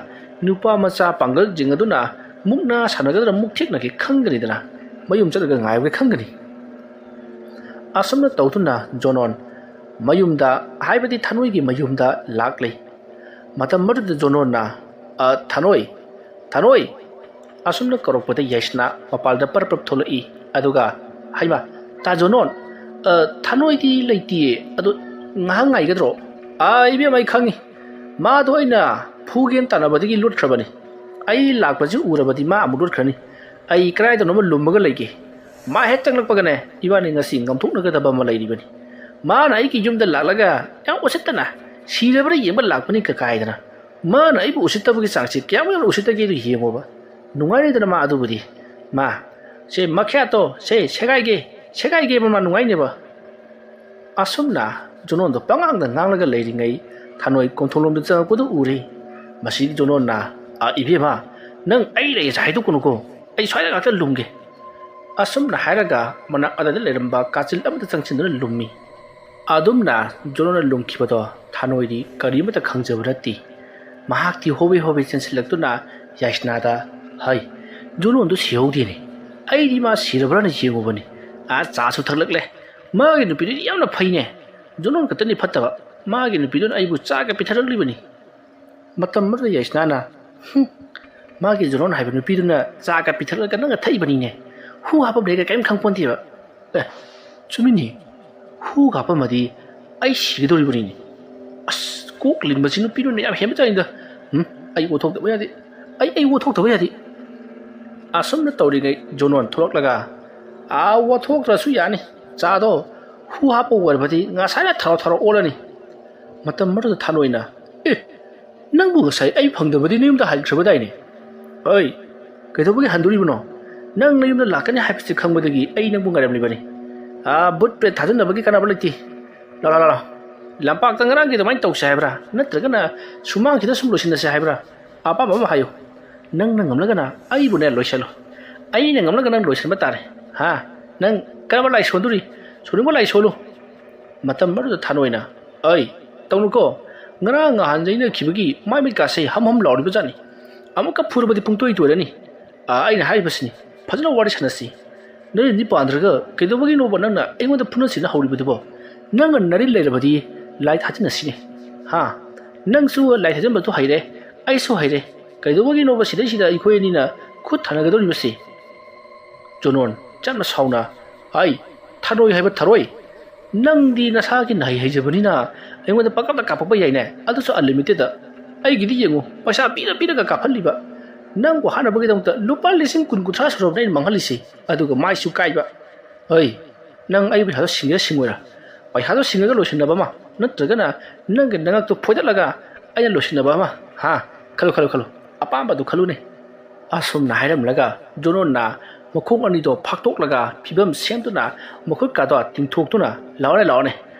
ꯅꯨꯄꯥ ꯃꯆꯥ ꯄꯥꯡꯒꯜꯁꯤꯡ ꯑꯗꯨꯅ ꯃꯨꯛꯅꯥ ꯁꯥꯟꯅꯒꯗ꯭ꯔꯥ ꯃꯨꯛ ꯊꯦꯛꯅꯒꯦ ꯈꯪꯒꯅꯤꯗꯅ ꯃꯌꯨꯝ ꯆꯠꯂꯒ ꯉꯥꯏꯔꯨꯒꯦ ꯈꯪꯒꯅꯤ"꯫ ꯑꯁꯨꯝꯅ ꯇꯧꯗꯨꯅ ꯖꯣꯅꯣꯟ ꯃꯌꯨꯝꯗ, ꯍꯥꯏꯕꯗꯤ ꯊꯥꯅꯣꯏꯒꯤ ꯃꯌꯨꯝꯗ ꯂꯥꯛꯂꯦ꯫ ꯃꯇꯝ ꯑꯗꯨꯗ ꯖꯣꯅꯣꯟꯅ, "ꯑ, ꯊꯥꯅꯣꯏ, ꯊꯥꯅꯣꯏ!" ꯑꯁꯨꯝꯅ ꯀꯧꯔꯛꯄꯗ ꯌꯥꯏꯁꯅꯥ ꯃꯄꯥꯜꯗ ꯄꯔꯞ ꯄꯔꯞ ꯊꯣꯛꯂꯛꯏ꯫ ꯑꯗꯨꯒ, "ꯍꯩꯃꯥ, ꯇꯥ ꯖꯣꯅꯣꯟ, ꯑ, ꯊꯥꯅꯣꯏꯗꯤ ꯂꯩꯇꯤꯌꯦ, ꯑꯗꯣ ꯉꯥꯏꯍꯥꯛ ꯉꯥꯏꯒꯗ꯭ꯔꯣ?" "ꯑ, ꯏꯕꯦꯝꯃ, ꯑꯩ ꯈꯪꯉꯤ꯫ ꯃꯥꯗꯣ ꯑꯩꯅ ꯐꯨꯒꯦꯅ ꯇꯥꯟꯅꯕꯗꯒꯤ ꯂꯣꯠꯈ꯭ꯔꯕꯅꯤ꯫ ꯑꯩ ꯂꯥꯛꯄꯁꯤ ꯎꯔꯕꯗꯤ ꯃꯥ ꯑꯃꯨꯛ ꯂꯣꯠꯈ꯭ꯔꯅꯤ꯫ ꯑꯩ ꯀꯗꯥꯏꯗꯅꯣꯃ ꯂꯨꯝꯃꯒ ꯂꯩꯒꯦ꯫ ꯃꯥ ꯍꯦꯛ ꯆꯪꯂꯛꯄꯒꯅꯦ, ꯏꯕꯥꯅꯤ ꯉꯁꯤ ꯉꯝꯊꯣꯛꯅꯒꯗꯕ ꯑꯃ ꯂꯩꯔꯤꯕꯅꯤ꯫ ꯃꯥꯅ ꯑꯩꯒꯤ ꯌꯨꯝꯗ ꯂꯥꯛꯂꯒ ꯌꯥꯝ ꯎꯁꯤꯠꯇꯅ ꯁꯤꯔꯕ꯭ꯔꯥ ꯌꯦꯡꯕ ꯂꯥꯛꯄꯅꯤ ꯀꯀꯥꯏꯗꯅ꯫ ꯃꯥꯅ ꯑꯩꯕꯨ ꯎꯁꯤꯠꯇꯕꯒꯤ ꯆꯥꯡꯁꯤ ꯀꯌꯥꯃꯨꯛ ꯌꯥꯝꯅ ꯎꯁꯤꯠꯇꯒꯦꯗꯨ ꯌꯦꯡꯉꯣꯕ꯫ ꯅꯨꯡꯉꯥꯏꯔꯣꯏꯗꯅ ꯃꯥ ꯑꯗꯨꯕꯨꯗꯤ꯫ ꯃꯥ, ꯁꯦ ꯃꯈ꯭ꯌꯥꯠꯇꯣ, ꯁꯦ ꯁꯦꯒꯥꯏꯒꯦ, ꯁꯦꯒꯥꯏꯒꯦꯕ ꯃꯥ ꯅꯨꯡꯉꯥꯏꯅꯦꯕ"꯫ ꯑꯁꯨꯝꯅ ꯖꯣꯅꯣꯟꯗꯣ ꯄꯉꯥꯡꯗ ꯉꯥꯡꯂꯒ ꯂꯩꯔꯤꯉꯩ ꯊꯥꯅꯣꯏ ꯀꯣꯟꯊꯣꯡꯂꯣꯝꯗ ꯆꯪꯉꯛꯄꯗꯨ ꯎꯔꯦ꯫ ꯃꯁꯤꯗꯤ ꯖꯣꯅꯣꯟꯅ, "ꯑ, ꯏꯕꯦꯝꯃ, ꯅꯪ ꯑꯩ ꯂꯩ ꯍꯥꯏꯗꯣꯛꯀꯅꯨꯀꯣ꯫ ꯑꯩ ꯁ꯭ꯋꯥꯏꯗ ꯉꯥꯛꯇ ꯂꯨꯝꯒꯦ"꯫ ꯑꯁꯨꯝꯅ ꯍꯥꯏꯔꯒ ꯃꯅꯥꯛ ꯑꯗꯨꯗ ꯂꯩꯔꯝꯕ ꯀꯥꯆꯤꯜ ꯑꯃꯗ ꯆꯪꯁꯤꯟꯗꯨꯅ ꯂꯨꯝꯃꯤ꯫ ꯑꯗꯨꯝꯅ ꯖꯣꯅꯣꯟꯅ ꯂꯨꯝꯈꯤꯕꯗꯣ ꯊꯥꯅꯣꯏꯗꯤ ꯀꯔꯤꯃꯠꯇ ꯈꯪꯖꯕ ꯅꯠꯇꯦ꯫ ꯃꯍꯥꯛꯇꯤ ꯍꯣꯕꯦ ꯍꯣꯕꯦ ꯆꯦꯟꯁꯤꯜꯂꯛꯇꯨꯅ ꯌꯥꯏꯁꯅꯥꯗ, "ꯍꯩ, ꯖꯣꯅꯣꯟꯗꯨ ꯁꯤꯍꯧꯗꯦꯅꯦ꯫ ꯑꯩꯗꯤ ꯃꯥ ꯁꯤꯔꯕ꯭ꯔꯥꯅ ꯌꯦꯡꯉꯨꯕꯅꯤ꯫ ꯑꯥ, ꯆꯥꯁꯨ ꯊꯛꯂꯛꯂꯦ꯫ ꯃꯥꯒꯤ ꯅꯨꯄꯤꯗꯨꯗꯤ ꯌꯥꯝꯅ ꯐꯩꯅꯦ꯫ ꯖꯣꯅꯣꯟ ꯈꯛꯇꯅꯤ ꯐꯠꯇꯕ, ꯃꯥꯒꯤ ꯅꯨꯄꯤꯗꯨꯅ ꯑꯩꯕꯨ ꯆꯥꯒ ꯄꯤꯊꯔꯛꯂꯤꯕꯅꯤ꯫ ꯃꯇꯝ ꯑꯃꯗ ꯌꯥꯏꯁꯅꯥꯅ, "ꯍꯨꯝ, ꯃꯥꯒꯤ ꯖꯣꯅꯣꯟ ꯍꯥꯏꯕ ꯅꯨꯄꯤꯗꯨꯅ ꯆꯥꯒ ꯄꯤꯊꯔꯛꯂꯒ ꯅꯪꯅ ꯊꯛꯏꯕꯅꯤꯅꯦ꯫ ꯍꯨ ꯍꯥꯞꯄꯝꯂꯦꯒ ꯀꯔꯤꯝ ꯈꯪꯄꯣꯟꯇꯦꯕ꯫ ꯑꯦ, ꯆꯨꯝꯃꯤꯅꯦ, ꯍꯨ ꯍꯥꯞꯄꯝꯃꯗꯤ ꯑꯩ ꯁꯤꯒꯗꯧꯔꯤꯕꯅꯤꯅꯦ꯫ ꯑꯁ, ꯀꯣꯛ ꯂꯤꯡꯕꯁꯤ ꯅꯨꯄꯤꯗꯨꯅ ꯌꯥꯝ ꯍꯦꯟꯕꯖꯥꯠꯅꯤꯗ꯫ ꯎꯝ, ꯑꯩ ꯑꯣꯊꯣꯛꯇꯕ ꯌꯥꯗꯦ꯫ ꯑꯩ, ꯑꯩ ꯑꯣꯊꯣꯛꯇꯕ ꯌꯥꯗꯦ"꯫ ꯑꯁꯨꯝꯅ ꯇꯧꯔꯤꯉꯩ ꯖꯣꯅꯣꯟ ꯊꯣꯛꯂꯛꯂꯒ, "ꯑꯥ, ꯑꯣꯊꯣꯛꯇ꯭ꯔꯁꯨ ꯌꯥꯅꯤ꯫ ꯆꯥꯗꯣ ꯍꯨ ꯍꯥꯞꯄ ꯑꯣꯏꯔꯕꯗꯤ ꯉꯁꯥꯏꯅ ꯊꯔꯣ ꯊꯔꯣ ꯑꯣꯜꯂꯅꯤ"꯫ ꯃꯇꯝ ꯑꯗꯨꯗ ꯊꯥꯅꯣꯏꯅ, "ꯑꯦ, ꯅꯪꯕꯨ ꯉꯁꯥꯏ ꯑꯩ ꯐꯪꯗꯕꯗꯤ ꯅꯌꯨꯝꯗ ꯍꯟꯈ꯭ꯔꯕꯗꯥꯏꯅꯦ? ꯑꯩ ꯀꯩꯗꯧꯕꯒꯤ ꯍꯟꯗꯣꯔꯤꯕꯅꯣ? ꯅꯪ ꯅꯌꯨꯝꯗ ꯂꯥꯛꯀꯅꯤ ꯍꯥꯏꯕꯁꯤ ꯈꯪꯕꯗꯒꯤ ꯑꯩ ꯅꯪꯕꯨ ꯉꯥꯏꯔꯝꯂꯤꯕꯅꯤ꯫ ꯑꯥ, ꯕꯨꯠ ꯄ꯭ꯔꯦꯠ ꯊꯥꯖꯟꯅꯕꯒꯤ ꯀꯥꯟꯅꯕ ꯂꯩꯇꯦ꯫ ꯂꯥꯛꯑꯣ, ꯂꯥꯛꯑꯣ, ꯂꯥꯛꯑꯣ꯫ ꯂꯝꯄꯥꯛꯇ ꯉꯔꯥꯡꯒꯤ ꯑꯗꯨꯃꯥꯏꯅ ꯇꯧꯁꯦ ꯍꯥꯏꯕ꯭ꯔꯥ? ꯅꯠꯇ꯭ꯔꯒꯅ ꯁꯨꯃꯥꯡꯁꯤꯗ ꯁꯨꯝ ꯂꯣꯏꯁꯤꯟꯅꯁꯦ ꯍꯥꯏꯕ꯭ꯔꯥ? ꯑꯄꯥꯝꯕ ꯑꯃ ꯍꯥꯏꯌꯨ꯫ ꯅꯪꯅ ꯉꯝꯂꯒꯅ ꯑꯩꯕꯨꯅꯦ ꯂꯣꯏꯁꯤꯜꯂꯨ꯫ ꯑꯩꯅ ꯉꯝꯂꯒ ꯅꯪ ꯂꯣꯏꯁꯤꯟꯕ ꯇꯥꯔꯦ꯫ ꯍꯥ? ꯅꯪ ꯀꯔꯝꯕ ꯂꯥꯏ ꯁꯣꯟꯗꯣꯔꯤ? ꯁꯣꯟꯅꯤꯡꯕ ꯂꯥꯏ ꯁꯣꯜꯂꯨ"꯫ ꯃꯇꯝ ꯑꯗꯨꯗ ꯊꯥꯅꯣꯏꯅ, "ꯑꯩ, ꯇꯧꯅꯨꯀꯣ꯫ ꯉꯔꯥꯡ ꯅꯍꯥꯟ ꯌꯩꯅꯈꯤꯕꯒꯤ ꯃꯥꯏ ꯃꯤꯠꯀꯥꯁꯦ ꯍꯝ ꯍꯝ ꯂꯥꯎꯔꯤꯕ ꯖꯥꯠꯅꯤ꯫ ꯑꯃꯨꯛꯀ ꯐꯨꯔꯕꯗꯤ ꯄꯨꯡꯇꯣꯏ ꯇꯣꯏꯔꯅꯤ꯫ ꯑꯥ, ꯑꯩꯅ ꯍꯥꯏꯔꯤꯕꯁꯤꯅꯤ, ꯐꯖꯅ ꯋꯥꯔꯤ ꯁꯥꯟꯅꯁꯤ꯫ ꯅꯔꯤꯟꯗꯤ ꯄꯥꯟꯗ꯭ꯔꯒ ꯀꯩꯗꯧꯕꯒꯤꯅꯣꯕ ꯅꯪꯅ ꯑꯩꯉꯣꯟꯗ ꯐꯨꯅꯁꯤꯅ ꯍꯧꯔꯤꯕꯗꯨꯕꯣ? ꯅꯪꯅ ꯅꯔꯤꯟ ꯂꯩꯔꯕꯗꯤ ꯂꯥꯏ ꯊꯥꯖꯤꯟꯅꯁꯤꯅꯦ꯫ ꯍꯥ? ꯅꯪꯁꯨ ꯂꯥꯏ ꯊꯥꯖꯤꯟꯕꯗꯨ ꯍꯩꯔꯦ, ꯑꯩꯁꯨ ꯍꯩꯔꯦ꯫ ꯀꯩꯗꯧꯕꯒꯤꯅꯣꯕ ꯁꯤꯗꯩꯁꯤꯗ ꯑꯩꯈꯣꯏ ꯑꯅꯤꯅ ꯈꯨꯠ ꯊꯥꯅꯒꯗꯧꯔꯤꯕꯁꯤ?" ꯖꯣꯅꯣꯟ ꯌꯥꯝꯅ ꯁꯥꯎꯅ, "ꯑꯩ, ꯊꯥꯔꯣꯏ ꯍꯥꯏꯕ ꯊꯥꯔꯣꯏ, ꯅꯪꯗꯤ ꯅꯁꯥꯒꯤ ꯅꯍꯩ ꯍꯩꯖꯕꯅꯤꯅ ꯑꯩꯉꯣꯟꯗ ꯄꯪꯀꯥꯞꯇ ꯀꯥꯞꯄꯛꯄ ꯌꯥꯏꯅꯦ, ꯑꯗꯨꯁꯨ unlimited꯫ ꯑꯩꯒꯤꯗꯤ ꯌꯦꯡꯉꯨ, ꯄꯩꯁꯥ ꯄꯤꯔ ꯄꯤꯔꯒ ꯀꯥꯞꯍꯜꯂꯤꯕ꯫ ꯅꯪꯕꯨ ꯍꯥꯠꯅꯕꯒꯤꯗꯃꯛꯇ ꯂꯨꯄꯥ ꯂꯤꯁꯤꯡ ꯀꯨꯟ ꯀꯨꯟꯊ꯭ꯔꯥ ꯁꯨꯔꯕꯅꯦ ꯑꯩꯅ ꯃꯥꯡꯍꯜꯂꯤꯁꯤ, ꯑꯗꯨꯒ ꯃꯥꯏꯁꯨ ꯀꯥꯏꯕ꯫ ꯑꯩ, ꯅꯪ ꯑꯩ ꯄꯩꯁꯥꯗꯣ ꯁꯤꯡꯒꯦꯔꯥ ꯁꯤꯡꯉꯣꯏꯔꯥ? ꯄꯩꯁꯥꯗꯣ ꯁꯤꯡꯉꯒ ꯂꯣꯏꯁꯤꯟꯅꯕ ꯑꯃ, ꯅꯠꯇ꯭ꯔꯒꯅ ꯅꯪꯒꯤ ꯅꯉꯛꯇꯣ ꯐꯣꯏꯗꯠꯂꯒ ꯑꯩꯅ ꯂꯣꯏꯁꯤꯟꯅꯕ ꯑꯃ? ꯍꯥ? ꯈꯜꯂꯨ, ꯈꯜꯂꯨ, ꯈꯜꯂꯨ꯫ ꯑꯄꯥꯝꯕꯗꯨ ꯈꯜꯂꯨꯅꯦ"꯫ ꯑꯁꯨꯝꯅ ꯍꯥꯏꯔꯝꯂꯒ ꯖꯣꯅꯣꯟꯅ ꯃꯈꯣꯡ ꯑꯅꯤꯗꯣ ꯐꯥꯛꯇꯣꯛꯂꯒ ꯐꯤꯕꯝ ꯁꯦꯝꯗꯨꯅ ꯃꯈꯨꯠ ꯀꯥꯗꯣ ꯇꯤꯡꯊꯣꯛꯇꯨꯅ, "ꯂꯥꯛꯑꯣꯅꯦ, ꯂꯥꯛꯑꯣꯅꯦ,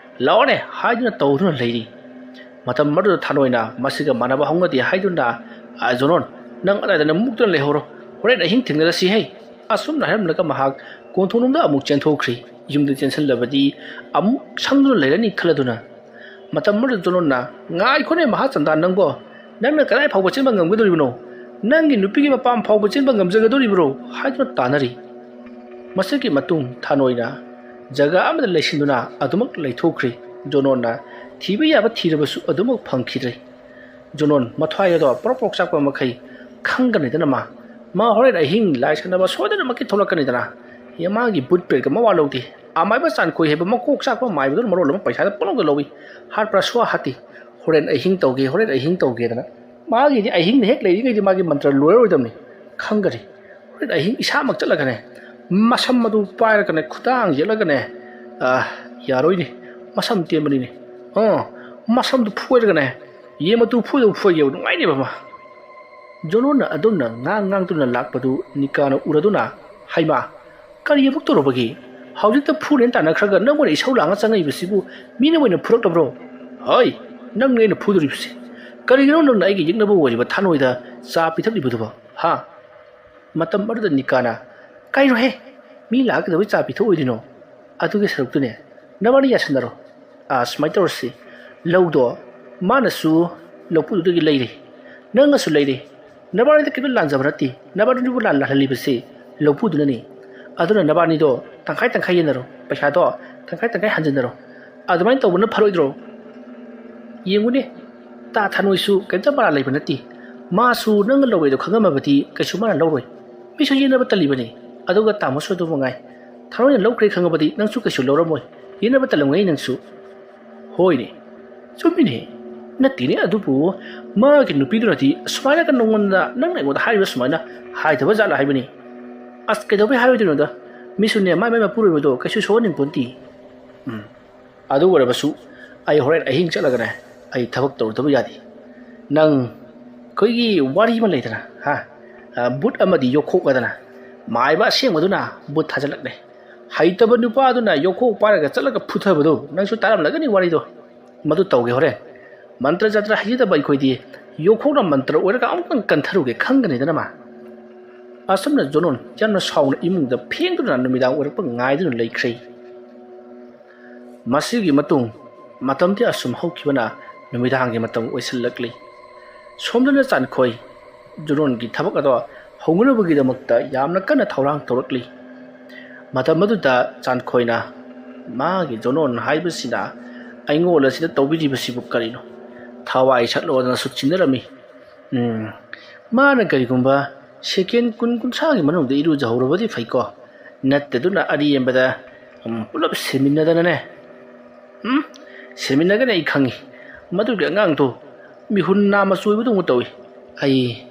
ꯂꯥꯛꯑꯣꯅꯦ" ꯍꯥꯏꯗꯨꯅ ꯇꯧꯗꯨꯅ ꯂꯩꯔꯤ꯫ ꯃꯇꯝ ꯑꯗꯨꯗ ꯊꯥꯅꯣꯏꯅ ꯃꯁꯤꯒ ꯃꯥꯟꯅꯕ ꯍꯧꯅꯗꯦ ꯍꯥꯏꯗꯨꯅ, "ꯑ, ꯖꯣꯅꯣꯟ, ꯅꯪ ꯑꯗꯥꯏꯗꯅ ꯃꯨꯛꯇꯨꯅ ꯂꯩꯍꯧꯔꯣ, ꯍꯣꯔꯦꯟ ꯑꯍꯤꯡ ꯊꯦꯡꯅꯔꯁꯤ ꯍꯦ"꯫ ꯑꯁꯨꯝꯅ ꯍꯥꯏꯔꯝꯂꯒ ꯃꯍꯥꯛ ꯀꯣꯟꯊꯣꯡꯂꯣꯝꯗ ꯑꯃꯨꯛ ꯆꯦꯟꯊꯣꯛꯈ꯭ꯔꯤ꯫ ꯌꯨꯝꯗ ꯆꯦꯟꯁꯤꯜꯂꯕꯗꯤ ꯑꯃꯨꯛ ꯁꯪꯗꯨꯅ ꯂꯩꯔꯅꯤ ꯈꯜꯂꯗꯨꯅ꯫ ꯃꯇꯝ ꯑꯗꯨꯗ ꯖꯣꯅꯣꯟꯅ, "ꯉꯥꯏꯈꯣꯅꯦ ꯃꯍꯥꯆꯟꯗꯥꯟ ꯅꯪꯕꯣ, ꯅꯪꯅ ꯀꯗꯥꯏ ꯐꯥꯎꯕ ꯆꯦꯟꯕ ꯉꯝꯒꯗꯧꯔꯤꯕꯅꯣ? ꯅꯪꯒꯤ ꯅꯨꯄꯤꯒꯤ ꯃꯄꯥꯝ ꯐꯥꯎꯕ ꯆꯦꯟꯕ ꯉꯝꯖꯒꯗꯧꯔꯤꯕ꯭ꯔꯣ?" ꯍꯥꯏꯗꯨꯅ ꯇꯥꯅꯔꯤ꯫ ꯃꯁꯤꯒꯤ ꯃꯇꯨꯡ ꯊꯥꯅꯣꯏꯅ ꯖꯒꯥ ꯑꯃꯗ ꯂꯩꯁꯤꯟꯗꯨꯅ ꯑꯗꯨꯃꯛ ꯂꯩꯊꯣꯛꯈ꯭ꯔꯤ꯫ ꯖꯣꯅꯣꯟꯅ ꯊꯤꯕ ꯌꯥꯕ ꯊꯤꯔꯕꯁꯨ ꯑꯗꯨꯃꯛ ꯐꯪꯈꯤꯗ꯭ꯔꯦ꯫ ꯖꯣꯅꯣꯟ ꯃꯊ꯭ꯋꯥꯏ ꯑꯗꯣ ꯄ꯭ꯔꯣꯛ ꯄ꯭ꯔꯣꯛ ꯆꯥꯛꯄ ꯃꯈꯩ ꯈꯪꯒꯅꯤꯗꯅ ꯃꯥ꯫ ꯃꯥ ꯍꯣꯔꯦꯟ ꯑꯍꯤꯡ ꯂꯥꯏ ꯁꯥꯟꯅꯕ ꯁꯣꯏꯗꯅꯃꯛꯀꯤ ꯊꯣꯛꯂꯛꯀꯅꯤꯗꯅ꯫ ꯃꯥꯒꯤ ꯕꯨꯠ ꯄ꯭ꯔꯦꯠꯀ ꯃꯋꯥ ꯂꯧꯗꯦ꯫ ꯑꯃꯥꯏꯕ ꯆꯥꯟꯈꯣꯏ ꯍꯥꯏꯕ ꯃꯀꯣꯛ ꯆꯥꯛꯄ ꯃꯥꯏꯕꯗꯨꯅ ꯃꯔꯣꯜ ꯑꯃ ꯄꯩꯁꯥꯗ ꯄꯪꯂꯧꯗ ꯂꯧꯏ꯫ ꯍꯥꯠꯄ꯭ꯔꯥ ꯁꯨꯋꯥ ꯍꯥꯠꯇꯦ꯫ ꯍꯣꯔꯦꯟ ꯑꯍꯤꯡ ꯇꯧꯒꯦ, ꯍꯣꯔꯦꯟ ꯑꯍꯤꯡ ꯇꯧꯒꯦꯗꯅ꯫ ꯃꯥꯒꯤꯗꯤ ꯑꯍꯤꯡꯗ ꯍꯦꯛ ꯂꯩꯔꯤꯉꯩꯗꯤ ꯃꯥꯒꯤ ꯃꯟꯇ꯭ꯔ ꯂꯣꯏꯔꯣꯏꯗꯕꯅꯤ꯫ ꯈꯪꯒꯅꯤ꯫ ꯍꯣꯔꯦꯟ ꯑꯍꯤꯡ ꯏꯁꯥꯃꯛ ꯆꯠꯂꯒꯅꯦ, ꯃꯁꯝ ꯑꯗꯨ ꯄꯥꯏꯔꯒꯅꯦ, ꯈꯨꯗꯥꯡ ꯌꯦꯠꯂꯒꯅꯦ, ꯑ, ꯌꯥꯔꯣꯏꯅꯦ, ꯃꯁꯝ ꯇꯦꯟꯕꯅꯤꯅꯦ꯫ ꯑ, ꯃꯁꯝꯗꯨ ꯐꯣꯏꯔꯒꯅꯦ, ꯌꯦꯟ ꯃꯇꯨ ꯐꯣꯏꯗꯧ ꯐꯣꯏꯒꯦꯕ, ꯅꯨꯡꯉꯥꯏꯅꯦꯕ ꯃꯥ꯫ ꯖꯣꯅꯣꯟꯅ ꯑꯗꯨꯝꯅ ꯉꯥꯡ ꯉꯥꯡꯗꯨꯅ ꯂꯥꯛꯄꯗꯨ ꯅꯤꯀꯥꯅ ꯎꯔꯗꯨꯅ, "ꯍꯩꯃꯥ, ꯀꯔꯤ ꯑꯃꯨꯛ ꯇꯧꯔꯕꯒꯦ? ꯍꯧꯖꯤꯛꯇ ꯐꯨꯔꯦꯅ ꯇꯥꯟꯅꯈ꯭ꯔꯒ ꯅꯪ ꯑꯣꯏꯅ ꯏꯁꯧ ꯂꯥꯡꯉ ꯆꯪꯉꯛꯏꯕꯁꯤꯕꯨ ꯃꯤꯅ ꯑꯣꯏꯅ ꯐꯨꯔꯛꯂꯕ꯭ꯔꯣ? ꯍꯣꯏ, ꯅꯪꯅꯦ ꯑꯩꯅ ꯐꯨꯗꯣꯔꯤꯕꯁꯦ꯫ ꯀꯔꯤꯒꯤꯅꯣ ꯅꯪꯅ ꯑꯩꯒꯤ ꯌꯦꯛꯅꯕ ꯑꯣꯏꯔꯤꯕ ꯊꯥꯅꯣꯏꯗ ꯆꯥ ꯄꯤꯊꯛꯂꯤꯕꯗꯨꯕꯣ? ꯍꯥ?" ꯃꯇꯝ ꯑꯗꯨꯗ ꯅꯤꯀꯥꯅ, "ꯀꯩꯅꯣꯍꯦ? ꯃꯤ ꯂꯥꯛꯀꯗꯕꯩ ꯆꯥ ꯄꯤꯊꯛꯑꯣꯏꯗꯣꯏꯅꯣ? ꯑꯗꯨꯒꯤ ꯁꯔꯨꯛꯇꯨꯅꯦ, ꯅꯕꯥꯅꯤ ꯌꯥꯁꯟꯅꯔꯣ꯫ ꯑꯥ, ꯁꯨꯃꯥꯏꯅ ꯇꯧꯔꯁꯤ, ꯂꯧꯗꯣ ꯃꯥꯅꯁꯨ ꯂꯧꯄꯨꯗꯨꯗꯒꯤ ꯂꯩꯔꯦ, ꯅꯪꯅꯁꯨ ꯂꯩꯔꯦ, ꯅꯕꯥꯅꯤꯗ ꯀꯩꯝꯇ ꯂꯥꯟꯖꯕ ꯅꯠꯇꯦ, ꯅꯕꯥꯅꯤꯕꯨ ꯂꯥꯟ ꯂꯥꯜꯍꯜꯂꯤꯕꯁꯤ ꯂꯧꯄꯨꯗꯨꯅꯅꯤ꯫ ꯑꯗꯨꯅ ꯅꯕꯥꯅꯤꯗꯣ ꯇꯪꯈꯥꯏ ꯇꯪꯈꯥꯏ ꯌꯦꯟꯅꯔꯣ, ꯄꯩꯁꯥꯗꯣ ꯇꯪꯈꯥꯏ ꯇꯪꯈꯥꯏ ꯍꯟꯖꯤꯟꯅꯔꯣ꯫ ꯑꯗꯨꯃꯥꯏꯅ ꯇꯧꯕꯅ ꯐꯔꯣꯏꯗ꯭ꯔꯣ? ꯌꯦꯡꯉꯨꯅꯦ, ꯇꯥ ꯊꯥꯅꯣꯏꯁꯨ ꯀꯩꯝꯇ ꯃꯔꯥꯜ ꯂꯩꯕ ꯅꯠꯇꯦ꯫ ꯃꯥꯁꯨ ꯅꯪꯅ ꯂꯧꯋꯦꯗꯣ ꯈꯪꯉꯝꯃꯕꯗꯤ ꯀꯩꯁꯨ ꯃꯥꯅ ꯂꯧꯔꯣꯏ꯫ ꯃꯤꯁꯨ ꯌꯦꯟꯅꯕ ꯇꯜꯂꯤꯕꯅꯤ꯫ ꯑꯗꯨꯒ ꯇꯥꯃꯣꯁꯨ ꯑꯗꯨ ꯃꯉꯥꯏ꯫ ꯊꯥꯅꯣꯏꯅ ꯂꯧꯈ꯭ꯔꯦ ꯈꯪꯉꯕꯗꯤ ꯅꯪꯁꯨ ꯀꯩꯁꯨ ꯂꯧꯔꯝꯃꯣꯏ꯫ ꯌꯦꯟꯅꯕ ꯇꯜꯂꯝꯒꯅꯤ ꯅꯪꯁꯨ꯫ ꯍꯣꯏꯅꯦ, ꯆꯨꯝꯃꯤꯅꯦ꯫ ꯅꯠꯇꯦꯅꯦ, ꯑꯗꯨꯕꯨ ꯃꯥꯒꯤ ꯅꯨꯄꯤꯗꯨꯅꯗꯤ ꯁꯨꯃꯥꯏꯅꯒ ꯅꯉꯣꯟꯗ, ꯅꯪꯅ ꯑꯩꯉꯣꯟꯗ ꯍꯥꯏꯔꯤꯕ ꯁꯨꯃꯥꯏꯅ ꯍꯥꯏꯗꯕ ꯖꯥꯠꯂ ꯍꯥꯏꯕꯅꯤ꯫ ꯑꯁ, ꯀꯩꯗꯧꯕꯩ ꯍꯥꯏꯔꯣꯏꯗꯣꯏꯅꯣꯗ? ꯃꯤꯁꯨꯅꯦ, ꯃꯥꯏ ꯃꯥꯏ ꯃꯄꯨꯔꯣꯏꯕꯗꯣ ꯀꯩꯁꯨ ꯁꯣꯛꯍꯟꯅꯤꯡꯄꯣꯟꯇꯦ꯫ ꯎꯝ꯫ ꯑꯗꯨ ꯑꯣꯏꯔꯕꯁꯨ ꯑꯩ ꯍꯣꯔꯦꯟ ꯑꯍꯤꯡ ꯆꯠꯂꯒꯅꯦ, ꯑꯩ ꯊꯕꯛ ꯇꯧꯔꯨꯗꯕ ꯌꯥꯗꯦ꯫ ꯅꯪ ꯑꯩꯈꯣꯏꯒꯤ ꯋꯥꯔꯤ ꯑꯃ ꯂꯩꯗꯅ, ꯍꯥ? ꯑ, ꯕꯨꯠ ꯑꯃꯗꯤ ꯌꯣꯛꯈꯣꯛ ꯍꯥꯏꯗꯅ, ꯃꯥꯏꯕ ꯑꯁꯦꯡꯕꯗꯨꯅ ꯕꯨꯠ ꯊꯥꯖꯤꯜꯂꯛꯂꯦ꯫ ꯍꯩꯇꯕ ꯅꯨꯄꯥꯗꯨꯅ ꯌꯣꯛꯈꯣꯛ ꯄꯥꯏꯔꯒ ꯆꯠꯂꯒ ꯐꯨꯊꯕꯗꯣ ꯅꯪꯁꯨ ꯇꯥꯔꯝꯂꯒꯅꯤ ꯋꯥꯔꯤꯗꯣ꯫ ꯃꯗꯨ ꯇꯧꯒꯦ ꯍꯣꯔꯦꯟ꯫ ꯃꯟꯇ꯭ꯔ ꯖꯟꯇ꯭ꯔ ꯍꯩꯖꯗꯕ ꯑꯩꯈꯣꯏꯗꯤ ꯌꯣꯛꯈꯣꯛꯅ ꯃꯟꯇ꯭ꯔ ꯑꯣꯏꯔꯒ ꯑꯃꯨꯛꯇꯪ ꯀꯟꯊꯔꯨꯒꯦ ꯈꯪꯒꯅꯤꯗꯅ ꯃꯥ꯫ ꯑꯁꯨꯝꯅ ꯖꯣꯅꯣꯟ ꯌꯥꯝꯅ ꯁꯥꯎꯅ ꯏꯃꯨꯡꯗ ꯐꯦꯡꯗꯨꯅ ꯅꯨꯃꯤꯗꯥꯡ ꯑꯣꯏꯔꯛꯄ ꯉꯥꯏꯗꯨꯅ ꯂꯩꯈ꯭ꯔꯦ꯫ ꯃꯁꯤꯒꯤ ꯃꯇꯨꯡ ꯃꯇꯝꯗꯤ ꯑꯁꯨꯝ ꯍꯧꯈꯤꯕꯅ ꯅꯨꯃꯤꯗꯥꯡꯒꯤ ꯃꯇꯝ ꯑꯣꯏꯁꯤꯜꯂꯛꯂꯤ꯫ ꯁꯣꯝꯗꯅ ꯆꯥꯟꯈꯣꯏ ꯖꯣꯅꯣꯟꯒꯤ ꯊꯕꯛ ꯑꯗꯣ ꯍꯧꯅꯅꯕꯒꯤꯗꯃꯛꯇ ꯌꯥꯝꯅ ꯀꯟꯅ ꯊꯧꯔꯥꯡ ꯇꯧꯔꯛꯂꯤ꯫ ꯃꯇꯝ ꯑꯗꯨꯗ ꯆꯥꯟꯈꯣꯏꯅ ꯃꯥꯒꯤ ꯖꯣꯅꯣꯟ ꯍꯥꯏꯕꯁꯤꯅ ꯑꯩꯉꯣꯟꯗ ꯁꯤꯗ ꯇꯧꯕꯤꯔꯤꯕꯁꯤꯕꯨ ꯀꯔꯤꯅꯣ? ꯊꯋꯥꯏ ꯁꯠꯂꯣꯗꯅꯁꯨ ꯆꯤꯟꯅꯔꯝꯃꯤ꯫ ꯎꯝ, ꯃꯥꯅ ꯀꯔꯤꯒꯨꯝꯕ ꯁꯦꯀꯦꯟ ꯀꯨꯟ ꯀꯨꯟꯊ꯭ꯔꯥꯒꯤ ꯃꯅꯨꯡꯗ ꯏꯔꯨꯖꯍꯧꯔꯕꯗꯤ ꯐꯩꯀꯣ, ꯅꯠꯇꯗꯨꯅ ꯑꯔꯦꯝꯕꯗ, ꯎꯝ, ꯄꯨꯂꯞ ꯁꯤꯃꯤꯟꯅꯗꯅꯅꯦ꯫ ꯎꯝ, ꯁꯤꯃꯤꯟꯅꯒꯅꯤ, ꯑꯩ ꯈꯪꯉꯤ꯫ ꯃꯗꯨꯒꯤ ꯑꯉꯥꯡꯗꯣ ꯃꯤꯍꯨꯟ ꯅꯥꯝꯃ ꯆꯣꯏꯕꯗꯧꯅ ꯇꯧꯏ꯫ ꯑꯩ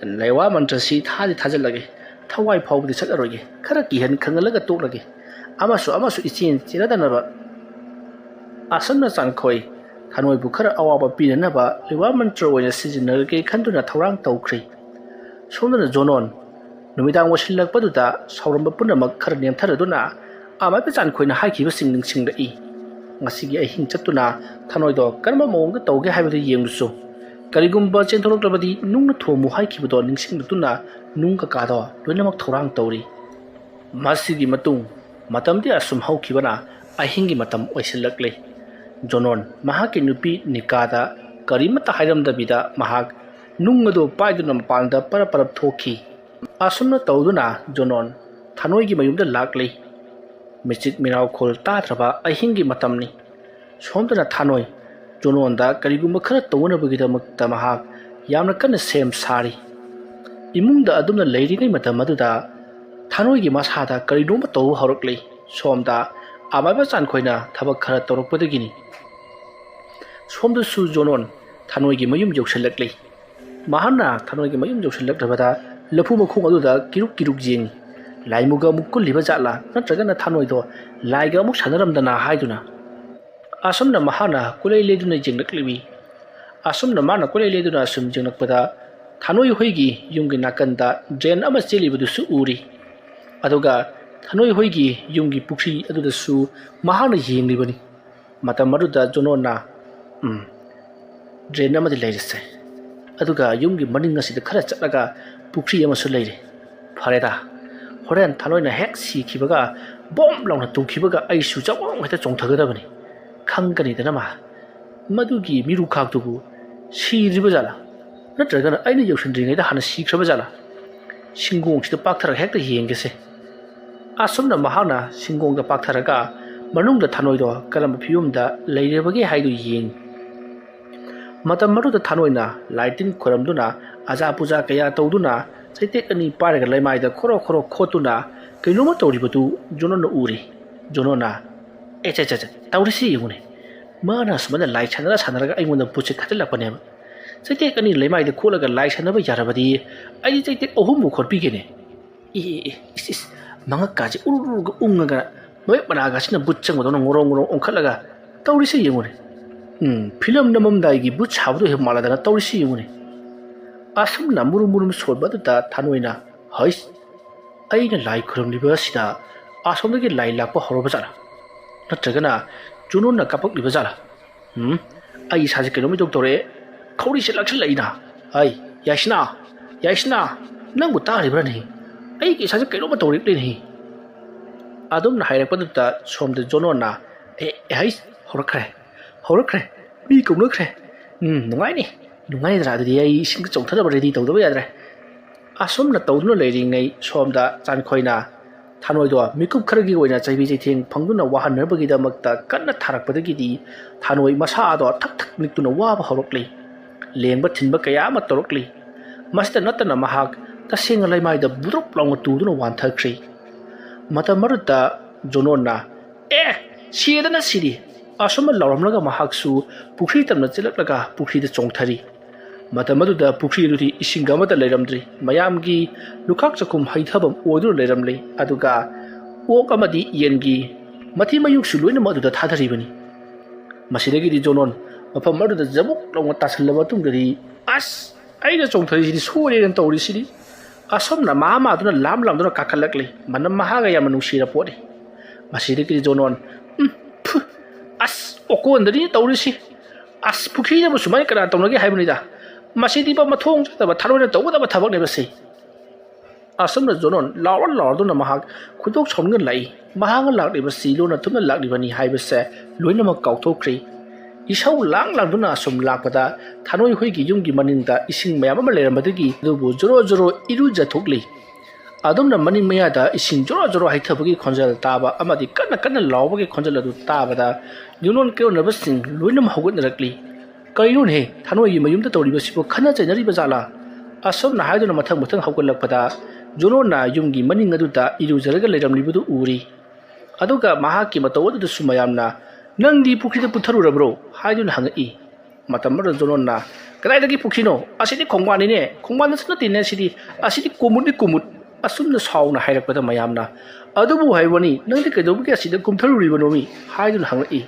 ꯂꯩꯋꯥ ꯃꯟꯇ꯭ꯔꯁꯤ ꯊꯥꯗꯤ ꯊꯥꯖꯤꯜꯂꯒꯦ, ꯊꯋꯥꯏ ꯐꯥꯎꯕꯗꯤ ꯆꯠꯂꯔꯣꯏꯒꯦ, ꯈꯔ ꯀꯤꯍꯟ ꯈꯪꯍꯜꯂꯒ ꯇꯣꯛꯂꯒꯦ꯫ ꯑꯃꯁꯨ ꯑꯃꯁꯨ ꯏꯆꯦꯟ ꯆꯦꯟꯅꯗꯅꯕ꯫ ꯑꯁꯨꯝꯅ ꯆꯥꯟꯈꯣꯏ ꯊꯅꯣꯏꯕꯨ ꯈꯔ ꯑꯋꯥꯕ ꯄꯤꯅꯅꯕ ꯂꯩꯋꯥ ꯃꯟꯇ꯭ꯔ ꯑꯣꯏꯅ ꯁꯤꯖꯤꯟꯅꯔꯒꯦ ꯈꯟꯗꯨꯅ ꯊꯧꯔꯥꯡ ꯇꯧꯈ꯭ꯔꯤ꯫ ꯁꯣꯝꯗꯅ ꯖꯣꯅꯣꯟ ꯅꯨꯃꯤꯗꯥꯡ ꯑꯣꯏꯁꯤꯜꯂꯛꯄꯗꯨꯗ ꯁꯥꯎꯔꯝꯕ ꯄꯨꯝꯅꯃꯛ ꯈꯔ ꯅꯦꯝꯊꯔꯗꯨꯅ ꯑꯃꯥꯏꯕ ꯆꯥꯟꯈꯣꯏꯅ ꯍꯥꯏꯈꯤꯕꯁꯤꯡ ꯅꯤꯡꯁꯤꯡꯂꯛꯏ꯫ ꯉꯁꯤꯒꯤ ꯑꯍꯤꯡ ꯆꯠꯇꯨꯅ ꯊꯅꯣꯏꯗꯣ ꯀꯔꯝꯕ ꯃꯑꯣꯡꯗ ꯇꯧꯒꯦ ꯍꯥꯏꯕꯗꯨ ꯌꯦꯡꯂꯨꯁꯨ꯫ ꯀꯔꯤꯒꯨꯝꯕ ꯆꯦꯟꯊꯣꯔꯛꯂꯕꯗꯤ ꯅꯨꯡꯅ ꯊꯣꯝꯃꯨ ꯍꯥꯏꯈꯤꯕꯗꯣ ꯅꯤꯡꯁꯤꯡꯂꯗꯨꯅ ꯅꯨꯡ ꯀꯀꯥꯗꯣ ꯂꯣꯏꯅꯃꯛ ꯊꯧꯔꯥꯡ ꯇꯧꯔꯤ꯫ ꯃꯁꯤꯒꯤ ꯃꯇꯨꯡ ꯃꯇꯝꯗꯤ ꯑꯁꯨꯝ ꯍꯧꯈꯤꯕꯅ ꯑꯍꯤꯡꯒꯤ ꯃꯇꯝ ꯑꯣꯏꯁꯤꯜꯂꯛꯂꯦ꯫ ꯖꯣꯅꯣꯟ ꯃꯍꯥꯛꯀꯤ ꯅꯨꯄꯤ ꯅꯤꯀꯥꯗ ꯀꯔꯤꯃꯠꯇ ꯍꯥꯏꯔꯝꯗꯕꯤꯗ ꯃꯍꯥꯛ ꯅꯨꯡ ꯑꯗꯨ ꯄꯥꯏꯗꯨꯅ ꯃꯄꯥꯟꯗ ꯄꯔꯞ ꯄꯔꯞ ꯊꯣꯛꯈꯤ꯫ ꯑꯁꯨꯝꯅ ꯇꯧꯗꯨꯅ ꯖꯣꯅꯣꯟ ꯊꯥꯅꯣꯏꯒꯤ ꯃꯌꯨꯝꯗ ꯂꯥꯛꯂꯤ꯫ ꯃꯤꯆꯤꯛ ꯃꯤꯔꯥꯎꯈꯣꯜ ꯇꯥꯗ꯭ꯔꯕ ꯑꯍꯤꯡꯒꯤ ꯃꯇꯝꯅꯤ꯫ ꯁꯣꯝꯗꯅ ꯊꯥꯅꯣꯏ ꯖꯣꯅꯣꯟꯗ ꯀꯔꯤꯒꯨꯝꯕ ꯈꯔ ꯇꯧꯅꯕꯒꯤꯗꯃꯛꯇ ꯃꯍꯥꯛ ꯌꯥꯝꯅ ꯀꯟꯅ ꯁꯦꯝ ꯁꯥꯔꯤ꯫ ꯏꯃꯨꯡꯗ ꯑꯗꯨꯝꯅ ꯂꯩꯔꯤꯉꯩ ꯃꯇꯝ ꯑꯗꯨꯗ ꯊꯥꯅꯣꯏꯒꯤ ꯃꯁꯥꯗ ꯀꯔꯤꯅꯣꯝꯃ ꯇꯧꯕ ꯍꯧꯔꯛꯂꯤ꯫ ꯁꯣꯝꯗ ꯑꯃꯥꯏꯕ ꯆꯥꯟꯈꯣꯏꯅ ꯊꯕꯛ ꯈꯔ ꯇꯧꯔꯛꯄꯗꯒꯤꯅꯤ꯫ ꯁꯣꯝꯗꯁꯨ ꯖꯣꯅꯣꯟ ꯊꯥꯅꯣꯏꯒꯤ ꯃꯌꯨꯝ ꯌꯧꯁꯤꯜꯂꯛꯂꯤ꯫ ꯃꯍꯥꯛꯅ ꯊꯥꯅꯣꯏꯒꯤ ꯃꯌꯨꯝ ꯌꯧꯁꯤꯜꯂꯛꯂꯕꯗ ꯂꯐꯨ ꯃꯈꯣꯡ ꯑꯗꯨꯗ ꯀꯤꯔꯨꯛ ꯀꯤꯔꯨꯛ ꯌꯦꯡꯉꯤ꯫ ꯂꯥꯏꯃꯨꯒ ꯑꯃꯨꯛ ꯀꯨꯜꯂꯤꯕ ꯖꯥꯠꯂꯥ, ꯅꯠꯇ꯭ꯔꯒꯅ ꯊꯥꯅꯣꯏꯗꯣ ꯂꯥꯏꯒ ꯑꯃꯨꯛ ꯁꯥꯟꯅꯔꯝꯗꯅ ꯍꯥꯏꯗꯨꯅ꯫ ꯑꯁꯨꯝꯅ ꯃꯍꯥꯛꯅ ꯀꯣꯏꯂꯩ ꯂꯩꯗꯨꯅ ꯌꯦꯡꯂꯛꯂꯤꯕꯤ꯫ ꯑꯁꯨꯝꯅ ꯃꯥꯅ ꯀꯣꯏꯂꯩ ꯂꯩꯗꯨꯅ ꯑꯁꯨꯝ ꯌꯦꯡꯂꯛꯄꯗ ꯊꯥꯅꯣꯏ ꯍꯣꯏꯒꯤ ꯌꯨꯝꯒꯤ ꯅꯥꯀꯟꯗ ꯗ꯭ꯔꯦꯟ ꯑꯃ ꯆꯦꯜꯂꯤꯕꯗꯨꯁꯨ ꯎꯔꯤ꯫ ꯑꯗꯨꯒ ꯊꯥꯅꯣꯏ ꯍꯣꯏꯒꯤ ꯌꯨꯝꯒꯤ ꯄꯨꯈ꯭ꯔꯤ ꯑꯗꯨꯗꯁꯨ ꯃꯍꯥꯛꯅ ꯌꯦꯡꯂꯤꯕꯅꯤ꯫ ꯃꯇꯝ ꯑꯗꯨꯗ ꯖꯣꯅꯣꯟꯅ, "ꯎꯝ, ꯗ꯭ꯔꯦꯟ ꯑꯃꯗꯤ ꯂꯩꯔꯤꯁꯦ꯫ ꯑꯗꯨꯒ ꯌꯨꯝꯒꯤ ꯃꯅꯤꯡ ꯑꯁꯤꯗ ꯈꯔ ꯆꯠꯂꯒ ꯄꯨꯈ꯭ꯔꯤ ꯑꯃꯁꯨ ꯂꯩꯔꯦ꯫ ꯐꯔꯦꯗ, ꯍꯣꯔꯦꯟ ꯊꯥꯅꯣꯏꯅ ꯍꯦꯛ ꯁꯤꯈꯤꯕꯒ, ꯕꯣꯝ ꯂꯥꯎꯅ ꯇꯨꯈꯤꯕꯒ ꯑꯩꯁꯨ ꯆꯥꯎ ꯍꯦꯛꯇ ꯆꯣꯡꯊꯒꯗꯕꯅꯤ꯫ ꯈꯪꯒꯅꯤꯗꯅ ꯃꯥ꯫ ꯃꯗꯨꯒꯤ ꯃꯤꯔꯨꯈꯥꯛꯇꯨꯕꯨ ꯁꯤꯗ꯭ꯔꯤꯕ ꯖꯥꯠꯂꯥ? ꯅꯠꯇ꯭ꯔꯒꯅ ꯑꯩꯅ ꯌꯧꯁꯤꯟꯗ꯭ꯔꯤꯉꯩꯗ ꯍꯥꯟꯅ ꯁꯤꯈ꯭ꯔꯕ ꯖꯥꯠꯂꯥ? ꯁꯤꯡꯒꯣꯡꯁꯤꯗ ꯄꯥꯛꯊꯔꯒ ꯍꯦꯛꯇ ꯌꯦꯡꯒꯦꯁꯦ"꯫ ꯑꯁꯨꯝꯅ ꯃꯍꯥꯛꯅ ꯁꯤꯡꯒꯣꯡꯗ ꯄꯥꯛꯊꯔꯒ ꯃꯅꯨꯡꯗ ꯊꯥꯅꯣꯏꯗꯣ ꯀꯔꯝꯕ ꯐꯤꯕꯝꯗ ꯂꯩꯔꯕꯒꯦ ꯍꯥꯏꯗꯨ ꯌꯦꯡꯉꯤ꯫ ꯃꯇꯝ ꯑꯗꯨꯗ ꯊꯥꯅꯣꯏꯅ ꯂꯥꯏ ꯇꯤꯟ ꯈꯣꯏꯔꯝꯗꯨꯅ, ꯑꯖꯥ ꯄꯨꯖꯥ ꯀꯌꯥ ꯇꯧꯗꯨꯅ, ꯆꯩꯇꯦꯛ ꯑꯅꯤ ꯄꯥꯏꯔꯒ ꯂꯩꯃꯥꯏꯗ ꯈꯣꯔꯣ ꯈꯣꯔꯣ ꯈꯣꯠꯇꯨꯅ ꯀꯩꯅꯣꯝꯃ ꯇꯧꯔꯤꯕꯗꯨ ꯖꯣꯅꯣꯟꯅ ꯎꯔꯤ꯫ ꯖꯣꯅꯣꯟꯅ, "ꯑꯦ, ꯆꯦ, ꯆꯦ, ꯆꯦ, ꯇꯧꯔꯤꯁꯤ ꯌꯦꯡꯉꯨꯅꯦ꯫ ꯃꯥꯅ ꯑꯁꯨꯃꯥꯏꯅ ꯂꯥꯏ ꯁꯥꯟꯅꯔ ꯁꯥꯟꯅꯔꯒ ꯑꯩꯉꯣꯟꯗ ꯕꯨꯠꯁꯦ ꯊꯥꯖꯤꯜꯂꯛꯄꯅꯦꯕ꯫ ꯆꯩꯇꯦꯛ ꯑꯅꯤ ꯂꯩꯃꯥꯏꯗ ꯈꯣꯠꯂꯒ ꯂꯥꯏ ꯁꯥꯟꯅꯕ ꯌꯥꯔꯕꯗꯤ ꯑꯩꯗꯤ ꯆꯩꯇꯦꯛ ꯑꯍꯨꯝꯕꯨ ꯈꯣꯠꯄꯤꯒꯦꯅꯦ꯫ ꯏ, ꯏ, ꯏ, ꯏꯁ, ꯏꯁ, ꯃꯉꯛꯀꯥꯁꯦ ꯎꯔꯨ ꯎꯔꯨꯒ ꯎꯪꯉꯒ ꯃꯃꯤꯠ ꯃꯅꯥꯒꯁꯤꯅ ꯕꯨꯠ ꯆꯪꯕꯗꯧꯅ ꯉꯣꯔꯣꯡ ꯉꯣꯔꯣꯡ ꯑꯣꯟꯈꯠꯂꯒ ꯇꯧꯔꯤꯁꯦ ꯌꯦꯡꯉꯨꯅꯦ꯫ ꯎꯝ, ꯐꯤꯂꯝ ꯅꯝꯃꯝꯗꯥꯏꯒꯤ ꯕꯨꯠ ꯁꯥꯕꯗꯣ ꯍꯦꯛ ꯃꯥꯜꯂꯗꯅ ꯇꯧꯔꯤꯁꯦ ꯌꯦꯡꯉꯨꯅꯦ"꯫ ꯑꯁꯨꯝꯅ ꯃꯨꯔꯨꯝ ꯃꯨꯔꯨꯝ ꯁꯣꯟꯕ ꯑꯗꯨꯗ ꯊꯥꯅꯣꯏꯅ, "ꯍꯩꯁ, ꯑꯩꯅ ꯂꯥꯏ ꯈꯨꯔꯨꯝꯂꯤꯕ ꯑꯁꯤꯗ ꯑꯁꯣꯝꯗꯒꯤ ꯂꯥꯏ ꯂꯥꯛꯄ ꯍꯧꯔꯕ ꯖꯥꯠꯂꯥ? ꯅꯠꯇ꯭ꯔꯒꯅ ꯖꯣꯅꯣꯟꯅ ꯀꯥꯞꯄꯛꯂꯤꯕ ꯖꯥꯠꯂꯥ? ꯎꯝ, ꯑꯩ ꯏꯁꯥꯁꯦ ꯀꯩꯅꯣꯝ ꯏꯇꯧ ꯇꯧꯔꯦ꯫ ꯈꯧꯔꯤꯁꯦ ꯂꯥꯛꯁꯤꯜꯂꯛꯏꯅ꯫ ꯍꯩ, ꯌꯥꯏꯁꯅꯥ, ꯌꯥꯏꯁꯅꯥ, ꯅꯪꯕꯨ ꯇꯥꯔꯤꯕ꯭ꯔꯥꯅꯦ? ꯑꯩꯒꯤ ꯏꯁꯥꯁꯦ ꯀꯩꯅꯣꯝꯃ ꯇꯧꯔꯛꯂꯤꯅꯦ"꯫ ꯑꯗꯨꯝꯅ ꯍꯥꯏꯔꯛꯄꯗꯨꯗ ꯁꯣꯝꯗ ꯖꯣꯅꯣꯟꯅ, "ꯑꯦ, ꯑꯦ, ꯍꯩꯁ, ꯍꯧꯔꯛꯈ꯭ꯔꯦ, ꯍꯧꯔꯛꯈ꯭ꯔꯦ, ꯃꯤ ꯀꯧꯅꯈ꯭ꯔꯦ꯫ ꯎꯝ, ꯅꯨꯡꯉꯥꯏꯅꯤ, ꯅꯨꯡꯉꯥꯏꯗ꯭ꯔꯥ? ꯑꯗꯨꯗꯤ ꯑꯩ ꯏꯁꯤꯡ ꯆꯣꯡꯊꯅꯕ ꯔꯦꯗꯤ ꯇꯧꯗꯕ ꯌꯥꯗ꯭ꯔꯦ"꯫ ꯑꯁꯨꯝꯅ ꯇꯧꯗꯨꯅ ꯂꯩꯔꯤꯉꯩ ꯁꯣꯝꯗ ꯆꯥꯟꯈꯣꯏꯅ ꯊꯥꯅꯣꯏꯗꯣ ꯃꯤꯀꯨꯞ ꯈꯔꯒꯤ ꯑꯣꯏꯅ ꯆꯩꯕꯤ ꯆꯩꯊꯦꯡ ꯐꯪꯗꯨꯅ ꯋꯥꯍꯟꯅꯕꯒꯤꯗꯃꯛꯇ ꯀꯟꯅ ꯊꯥꯔꯛꯄꯗꯒꯤꯗꯤ ꯊꯥꯅꯣꯏ ꯃꯁꯥ ꯑꯗꯣ ꯊꯛ ꯊꯛ ꯅꯤꯛꯇꯨꯅ ꯋꯥꯕ ꯍꯧꯔꯛꯂꯤ꯫ ꯂꯦꯡꯕ ꯊꯤꯟꯕ ꯀꯌꯥ ꯑꯃ ꯇꯧꯔꯛꯂꯤ꯫ ꯃꯁꯤꯗ ꯅꯠꯇꯅ ꯃꯍꯥꯛ ꯇꯁꯦꯡꯅ ꯂꯩꯃꯥꯏꯗ ꯕꯨꯗ꯭ꯔꯨꯞ ꯂꯥꯎꯅ ꯇꯨꯗꯨꯅ ꯋꯥꯟꯊꯈ꯭ꯔꯤ꯫ ꯃꯇꯝ ꯑꯗꯨꯗ ꯖꯣꯅꯣꯟꯅ, "ꯑꯦ, ꯁꯤꯗꯅ ꯁꯤꯔꯤ!" ꯑꯁꯨꯝꯅ ꯂꯥꯎꯔꯝꯂꯒ ꯃꯍꯥꯛꯁꯨ ꯄꯨꯈ꯭ꯔꯤ ꯇꯝꯅ ꯆꯦꯜꯂꯛꯂꯒ ꯄꯨꯈ꯭ꯔꯤꯗ ꯆꯣꯡꯊꯔꯤ꯫ ꯃꯇꯝ ꯑꯗꯨꯗ ꯄꯨꯈ꯭ꯔꯤ ꯑꯗꯨꯗꯤ ꯏꯁꯤꯡꯒ ꯑꯃꯠꯇ ꯂꯩꯔꯝꯗ꯭ꯔꯤ꯫ ꯃꯌꯥꯝꯒꯤ ꯂꯨꯈꯥꯛ ꯆꯥꯛꯈꯨꯝ ꯍꯩꯊꯐꯝ ꯑꯣꯏꯗꯨꯅ ꯂꯩꯔꯝꯂꯤ꯫ ꯑꯗꯨꯒ ꯑꯣꯛ ꯑꯃꯗꯤ ꯌꯦꯟꯒꯤ ꯃꯊꯤ ꯃꯌꯨꯡꯁꯨ ꯂꯣꯏꯅꯃꯛ ꯑꯗꯨꯗ ꯊꯥꯗꯔꯤꯕꯅꯤ꯫ ꯃꯁꯤꯗꯒꯤꯗꯤ ꯖꯣꯅꯣꯟ ꯃꯐꯝ ꯑꯗꯨꯗ ꯖꯕꯨꯛ ꯂꯥꯎꯅ ꯇꯥꯁꯤꯜꯂꯕ ꯃꯇꯨꯡꯗꯗꯤ, "ꯑꯁ, ꯑꯩꯅ ꯆꯣꯡꯊꯔꯤꯁꯤꯗꯤ ꯁꯣꯏꯔꯦꯅ ꯇꯧꯔꯤꯁꯤꯗꯤ"꯫ ꯑꯁꯨꯝꯅ ꯃꯥ ꯃꯥꯗꯨꯅ ꯂꯥꯝ ꯂꯥꯝꯗꯨꯅ ꯀꯥꯈꯠꯂꯛꯂꯤ꯫ ꯃꯅꯝ ꯃꯍꯥꯒ ꯌꯥꯝꯅ ꯅꯨꯡꯁꯤꯔ ꯄꯣꯠꯅꯤ꯫ ꯃꯁꯤꯗꯒꯤꯗꯤ ꯖꯣꯅꯣꯟ, "ꯎꯝ, ꯐꯨ, ꯑꯁ, ꯑꯣꯀꯣꯟꯗꯅꯤ ꯇꯧꯔꯤꯁꯤ꯫ ꯑꯁ, ꯄꯨꯈ꯭ꯔꯤꯗꯕꯨ ꯁꯨꯃꯥꯏꯅ ꯀꯅꯥ ꯇꯧꯅꯒꯦ ꯍꯥꯏꯕꯅꯤꯗ꯫ ꯃꯁꯤꯗꯤꯕ ꯃꯊꯣꯡ ꯆꯥꯗꯕ ꯊꯥꯔꯣꯏꯅ ꯇꯧꯒꯗꯕ ꯊꯕꯛꯅꯦꯕ ꯁꯤ"꯫ ꯑꯁꯨꯝꯅ ꯖꯣꯅꯣꯟ ꯂꯥꯎꯔ ꯂꯥꯎꯔꯗꯨꯅ ꯃꯍꯥꯛ ꯈꯣꯏꯗꯧ ꯁꯥꯎꯅꯤꯡꯅ ꯂꯥꯛꯏ꯫ ꯃꯍꯥꯛꯅ ꯂꯥꯛꯂꯤꯕꯁꯤ ꯂꯣꯟꯅ ꯊꯨꯞꯅ ꯂꯥꯛꯂꯤꯕꯅꯤ ꯍꯥꯏꯕꯁꯦ ꯂꯣꯏꯅꯃꯛ ꯀꯥꯎꯊꯣꯛꯈ꯭ꯔꯤ꯫ ꯏꯁꯧ ꯂꯥꯡ ꯂꯥꯡꯗꯨꯅ ꯑꯁꯨꯝ ꯂꯥꯛꯄꯗ ꯊꯥꯅꯣꯏ ꯍꯣꯏꯒꯤ ꯌꯨꯝꯒꯤ ꯃꯅꯤꯡꯗ ꯏꯁꯤꯡ ꯃꯌꯥꯝ ꯑꯃ ꯂꯩꯔꯝꯕꯗꯒꯤ ꯑꯗꯨꯕꯨ ꯖꯣꯔꯣ ꯖꯣꯔꯣ ꯏꯔꯨꯖꯊꯣꯛꯂꯤ꯫ ꯑꯗꯨꯝꯅ ꯃꯅꯤꯡ ꯃꯌꯥꯗ ꯏꯁꯤꯡ ꯖꯣꯔꯣ ꯖꯣꯔꯣ ꯍꯩꯊꯕꯒꯤ ꯈꯣꯟꯖꯦꯜ ꯇꯥꯕ ꯑꯃꯗꯤ ꯀꯟꯅ ꯀꯟꯅ ꯂꯥꯎꯕꯒꯤ ꯈꯣꯟꯖꯦꯜ ꯑꯗꯨ ꯇꯥꯕꯗ ꯌꯨꯝꯂꯣꯟ ꯀꯩꯔꯣꯟꯅꯕꯁꯤꯡ ꯂꯣꯏꯅꯃꯛ ꯍꯧꯒꯠꯅꯔꯛꯂꯤ꯫ "ꯀꯔꯤꯅꯣꯅꯦꯍꯦ, ꯊꯥꯅꯣꯏꯒꯤ ꯃꯌꯨꯝꯗ ꯇꯧꯔꯤꯕꯁꯤꯕꯨ ꯈꯠꯅ ꯆꯩꯅꯔꯤꯕ ꯖꯥꯠꯂꯥ?" ꯑꯁꯨꯝꯅ ꯍꯥꯏꯗꯨꯅ ꯃꯊꯪ ꯃꯊꯪ ꯍꯧꯒꯠꯂꯛꯄꯗ ꯖꯣꯅꯣꯟꯅ ꯌꯨꯝꯒꯤ ꯃꯅꯤꯡ ꯑꯗꯨꯗ ꯏꯔꯨꯖꯔꯒ ꯂꯩꯔꯝꯂꯤꯕꯗꯨ ꯎꯔꯤ꯫ ꯑꯗꯨꯒ ꯃꯍꯥꯛꯀꯤ ꯃꯇꯧ ꯑꯗꯨꯗꯁꯨ ꯃꯌꯥꯝꯅ, "ꯅꯪꯗꯤ ꯄꯨꯈ꯭ꯔꯤꯗ ꯄꯨꯊꯔꯨꯔꯕ꯭ꯔꯣ?" ꯍꯥꯏꯗꯨꯅ ꯍꯪꯉꯛꯏ꯫ ꯃꯇꯝ ꯑꯗꯨꯗ ꯖꯣꯅꯣꯟꯅ, "ꯀꯗꯥꯏꯗꯒꯤ ꯄꯨꯈ꯭ꯔꯤꯅꯣ? ꯑꯁꯤꯗꯤ ꯈꯣꯡꯕꯥꯟꯅꯤꯅꯦ, ꯈꯣꯡꯕꯥꯟꯗꯁꯨ ꯅꯠꯇꯦꯅꯦ, ꯁꯤꯗꯤ, ꯑꯁꯤꯗꯤ ꯀꯣꯃꯨꯠꯅꯤ, ꯀꯣꯃꯨꯠ!" ꯑꯁꯨꯝꯅ ꯁꯥꯎꯅ ꯍꯥꯏꯔꯛꯄꯗ ꯃꯌꯥꯝꯅ, "ꯑꯗꯨꯕꯨ ꯍꯥꯏꯕꯅꯤ, ꯅꯪꯗꯤ ꯀꯩꯗꯧꯕꯒꯤ ꯑꯁꯤꯗ ꯀꯨꯝꯊꯔꯨꯔꯤꯕꯅꯣꯃꯤ?" ꯍꯥꯏꯗꯨꯅ ꯍꯪꯂꯛꯏ꯫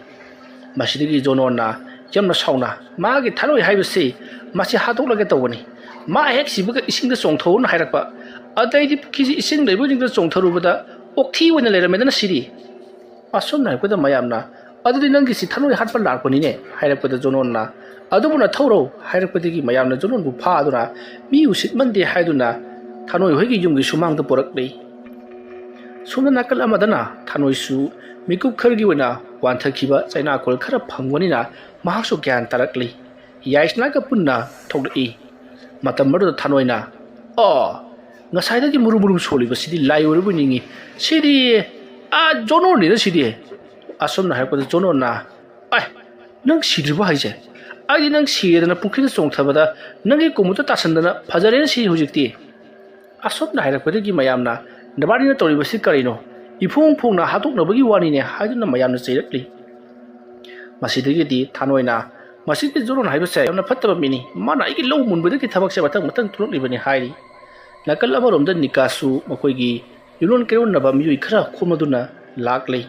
ꯃꯁꯤꯗꯒꯤ ꯖꯣꯅꯣꯟꯅ ꯌꯥꯝꯅ ꯁꯥꯎꯅ, "ꯃꯥꯒꯤ ꯊꯥꯔꯣꯏ ꯍꯥꯏꯕꯁꯤ ꯃꯁꯤ ꯍꯥꯠꯇꯣꯛꯂꯒꯦ ꯇꯧꯕꯅꯤ꯫ ꯃꯥ ꯍꯦꯛ ꯁꯤꯕꯒ ꯏꯁꯤꯡꯗ ꯆꯣꯡꯊꯧꯅ ꯍꯥꯏꯔꯛꯄ꯫ ꯑꯗꯩꯗꯤ ꯄꯨꯈ꯭ꯔꯤꯁꯤ ꯏꯁꯤꯡ ꯂꯩꯕ ꯅꯤꯡꯗ ꯆꯣꯡꯊꯔꯨꯕꯗ ꯑꯣꯛꯊꯤ ꯑꯣꯏꯅ ꯂꯩꯔꯝꯃꯦꯗꯅ ꯁꯤꯗꯤ꯫" ꯑꯁꯨꯝꯅ ꯍꯥꯏꯔꯛꯄꯗ ꯃꯌꯥꯝꯅ, "ꯑꯗꯨꯗꯤ ꯅꯪꯒꯤꯁꯤ ꯊꯥꯔꯣꯏ ꯍꯥꯠꯄ ꯂꯥꯛꯄꯅꯤꯅꯦ" ꯍꯥꯏꯔꯛꯄꯗ ꯖꯣꯅꯣꯟꯅ, "ꯑꯗꯨꯕꯨ ꯅꯊꯧꯔꯣ" ꯍꯥꯏꯔꯛꯄꯗꯒꯤ ꯃꯌꯥꯝꯅ ꯖꯣꯅꯣꯟꯕꯨ ꯐꯥꯗꯨꯅ, "ꯃꯤ ꯎꯁꯤꯠꯃꯟꯗꯦ" ꯍꯥꯏꯗꯨꯅ ꯊꯥꯔꯣꯏ ꯍꯣꯏꯒꯤ ꯌꯨꯝꯒꯤ ꯁꯨꯃꯥꯡꯗ ꯄꯨꯔꯛꯂꯤ꯫ ꯁꯣꯝꯗ ꯅꯥꯀꯜ ꯑꯃꯗꯅ ꯊꯥꯅꯣꯏꯁꯨ ꯃꯤꯀꯨꯞ ꯈꯔꯒꯤ ꯑꯣꯏꯅ ꯋꯥꯟꯊꯈꯤꯕ ꯆꯩꯅꯥꯀꯣꯜ ꯈꯔ ꯐꯪꯕꯅꯤꯅ ꯃꯍꯥꯛꯁꯨ ꯒ꯭ꯌꯥꯟ ꯇꯥꯔꯛꯂꯤ꯫ ꯌꯥꯏꯁꯅꯥꯒ ꯄꯨꯟꯅ ꯊꯣꯛꯂꯛꯏ꯫ ꯃꯇꯝ ꯑꯗꯨꯗ ꯊꯥꯅꯣꯏꯅ, "ꯑꯣ, ꯉꯁꯥꯏꯗꯒꯤ ꯃꯨꯔꯨꯝ ꯃꯨꯔꯨꯝ ꯁꯣꯜꯂꯤꯕꯁꯤꯗꯤ ꯂꯥꯏ ꯑꯣꯏꯔꯕꯣꯏ ꯅꯤꯡꯏ꯫ ꯁꯤꯗꯤ, ꯑꯥ, ꯖꯣꯅꯣꯟꯅꯤꯅ ꯁꯤꯗꯤ꯫" ꯑꯁꯨꯝꯅ ꯍꯥꯏꯔꯛꯄꯗ ꯖꯣꯅꯣꯟꯅ, "ꯑꯥꯏ, ꯅꯪ ꯁꯤꯗ꯭ꯔꯤꯕꯣ ꯍꯥꯏꯁꯦ? ꯑꯩꯗꯤ ꯅꯪ ꯁꯤꯔꯦꯗꯅ ꯄꯨꯈ꯭ꯔꯤꯗ ꯆꯣꯡꯊꯕꯗ ꯅꯪꯒꯤ ꯀꯣꯃꯨꯠꯇ ꯇꯥꯁꯟꯗꯅ ꯐꯖꯔꯦꯅ ꯁꯤ ꯍꯧꯖꯤꯛꯇꯤ꯫" ꯑꯁꯨꯝꯅ ꯍꯥꯏꯔꯛꯄꯗꯒꯤ ꯃꯌꯥꯝꯅ, "ꯅꯕꯥꯅꯤꯅ ꯇꯧꯔꯤꯕꯁꯤ ꯀꯔꯤꯅꯣ? ꯏꯐꯣꯡ ꯐꯣꯡꯅ ꯍꯥꯠꯇꯣꯛꯅꯕꯒꯤ ꯋꯥꯅꯤꯅꯦ" ꯍꯥꯏꯗꯨꯅ ꯃꯌꯥꯝꯅ ꯆꯩꯔꯛꯂꯤ꯫ ꯃꯁꯤꯗꯒꯤꯗꯤ ꯊꯥꯅꯣꯏꯅ, "ꯃꯁꯤꯒꯤ ꯖꯣꯅꯣꯟ ꯍꯥꯏꯕꯁꯦ ꯌꯥꯝꯅ ꯐꯠꯇꯕ ꯃꯤꯅꯤ꯫ ꯃꯥꯅ ꯑꯩꯒꯤ ꯂꯧ ꯃꯨꯟꯕꯗꯒꯤ ꯊꯕꯛꯁꯦ ꯃꯊꯪ ꯃꯊꯪ ꯊꯣꯛꯂꯛꯂꯤꯕꯅꯤ" ꯍꯥꯏꯔꯤ꯫ ꯅꯥꯀꯜ ꯑꯃꯔꯣꯝꯗ ꯅꯤꯀꯥꯁꯨ ꯃꯈꯣꯏꯒꯤ ꯌꯨꯝꯂꯣꯟ ꯀꯩꯔꯣꯟꯅꯕ ꯃꯤꯑꯣꯏ ꯈꯔ ꯈꯣꯝꯂꯗꯨꯅ ꯂꯥꯛꯂꯤ꯫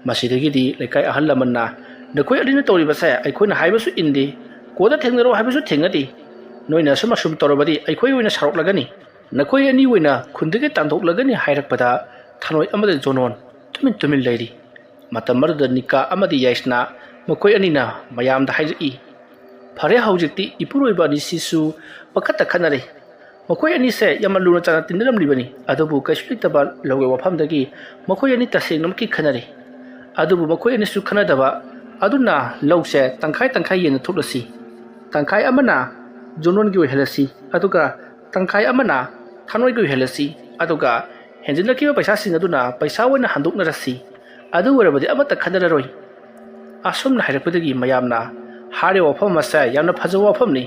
ꯃꯁꯤꯗꯒꯤꯗꯤ ꯂꯩꯀꯥꯏ ꯑꯍꯜ ꯂꯃꯟꯅ, "ꯅꯈꯣꯏ ꯑꯅꯤꯅ ꯇꯧꯔꯤꯕꯁꯦ ꯑꯩꯈꯣꯏꯅ ꯍꯥꯏꯕꯁꯨ ꯏꯟꯗꯦ, ꯀꯣꯗ ꯊꯦꯡꯅꯔꯣ ꯍꯥꯏꯕꯁꯨ ꯊꯦꯡꯅꯗꯦ꯫ ꯅꯣꯏꯅ ꯑꯁꯨꯝ ꯑꯁꯨꯝ ꯇꯧꯔꯕꯗꯤ ꯑꯩꯈꯣꯏ ꯑꯣꯏꯅ ꯁꯥꯎꯔꯛꯂꯒꯅꯤ꯫ ꯅꯈꯣꯏ ꯑꯅꯤ ꯑꯣꯏꯅ ꯈꯨꯟꯗꯒꯤ ꯇꯥꯟꯊꯣꯛꯂꯒꯅꯤ" ꯍꯥꯏꯔꯛꯄꯗ ꯊꯥꯅꯣꯏ ꯑꯃꯗꯤ ꯖꯣꯅꯣꯟ ꯇꯨꯃꯤꯟ ꯇꯨꯃꯤꯟ ꯂꯩꯔꯤ꯫ ꯃꯇꯝ ꯑꯗꯨꯗ ꯅꯤꯀꯥ ꯑꯃꯗꯤ ꯌꯥꯏꯁꯅꯥ ꯃꯈꯣꯏ ꯑꯅꯤꯅ ꯃꯌꯥꯝꯗ ꯍꯥꯏꯔꯛꯏ, "ꯐꯔꯦ, ꯍꯧꯖꯤꯛꯇꯤ ꯏꯄꯨꯔꯣꯏꯕ ꯑꯅꯤꯁꯤꯁꯨ ꯄꯪꯈꯠꯇ ꯈꯠꯅꯔꯦ꯫ ꯃꯈꯣꯏ ꯑꯅꯤꯁꯦ ꯌꯥꯝꯅ ꯂꯨꯅ ꯆꯥꯟꯅ ꯇꯤꯟꯅꯔꯝꯂꯤꯕꯅꯤ, ꯑꯗꯨꯕꯨ ꯀꯩꯁꯨ ꯂꯩꯇꯕ ꯂꯧꯒꯤ ꯋꯥꯐꯝꯗꯒꯤ ꯃꯈꯣꯏ ꯑꯅꯤ ꯇꯁꯦꯡꯅꯃꯛꯀꯤ ꯈꯠꯅꯔꯦ꯫ ꯑꯗꯨꯕꯨ ꯃꯈꯣꯏ ꯑꯅꯤꯁꯨ ꯈꯠꯅꯗꯕ ꯑꯗꯨꯅ ꯂꯧꯁꯦ ꯇꯪꯈꯥꯏ ꯇꯪꯈꯥꯏ ꯌꯦꯟꯅ ꯊꯣꯛꯂꯁꯤ꯫ ꯇꯪꯈꯥꯏ ꯑꯃꯅ ꯖꯣꯅꯣꯟꯒꯤ ꯑꯣꯏꯍꯜꯂꯁꯤ, ꯑꯗꯨꯒ ꯇꯪꯈꯥꯏ ꯑꯃꯅ ꯊꯥꯅꯣꯏꯒꯤ ꯑꯣꯏꯍꯜꯂꯁꯤ꯫ ꯑꯗꯨꯒ ꯍꯦꯟꯖꯤꯜꯂꯛꯈꯤꯕ ꯄꯩꯁꯥꯁꯤꯡ ꯑꯗꯨꯅ ꯄꯩꯁꯥ ꯑꯣꯏꯅ ꯍꯟꯗꯣꯛꯅꯔꯁꯤ, ꯑꯗꯨ ꯑꯣꯏꯔꯕꯗꯤ ꯑꯃꯠꯇ ꯈꯟꯅꯔꯔꯣꯏ꯫ ꯑꯁꯨꯝꯅ ꯍꯥꯏꯔꯛꯄꯗꯒꯤ ꯃꯌꯥꯝꯅ, "ꯍꯥꯏꯔꯤꯕ ꯋꯥꯐꯝ ꯑꯁꯦ ꯌꯥꯝꯅ ꯐꯖꯕ ꯋꯥꯐꯝꯅꯤ,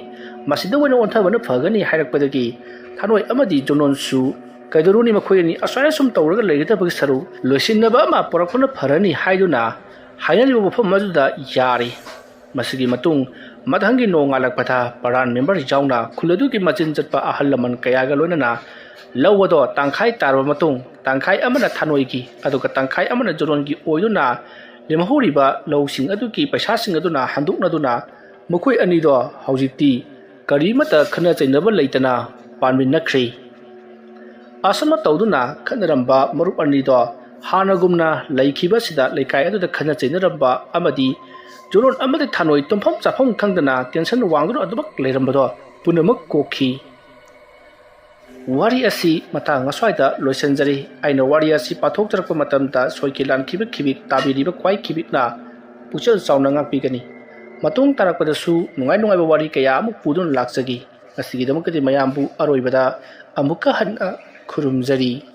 ꯃꯁꯤꯗ ꯑꯣꯏꯅ ꯑꯣꯟꯊꯕꯅ ꯐꯒꯅꯤ" ꯍꯥꯏꯔꯛꯄꯗꯒꯤ ꯊꯥꯅꯣꯏ ꯑꯃꯗꯤ ꯖꯣꯅꯣꯟꯁꯨ, "ꯀꯩꯗꯧꯔꯨꯅꯤ, ꯃꯈꯣꯏ ꯑꯅꯤ ꯑꯁꯨꯃꯥꯏꯅ ꯁꯨꯝ ꯇꯧꯔꯒ ꯂꯩꯒꯗꯕꯒꯤ ꯁꯔꯨꯛ ꯂꯣꯏꯁꯤꯟꯅꯕ ꯑꯃ ꯄꯨꯔꯛꯄꯅ ꯐꯔꯅꯤ" ꯍꯥꯏꯗꯨꯅ ꯍꯥꯏꯅꯔꯤꯕ ꯋꯥꯐꯝ ꯑꯗꯨꯗ ꯌꯥꯔꯤ꯫ ꯃꯁꯤꯒꯤ ꯃꯇꯨꯡ ꯃꯊꯪꯒꯤ ꯅꯣꯡꯉꯥꯜꯂꯛꯄꯗ ꯄꯔꯥꯟ ꯃꯦꯝꯕꯔ ꯌꯥꯎꯅ ꯈꯨꯜ ꯑꯗꯨꯒꯤ ꯃꯆꯤꯟ ꯆꯠꯄ ꯑꯍꯜ ꯂꯃꯟ ꯀꯌꯥꯒ ꯂꯣꯏꯅꯅ ꯂꯧ ꯑꯗꯣ ꯇꯪꯈꯥꯏ ꯇꯥꯔꯕ ꯃꯇꯨꯡ, ꯇꯪꯈꯥꯏ ꯑꯃꯅ ꯊꯥꯅꯣꯏꯒꯤ ꯑꯗꯨꯒ ꯇꯪꯈꯥꯏ ꯑꯃꯅ ꯖꯣꯔꯣꯟꯒꯤ ꯑꯣꯏꯗꯨꯅ ꯂꯦꯝꯍꯧꯔꯤꯕ ꯂꯧꯁꯤꯡ ꯑꯗꯨꯒꯤ ꯄꯩꯁꯥꯁꯤꯡ ꯑꯗꯨꯅ ꯍꯟꯗꯣꯛꯅꯗꯨꯅ ꯃꯈꯣꯏ ꯑꯅꯤꯗꯣ ꯍꯧꯖꯤꯛꯇꯤ ꯀꯔꯤꯃꯠꯇ ꯈꯠꯅ ꯆꯩꯅꯕ ꯂꯩꯇꯅ ꯄꯥꯟꯃꯤꯟꯅꯈ꯭ꯔꯦ꯫ ꯑꯁꯨꯝꯅ ꯇꯧꯗꯨꯅ ꯈꯠꯅꯔꯝꯕ ꯃꯔꯨꯞ ꯑꯅꯤꯗꯣ ꯍꯥꯟꯅꯒꯨꯝꯅ ꯂꯩꯈꯤꯕꯁꯤꯗ ꯂꯩꯀꯥꯏ ꯑꯗꯨꯗ ꯈꯠꯅ ꯆꯩꯅꯔꯝꯕ ꯑꯃꯗꯤ ꯖꯣꯔꯣꯟ ꯑꯃꯗꯤ ꯊꯥꯅꯣꯏ ꯇꯨꯝꯐꯝ ꯆꯥꯐꯝ ꯈꯪꯗꯅ tension ꯋꯥꯡꯗꯨꯅ ꯑꯗꯨꯃꯛ ꯂꯩꯔꯝꯕꯗꯣ ꯄꯨꯝꯅꯃꯛ ꯀꯣꯛꯈꯤ꯫ ꯋꯥꯔꯤ ꯑꯁꯤ ꯃꯇꯥꯡ ꯑꯁ꯭ꯋꯥꯏꯗ ꯂꯣꯏꯁꯤꯟꯖꯔꯤ꯫ ꯑꯩꯅ ꯋꯥꯔꯤ ꯑꯁꯤ ꯄꯥꯊꯣꯛꯆꯔꯛꯄ ꯃꯇꯝꯗ ꯁꯣꯏꯈꯤ ꯂꯥꯟꯈꯤꯕ ꯈꯤꯕꯤꯛ ꯇꯥꯕꯤꯔꯤꯕ ꯈ꯭ꯋꯥꯏ ꯈꯤꯕꯤꯛꯅ ꯄꯨꯛꯆꯦꯜ ꯆꯥꯎꯅ ꯉꯥꯛꯄꯤꯒꯅꯤ꯫ ꯃꯇꯨꯡ ꯇꯥꯔꯛꯄꯗꯁꯨ ꯅꯨꯡꯉꯥꯏ ꯅꯨꯡꯉꯥꯏꯕ ꯋꯥꯔꯤ ꯀꯌꯥ ꯑꯃꯨꯛ ꯄꯨꯗꯨꯅ ꯂꯥꯛꯆꯒꯦ꯫ ꯉꯁꯤꯒꯤꯗꯃꯛꯇꯗꯤ ꯃꯌꯥꯝꯕꯨ ꯑꯔꯣꯏꯕꯗ ꯑꯃꯨꯛꯀ ꯍꯟꯅ ꯈꯨꯔꯨꯝꯖꯔꯤ꯫